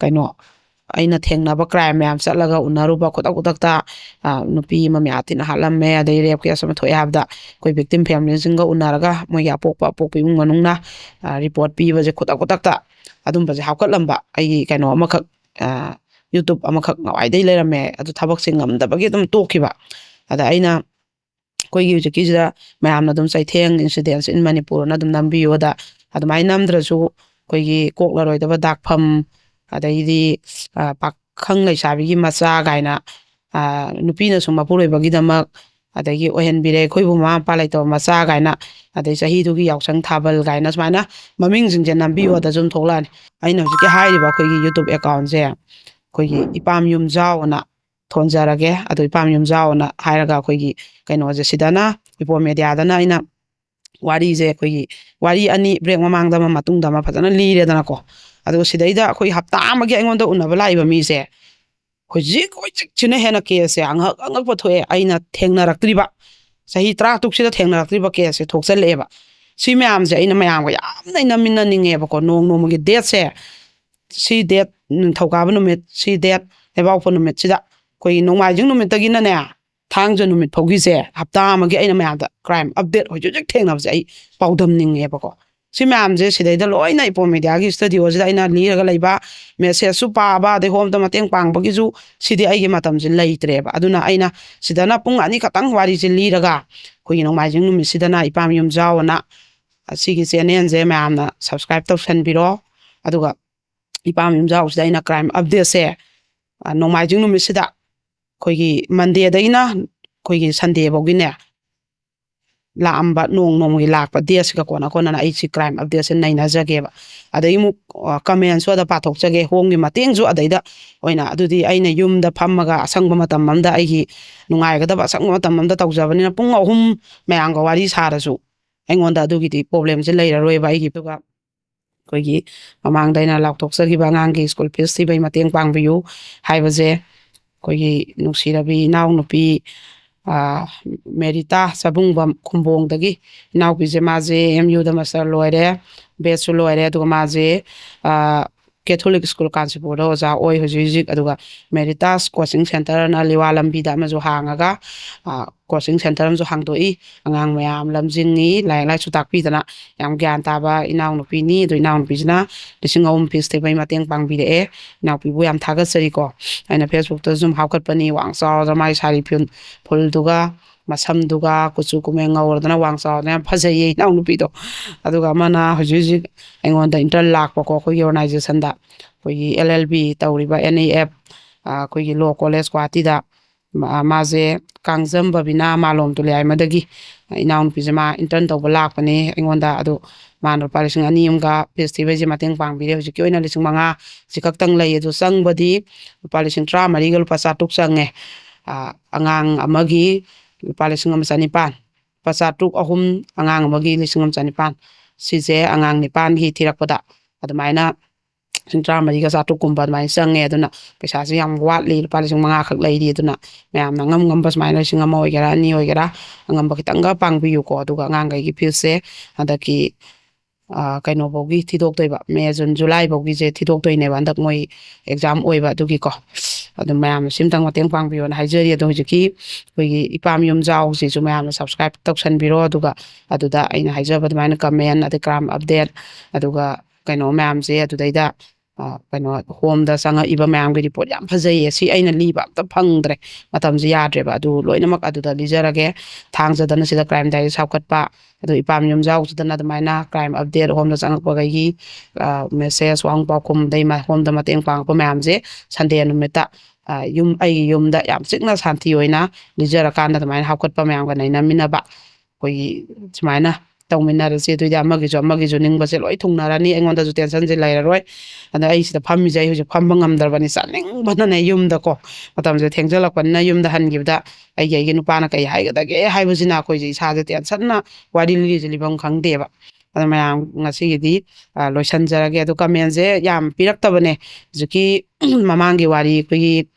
ꯀꯩꯅꯣ, ꯑꯩꯅ ꯊꯦꯡꯅꯕ ꯀ꯭ꯔꯥꯏꯝ ꯃꯌꯥꯝ ꯆꯠꯂꯒ ꯎꯅꯔꯨꯕ ꯈꯨꯗꯛ ꯈꯨꯗꯛꯇ, ꯑ, ꯅꯨꯄꯤ ꯑꯃ ꯃꯌꯥꯝ ꯊꯤꯅ ꯍꯥꯠꯂꯝꯃꯦ, ꯑꯗꯩ ꯔꯦꯞ ꯀꯦꯁ ꯑꯃ ꯊꯣꯛꯑꯦ ꯍꯥꯏꯕꯗ ꯑꯩꯈꯣꯏ ꯚꯤꯛꯇꯤꯝ ꯐꯦꯃꯤꯂꯤꯁꯤꯡꯒ ꯎꯅꯔꯒ ꯃꯣꯏꯒꯤ ꯑꯄꯣꯛꯄ ꯑꯄꯣꯛꯄ ꯏꯃꯨꯡ ꯃꯅꯨꯡꯅ, ꯑ, ꯔꯤꯄꯣꯔꯠ ꯄꯤꯕꯁꯦ ꯈꯨꯗꯛ ꯈꯨꯗꯛꯇ ꯑꯗꯨꯝꯕꯁꯦ ꯍꯥꯞꯀꯠꯂꯝꯕ꯫ ꯑꯩꯒꯤ ꯀꯩꯅꯣ ꯑꯃꯈꯛ, ꯑ, ꯌꯨꯇ꯭ꯌꯨꯕ ꯑꯃꯈꯛ ꯅꯋꯥꯏꯗꯩ ꯂꯩꯔꯝꯃꯦ, ꯑꯗꯨ ꯊꯕꯛꯁꯦ ꯉꯝꯗꯕꯒꯤ ꯑꯗꯨꯝ ꯇꯣꯛꯈꯤꯕ꯫ ꯑꯗ ꯑꯩꯅ ꯑꯩꯈꯣꯏꯒꯤ ꯍꯧꯖꯤꯛꯀꯤꯁꯤꯗ ꯃꯌꯥꯝꯅ ꯑꯗꯨꯝ ꯆꯩꯊꯦꯡ incidents in Manipur ꯑꯅ ꯑꯗꯨꯝ ꯅꯝꯕꯤꯌꯣꯗ, ꯑꯗꯨꯃꯥꯏꯅ ꯅꯝꯗ꯭ꯔꯁꯨ ꯑꯩꯈꯣꯏꯒꯤ ꯀꯣꯛꯂꯔꯣꯏꯗꯕ ꯗꯥꯛꯐꯝ, ꯑꯗꯩꯗꯤ, ꯑ, ꯄꯥꯈꯪ ꯂꯩꯁꯥꯕꯤꯒꯤ ꯃꯆꯥ ꯀꯥꯏꯅ, ꯑ, ꯅꯨꯄꯤꯅꯁꯨ ꯃꯄꯨꯔꯣꯏꯕꯒꯤꯗꯃꯛ ꯑꯗꯒꯤ ꯑꯣꯏꯍꯟꯕꯤꯔꯦ, ꯑꯩꯈꯣꯏꯕꯨ ꯃꯃꯥ ꯃꯄꯥ ꯂꯩꯇꯕ ꯃꯆꯥ ꯀꯥꯏꯅ, ꯑꯗꯩ ꯆꯍꯤꯗꯨꯒꯤ ꯌꯥꯎꯁꯪ ꯊꯥꯕꯜ ꯀꯥꯏꯅ ꯁꯨꯃꯥꯏꯅ ꯃꯃꯤꯡꯁꯤꯡꯁꯦ ꯅꯝꯕꯤꯌꯣꯗꯁꯨ ꯑꯗꯨꯝ ꯊꯣꯛꯂꯛꯑꯅꯤ꯫ ꯑꯩꯅ ꯍꯧꯖꯤꯛꯀꯤ ꯍꯥꯏꯔꯤꯕ ꯑꯩꯈꯣꯏꯒꯤ ꯌꯨꯇ꯭ꯌꯨꯕ ꯑꯦꯀꯥꯎꯟꯁꯦ ꯑꯩꯈꯣꯏꯒꯤ ꯏꯄꯥꯝ ꯌꯨꯝꯖꯥꯎ ꯑꯅ ꯊꯣꯟꯖꯔꯒꯦ꯫ ꯑꯗꯣ ꯏꯄꯥꯝ ꯌꯨꯝꯖꯥꯎ ꯑꯅ ꯍꯥꯏꯔꯒ ꯑꯩꯈꯣꯏꯒꯤ ꯀꯩꯅꯣꯁꯦ ꯁꯤꯗꯅ, ꯏꯄꯣꯝ ꯃꯦꯗꯤꯌꯥꯗꯅ ꯑꯩꯅ ꯋꯥꯔꯤꯁꯦ ꯑꯩꯈꯣꯏꯒꯤ ꯋꯥꯔꯤ ꯑꯅꯤ ꯕ꯭ꯔꯦꯛ ꯃꯃꯥꯡꯗ ꯑꯃ ꯃꯇꯨꯡꯗ ꯑꯃ ꯐꯖꯅ ꯂꯤꯔꯦꯗꯅꯀꯣ꯫ ꯑꯗꯨꯒ ꯁꯤꯗꯩꯗ ꯑꯩꯈꯣꯏ ꯍꯞꯇꯥ ꯑꯃꯒꯤ ꯑꯩꯉꯣꯟꯗ ꯎꯅꯕ ꯂꯥꯛꯏꯕ ꯃꯤꯁꯦ ꯍꯧꯖꯤꯛ ꯍꯧꯖꯤꯛꯁꯤꯅ ꯍꯦꯟꯅ ꯀꯦꯁꯁꯦ ꯑꯉꯛ ꯑꯉꯛꯄ ꯊꯣꯛꯑꯦ꯫ ꯑꯩꯅ ꯊꯦꯡꯅꯔꯛꯇ꯭ꯔꯤꯕ, ꯆꯍꯤ ꯇꯔꯥ ꯇꯔꯨꯛꯁꯤꯗ ꯊꯦꯡꯅꯔꯛꯇ꯭ꯔꯤꯕ ꯀꯦꯁꯁꯦ ꯊꯣꯛꯆꯜꯂꯛꯑꯦꯕ꯫ ꯁꯤ ꯃꯌꯥꯝꯁꯦ ꯑꯩꯅ ꯃꯌꯥꯝꯒ ꯌꯥꯝꯅ ꯅꯝꯃꯤꯟꯅꯅꯤꯡꯉꯦꯕꯀꯣ꯫ ꯅꯣꯡ ꯅꯣꯡꯃꯒꯤ ꯗꯦꯠꯁꯦ, ꯁꯤ ꯗꯦꯠ ꯅꯤꯡꯊꯧꯀꯥꯕ ꯅꯨꯃꯤꯠ, ꯁꯤ ꯗꯦꯠ ꯂꯩꯕꯥꯛꯄꯣꯛꯄ ꯅꯨꯃꯤꯠꯁꯤꯗ, ꯑꯩꯈꯣꯏꯒꯤ ꯅꯣꯡꯃꯥꯏꯖꯤꯡ ꯅꯨꯃꯤꯠꯇꯒꯤꯅꯅꯦ ꯊꯥꯡꯖ ꯅꯨꯃꯤꯠ ꯐꯥꯎꯒꯤꯁꯦ, ꯍꯞꯇꯥ ꯑꯃꯒꯤ ꯑꯩꯅ ꯃꯌꯥꯝꯗ ꯀ꯭ꯔꯥꯏꯝ ꯑꯞꯗꯦꯠ ꯍꯧꯖꯤꯛ ꯍꯧꯖꯤꯛ ꯊꯦꯡꯅꯕꯁꯦ ꯑꯩ ꯄꯥꯎꯗꯝꯅꯤꯡꯉꯦꯕꯀꯣ꯫ ꯁꯤ ꯃꯌꯥꯝꯁꯦ ꯁꯤꯗꯩꯗ ꯂꯣꯏꯅ ꯏꯄꯣꯝ ꯃꯦꯗꯤꯌꯥꯒꯤ ꯁ꯭ꯇꯨꯗꯤꯑꯣꯁꯤꯗ ꯑꯩꯅ ꯂꯤꯔꯒ ꯂꯩꯕ, ꯃꯦꯁꯦꯖꯁꯨ ꯄꯥꯕ, ꯑꯗꯩ ꯍꯣꯝꯗ ꯃꯇꯦꯡ ꯄꯥꯡꯕꯒꯤꯁꯨ ꯁꯤꯗꯤ ꯑꯩꯒꯤ ꯃꯇꯝꯁꯦ ꯂꯩꯇ꯭ꯔꯦꯕ꯫ ꯑꯗꯨꯅ ꯑꯩꯅ ꯁꯤꯗꯅ ꯄꯨꯡ ꯑꯅꯤ ꯈꯛꯇꯪ ꯋꯥꯔꯤꯁꯦ ꯂꯤꯔꯒ, ꯑꯩꯈꯣꯏꯒꯤ ꯅꯣꯡꯃꯥꯏꯖꯤꯡ ꯅꯨꯃꯤꯠꯁꯤꯗꯅ ꯏꯄꯥꯝ ꯌꯨꯝꯖꯥꯎ ꯑꯅ ꯑꯁꯤꯒꯤ ꯆꯦꯅꯦꯜꯁꯦ ꯃꯌꯥꯝꯅ ꯁꯕꯁꯀ꯭ꯔꯥꯏꯞ ꯇꯧꯁꯟꯕꯤꯔꯣ꯫ ꯑꯗꯨꯒ ꯏꯄꯥꯝ ꯌꯨꯝꯖꯥꯎꯁꯤꯗ ꯑꯩꯅ ꯀ꯭ꯔꯥꯏꯝ ꯑꯞꯗꯦꯠꯁꯦ, ꯑ, ꯅꯣꯡꯃꯥꯏꯖꯤꯡ ꯅꯨꯃꯤꯠꯁꯤꯗ, ꯑꯩꯈꯣꯏꯒꯤ ꯃꯟꯗꯦꯗꯒꯤꯅ ꯑꯩꯈꯣꯏꯒꯤ ꯁꯟꯗꯦ ꯐꯥꯎꯒꯤꯅꯦ, ꯂꯥꯛꯑꯝꯕ ꯅꯣꯡ ꯅꯣꯡꯃꯒꯤ ꯂꯥꯛꯄ ꯗꯦꯠꯁꯤꯒ ꯀꯣꯟꯅ ꯀꯣꯟꯅꯅ ꯑꯩ ꯁꯤ ꯀ꯭ꯔꯥꯏꯝ ꯑꯞꯗꯦꯠꯁꯦ ꯅꯩꯅꯖꯒꯦꯕ꯫ ꯑꯗꯩ ꯑꯃꯨꯛ, ꯑ, ꯀꯃꯦꯟꯁꯨ ꯑꯗ ꯄꯥꯊꯣꯛꯆꯒꯦ, ꯍꯣꯝꯒꯤ ꯃꯇꯦꯡꯁꯨ ꯑꯗꯩꯗ ꯑꯣꯏꯅ꯫ ꯑꯗꯨꯗꯤ ꯑꯩꯅ ꯌꯨꯝꯗ ꯐꯝꯃꯒ ꯑꯁꯪꯕ ꯃꯇꯝ ꯑꯃꯗ, ꯑꯩꯒꯤ ꯅꯨꯡꯉꯥꯏꯒꯗꯕ ꯑꯁꯪꯕ ꯃꯇꯝ ꯑꯃꯗ ꯇꯧꯖꯕꯅꯤꯅ, ꯄꯨꯡ ꯑꯍꯨꯝ ꯃꯌꯥꯝꯒ ꯋꯥꯔꯤ ꯁꯥꯔꯁꯨ ꯑꯩꯉꯣꯟꯗ ꯑꯗꯨꯒꯤꯗꯤ ꯄ꯭ꯔꯣꯕ꯭ꯂꯦꯝꯁꯦ ꯂꯩꯔꯔꯣꯏꯕ ꯑꯩꯒꯤ꯫ ꯑꯗꯨꯒ ꯑꯩꯈꯣꯏꯒꯤ ꯃꯃꯥꯡꯗ ꯑꯩꯅ ꯂꯥꯎꯊꯣꯛꯆꯈꯤꯕ ꯑꯉꯥꯡꯒꯤ ꯁ꯭ꯀꯨꯜ ꯐꯤꯁ ꯊꯤꯕꯒꯤ ꯃꯇꯦꯡ ꯄꯥꯡꯕꯤꯌꯨ ꯍꯥꯏꯕꯁꯦ, ꯑꯩꯈꯣꯏꯒꯤ ꯅꯨꯡꯁꯤꯔꯕꯤ ꯏꯅꯥꯎꯅꯨꯄꯤ, ꯑ, ꯃꯦꯔꯤꯇꯥ ꯆꯕꯨꯡꯕꯝ ꯈꯨꯝꯕꯣꯡꯗꯒꯤ꯫ ꯏꯅꯥꯎꯄꯤꯁꯦ, ꯃꯥꯁꯦ ꯑꯦꯝ ꯌꯨꯗ ꯃꯥꯁꯇꯔ ꯂꯣꯏꯔꯦ, ꯕꯦꯠꯁꯨ ꯂꯣꯏꯔꯦ, ꯑꯗꯨꯒ ꯃꯥꯁꯦ, ꯑ, ꯀꯦꯊꯣꯂꯤꯛ ꯁ꯭ꯀꯨꯜ ꯀꯥꯟꯆꯤꯄꯨꯔꯗ ꯑꯣꯖꯥ ꯑꯣꯏ ꯍꯧꯖꯤꯛ ꯍꯧꯖꯤꯛ꯫ ꯑꯗꯨꯒ ꯃꯦꯔꯤꯇꯥꯁ ꯀꯣꯆꯤꯡ ꯁꯦꯟꯇꯔꯅ ꯂꯤꯋꯥ ꯂꯝꯕꯤꯗ ꯑꯃꯁꯨ ꯍꯥꯡꯉꯒ, ꯑ, ꯀꯣꯆꯤꯡ ꯁꯦꯟꯇꯔ ꯑꯃꯁꯨ ꯍꯥꯡꯗꯣꯛꯏ꯫ ꯑꯉꯥꯡ ꯃꯌꯥꯝ ꯂꯝꯖꯤꯡꯉꯤ, ꯂꯥꯏꯔꯤꯛ ꯂꯥꯏꯁꯨ ꯇꯥꯛꯄꯤꯗꯅ ꯌꯥꯝ ꯒ꯭ꯌꯥꯟ ꯇꯥꯕ ꯏꯅꯥꯎꯅꯨꯄꯤꯅꯤ꯫ ꯑꯗꯨ ꯏꯅꯥꯎꯅꯨꯄꯤꯁꯤꯅ ꯂꯤꯁꯤꯡ ꯑꯍꯨꯝ ꯐꯤꯁ ꯊꯤꯕꯒꯤ ꯃꯇꯦꯡ ꯄꯥꯡꯕꯤꯔꯛꯑꯦ꯫ ꯏꯅꯥꯎꯄꯤꯕꯨ ꯌꯥꯝ ꯊꯥꯒꯠꯆꯔꯤꯀꯣ꯫ ꯑꯩꯅ ꯐꯦꯁꯕꯨꯛꯇꯁꯨ ꯁꯨꯝ ꯍꯥꯞꯀꯠꯄꯅꯤ, ꯋꯥꯡ ꯆꯥꯎꯔꯗꯅ ꯃꯥꯒꯤ ꯁꯥꯔꯤ ꯐꯨꯜ-, ꯐꯨꯜꯗꯨꯒ, ꯃꯁꯝꯗꯨꯒ, ꯀꯨꯆꯨ ꯀꯨꯃꯦꯟ ꯉꯧꯔꯗꯅ ꯋꯥꯡ ꯆꯥꯎꯔꯗꯅ ꯌꯥꯝ ꯐꯖꯩꯌꯦ ꯏꯅꯥꯎꯅꯨꯄꯤꯗꯣ꯫ ꯑꯗꯨꯒ ꯑꯃꯅ ꯍꯧꯖꯤꯛ ꯍꯧꯖꯤꯛ ꯑꯩꯉꯣꯟꯗ intern ꯂꯥꯛꯄꯀꯣ, ꯑꯩꯈꯣꯏꯒꯤ organization-ꯗ, ꯑꯩꯈꯣꯏꯒꯤ L L B ꯇꯧꯔꯤꯕ N E F, ꯑ, ꯑꯩꯈꯣꯏꯒꯤ Law College ꯒꯨꯋꯥꯍꯥꯇꯤꯗ꯫ ꯃꯥ-, ꯃꯥꯁꯦ ꯀꯥꯡꯖꯝ ꯕꯕꯤꯅꯥ ꯃꯥꯂꯣꯝ ꯇꯨꯂꯤꯌꯥꯏꯃꯗꯒꯤ ꯏꯅꯥꯎꯅꯨꯄꯤꯁꯦ ꯃꯥ intern ꯇꯧꯕ ꯂꯥꯛꯄꯅꯦ ꯑꯩꯉꯣꯟꯗ꯫ ꯑꯗꯨ ꯃꯥꯅ ꯂꯨꯄꯥ ꯂꯤꯁꯤꯡ ꯑꯅꯤ ꯑꯃꯒ ꯐꯤꯁ ꯊꯤꯕꯩꯁꯦ ꯃꯇꯦꯡ ꯄꯥꯡꯕꯤꯔꯦ꯫ ꯍꯧꯖꯤꯛꯀꯤ ꯑꯣꯏꯅ ꯂꯤꯁꯤꯡ ꯃꯉꯥ ꯁꯤ ꯈꯛꯇꯪ ꯂꯩ꯫ ꯑꯗꯨ ꯆꯪꯕꯗꯤ ꯂꯨꯄꯥ ꯂꯤꯁꯤꯡ ꯇꯔꯥꯃꯔꯤꯒ ꯂꯨꯄꯥ ꯆꯥꯇ꯭ꯔꯨꯛ ꯆꯪꯉꯦ꯫ ꯑ, ꯑꯉꯥꯡ ꯑꯃꯒꯤ ꯂꯨꯄꯥ ꯂꯤꯁꯤꯡ ꯑꯃ ꯆꯅꯤꯄꯥꯟ, ꯂꯨꯄꯥ ꯆꯥꯇ꯭ꯔꯨꯛ ꯑꯍꯨꯝ, ꯑꯉꯥꯡ ꯑꯃꯒꯤ ꯂꯤꯁꯤꯡ ꯑꯃ ꯆꯅꯤꯄꯥꯟ꯫ ꯁꯤꯁꯦ ꯑꯉꯥꯡ ꯅꯤꯄꯥꯟꯒꯤ ꯊꯤꯔꯛꯄꯗ ꯑꯗꯨꯃꯥꯏꯅ ꯂꯤꯁꯤꯡ ꯇꯔꯥꯃꯔꯤꯒ ꯆꯥꯇ꯭ꯔꯨꯛꯀꯨꯝꯕ ꯑꯗꯨꯃꯥꯏꯅ ꯆꯪꯉꯦ꯫ ꯑꯗꯨꯅ ꯄꯩꯁꯥꯁꯦ ꯌꯥꯝ ꯋꯥꯠꯂꯤ, ꯂꯨꯄꯥ ꯂꯤꯁꯤꯡ ꯃꯉꯥ ꯈꯛ ꯂꯩꯔꯤ꯫ ꯑꯗꯨꯅ ꯃꯌꯥꯝꯅ ꯑꯉꯝ ꯉꯝꯕ ꯁꯨꯃꯥꯏꯅ ꯂꯤꯁꯤꯡ ꯑꯃ ꯑꯣꯏꯒꯦꯔꯥ, ꯑꯅꯤ ꯑꯣꯏꯒꯦꯔꯥ, ꯑꯉꯝꯕ ꯈꯤꯇꯪꯒ ꯄꯥꯡꯕꯤꯌꯨꯀꯣ꯫ ꯑꯗꯨꯒ ꯑꯉꯥꯡꯈꯩꯒꯤ ꯐꯤꯁꯁꯦ ꯍꯟꯗꯛꯀꯤ, ꯑ, ꯀꯩꯅꯣꯐꯧꯒꯤ ꯊꯤꯗꯣꯛꯇꯣꯏꯕ, ꯃꯦ, ꯖꯨꯟ, ꯖꯨꯂꯥꯏ ꯐꯧꯒꯤꯁꯦ ꯊꯤꯗꯣꯛꯇꯣꯏꯅꯦꯕ, ꯍꯟꯗꯛ ꯃꯣꯏ exam ꯑꯣꯏꯕ ꯑꯗꯨꯒꯤꯀꯣ꯫ ꯑꯗꯨ ꯃꯌꯥꯝꯅ ꯁꯤꯝꯇꯪ ꯃꯇꯦꯡ ꯄꯥꯡꯕꯤꯌꯣꯅ ꯍꯥꯏꯖꯔꯤ꯫ ꯑꯗꯣ ꯍꯧꯖꯤꯛꯀꯤ ꯑꯩꯈꯣꯏꯒꯤ ꯏꯄꯥꯝ ꯌꯨꯝꯖꯥꯎꯁꯤꯁꯨ ꯃꯌꯥꯝꯅ subscribe ꯇꯧꯁꯟꯕꯤꯔꯣ꯫ ꯑꯗꯨꯒ ꯑꯗꯨꯗ ꯑꯩꯅ ꯍꯥꯏꯖꯕ ꯑꯗꯨꯃꯥꯏꯅ comment, ꯑꯗꯩ crime update, ꯑꯗꯨꯒ ꯀꯩꯅꯣ ꯃꯌꯥꯝꯁꯦ ꯑꯗꯨꯗꯩꯗ, ꯑ, ꯀꯩꯅꯣ, home-ꯗ ꯆꯪꯉꯛꯏꯕ ꯃꯌꯥꯝꯒꯤ report ꯌꯥꯝ ꯐꯖꯩꯌꯦ꯫ ꯁꯤ ꯑꯩꯅ ꯂꯤꯕ ꯑꯝꯇ ꯐꯪꯗ꯭ꯔꯦ, ꯃꯇꯝꯁꯦ ꯌꯥꯗ꯭ꯔꯦꯕ꯫ ꯑꯗꯨ ꯂꯣꯏꯅꯃꯛ ꯑꯗꯨꯗ ꯂꯤꯖꯔꯒꯦ꯫ ꯊꯥꯡꯖꯗꯅ ꯁꯤꯗ Crime Diaries ꯍꯥꯞꯀꯠꯄ, ꯑꯗꯨ ꯏꯄꯥꯝ ꯌꯨꯝꯖꯥꯎꯁꯤꯗꯅ ꯑꯗꯨꯃꯥꯏꯅ crime update, home-ꯗ ꯆꯪꯉꯛꯄꯈꯩꯒꯤ, ꯑ, message, ꯋꯥꯍꯪ ꯄꯥꯎꯈꯨꯝ, ꯑꯗꯩ ꯃ-, home-ꯗ ꯃꯇꯦꯡ ꯄꯥꯡꯉꯛꯄ ꯃꯌꯥꯝꯁꯦ Sunday ꯅꯨꯃꯤꯠꯇ, ꯑ, ꯌꯨꯝ, ꯑꯩꯒꯤ ꯌꯨꯝꯗ ꯌꯥꯝ ꯆꯤꯛꯅ ꯁꯥꯟꯇꯤ ꯑꯣꯏꯅ ꯂꯤꯖꯔꯀꯥꯟꯗ ꯑꯗꯨꯃꯥꯏꯅ ꯍꯥꯞꯀꯠꯄ ꯃꯌꯥꯝꯒ ꯅꯩꯅꯃꯤꯟꯅꯕ꯫ ꯑꯩꯈꯣꯏꯒꯤ ꯁꯨꯃꯥꯏꯅ ꯇꯧꯃꯤꯟꯅꯔꯁꯤ꯫ ꯑꯗꯨꯏꯗꯤ ꯑꯃꯒꯤꯁꯨ ꯑꯃꯒꯤꯁꯨ ꯅꯤꯡꯕꯁꯦ ꯂꯣꯏ ꯊꯨꯡꯅꯔꯅꯤ, ꯑꯩꯉꯣꯟꯗꯁꯨ tension-ꯁꯦ ꯂꯩꯔꯔꯣꯏ꯫ ꯑꯗ ꯑꯩ ꯁꯤꯗ ꯐꯝꯃꯤꯁꯦ, ꯑꯩ ꯍꯧꯖꯤꯛ ꯐꯝꯕ ꯉꯝꯗ꯭ꯔꯕꯅꯤ, ꯆꯠꯅꯤꯡꯕꯅꯅꯦ ꯌꯨꯝꯗꯀꯣ꯫ ꯃꯇꯝꯁꯦ ꯊꯦꯡꯖꯜꯂꯛꯄꯅꯤꯅ ꯌꯨꯝꯗ ꯍꯟꯈꯤꯕꯗ ꯑꯩꯒꯤ, ꯑꯩꯒꯤ ꯅꯨꯄꯥꯅ ꯀꯩ ꯍꯥꯏꯒꯗꯒꯦ ꯍꯥꯏꯕꯁꯤꯅ ꯑꯩꯈꯣꯏꯁꯦ ꯏꯁꯥꯁꯦ tension-ꯅ ꯋꯥꯔꯤ ꯂꯤꯔꯤꯁꯦ ꯂꯤꯐꯝ ꯈꯪꯗꯦꯕ꯫ ꯑꯗꯣ ꯃꯌꯥꯝ ꯉꯁꯤꯒꯤꯗꯤ, ꯑ, ꯂꯣꯏꯁꯟꯖꯔꯒꯦ꯫ ꯑꯗꯣ comment-ꯁꯦ ꯌꯥꯝ ꯄꯤꯔꯛꯇꯕꯅꯦ꯫ ꯍꯧꯖꯤꯛꯀꯤ ꯃꯃꯥꯡꯒꯤ ꯋꯥꯔꯤ, ꯑꯩꯈꯣꯏꯒꯤ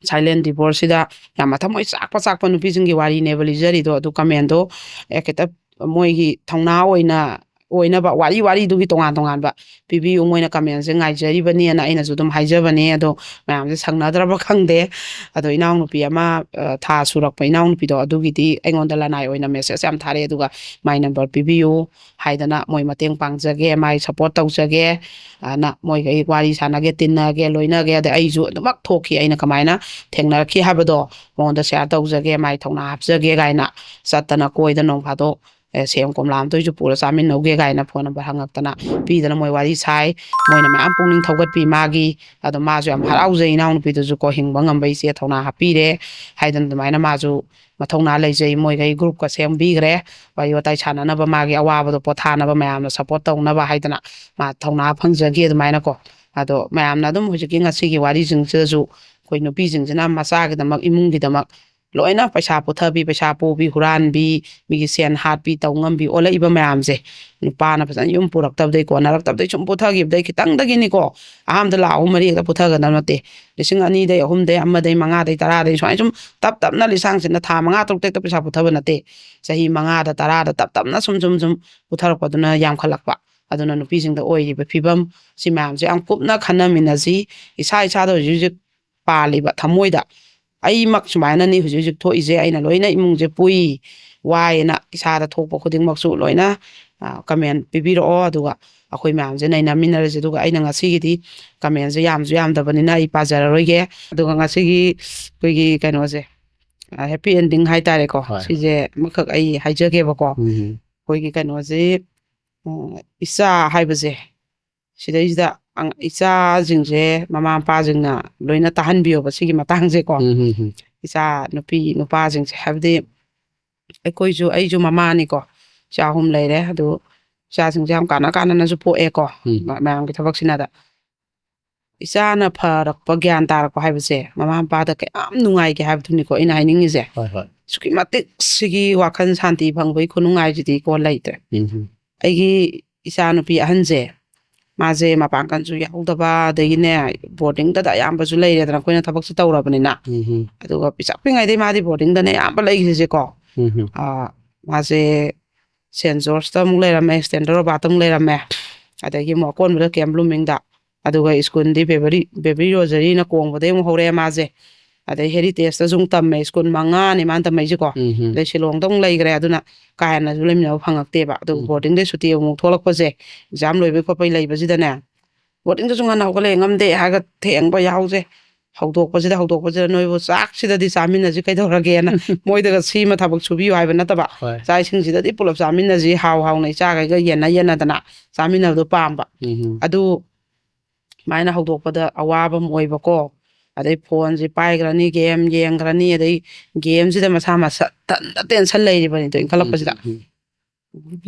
silent divorce-ꯁꯤꯗ ꯌꯥꯝ ꯃꯊꯃꯣꯏ ꯆꯥꯛꯄ ꯆꯥꯛꯄ ꯅꯨꯄꯤꯁꯤꯡꯒꯤ ꯋꯥꯔꯤꯅꯦꯕ ꯂꯤꯖꯔꯤꯗꯣ꯫ ꯑꯗꯨ comment-ꯗꯣ, ꯑꯦ, ꯈꯤꯇ ꯃꯣꯏꯒꯤ ꯊꯧꯅꯥ ꯑꯣꯏꯅ ꯑꯣꯏꯅꯕ ꯋꯥꯔꯤ ꯋꯥꯔꯤꯗꯨꯒꯤ ꯇꯣꯉꯥꯟ ꯇꯣꯉꯥꯟꯕ ꯄꯤꯕꯤꯌꯨ꯫ ꯃꯣꯏꯅ ꯀꯃꯦꯟꯁꯦ ꯉꯥꯏꯖꯔꯤꯕꯅꯦꯅ ꯑꯩꯅꯁꯨ ꯑꯗꯨꯝ ꯍꯥꯏꯖꯕꯅꯦ꯫ ꯑꯗꯣ ꯃꯌꯥꯝꯁꯦ ꯁꯪꯅꯗ꯭ꯔꯕ ꯈꯪꯗꯦ꯫ ꯑꯗꯣ ꯏꯅꯥꯎꯅꯨꯄꯤ ꯑꯃ, ꯑ, ꯊꯥ ꯁꯨꯔꯛꯄ ꯏꯅꯥꯎꯅꯨꯄꯤꯗꯣ, ꯑꯗꯨꯒꯤꯗꯤ ꯑꯩꯉꯣꯟꯗ ꯂꯅꯥꯏ ꯑꯣꯏꯅ ꯃꯦꯁꯦꯖ ꯌꯥꯝ ꯊꯥꯔꯛꯑꯦ꯫ ꯑꯗꯨꯒ "ꯃꯥꯏ ꯅꯝꯕꯔ ꯄꯤꯕꯤꯌꯨ" ꯍꯥꯏꯗꯅ, "ꯃꯣꯏ ꯃꯇꯦꯡ ꯄꯥꯡꯖꯒꯦ, ꯃꯥꯏ ꯁꯞꯄꯣꯔꯠ ꯇꯧꯖꯒꯦ", ꯑꯅ ꯃꯣꯏꯒ ꯑꯩ ꯋꯥꯔꯤ ꯁꯥꯟꯅꯒꯦ, ꯇꯤꯟꯅꯒꯦ, ꯂꯣꯏꯅꯒꯦ꯫ ꯑꯗꯩ ꯑꯩꯁꯨ ꯑꯗꯨꯃꯛ ꯊꯣꯛꯈꯤ, ꯑꯩꯅ ꯀꯃꯥꯏꯅ ꯊꯦꯡꯅꯔꯛꯈꯤ ꯍꯥꯏꯕꯗꯣ ꯃꯉꯣꯟꯗ ꯁꯤꯌꯥꯔ ꯇꯧꯖꯒꯦ, ꯃꯥꯏ ꯊꯧꯅꯥ ꯍꯥꯞꯆꯒꯦ ꯀꯥꯏꯅ ꯆꯠꯇꯅ ꯀꯣꯏꯗꯅ ꯅꯣꯡ ꯐꯥꯗꯣꯛ, ꯑꯦ, ꯁꯦꯝ ꯀꯣꯝꯂꯥ ꯑꯝꯇ ꯑꯣꯏꯁꯨ ꯄꯨꯔ ꯆꯥꯃꯤꯟꯅꯧꯒꯦ ꯀꯥꯏꯅ ꯐꯣꯟ ꯅꯝꯕꯔ ꯍꯪꯉꯛꯇꯅ ꯄꯤꯗꯅ ꯃꯣꯏ ꯋꯥꯔꯤ ꯁꯥꯏ꯫ ꯃꯣꯏꯅ ꯃꯌꯥꯝ ꯄꯨꯛꯅꯤꯡ ꯊꯧꯒꯠꯄꯤ ꯃꯥꯒꯤ꯫ ꯑꯗꯣ ꯃꯥꯁꯨ ꯌꯥꯝ ꯍꯔꯥꯎꯖꯩ, "ꯏꯅꯥꯎꯅꯨꯄꯤꯗꯨꯁꯨ ꯀꯣ ꯍꯤꯡꯕ ꯉꯝꯕ ꯏꯆꯦ ꯊꯧꯅꯥ ꯍꯥꯞꯄꯤꯔꯦ" ꯍꯥꯏꯗꯅ ꯑꯗꯨꯃꯥꯏꯅ ꯃꯥꯁꯨ ꯃꯊꯧꯅꯥ ꯂꯩꯖꯩ꯫ ꯃꯣꯏꯈꯩ ꯒ꯭ꯔꯨꯞꯀ ꯁꯦꯝꯕꯤꯈ꯭ꯔꯦ, ꯋꯥꯔꯤ ꯋꯥꯇꯥꯏ ꯁꯥꯟꯅꯅꯕ, ꯃꯥꯒꯤ ꯑꯋꯥꯕꯗꯣ ꯄꯣꯊꯥꯅꯕ, ꯃꯌꯥꯝꯅ ꯁꯞꯄꯣꯔꯠ ꯇꯧꯅꯕ ꯍꯥꯏꯗꯅ ꯃꯥ ꯊꯧꯅꯥ ꯐꯪꯖꯈꯤ ꯑꯗꯨꯃꯥꯏꯅꯀꯣ꯫ ꯑꯗꯣ ꯃꯌꯥꯝꯅ ꯑꯗꯨꯝ ꯍꯧꯖꯤꯛꯀꯤ ꯉꯁꯤꯒꯤ ꯋꯥꯔꯤꯁꯤꯡꯁꯤꯗꯁꯨ ꯑꯩꯈꯣꯏ ꯅꯨꯄꯤꯁꯤꯡꯁꯤꯅ ꯃꯆꯥꯒꯤꯗꯃꯛ, ꯏꯃꯨꯡꯒꯤꯗꯃꯛ ꯂꯣꯏꯅ ꯄꯩꯁꯥ ꯄꯨꯊꯕꯤ, ꯄꯩꯁꯥ ꯄꯨꯕꯤ, ꯍꯨꯔꯥꯟꯕꯤ, ꯃꯤꯒꯤ ꯁꯦꯟ ꯍꯥꯠꯄꯤ ꯇꯧ ꯉꯝꯕꯤ ꯑꯣꯜꯂꯛꯏꯕ ꯃꯌꯥꯝꯁꯦ ꯅꯨꯄꯥꯅ ꯐꯖꯅ ꯌꯨꯝ ꯄꯨꯔꯛꯇꯕꯗꯩ, ꯀꯣꯟꯅꯔꯛꯇꯕꯗꯩ ꯁꯨꯝ ꯄꯨꯊꯈꯤꯕꯗꯩ ꯈꯤꯇꯪꯗꯒꯤꯅꯤꯀꯣ꯫ ꯑꯍꯥꯟꯕꯗ ꯂꯥꯛ ꯑꯍꯨꯝ ꯃꯔꯤ ꯍꯦꯛꯇ ꯄꯨꯊꯒꯗꯕ ꯅꯠꯇꯦ꯫ ꯂꯤꯁꯤꯡ ꯑꯅꯤꯗꯩ, ꯑꯍꯨꯝꯗꯩ, ꯑꯃꯗꯩ, ꯃꯉꯥꯗꯩ, ꯇꯔꯥꯗꯩ ꯁꯨꯃꯥꯏꯅ ꯁꯨꯝ ꯇꯞ ꯇꯞꯅ ꯂꯤꯁꯥꯡꯁꯤꯠꯅ ꯊꯥ ꯃꯉꯥ ꯇꯔꯨꯛꯇ ꯍꯦꯛꯇ ꯄꯩꯁꯥ ꯄꯨꯊꯕ ꯅꯠꯇꯦ꯫ ꯆꯍꯤ ꯃꯉꯥꯗ, ꯇꯔꯥꯗ ꯇꯞ ꯇꯞꯅ ꯁꯨꯝ ꯁꯨꯝ ꯁꯨꯝ ꯄꯨꯊꯔꯛꯄꯗꯨꯅ ꯌꯥꯝꯈꯠꯂꯛꯄ꯫ ꯑꯗꯨꯅ ꯅꯨꯄꯤꯁꯤꯡꯗ ꯑꯣꯏꯔꯤꯕ ꯐꯤꯕꯝ ꯁꯤ ꯃꯌꯥꯝꯁꯦ ꯌꯥꯝ ꯀꯨꯞꯅ ꯈꯟꯅꯃꯤꯟꯅꯁꯤ꯫ ꯏꯁꯥ ꯏꯁꯥꯗ ꯍꯧꯖꯤꯛ ꯍꯧꯖꯤꯛ ꯄꯥꯜꯂꯤꯕ ꯊꯃꯣꯏꯗ ꯑꯩꯃꯛ ꯁꯨꯃꯥꯏꯅꯅꯤ ꯍꯧꯖꯤꯛ ꯍꯧꯖꯤꯛ ꯊꯣꯛꯏꯁꯦ, ꯑꯩꯅ ꯂꯣꯏꯅ ꯏꯃꯨꯡꯁꯦ ꯄꯨꯏ, ꯋꯥꯏꯅ ꯏꯁꯥꯗ ꯊꯣꯛꯄ ꯈꯨꯗꯤꯡꯃꯛꯁꯨ ꯂꯣꯏꯅ, ꯑ, ꯀꯃꯦꯟ ꯄꯤꯕꯤꯔꯛꯑꯣ꯫ ꯑꯗꯨꯒ ꯑꯩꯈꯣꯏ ꯃꯌꯥꯝꯁꯦ ꯅꯩꯅꯃꯤꯟꯅꯔꯁꯦ꯫ ꯑꯗꯨꯒ ꯑꯩꯅ ꯉꯁꯤꯒꯤꯗꯤ ꯀꯃꯦꯟꯁꯦ ꯌꯥꯝꯁꯨ ꯌꯥꯝꯗꯕꯅꯤꯅ ꯑꯩ ꯄꯥꯖꯔꯔꯣꯏꯒꯦ꯫ ꯑꯗꯨꯒ ꯉꯁꯤꯒꯤ ꯑꯩꯈꯣꯏꯒꯤ ꯀꯩꯅꯣꯁꯦ, ꯑ, ꯍꯦꯄꯤ ꯑꯦꯟꯗꯤꯡ ꯍꯥꯏꯇꯥꯔꯦꯀꯣ, ꯍꯣꯏ꯫ ꯁꯤꯁꯦ ꯑꯃꯈꯛ ꯑꯩ ꯍꯥꯏꯖꯒꯦꯕꯀꯣ꯫ ꯎꯝ꯫ ꯑꯩꯈꯣꯏꯒꯤ ꯀꯩꯅꯣꯁꯦ, ꯎꯝ, ꯏꯆꯥ ꯍꯥꯏꯕꯁꯦ, ꯁꯤꯗꯩꯁꯤꯗ ꯑꯉ-, ꯏꯆꯥꯁꯤꯡꯁꯦ ꯃꯃꯥ ꯃꯄꯥꯁꯤꯡꯅ ꯂꯣꯏꯅ ꯇꯥꯍꯟꯕꯤꯌꯣꯕ ꯁꯤꯒꯤ ꯃꯇꯥꯡꯁꯦꯀꯣ꯫ ꯎꯝ, ꯎꯝ, ꯎꯝ꯫ ꯏꯆꯥ ꯅꯨꯄꯤ ꯅꯨꯄꯥꯁꯤꯡꯁꯦ, ꯍꯥꯏꯕꯗꯤ ꯑꯩꯈꯣꯏꯁꯨ, ꯑꯩꯁꯨ ꯃꯃꯥꯅꯤꯀꯣ, ꯏꯆꯥ ꯑꯍꯨꯝ ꯂꯩꯔꯦ꯫ ꯑꯗꯨ ꯏꯆꯥꯁꯤꯡꯁꯦ ꯌꯥꯝ ꯀꯥꯟꯅ ꯀꯥꯟꯅꯅꯁꯨ ꯄꯣꯛꯑꯦꯀꯣ, ꯎꯝ꯫ ꯃ-, ꯃꯌꯥꯝꯒꯤ ꯊꯕꯛꯁꯤꯅꯗ꯫ ꯏꯆꯥꯅ ꯐꯔꯛꯄ, ꯒ꯭ꯌꯥꯟ ꯇꯥꯔꯛꯄ ꯍꯥꯏꯕꯁꯦ ꯃꯃꯥ ꯃꯄꯥꯗ ꯀꯌꯥꯝ ꯅꯨꯡꯉꯥꯏꯒꯦ ꯍꯥꯏꯕꯗꯨꯅꯤꯀꯣ ꯑꯩꯅ ꯍꯥꯏꯅꯤꯡꯉꯤꯁꯦ꯫ ꯍꯣꯏ, ꯍꯣꯏ꯫ ꯑꯁꯨꯛꯀꯤ ꯃꯇꯤꯛ ꯁꯤꯒꯤ ꯋꯥꯈꯜ ꯁꯥꯟꯇꯤ ꯐꯪꯕꯒꯤ ꯈꯨꯅꯨꯡꯉꯥꯏꯁꯤꯗꯤ ꯀꯣ ꯂꯩꯇ꯭ꯔꯦ꯫ ꯎꯝ, ꯎꯝ꯫ ꯑꯩꯒꯤ ꯏꯆꯥꯅꯨꯄꯤ ꯑꯍꯟꯁꯦ, ꯃꯥꯁꯦ ꯃꯄꯥꯡꯒꯜꯁꯨ ꯌꯥꯎꯗꯕ, ꯑꯗꯒꯤꯅꯦ, ꯕꯣꯔꯗꯤꯡꯗꯗ ꯑꯌꯥꯝꯕꯁꯨ ꯂꯩꯔꯦꯗꯅ ꯑꯩꯈꯣꯏꯅ ꯊꯕꯛꯁꯦ ꯇꯧꯔꯕꯅꯤꯅ꯫ ꯎꯝ, ꯎꯝ꯫ ꯑꯗꯨꯒ ꯄꯤꯁꯛ ꯄꯤꯛꯉꯩꯗꯩ ꯃꯥꯗꯤ ꯕꯣꯔꯗꯤꯡꯗꯅ ꯑꯌꯥꯝꯕ ꯂꯩꯈ꯭ꯔꯤꯁꯦꯀꯣ꯫ ꯎꯝ, ꯎꯝ꯫ ꯑꯥ, ꯃꯥꯁꯦ ꯁꯦꯟ ꯖꯣꯔꯖꯇ ꯑꯃꯨꯛ ꯂꯩꯔꯝꯃꯦ, ꯁ꯭ꯇꯦꯟꯗꯔ ꯔꯣꯕꯥꯔꯠꯇ ꯑꯃꯨꯛ ꯂꯩꯔꯝꯃꯦ, ꯑꯗꯒꯤ ꯑꯃꯨꯛ ꯑꯀꯣꯟꯕꯗ ꯀꯦꯝ ꯕ꯭ꯂꯨꯃꯤꯡꯗ, ꯑꯗꯨꯒ ꯁ꯭ꯀꯨꯜꯗꯤ ꯕꯦꯕꯔꯤ ꯕꯦꯕꯔꯤ ꯔꯣꯖꯔꯤꯅ ꯀꯣꯡꯕꯗꯩ ꯑꯃꯨꯛ ꯍꯧꯔꯛꯑꯦ ꯃꯥꯁꯦ꯫ ꯑꯗꯩ ꯍꯦꯔꯤꯇꯦꯖꯇꯁꯨ ꯑꯃꯨꯛ ꯇꯝꯃꯦ, ꯁ꯭ꯀꯨꯜ ꯃꯉꯥꯅꯦ ꯃꯥꯅ ꯇꯝꯃꯛꯏꯁꯦꯀꯣ꯫ ꯎꯝ ꯍꯝ꯫ ꯑꯗꯩ ꯁꯤꯂꯣꯡꯗ ꯑꯃꯨꯛ ꯂꯩꯈ꯭ꯔꯦ꯫ ꯑꯗꯨꯅ ꯀꯥ ꯍꯦꯟꯅꯁꯨ ꯂꯩꯃꯤꯟꯅꯕ ꯐꯪꯉꯛꯇꯦꯕ꯫ ꯑꯗꯨꯒ ꯎꯝ꯫ ꯕꯣꯔꯗꯤꯡꯗꯩ ꯁꯨꯇꯤ ꯑꯃꯨꯛ ꯊꯣꯛꯂꯛꯄꯁꯦ, ꯑꯦꯛꯖꯥꯝ ꯂꯣꯏꯕꯩ ꯈꯣꯠꯄꯩ ꯂꯩꯕꯁꯤꯗꯅꯦ, ꯕꯣꯔꯗꯤꯡꯗꯁꯨ ꯉꯟꯅ ꯍꯧꯒꯠꯂꯛꯑꯦ, ꯉꯝꯗꯦ ꯍꯥꯏꯔꯒ ꯊꯦꯡꯕ ꯌꯥꯍꯧꯁꯦ ꯍꯧꯗꯣꯛꯄꯁꯤꯗ ꯍꯧꯗꯣꯛꯄꯁꯤꯗ ꯅꯣꯏꯕꯨ ꯆꯥꯛꯁꯤꯗꯗꯤ ꯆꯥꯃꯤꯟꯅꯁꯤ ꯀꯩꯗꯧꯔꯒꯦꯅ ꯃꯣꯏꯗꯒ ꯁꯤꯃ ꯊꯕꯛ ꯁꯨꯕꯤꯌꯨ ꯍꯥꯏꯕ ꯅꯠꯇꯕ, ꯍꯣꯏ꯫ ꯆꯥꯛ ꯏꯁꯤꯡꯁꯤꯗꯗꯤ ꯄꯨꯂꯞ ꯆꯥꯃꯤꯟꯅꯁꯤ, ꯍꯥꯎ ꯍꯥꯎꯅ ꯏꯆꯥꯈꯩꯒ ꯌꯦꯟꯅ ꯌꯦꯟꯅꯗꯅ ꯆꯥꯃꯤꯟꯅꯕꯗꯣ ꯄꯥꯝꯕ꯫ ꯎꯝ ꯍꯝ꯫ ꯑꯗꯨ ꯁꯨꯃꯥꯏꯅ ꯍꯧꯗꯣꯛꯄꯗ ꯑꯋꯥꯕ ꯑꯃ ꯑꯣꯏꯕꯀꯣ꯫ ꯑꯗꯩ ꯐꯣꯟꯁꯤ ꯄꯥꯏꯈ꯭ꯔꯅꯤ, ꯒꯦꯝ ꯌꯦꯡꯈ꯭ꯔꯅꯤ, ꯑꯗꯩ ꯒꯦꯝꯁꯤꯗ ꯃꯁꯥ ꯃꯊꯟꯇ ꯇꯦꯟꯁꯟ ꯂꯩꯔꯤꯕꯅꯤꯗꯣ ꯏꯟꯈꯠꯂꯛꯄꯁꯤꯗ꯫ ꯎꯝ ꯍꯝ꯫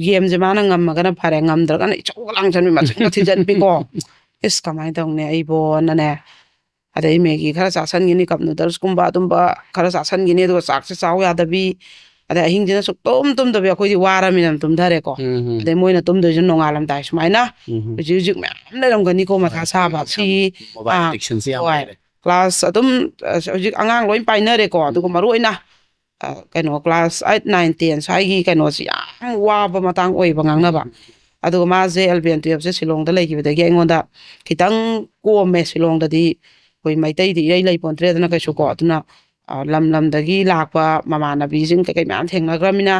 ꯒꯦꯝꯁꯦ ꯃꯥꯅ ꯉꯝꯃꯒꯅ ꯐꯔꯦ, ꯉꯝꯗ꯭ꯔꯒꯅ ꯏꯆꯧꯒ ꯂꯥꯡꯁꯟꯕꯤ, ꯃꯆꯤꯟꯒ ꯊꯤꯖꯟꯕꯤꯀꯣ꯫ ꯏꯁ, ꯀꯃꯥꯏꯅ ꯇꯧꯅꯤ ꯑꯩꯕꯣꯅꯅꯦ꯫ ꯑꯗꯩ ꯃꯦꯒꯤ ꯈꯔ ꯆꯥꯁꯟꯈꯤꯅꯤ, ꯀꯞ ꯅꯨꯗꯜꯁꯀꯨꯝꯕ ꯑꯗꯨꯝꯕ ꯈꯔ ꯆꯥꯁꯟꯈꯤꯅꯤ, ꯑꯗꯨꯒ ꯆꯥꯛꯁꯦ ꯆꯥꯎ ꯌꯥꯗꯕꯤ꯫ ꯑꯗꯩ ꯑꯍꯤꯡꯁꯤꯅ ꯁꯨꯛꯇꯨꯝ ꯇꯨꯝꯗꯕꯤ, ꯑꯩꯈꯣꯏꯗꯤ ꯋꯥꯔꯃꯤꯅ ꯑꯗꯨꯝ ꯇꯨꯝꯊꯔꯦꯀꯣ꯫ ꯎꯝ ꯍꯝ꯫ ꯑꯗꯩ ꯃꯣꯏꯅ ꯇꯨꯝꯗꯣꯏꯁꯨ ꯅꯣꯡꯉꯥꯜꯂꯝꯗꯥꯏ ꯁꯨꯃꯥꯏꯅ ꯎꯝ ꯍꯝ꯫ ꯍꯧꯖꯤꯛ ꯍꯧꯖꯤꯛ ꯃꯌꯥꯝ ꯂꯩꯔꯝꯒꯅꯤꯀꯣ, ꯃꯊꯥ ꯍꯣꯏ, ꯁꯥꯕ꯫ ꯌꯥꯝ ꯁꯤꯒꯤ mobile ꯑꯥ, addiction ꯁꯦ ꯌꯥꯝ ꯍꯣꯏ꯫ ꯂꯩꯔꯦ꯫ ꯀ꯭ꯂꯥꯁ ꯑꯗꯨꯝ ꯑ, ꯍꯧꯖꯤꯛ ꯑꯉꯥꯡ ꯂꯣꯏ ꯄꯥꯏꯅꯔꯦꯀꯣ, ꯑꯗꯨꯒ ꯎꯝ꯫ ꯃꯔꯨ ꯑꯣꯏꯅ ꯑ, ꯀꯩꯅꯣ ꯀ꯭ꯂꯥꯁ ꯑꯥꯏꯠ, ꯅꯥꯏꯟ, ꯇꯦꯟ ꯁ꯭ꯋꯥꯏꯒꯤ ꯀꯩꯅꯣꯁꯤ ꯌꯥꯝ ꯋꯥꯕ ꯃꯇꯥꯡ ꯑꯣꯏꯕ ꯉꯥꯡꯅꯕ꯫ ꯑꯗꯨꯒ ꯃꯥꯁꯦ ꯑꯦꯂꯚꯦꯟ ꯇꯨꯌꯦꯜꯞꯁꯦ ꯁꯤꯂꯣꯡꯗ ꯂꯩꯈꯤꯕꯗꯒꯤ ꯑꯩꯉꯣꯟꯗ ꯈꯤꯇꯪ ꯀꯣꯝꯃꯦ꯫ ꯁꯤꯂꯣꯡꯗꯗꯤ ꯑꯩꯈꯣꯏ ꯃꯩꯇꯩꯗꯤ ꯏꯔꯩ ꯂꯩ ꯄꯣꯟꯇ꯭ꯔꯦꯗꯅ ꯀꯩꯁꯨ ꯀꯣ꯫ ꯑꯗꯨꯅ ꯑ, ꯂꯝ ꯂꯝꯗꯒꯤ ꯂꯥꯛꯄ ꯃꯃꯥꯟꯅꯕꯤꯁꯤꯡ ꯀꯩꯀꯩ ꯃꯌꯥꯝ ꯊꯦꯡꯅꯈ꯭ꯔꯃꯤꯅ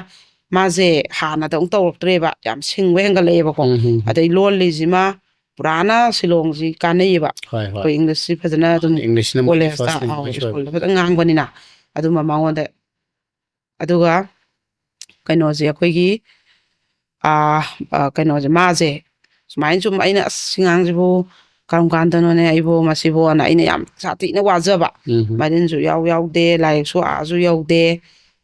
ꯃꯥꯁꯦ ꯍꯥꯟꯅꯗꯧ ꯇꯧꯔꯛꯇ꯭ꯔꯦꯕ, ꯌꯥꯝ ꯁꯤꯡꯕ ꯍꯦꯟꯒꯠꯂꯛꯑꯦꯕꯀꯣ꯫ ꯎꯝ ꯍꯝ꯫ ꯑꯗꯩ ꯂꯣꯜꯂꯤꯁꯤꯃ ꯄꯨꯔꯥꯅ ꯁꯤꯂꯣꯡꯁꯤ ꯀꯥꯟꯅꯩꯌꯦꯕ꯫ ꯍꯣꯏ ꯍꯣꯏ꯫ ꯑꯩꯈꯣꯏ ꯏꯪꯂꯤꯁꯁꯤ ꯐꯖꯅ ꯑꯗꯨꯝ ꯃꯥꯅꯦ, ꯏꯪꯂꯤꯁꯁꯤꯅ ꯃꯣꯏꯒꯤ ꯀꯣꯂꯦꯖꯇ first ꯑꯥꯎ, language ꯑꯣꯏꯕ꯫ ꯁ꯭ꯀꯨꯜꯗ ꯐꯖꯅ ꯉꯥꯡꯕꯅꯤꯅ꯫ ꯑꯗꯨꯝꯕ ꯃꯉꯣꯟꯗ, ꯑꯗꯨꯒ ꯀꯩꯅꯣꯁꯦ ꯑꯩꯈꯣꯏꯒꯤ ꯑꯥ, ꯑꯥ, ꯀꯩꯅꯣꯁꯦ ꯃꯥꯁꯦ ꯁꯨꯃꯥꯏꯅ ꯁꯨꯝ ꯑꯩꯅ ꯑꯁ ꯁꯤ ꯉꯥꯡꯁꯤꯕꯨ ꯀꯔꯝ ꯀꯥꯟꯗꯅꯣꯅꯦ ꯑꯩꯕꯨ ꯃꯁꯤꯕꯨꯅ ꯑꯩꯅ ꯌꯥꯝ ꯁꯥꯊꯤꯅ ꯋꯥꯖꯕ꯫ ꯎꯝ ꯍꯝ꯫ ꯃꯔꯤꯟꯁꯨ ꯌꯥꯎ ꯌꯥꯎꯗꯦ, ꯂꯥꯏꯔꯤꯛꯁꯨ ꯑꯥꯁꯨ ꯌꯧꯗꯦ,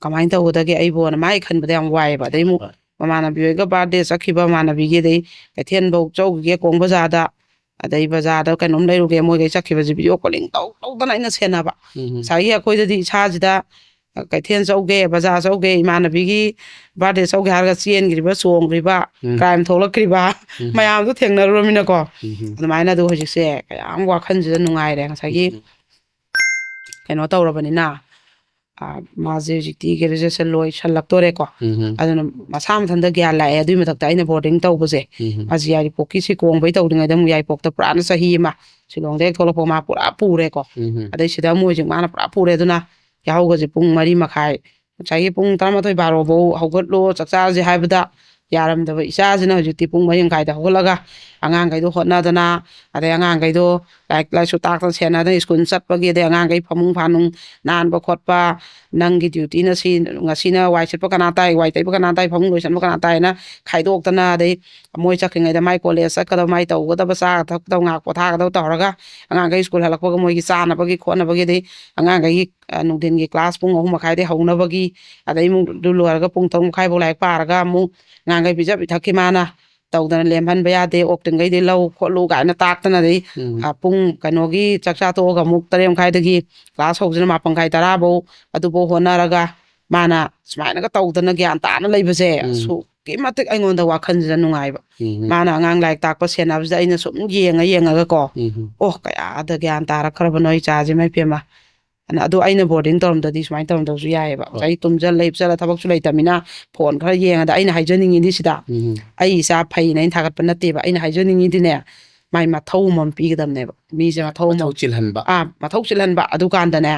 ꯀꯃꯥꯏꯅ ꯇꯧꯒꯗꯒꯦ ꯑꯩꯕꯨꯅ ꯃꯥꯏ ꯈꯟꯕꯗ ꯌꯥꯝ ꯋꯥꯏꯑꯦꯕ꯫ ꯑꯗꯩ ꯑꯃꯨꯛ ꯍꯣꯏ꯫ ꯃꯃꯥꯟꯅꯕꯤ ꯍꯣꯏꯒ ꯕꯥꯔꯗꯦ ꯆꯠꯈꯤꯕ ꯃꯃꯥꯟꯅꯕꯤꯒꯤ, ꯑꯗꯩ ꯀꯩꯊꯦꯜꯐꯧ ꯆꯧꯈꯤꯒꯦ ꯀꯣꯡ ꯕꯖꯥꯔꯗ, ꯑꯗꯩ ꯕꯖꯥꯔꯗ ꯀꯩꯅꯣꯝ ꯂꯩꯔꯨꯒꯦ ꯃꯣꯏꯈꯩ ꯆꯠꯈꯤꯕꯁꯦ ꯚꯤꯗꯤꯑꯣ ꯀꯣꯂꯤꯡ ꯇꯧ ꯇꯧꯗꯅ ꯑꯩꯅ ꯁꯦꯟꯅꯕ꯫ ꯎꯝ ꯍꯝ꯫ ꯉꯁꯥꯏꯒꯤ ꯑꯩꯈꯣꯏꯗꯗꯤ ꯏꯁꯥꯁꯤꯗ ꯀꯩꯊꯦꯜ ꯆꯧꯒꯦ, ꯕꯖꯥꯔ ꯆꯧꯒꯦ, ꯏꯃꯥꯟꯅꯕꯤꯒꯤ ꯕꯥꯔꯗꯦ ꯆꯧꯒꯦ ꯍꯥꯏꯔꯒ ꯆꯦꯟꯈ꯭ꯔꯤꯕ, ꯆꯣꯡꯈ꯭ꯔꯤꯕ, ꯎꯝ꯫ ꯀ꯭ꯔꯥꯏꯝ ꯊꯣꯛꯂꯛꯈ꯭ꯔꯤꯕ ꯎꯝ꯫ ꯃꯌꯥꯝꯗꯣ ꯊꯦꯡꯅꯔꯨꯔꯃꯤꯅꯀꯣ꯫ ꯎꯝ ꯍꯝ꯫ ꯑꯗꯨꯃꯥꯏꯅ ꯑꯗꯨ ꯍꯧꯖꯤꯛꯁꯦ ꯀꯌꯥꯝ ꯋꯥꯈꯜꯁꯤꯗ ꯅꯨꯡꯉꯥꯏꯔꯦ ꯉꯁꯥꯏꯒꯤ ꯎꯝ꯫ ꯀꯩꯅꯣ ꯇꯧꯔꯕꯅꯤꯅ꯫ ꯑ, ꯃꯥꯁꯦ ꯍꯧꯖꯤꯛꯇꯤ ꯒ꯭ꯔꯦꯖꯨꯑꯦꯁꯟ ꯂꯣꯏꯁꯜꯂꯛꯇꯣꯔꯦꯀꯣ꯫ ꯎꯝ ꯑꯗꯨꯅ ꯃꯁꯥ ꯃꯊꯟꯇ ꯒ꯭ꯌꯥꯟ ꯂꯥꯛꯑꯦ꯫ ꯑꯗꯨꯏ ꯃꯊꯛꯇ ꯑꯩꯅ ꯕꯣꯔꯗꯤꯡ ꯇꯧꯕꯁꯦ, ꯎꯝ ꯃꯥꯁꯦ ꯌꯥꯏꯔꯤꯄꯣꯛꯀꯤ ꯁꯤ ꯀꯣꯡꯕꯩ ꯇꯧꯗ꯭ꯔꯤꯉꯩꯗ ꯑꯃꯨꯛ ꯌꯥꯏꯔꯤꯄꯣꯛꯇ ꯄꯨꯔꯥꯅ ꯆꯍꯤ ꯑꯃ, ꯁꯤꯂꯣꯡꯗ ꯍꯦꯛ ꯊꯣꯛꯂꯛꯄ ꯃꯥ ꯄꯨꯔꯥ ꯄꯨꯔꯦꯀꯣ꯫ ꯎꯝ ꯑꯗꯩ ꯁꯤꯗ ꯑꯃꯨꯛ ꯍꯧꯖꯤꯛ ꯃꯥꯅ ꯄꯨꯔꯥ ꯄꯨꯔꯦ꯫ ꯑꯗꯨꯅ ꯌꯥꯍꯧꯒꯁꯦ ꯄꯨꯡ ꯃꯔꯤ ꯃꯈꯥꯏ, ꯉꯁꯥꯏꯒꯤ ꯄꯨꯡ ꯇꯔꯥꯃꯥꯊꯣꯏ ꯕꯥꯔꯣ ꯐꯧ ꯍꯧꯒꯠꯂꯣ, ꯆꯥꯛ ꯆꯥꯔꯁꯦ ꯍꯥꯏꯕꯗ ꯌꯥꯔꯝꯗꯕ ꯏꯆꯥꯁꯤꯅ ꯍꯧꯖꯤꯛꯇꯤ ꯄꯨꯡ ꯃꯔꯤ ꯃꯈꯥꯏꯗ ꯍꯧꯒꯠꯂꯒ ꯑꯉꯥꯡꯈꯩꯗꯣ ꯍꯣꯠꯅꯗꯅ, ꯑꯗꯩ ꯑꯉꯥꯡꯈꯩꯗꯣ ꯂꯥꯏꯔꯤꯛ ꯂꯥꯏꯁꯨ ꯇꯥꯛꯇꯅ ꯁꯦꯟꯅꯗꯅ, ꯁ꯭ꯀꯨꯜ ꯆꯠꯄꯒꯤ, ꯑꯗꯩ ꯑꯉꯥꯡꯈꯩ ꯐꯃꯨꯡ ꯐꯥꯅꯨꯡ ꯅꯥꯟꯕ ꯈꯣꯠꯄ, ꯅꯪꯒꯤ ꯗ꯭ꯌꯨꯇꯤꯅ ꯁꯤ, ꯉꯁꯤꯅ ꯋꯥꯏ ꯁꯤꯠꯄ ꯀꯅꯥ ꯇꯥꯏ, ꯋꯥꯏ ꯇꯩꯕ ꯀꯅꯥ ꯇꯥꯏ, ꯐꯃꯨꯡ ꯂꯣꯏꯁꯟꯕ ꯀꯅꯥ ꯇꯥꯏꯅ ꯈꯥꯏꯗꯣꯛꯇꯅ, ꯑꯗꯩ ꯃꯣꯏ ꯆꯠꯈ꯭ꯔꯤꯉꯩꯗ ꯃꯥꯏ ꯀꯣꯂꯦꯖ ꯆꯠꯀꯗꯕ, ꯃꯥꯏ ꯇꯧꯒꯗꯕ, ꯆꯥ ꯊꯛꯀꯗꯕ, ꯉꯥꯏꯍꯥꯛ ꯄꯣꯊꯥꯒꯗꯕ ꯇꯧꯔꯒ, ꯑꯉꯥꯡꯈꯩ ꯁ꯭ꯀꯨꯜ ꯍꯜꯂꯛꯄꯒ ꯃꯣꯏꯒꯤ ꯆꯥꯅꯕꯒꯤ ꯈꯣꯠꯅꯕꯒꯤ, ꯑꯗꯩ ꯑꯉꯥꯡꯈꯩꯒꯤ, ꯑ, ꯅꯨꯡꯊꯤꯟꯒꯤ ꯀ꯭ꯂꯥꯁ ꯄꯨꯡ ꯑꯍꯨꯝ ꯃꯈꯥꯏꯗꯩ ꯍꯧꯅꯕꯒꯤ, ꯑꯗꯩ ꯑꯃꯨꯛ ꯑꯗꯨ ꯂꯣꯏꯔꯒ ꯄꯨꯡ ꯇꯔꯨꯛ ꯃꯈꯥꯏ ꯐꯥꯎ ꯂꯥꯏꯔꯤꯛ ꯄꯥꯔꯒ ꯑꯃꯨꯛ ꯑꯉꯥꯡꯈꯩ ꯄꯤꯖ ꯄꯤꯊꯛꯈꯤ ꯃꯥꯅ ꯇꯧꯗꯅ ꯂꯦꯝꯍꯟꯕ ꯌꯥꯗꯦ, ꯑꯣꯛꯇ꯭ꯔꯤꯉꯩꯗꯤ ꯂꯧ ꯈꯣꯠꯂꯨ ꯀꯥꯏꯅ ꯇꯥꯛꯇꯅ, ꯑꯗꯩ, ꯎꯝ ꯑ, ꯄꯨꯡ ꯀꯩꯅꯣꯒꯤ ꯆꯥꯛ ꯆꯥ ꯇꯣꯛꯑꯒ ꯑꯃꯨꯛ ꯇꯔꯦꯠ ꯃꯈꯥꯏꯗꯒꯤ ꯀ꯭ꯂꯥꯁ ꯍꯧꯕꯁꯤꯅ ꯃꯥꯄꯟ ꯃꯈꯥꯏ ꯇꯔꯥ ꯐꯧ, ꯑꯗꯨꯐꯧ ꯍꯣꯠꯅꯔꯒ ꯃꯥꯅ ꯁꯨꯃꯥꯏꯅꯒ ꯇꯧꯗꯅ ꯒ꯭ꯌꯥꯟ ꯇꯥꯅ ꯂꯩꯕꯁꯦ ꯎꯝ ꯑꯁꯨꯛꯀꯤ ꯃꯇꯤꯛ ꯑꯩꯉꯣꯟꯗ ꯋꯥꯈꯜꯁꯤꯗ ꯅꯨꯡꯉꯥꯏꯕ꯫ ꯎꯝ ꯃꯥꯅ ꯑꯉꯥꯡ ꯂꯥꯏꯔꯤꯛ ꯇꯥꯛꯄ ꯁꯦꯟꯅꯕꯁꯤꯗ ꯑꯩꯅ ꯁꯨꯝ ꯌꯦꯡꯉ ꯌꯦꯡꯉꯒꯀꯣ, ꯎꯝ ꯑꯣ, ꯀꯌꯥꯗ ꯒ꯭ꯌꯥꯟ ꯇꯥꯔꯛꯈ꯭ꯔꯕꯅꯣ ꯏꯆꯥꯁꯦ, ꯏꯃꯥꯏ ꯄꯦꯝꯃ꯫ ꯑꯗꯨ ꯑꯩꯅ ꯕꯣꯔꯗꯤꯡ ꯇꯧꯔꯝꯗꯗꯤ ꯁꯨꯃꯥꯏꯅ ꯇꯧꯔꯝꯗꯕꯁꯨ ꯌꯥꯏꯑꯕ꯫ ꯍꯣꯏ꯫ ꯉꯁꯥꯏ ꯇꯨꯝꯖꯜ ꯂꯩꯞꯆꯜꯂ ꯊꯕꯛꯁꯨ ꯂꯩꯇꯕꯅꯤꯅ ꯐꯣꯟ ꯈꯔ ꯌꯦꯡꯉꯗ ꯑꯩꯅ ꯍꯥꯏꯖꯅꯤꯡꯉꯤꯗꯤ ꯁꯤꯗ, ꯎꯝ ꯑꯩ ꯏꯆꯥ ꯐꯩꯅ ꯑꯩꯅ ꯊꯥꯒꯠꯄ ꯅꯠꯇꯦꯕ꯫ ꯑꯩꯅ ꯍꯥꯏꯖꯅꯤꯡꯉꯤꯗꯤꯅꯦ, ꯃꯥꯏ ꯃꯊꯧ ꯑꯃ ꯄꯤꯒꯗꯕꯅꯦꯕ꯫ ꯃꯤꯁꯦ ꯃꯊꯧ ꯑꯃ ꯃꯊꯧ ꯆꯤꯜꯍꯟꯕ꯫ ꯑꯥ, ꯃꯊꯧ ꯆꯤꯜꯍꯟꯕ꯫ ꯑꯗꯨꯀꯥꯟꯗꯅꯦ,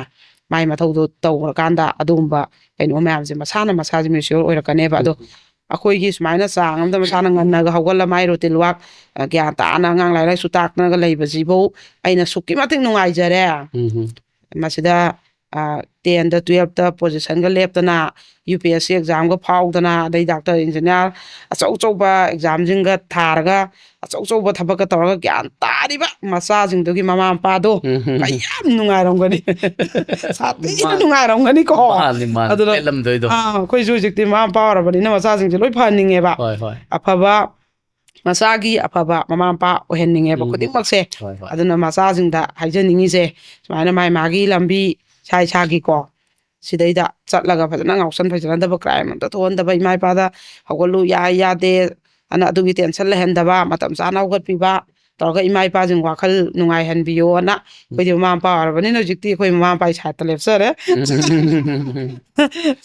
ꯃꯥꯏ ꯃꯊꯧꯗꯣ ꯇꯧꯈ꯭ꯔꯀꯥꯟꯗ ꯑꯗꯨꯒꯨꯝꯕ ꯀꯩꯅꯣ ꯃꯌꯥꯝꯁꯦ ꯃꯁꯥꯅ ꯃꯁꯥꯁꯦ ꯃꯦꯆꯤꯌꯣꯔ ꯑꯣꯏꯔꯛꯀꯅꯦꯕ꯫ ꯑꯗꯣ ꯑꯩꯈꯣꯏꯒꯤ ꯁꯨꯃꯥꯏꯅ ꯆꯥꯡ ꯑꯃꯗ ꯃꯁꯥꯅ ꯉꯟꯅꯒ ꯍꯧꯒꯠꯂ ꯃꯥꯏ ꯔꯨꯇꯤꯟ ꯋꯥꯛ, ꯑ, ꯒ꯭ꯌꯥꯟ ꯇꯥꯅ ꯑꯉꯥꯡ ꯂꯥꯏꯔꯤꯛ ꯂꯥꯏꯁꯨ ꯇꯥꯛꯇꯅꯒ ꯂꯩꯕꯁꯤꯐꯧ ꯑꯩꯅ ꯑꯁꯨꯛꯀꯤ ꯃꯇꯤꯛ ꯅꯨꯡꯉꯥꯏꯖꯔꯦ꯫ ꯎꯝ ꯃꯁꯤꯗ, ꯑ, ꯇꯦꯟꯗ ꯇꯨꯌꯦꯜꯞꯇ ꯄꯣꯖꯤꯁꯟꯒ ꯂꯦꯞꯇꯅ, ꯌꯨ ꯄꯤ ꯑꯦꯁ ꯁꯤ ꯑꯦꯛꯖꯥꯝꯒ ꯐꯥꯎꯗꯅ, ꯑꯗꯩ ꯗꯥꯛꯇꯔ ꯏꯟꯖꯤꯅꯤꯌꯥꯔ ꯑꯆꯧ ꯑꯆꯧꯕ ꯑꯦꯛꯖꯥꯝꯁꯤꯡꯒ ꯊꯥꯔꯒ, ꯑꯆꯧ ꯑꯆꯧꯕ ꯊꯕꯛꯀ ꯇꯧꯔꯒ ꯒ꯭ꯌꯥꯟ ꯇꯥꯔꯤꯕ ꯃꯆꯥꯁꯤꯡꯗꯨꯒꯤ ꯃꯃꯥ ꯃꯄꯥꯗꯣ ꯎꯝ ꯀꯌꯥꯝ ꯅꯨꯡꯉꯥꯏꯔꯝꯒꯅꯤ꯫ ꯁꯥꯊꯤꯅ ꯃꯥꯅꯤ꯫ ꯅꯨꯡꯉꯥꯏꯔꯝꯒꯅꯤꯀꯣ꯫ ꯃꯥꯅꯤ, ꯃꯥꯅꯤ꯫ ꯑꯗꯨꯅ ꯄꯦꯜꯂꯝꯗꯣꯏꯗꯣ꯫ ꯑꯥ, ꯑꯩꯈꯣꯏꯁꯨ ꯍꯧꯖꯤꯛꯇꯤ ꯃꯃꯥ ꯃꯄꯥ ꯑꯣꯏꯔꯕꯅꯤꯅ ꯃꯆꯥꯁꯤꯡꯁꯦ ꯂꯣꯏ ꯐꯍꯟꯅꯤꯡꯉꯦꯕ꯫ ꯍꯣꯏ, ꯍꯣꯏ꯫ ꯑꯐꯕ, ꯃꯆꯥꯒꯤ ꯑꯐꯕ ꯃꯃꯥ ꯃꯄꯥ ꯑꯣꯏꯍꯟꯅꯤꯡꯉꯦꯕ ꯎꯝ꯫ ꯈꯨꯗꯤꯡꯃꯛꯁꯦ꯫ ꯍꯣꯏ, ꯍꯣꯏ꯫ ꯑꯗꯨꯅ ꯃꯆꯥꯁꯤꯡꯗ ꯍꯥꯏꯖꯅꯤꯡꯉꯤꯁꯦ, ꯁꯨꯃꯥꯏꯅ ꯃꯥꯏ ꯃꯥꯒꯤ ꯂꯝꯕꯤ ꯏꯁꯥ ꯏꯁꯥꯒꯤꯀꯣ, ꯁꯤꯗꯩꯗ ꯆꯠꯂꯒ ꯐꯖꯅ ꯉꯥꯎꯁꯟ ꯐꯩꯁꯟꯅꯗꯕ, ꯀ꯭ꯔꯥꯏꯝ ꯑꯝꯇ ꯊꯣꯛꯍꯟꯗꯕ, ꯏꯃꯥ ꯏꯄꯥꯗ "ꯍꯧꯒꯠꯂꯨ, ꯌꯥꯏ, ꯌꯥꯗꯦ" ꯑꯅ ꯑꯗꯨꯒꯤ ꯇꯦꯟꯁꯟ ꯂꯩꯍꯟꯗꯕ, ꯃꯇꯝ ꯆꯥꯅ ꯍꯧꯒꯠꯄꯤꯕ, ꯇꯧꯔꯒ ꯏꯃꯥ ꯏꯄꯥꯁꯤꯡ ꯋꯥꯈꯜ ꯅꯨꯡꯉꯥꯏꯍꯟꯕꯤꯌꯣꯅ, ꯑꯩꯈꯣꯏꯗꯤ ꯃꯃꯥ ꯃꯄꯥ ꯑꯣꯏꯔꯕꯅꯤꯅ ꯍꯧꯖꯤꯛꯇꯤ ꯑꯩꯈꯣꯏ ꯃꯃꯥ ꯃꯄꯥꯒꯤ ꯁꯥꯏꯠꯇ ꯂꯦꯞꯆꯔꯦ꯫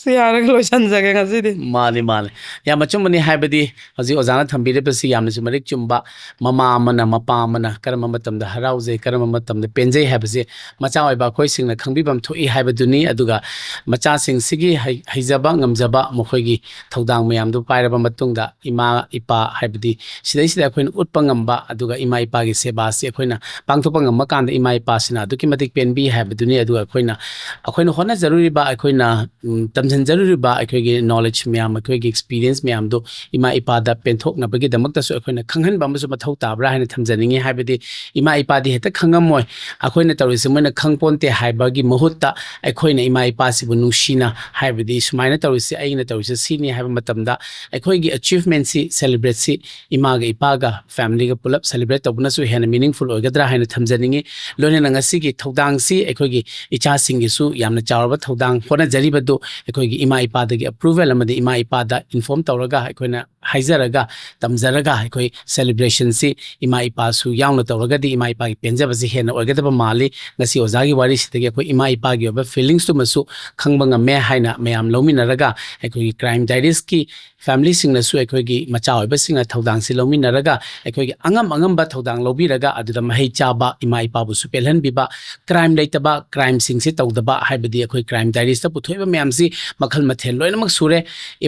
ꯁꯤ ꯍꯥꯏꯔꯒ ꯂꯣꯏꯁꯤꯟꯖꯒꯦ ꯉꯁꯤꯗꯤ꯫ ꯃꯥꯅꯤ, ꯃꯥꯅꯤ꯫ ꯌꯥꯝ ꯑꯆꯨꯝꯕꯅꯤ꯫ ꯍꯥꯏꯕꯗꯤ ꯍꯧꯖꯤꯛ ꯑꯣꯖꯥꯅ ꯊꯝꯕꯤꯔꯤꯕꯁꯤ ꯌꯥꯝꯅꯁꯨ ꯃꯔꯤꯛ ꯆꯨꯝꯕ, ꯃꯃꯥ ꯑꯃꯅ ꯃꯄꯥ ꯑꯃꯅ ꯀꯔꯝꯕ ꯃꯇꯝꯗ ꯍꯔꯥꯎꯖꯩ, ꯀꯔꯝꯕ ꯃꯇꯝꯗ ꯄꯦꯟꯖꯩ ꯍꯥꯏꯕꯁꯦ ꯃꯆꯥ ꯑꯣꯏꯕ ꯑꯩꯈꯣꯏꯁꯤꯡꯅ ꯈꯪꯕꯤꯐꯝ ꯊꯣꯛꯏ ꯍꯥꯏꯕꯗꯨꯅꯤ꯫ ꯑꯗꯨꯒ ꯃꯆꯥꯁꯤꯡꯁꯤꯒꯤ ꯍꯩ-, ꯍꯩꯖꯕ ꯉꯝꯖꯕ, ꯃꯈꯣꯏꯒꯤ ꯊꯧꯗꯥꯡ ꯃꯌꯥꯝꯗꯨ ꯄꯥꯏꯔꯕ ꯃꯇꯨꯡꯗ ꯏꯃꯥ ꯏꯄꯥ ꯍꯥꯏꯕꯗꯤ ꯁꯤꯗꯩꯁꯤꯗ ꯑꯩꯈꯣꯏꯅ ꯎꯠꯄ ꯉꯝꯕ, ꯑꯗꯨꯒ ꯏꯃꯥ ꯏꯄꯥꯒꯤ ꯁꯦꯕꯥꯁꯤ ꯑꯩꯈꯣꯏꯅ ꯄꯥꯡꯊꯣꯛꯄ ꯉꯝꯕ ꯀꯥꯟꯗ ꯏꯃꯥ ꯏꯄꯥꯁꯤꯅ ꯑꯗꯨꯛꯀꯤ ꯃꯇꯤꯛ ꯄꯦꯟꯕꯤ ꯍꯥꯏꯕꯗꯨꯅꯤ꯫ ꯑꯗꯨꯒ ꯑꯩꯈꯣꯏꯅ, ꯑꯩꯈꯣꯏꯅ ꯍꯣꯠꯅꯖꯔꯨꯔꯤꯕ, ꯑꯩꯈꯣꯏꯅ, ꯎꯝ, ꯇꯝꯁꯤꯟꯖꯔꯨꯔꯤꯕ ꯑꯩꯈꯣꯏꯒꯤ knowledge ꯃꯌꯥꯝ, ꯑꯩꯈꯣꯏꯒꯤ experience ꯃꯌꯥꯝꯗꯣ ꯏꯃꯥ ꯏꯄꯥꯗ ꯄꯦꯟꯊꯣꯛꯅꯕꯒꯤꯗꯃꯛꯇꯁꯨ ꯑꯩꯈꯣꯏꯅ ꯈꯪꯍꯟꯕ ꯑꯃꯁꯨ ꯃꯊꯧ ꯇꯥꯕ꯭ꯔꯥ ꯍꯥꯏꯅ ꯊꯝꯖꯅꯤꯡꯉꯤ꯫ ꯍꯥꯏꯕꯗꯤ ꯏꯃꯥ ꯏꯄꯥꯗꯤ ꯍꯦꯛꯇ ꯈꯪꯉꯝꯃꯣꯏ, ꯑꯩꯈꯣꯏꯅ ꯇꯧꯔꯤꯁꯦ ꯃꯣꯏꯅ ꯈꯪꯄꯣꯟꯇꯦ ꯍꯥꯏꯕꯒꯤ ꯃꯍꯨꯠꯇ ꯑꯩꯈꯣꯏꯅ ꯏꯃꯥ ꯏꯄꯥꯁꯤꯕꯨ ꯅꯨꯡꯁꯤꯅ, ꯍꯥꯏꯕꯗꯤ ꯁꯨꯃꯥꯏꯅ ꯇꯧꯔꯤꯁꯦ, ꯑꯩꯅ ꯇꯧꯔꯤꯁꯦ ꯁꯤꯅꯤ ꯍꯥꯏꯕ ꯃꯇꯝꯗ ꯑꯩꯈꯣꯏꯒꯤ achievement ꯁꯤ celebrate ꯁꯤ ꯏꯃꯥꯒ ꯏꯄꯥꯒ family ꯒ ꯄꯨꯂꯞ celebrate ꯇꯧꯕꯅꯁꯨ ꯍꯦꯟꯅ meaningful ꯑꯣꯏꯒꯗ꯭ꯔꯥ ꯍꯥꯏꯅ ꯊꯝꯖꯅꯤꯡꯉꯤ꯫ ꯂꯣꯏꯅꯅ ꯉꯁꯤꯒꯤ ꯊꯧꯗꯥꯡꯁꯤ ꯑꯩꯈꯣꯏꯒꯤ ꯏꯆꯥꯁꯤꯡꯒꯤꯁꯨ ꯌꯥꯝꯅ ꯆꯥꯎꯔꯕ ꯊꯧꯗꯥꯡ ꯍꯣꯠꯅꯖꯔꯤꯕꯗꯨ ꯑꯩꯈꯣꯏꯒꯤ ꯏꯃꯥ ꯏꯄꯥꯗꯒꯤ approval ꯑꯃꯗꯤ ꯏꯃꯥ ꯏꯄꯥꯗ inform ꯇꯧꯔꯒ, ꯑꯩꯈꯣꯏꯅ ꯍꯥꯏꯖꯔꯒ, ꯇꯝꯖꯔꯒ, ꯑꯩꯈꯣꯏ celebration ꯁꯤ ꯏꯃꯥ ꯏꯄꯥꯁꯨ ꯌꯥꯎꯅ ꯇꯧꯔꯒꯗꯤ ꯏꯃꯥ ꯏꯄꯥꯒꯤ ꯄꯦꯟꯖꯕꯁꯤ ꯍꯦꯟꯅ ꯑꯣꯏꯒꯗꯕ ꯃꯥꯜꯂꯤ꯫ ꯉꯁꯤ ꯑꯣꯖꯥꯒꯤ ꯋꯥꯔꯤꯁꯤꯗꯒꯤ ꯑꯩꯈꯣꯏ ꯏꯃꯥ ꯏꯄꯥꯒꯤ ꯑꯣꯏꯕ feelings ꯇꯨꯃꯁꯨ ꯈꯪꯕ ꯉꯝꯃꯦ ꯍꯥꯏꯅ ꯃꯌꯥꯝ ꯂꯧꯃꯤꯟꯅꯔꯒ, ꯑꯩꯈꯣꯏꯒꯤ Crime Diaries ꯀꯤ family ꯁꯤꯡꯅꯁꯨ ꯑꯩꯈꯣꯏꯒꯤ ꯃꯆꯥ ꯑꯣꯏꯕꯁꯤꯡꯅ ꯊꯧꯗꯥꯡꯁꯤ ꯂꯧꯃꯤꯟꯅꯔꯒ, ꯑꯩꯈꯣꯏꯒꯤ ꯑꯉꯝ ꯑꯉꯝꯕ ꯊꯧꯗꯥꯡ ꯂꯧꯕꯤꯔꯒ, ꯑꯗꯨꯗ ꯃꯍꯩ ꯆꯥꯕ ꯏꯃꯥ ꯏꯄꯥꯕꯨꯁꯨ ꯄꯦꯜꯍꯟꯕꯤꯕ, crime ꯂꯩꯇꯕ, crime ꯁꯤꯡꯁꯤ ꯇꯧꯗꯕ, ꯍꯥꯏꯕꯗꯤ ꯑꯩꯈꯣꯏ Crime Diaries ꯇ ꯄꯨꯊꯣꯛꯏꯕ ꯃꯌꯥꯝꯁꯤ ꯃꯈꯜ ꯃꯊꯦꯜ ꯂꯣꯏꯅꯃꯛ ꯁꯨꯔꯦ꯫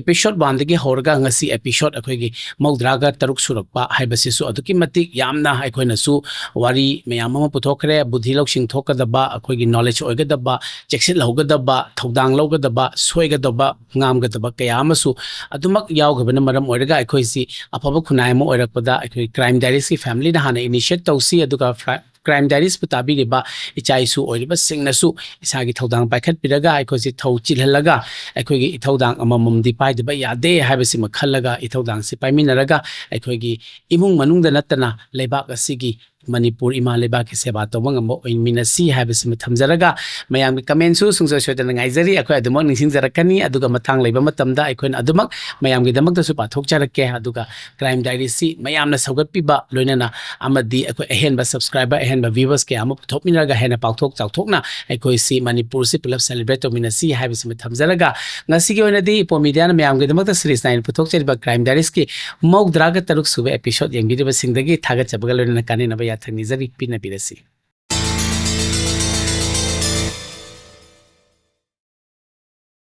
Episode one ꯗꯒꯤ ꯍꯧꯔꯒ ꯉꯁꯤ episode ꯑꯩꯈꯣꯏꯒꯤ ꯃꯧꯗ꯭ꯔꯥꯒ ꯇꯔꯨꯛ ꯁꯨꯔꯛꯄ ꯍꯥꯏꯕꯁꯤꯁꯨ ꯑꯗꯨꯛꯀꯤ ꯃꯇꯤꯛ ꯌꯥꯝꯅ ꯑꯩꯈꯣꯏꯅꯁꯨ ꯋꯥꯔꯤ ꯃꯌꯥꯝ ꯑꯃ ꯄꯨꯊꯣꯛꯈ꯭ꯔꯦ꯫ ꯕꯨꯙꯤ ꯂꯧꯁꯤꯡ ꯊꯣꯛꯀꯗꯕ, ꯑꯩꯈꯣꯏꯒꯤ knowledge ꯑꯣꯏꯒꯗꯕ, ꯆꯦꯛꯁꯤꯜꯍꯧꯒꯗꯕ, ꯊꯧꯗꯥꯡ ꯂꯧꯒꯗꯕ, ꯁꯣꯏꯒꯗꯕ, ꯉꯥꯝꯒꯗꯕ ꯀꯌꯥ ꯑꯃꯁꯨ ꯑꯗꯨꯃꯛ ꯌꯥꯎꯈꯤꯕꯅ ꯃꯔꯝ ꯑꯣꯏꯔꯒ ꯑꯩꯈꯣꯏꯁꯤ ꯑꯐꯕ ꯈꯨꯟꯅꯥꯏ ꯑꯃ ꯑꯣꯏꯔꯛꯄꯗ ꯑꯩꯈꯣꯏ Crime Diaries ꯀꯤ family ꯅ ꯍꯥꯟꯅ initiate ꯇꯧꯁꯤ, ꯑꯗꯨꯒ Fri-, Crime Diaries ꯄꯨ ꯇꯥꯕꯤꯔꯤꯕ ꯏꯆꯥ ꯏꯁꯨ ꯑꯣꯏꯔꯤꯕꯁꯤꯡꯅꯁꯨ ꯏꯁꯥꯒꯤ ꯊꯧꯗꯥꯡ ꯄꯥꯏꯈꯠꯄꯤꯔꯒ ꯑꯩꯈꯣꯏꯁꯤ ꯊꯧ ꯆꯤꯜꯍꯜꯂꯒ ꯑꯩꯈꯣꯏꯒꯤ ꯏꯊꯧꯗꯥꯡ ꯑꯃꯃꯝꯗꯤ ꯄꯥꯏꯗꯕ ꯌꯥꯗꯦ ꯍꯥꯏꯕꯁꯤꯃ ꯈꯜꯂꯒ ꯏꯊꯧꯗꯥꯡꯁꯤ ꯄꯥꯏꯃꯤꯟꯅꯔꯒ ꯑꯩꯈꯣꯏꯒꯤ ꯏꯃꯨꯡ ꯃꯅꯨꯡꯗ ꯅꯠꯇꯅ ꯂꯩꯕꯥꯛ ꯑꯁꯤꯒꯤ ꯃꯅꯤꯄꯨꯔ ꯏꯃꯥ ꯂꯩꯕꯥꯛꯀꯤ ꯁꯦꯕꯥ ꯇꯧꯕ ꯉꯝꯕ ꯑꯣꯏꯃꯤꯟꯅꯁꯤ ꯍꯥꯏꯕꯁꯤꯃ ꯊꯝꯖꯔꯒ, ꯃꯌꯥꯝꯒꯤ ꯀꯃꯦꯟꯁꯨ ꯁꯨꯡꯁꯣꯏ ꯁꯣꯏꯗꯅ ꯉꯥꯏꯖꯔꯤ꯫ ꯑꯩꯈꯣꯏ ꯑꯗꯨꯃꯛ ꯅꯤꯡꯁꯤꯡꯖꯔꯛꯀꯅꯤ, ꯑꯗꯨꯒ ꯃꯇꯥꯡ ꯂꯩꯕ ꯃꯇꯝꯗ ꯑꯩꯈꯣꯏꯅ ꯑꯗꯨꯃꯛ ꯃꯌꯥꯝꯒꯤꯗꯃꯛꯇꯁꯨ ꯄꯥꯊꯣꯛꯆꯔꯛꯀꯦ꯫ ꯑꯗꯨꯒ Crime Diaries ꯁꯤ ꯃꯌꯥꯝꯅ ꯁꯧꯒꯠꯄꯤꯕ ꯂꯣꯏꯅꯅ ꯑꯃꯗꯤ ꯑꯩꯈꯣꯏ ꯑꯍꯦꯟꯕ subscriber, ꯑꯍꯦꯟꯕ viewers ꯀꯌꯥ ꯑꯃ ꯄꯨꯊꯣꯛꯃꯤꯟꯅꯔꯒ ꯍꯦꯟꯅ ꯄꯥꯛꯊꯣꯛ ꯆꯥꯎꯊꯣꯛꯅ ꯑꯩꯈꯣꯏꯁꯤ ꯃꯅꯤꯄꯨꯔꯁꯤ ꯄꯨꯂꯞ celebrate ꯇꯧꯃꯤꯟꯅꯁꯤ ꯍꯥꯏꯕꯁꯤꯃ ꯊꯝꯖꯔꯒ, ꯉꯁꯤꯒꯤ ꯑꯣꯏꯅꯗꯤ ꯏꯄꯣꯝ ꯃꯤꯗꯤꯌꯥꯅ ꯃꯌꯥꯝꯒꯤꯗꯃꯛꯇ series nine ꯄꯨꯊꯣꯛꯆꯔꯤꯕ Crime Diaries ꯀꯤ ꯃꯧꯗ꯭ꯔꯥꯒ ꯇꯔꯨꯛ ꯁꯨꯕ episode ꯌꯦꯡꯕꯤꯔꯤꯕꯁꯤꯡꯗꯒꯤ ꯊꯥꯒꯠꯆꯕꯒ ꯂꯣꯏꯅꯅ ꯀꯥꯟꯅꯅꯕ ꯌꯥꯊꯪ ꯅꯤꯖꯔꯤ꯫ ꯄꯤꯅꯕꯤꯔꯁꯤ꯫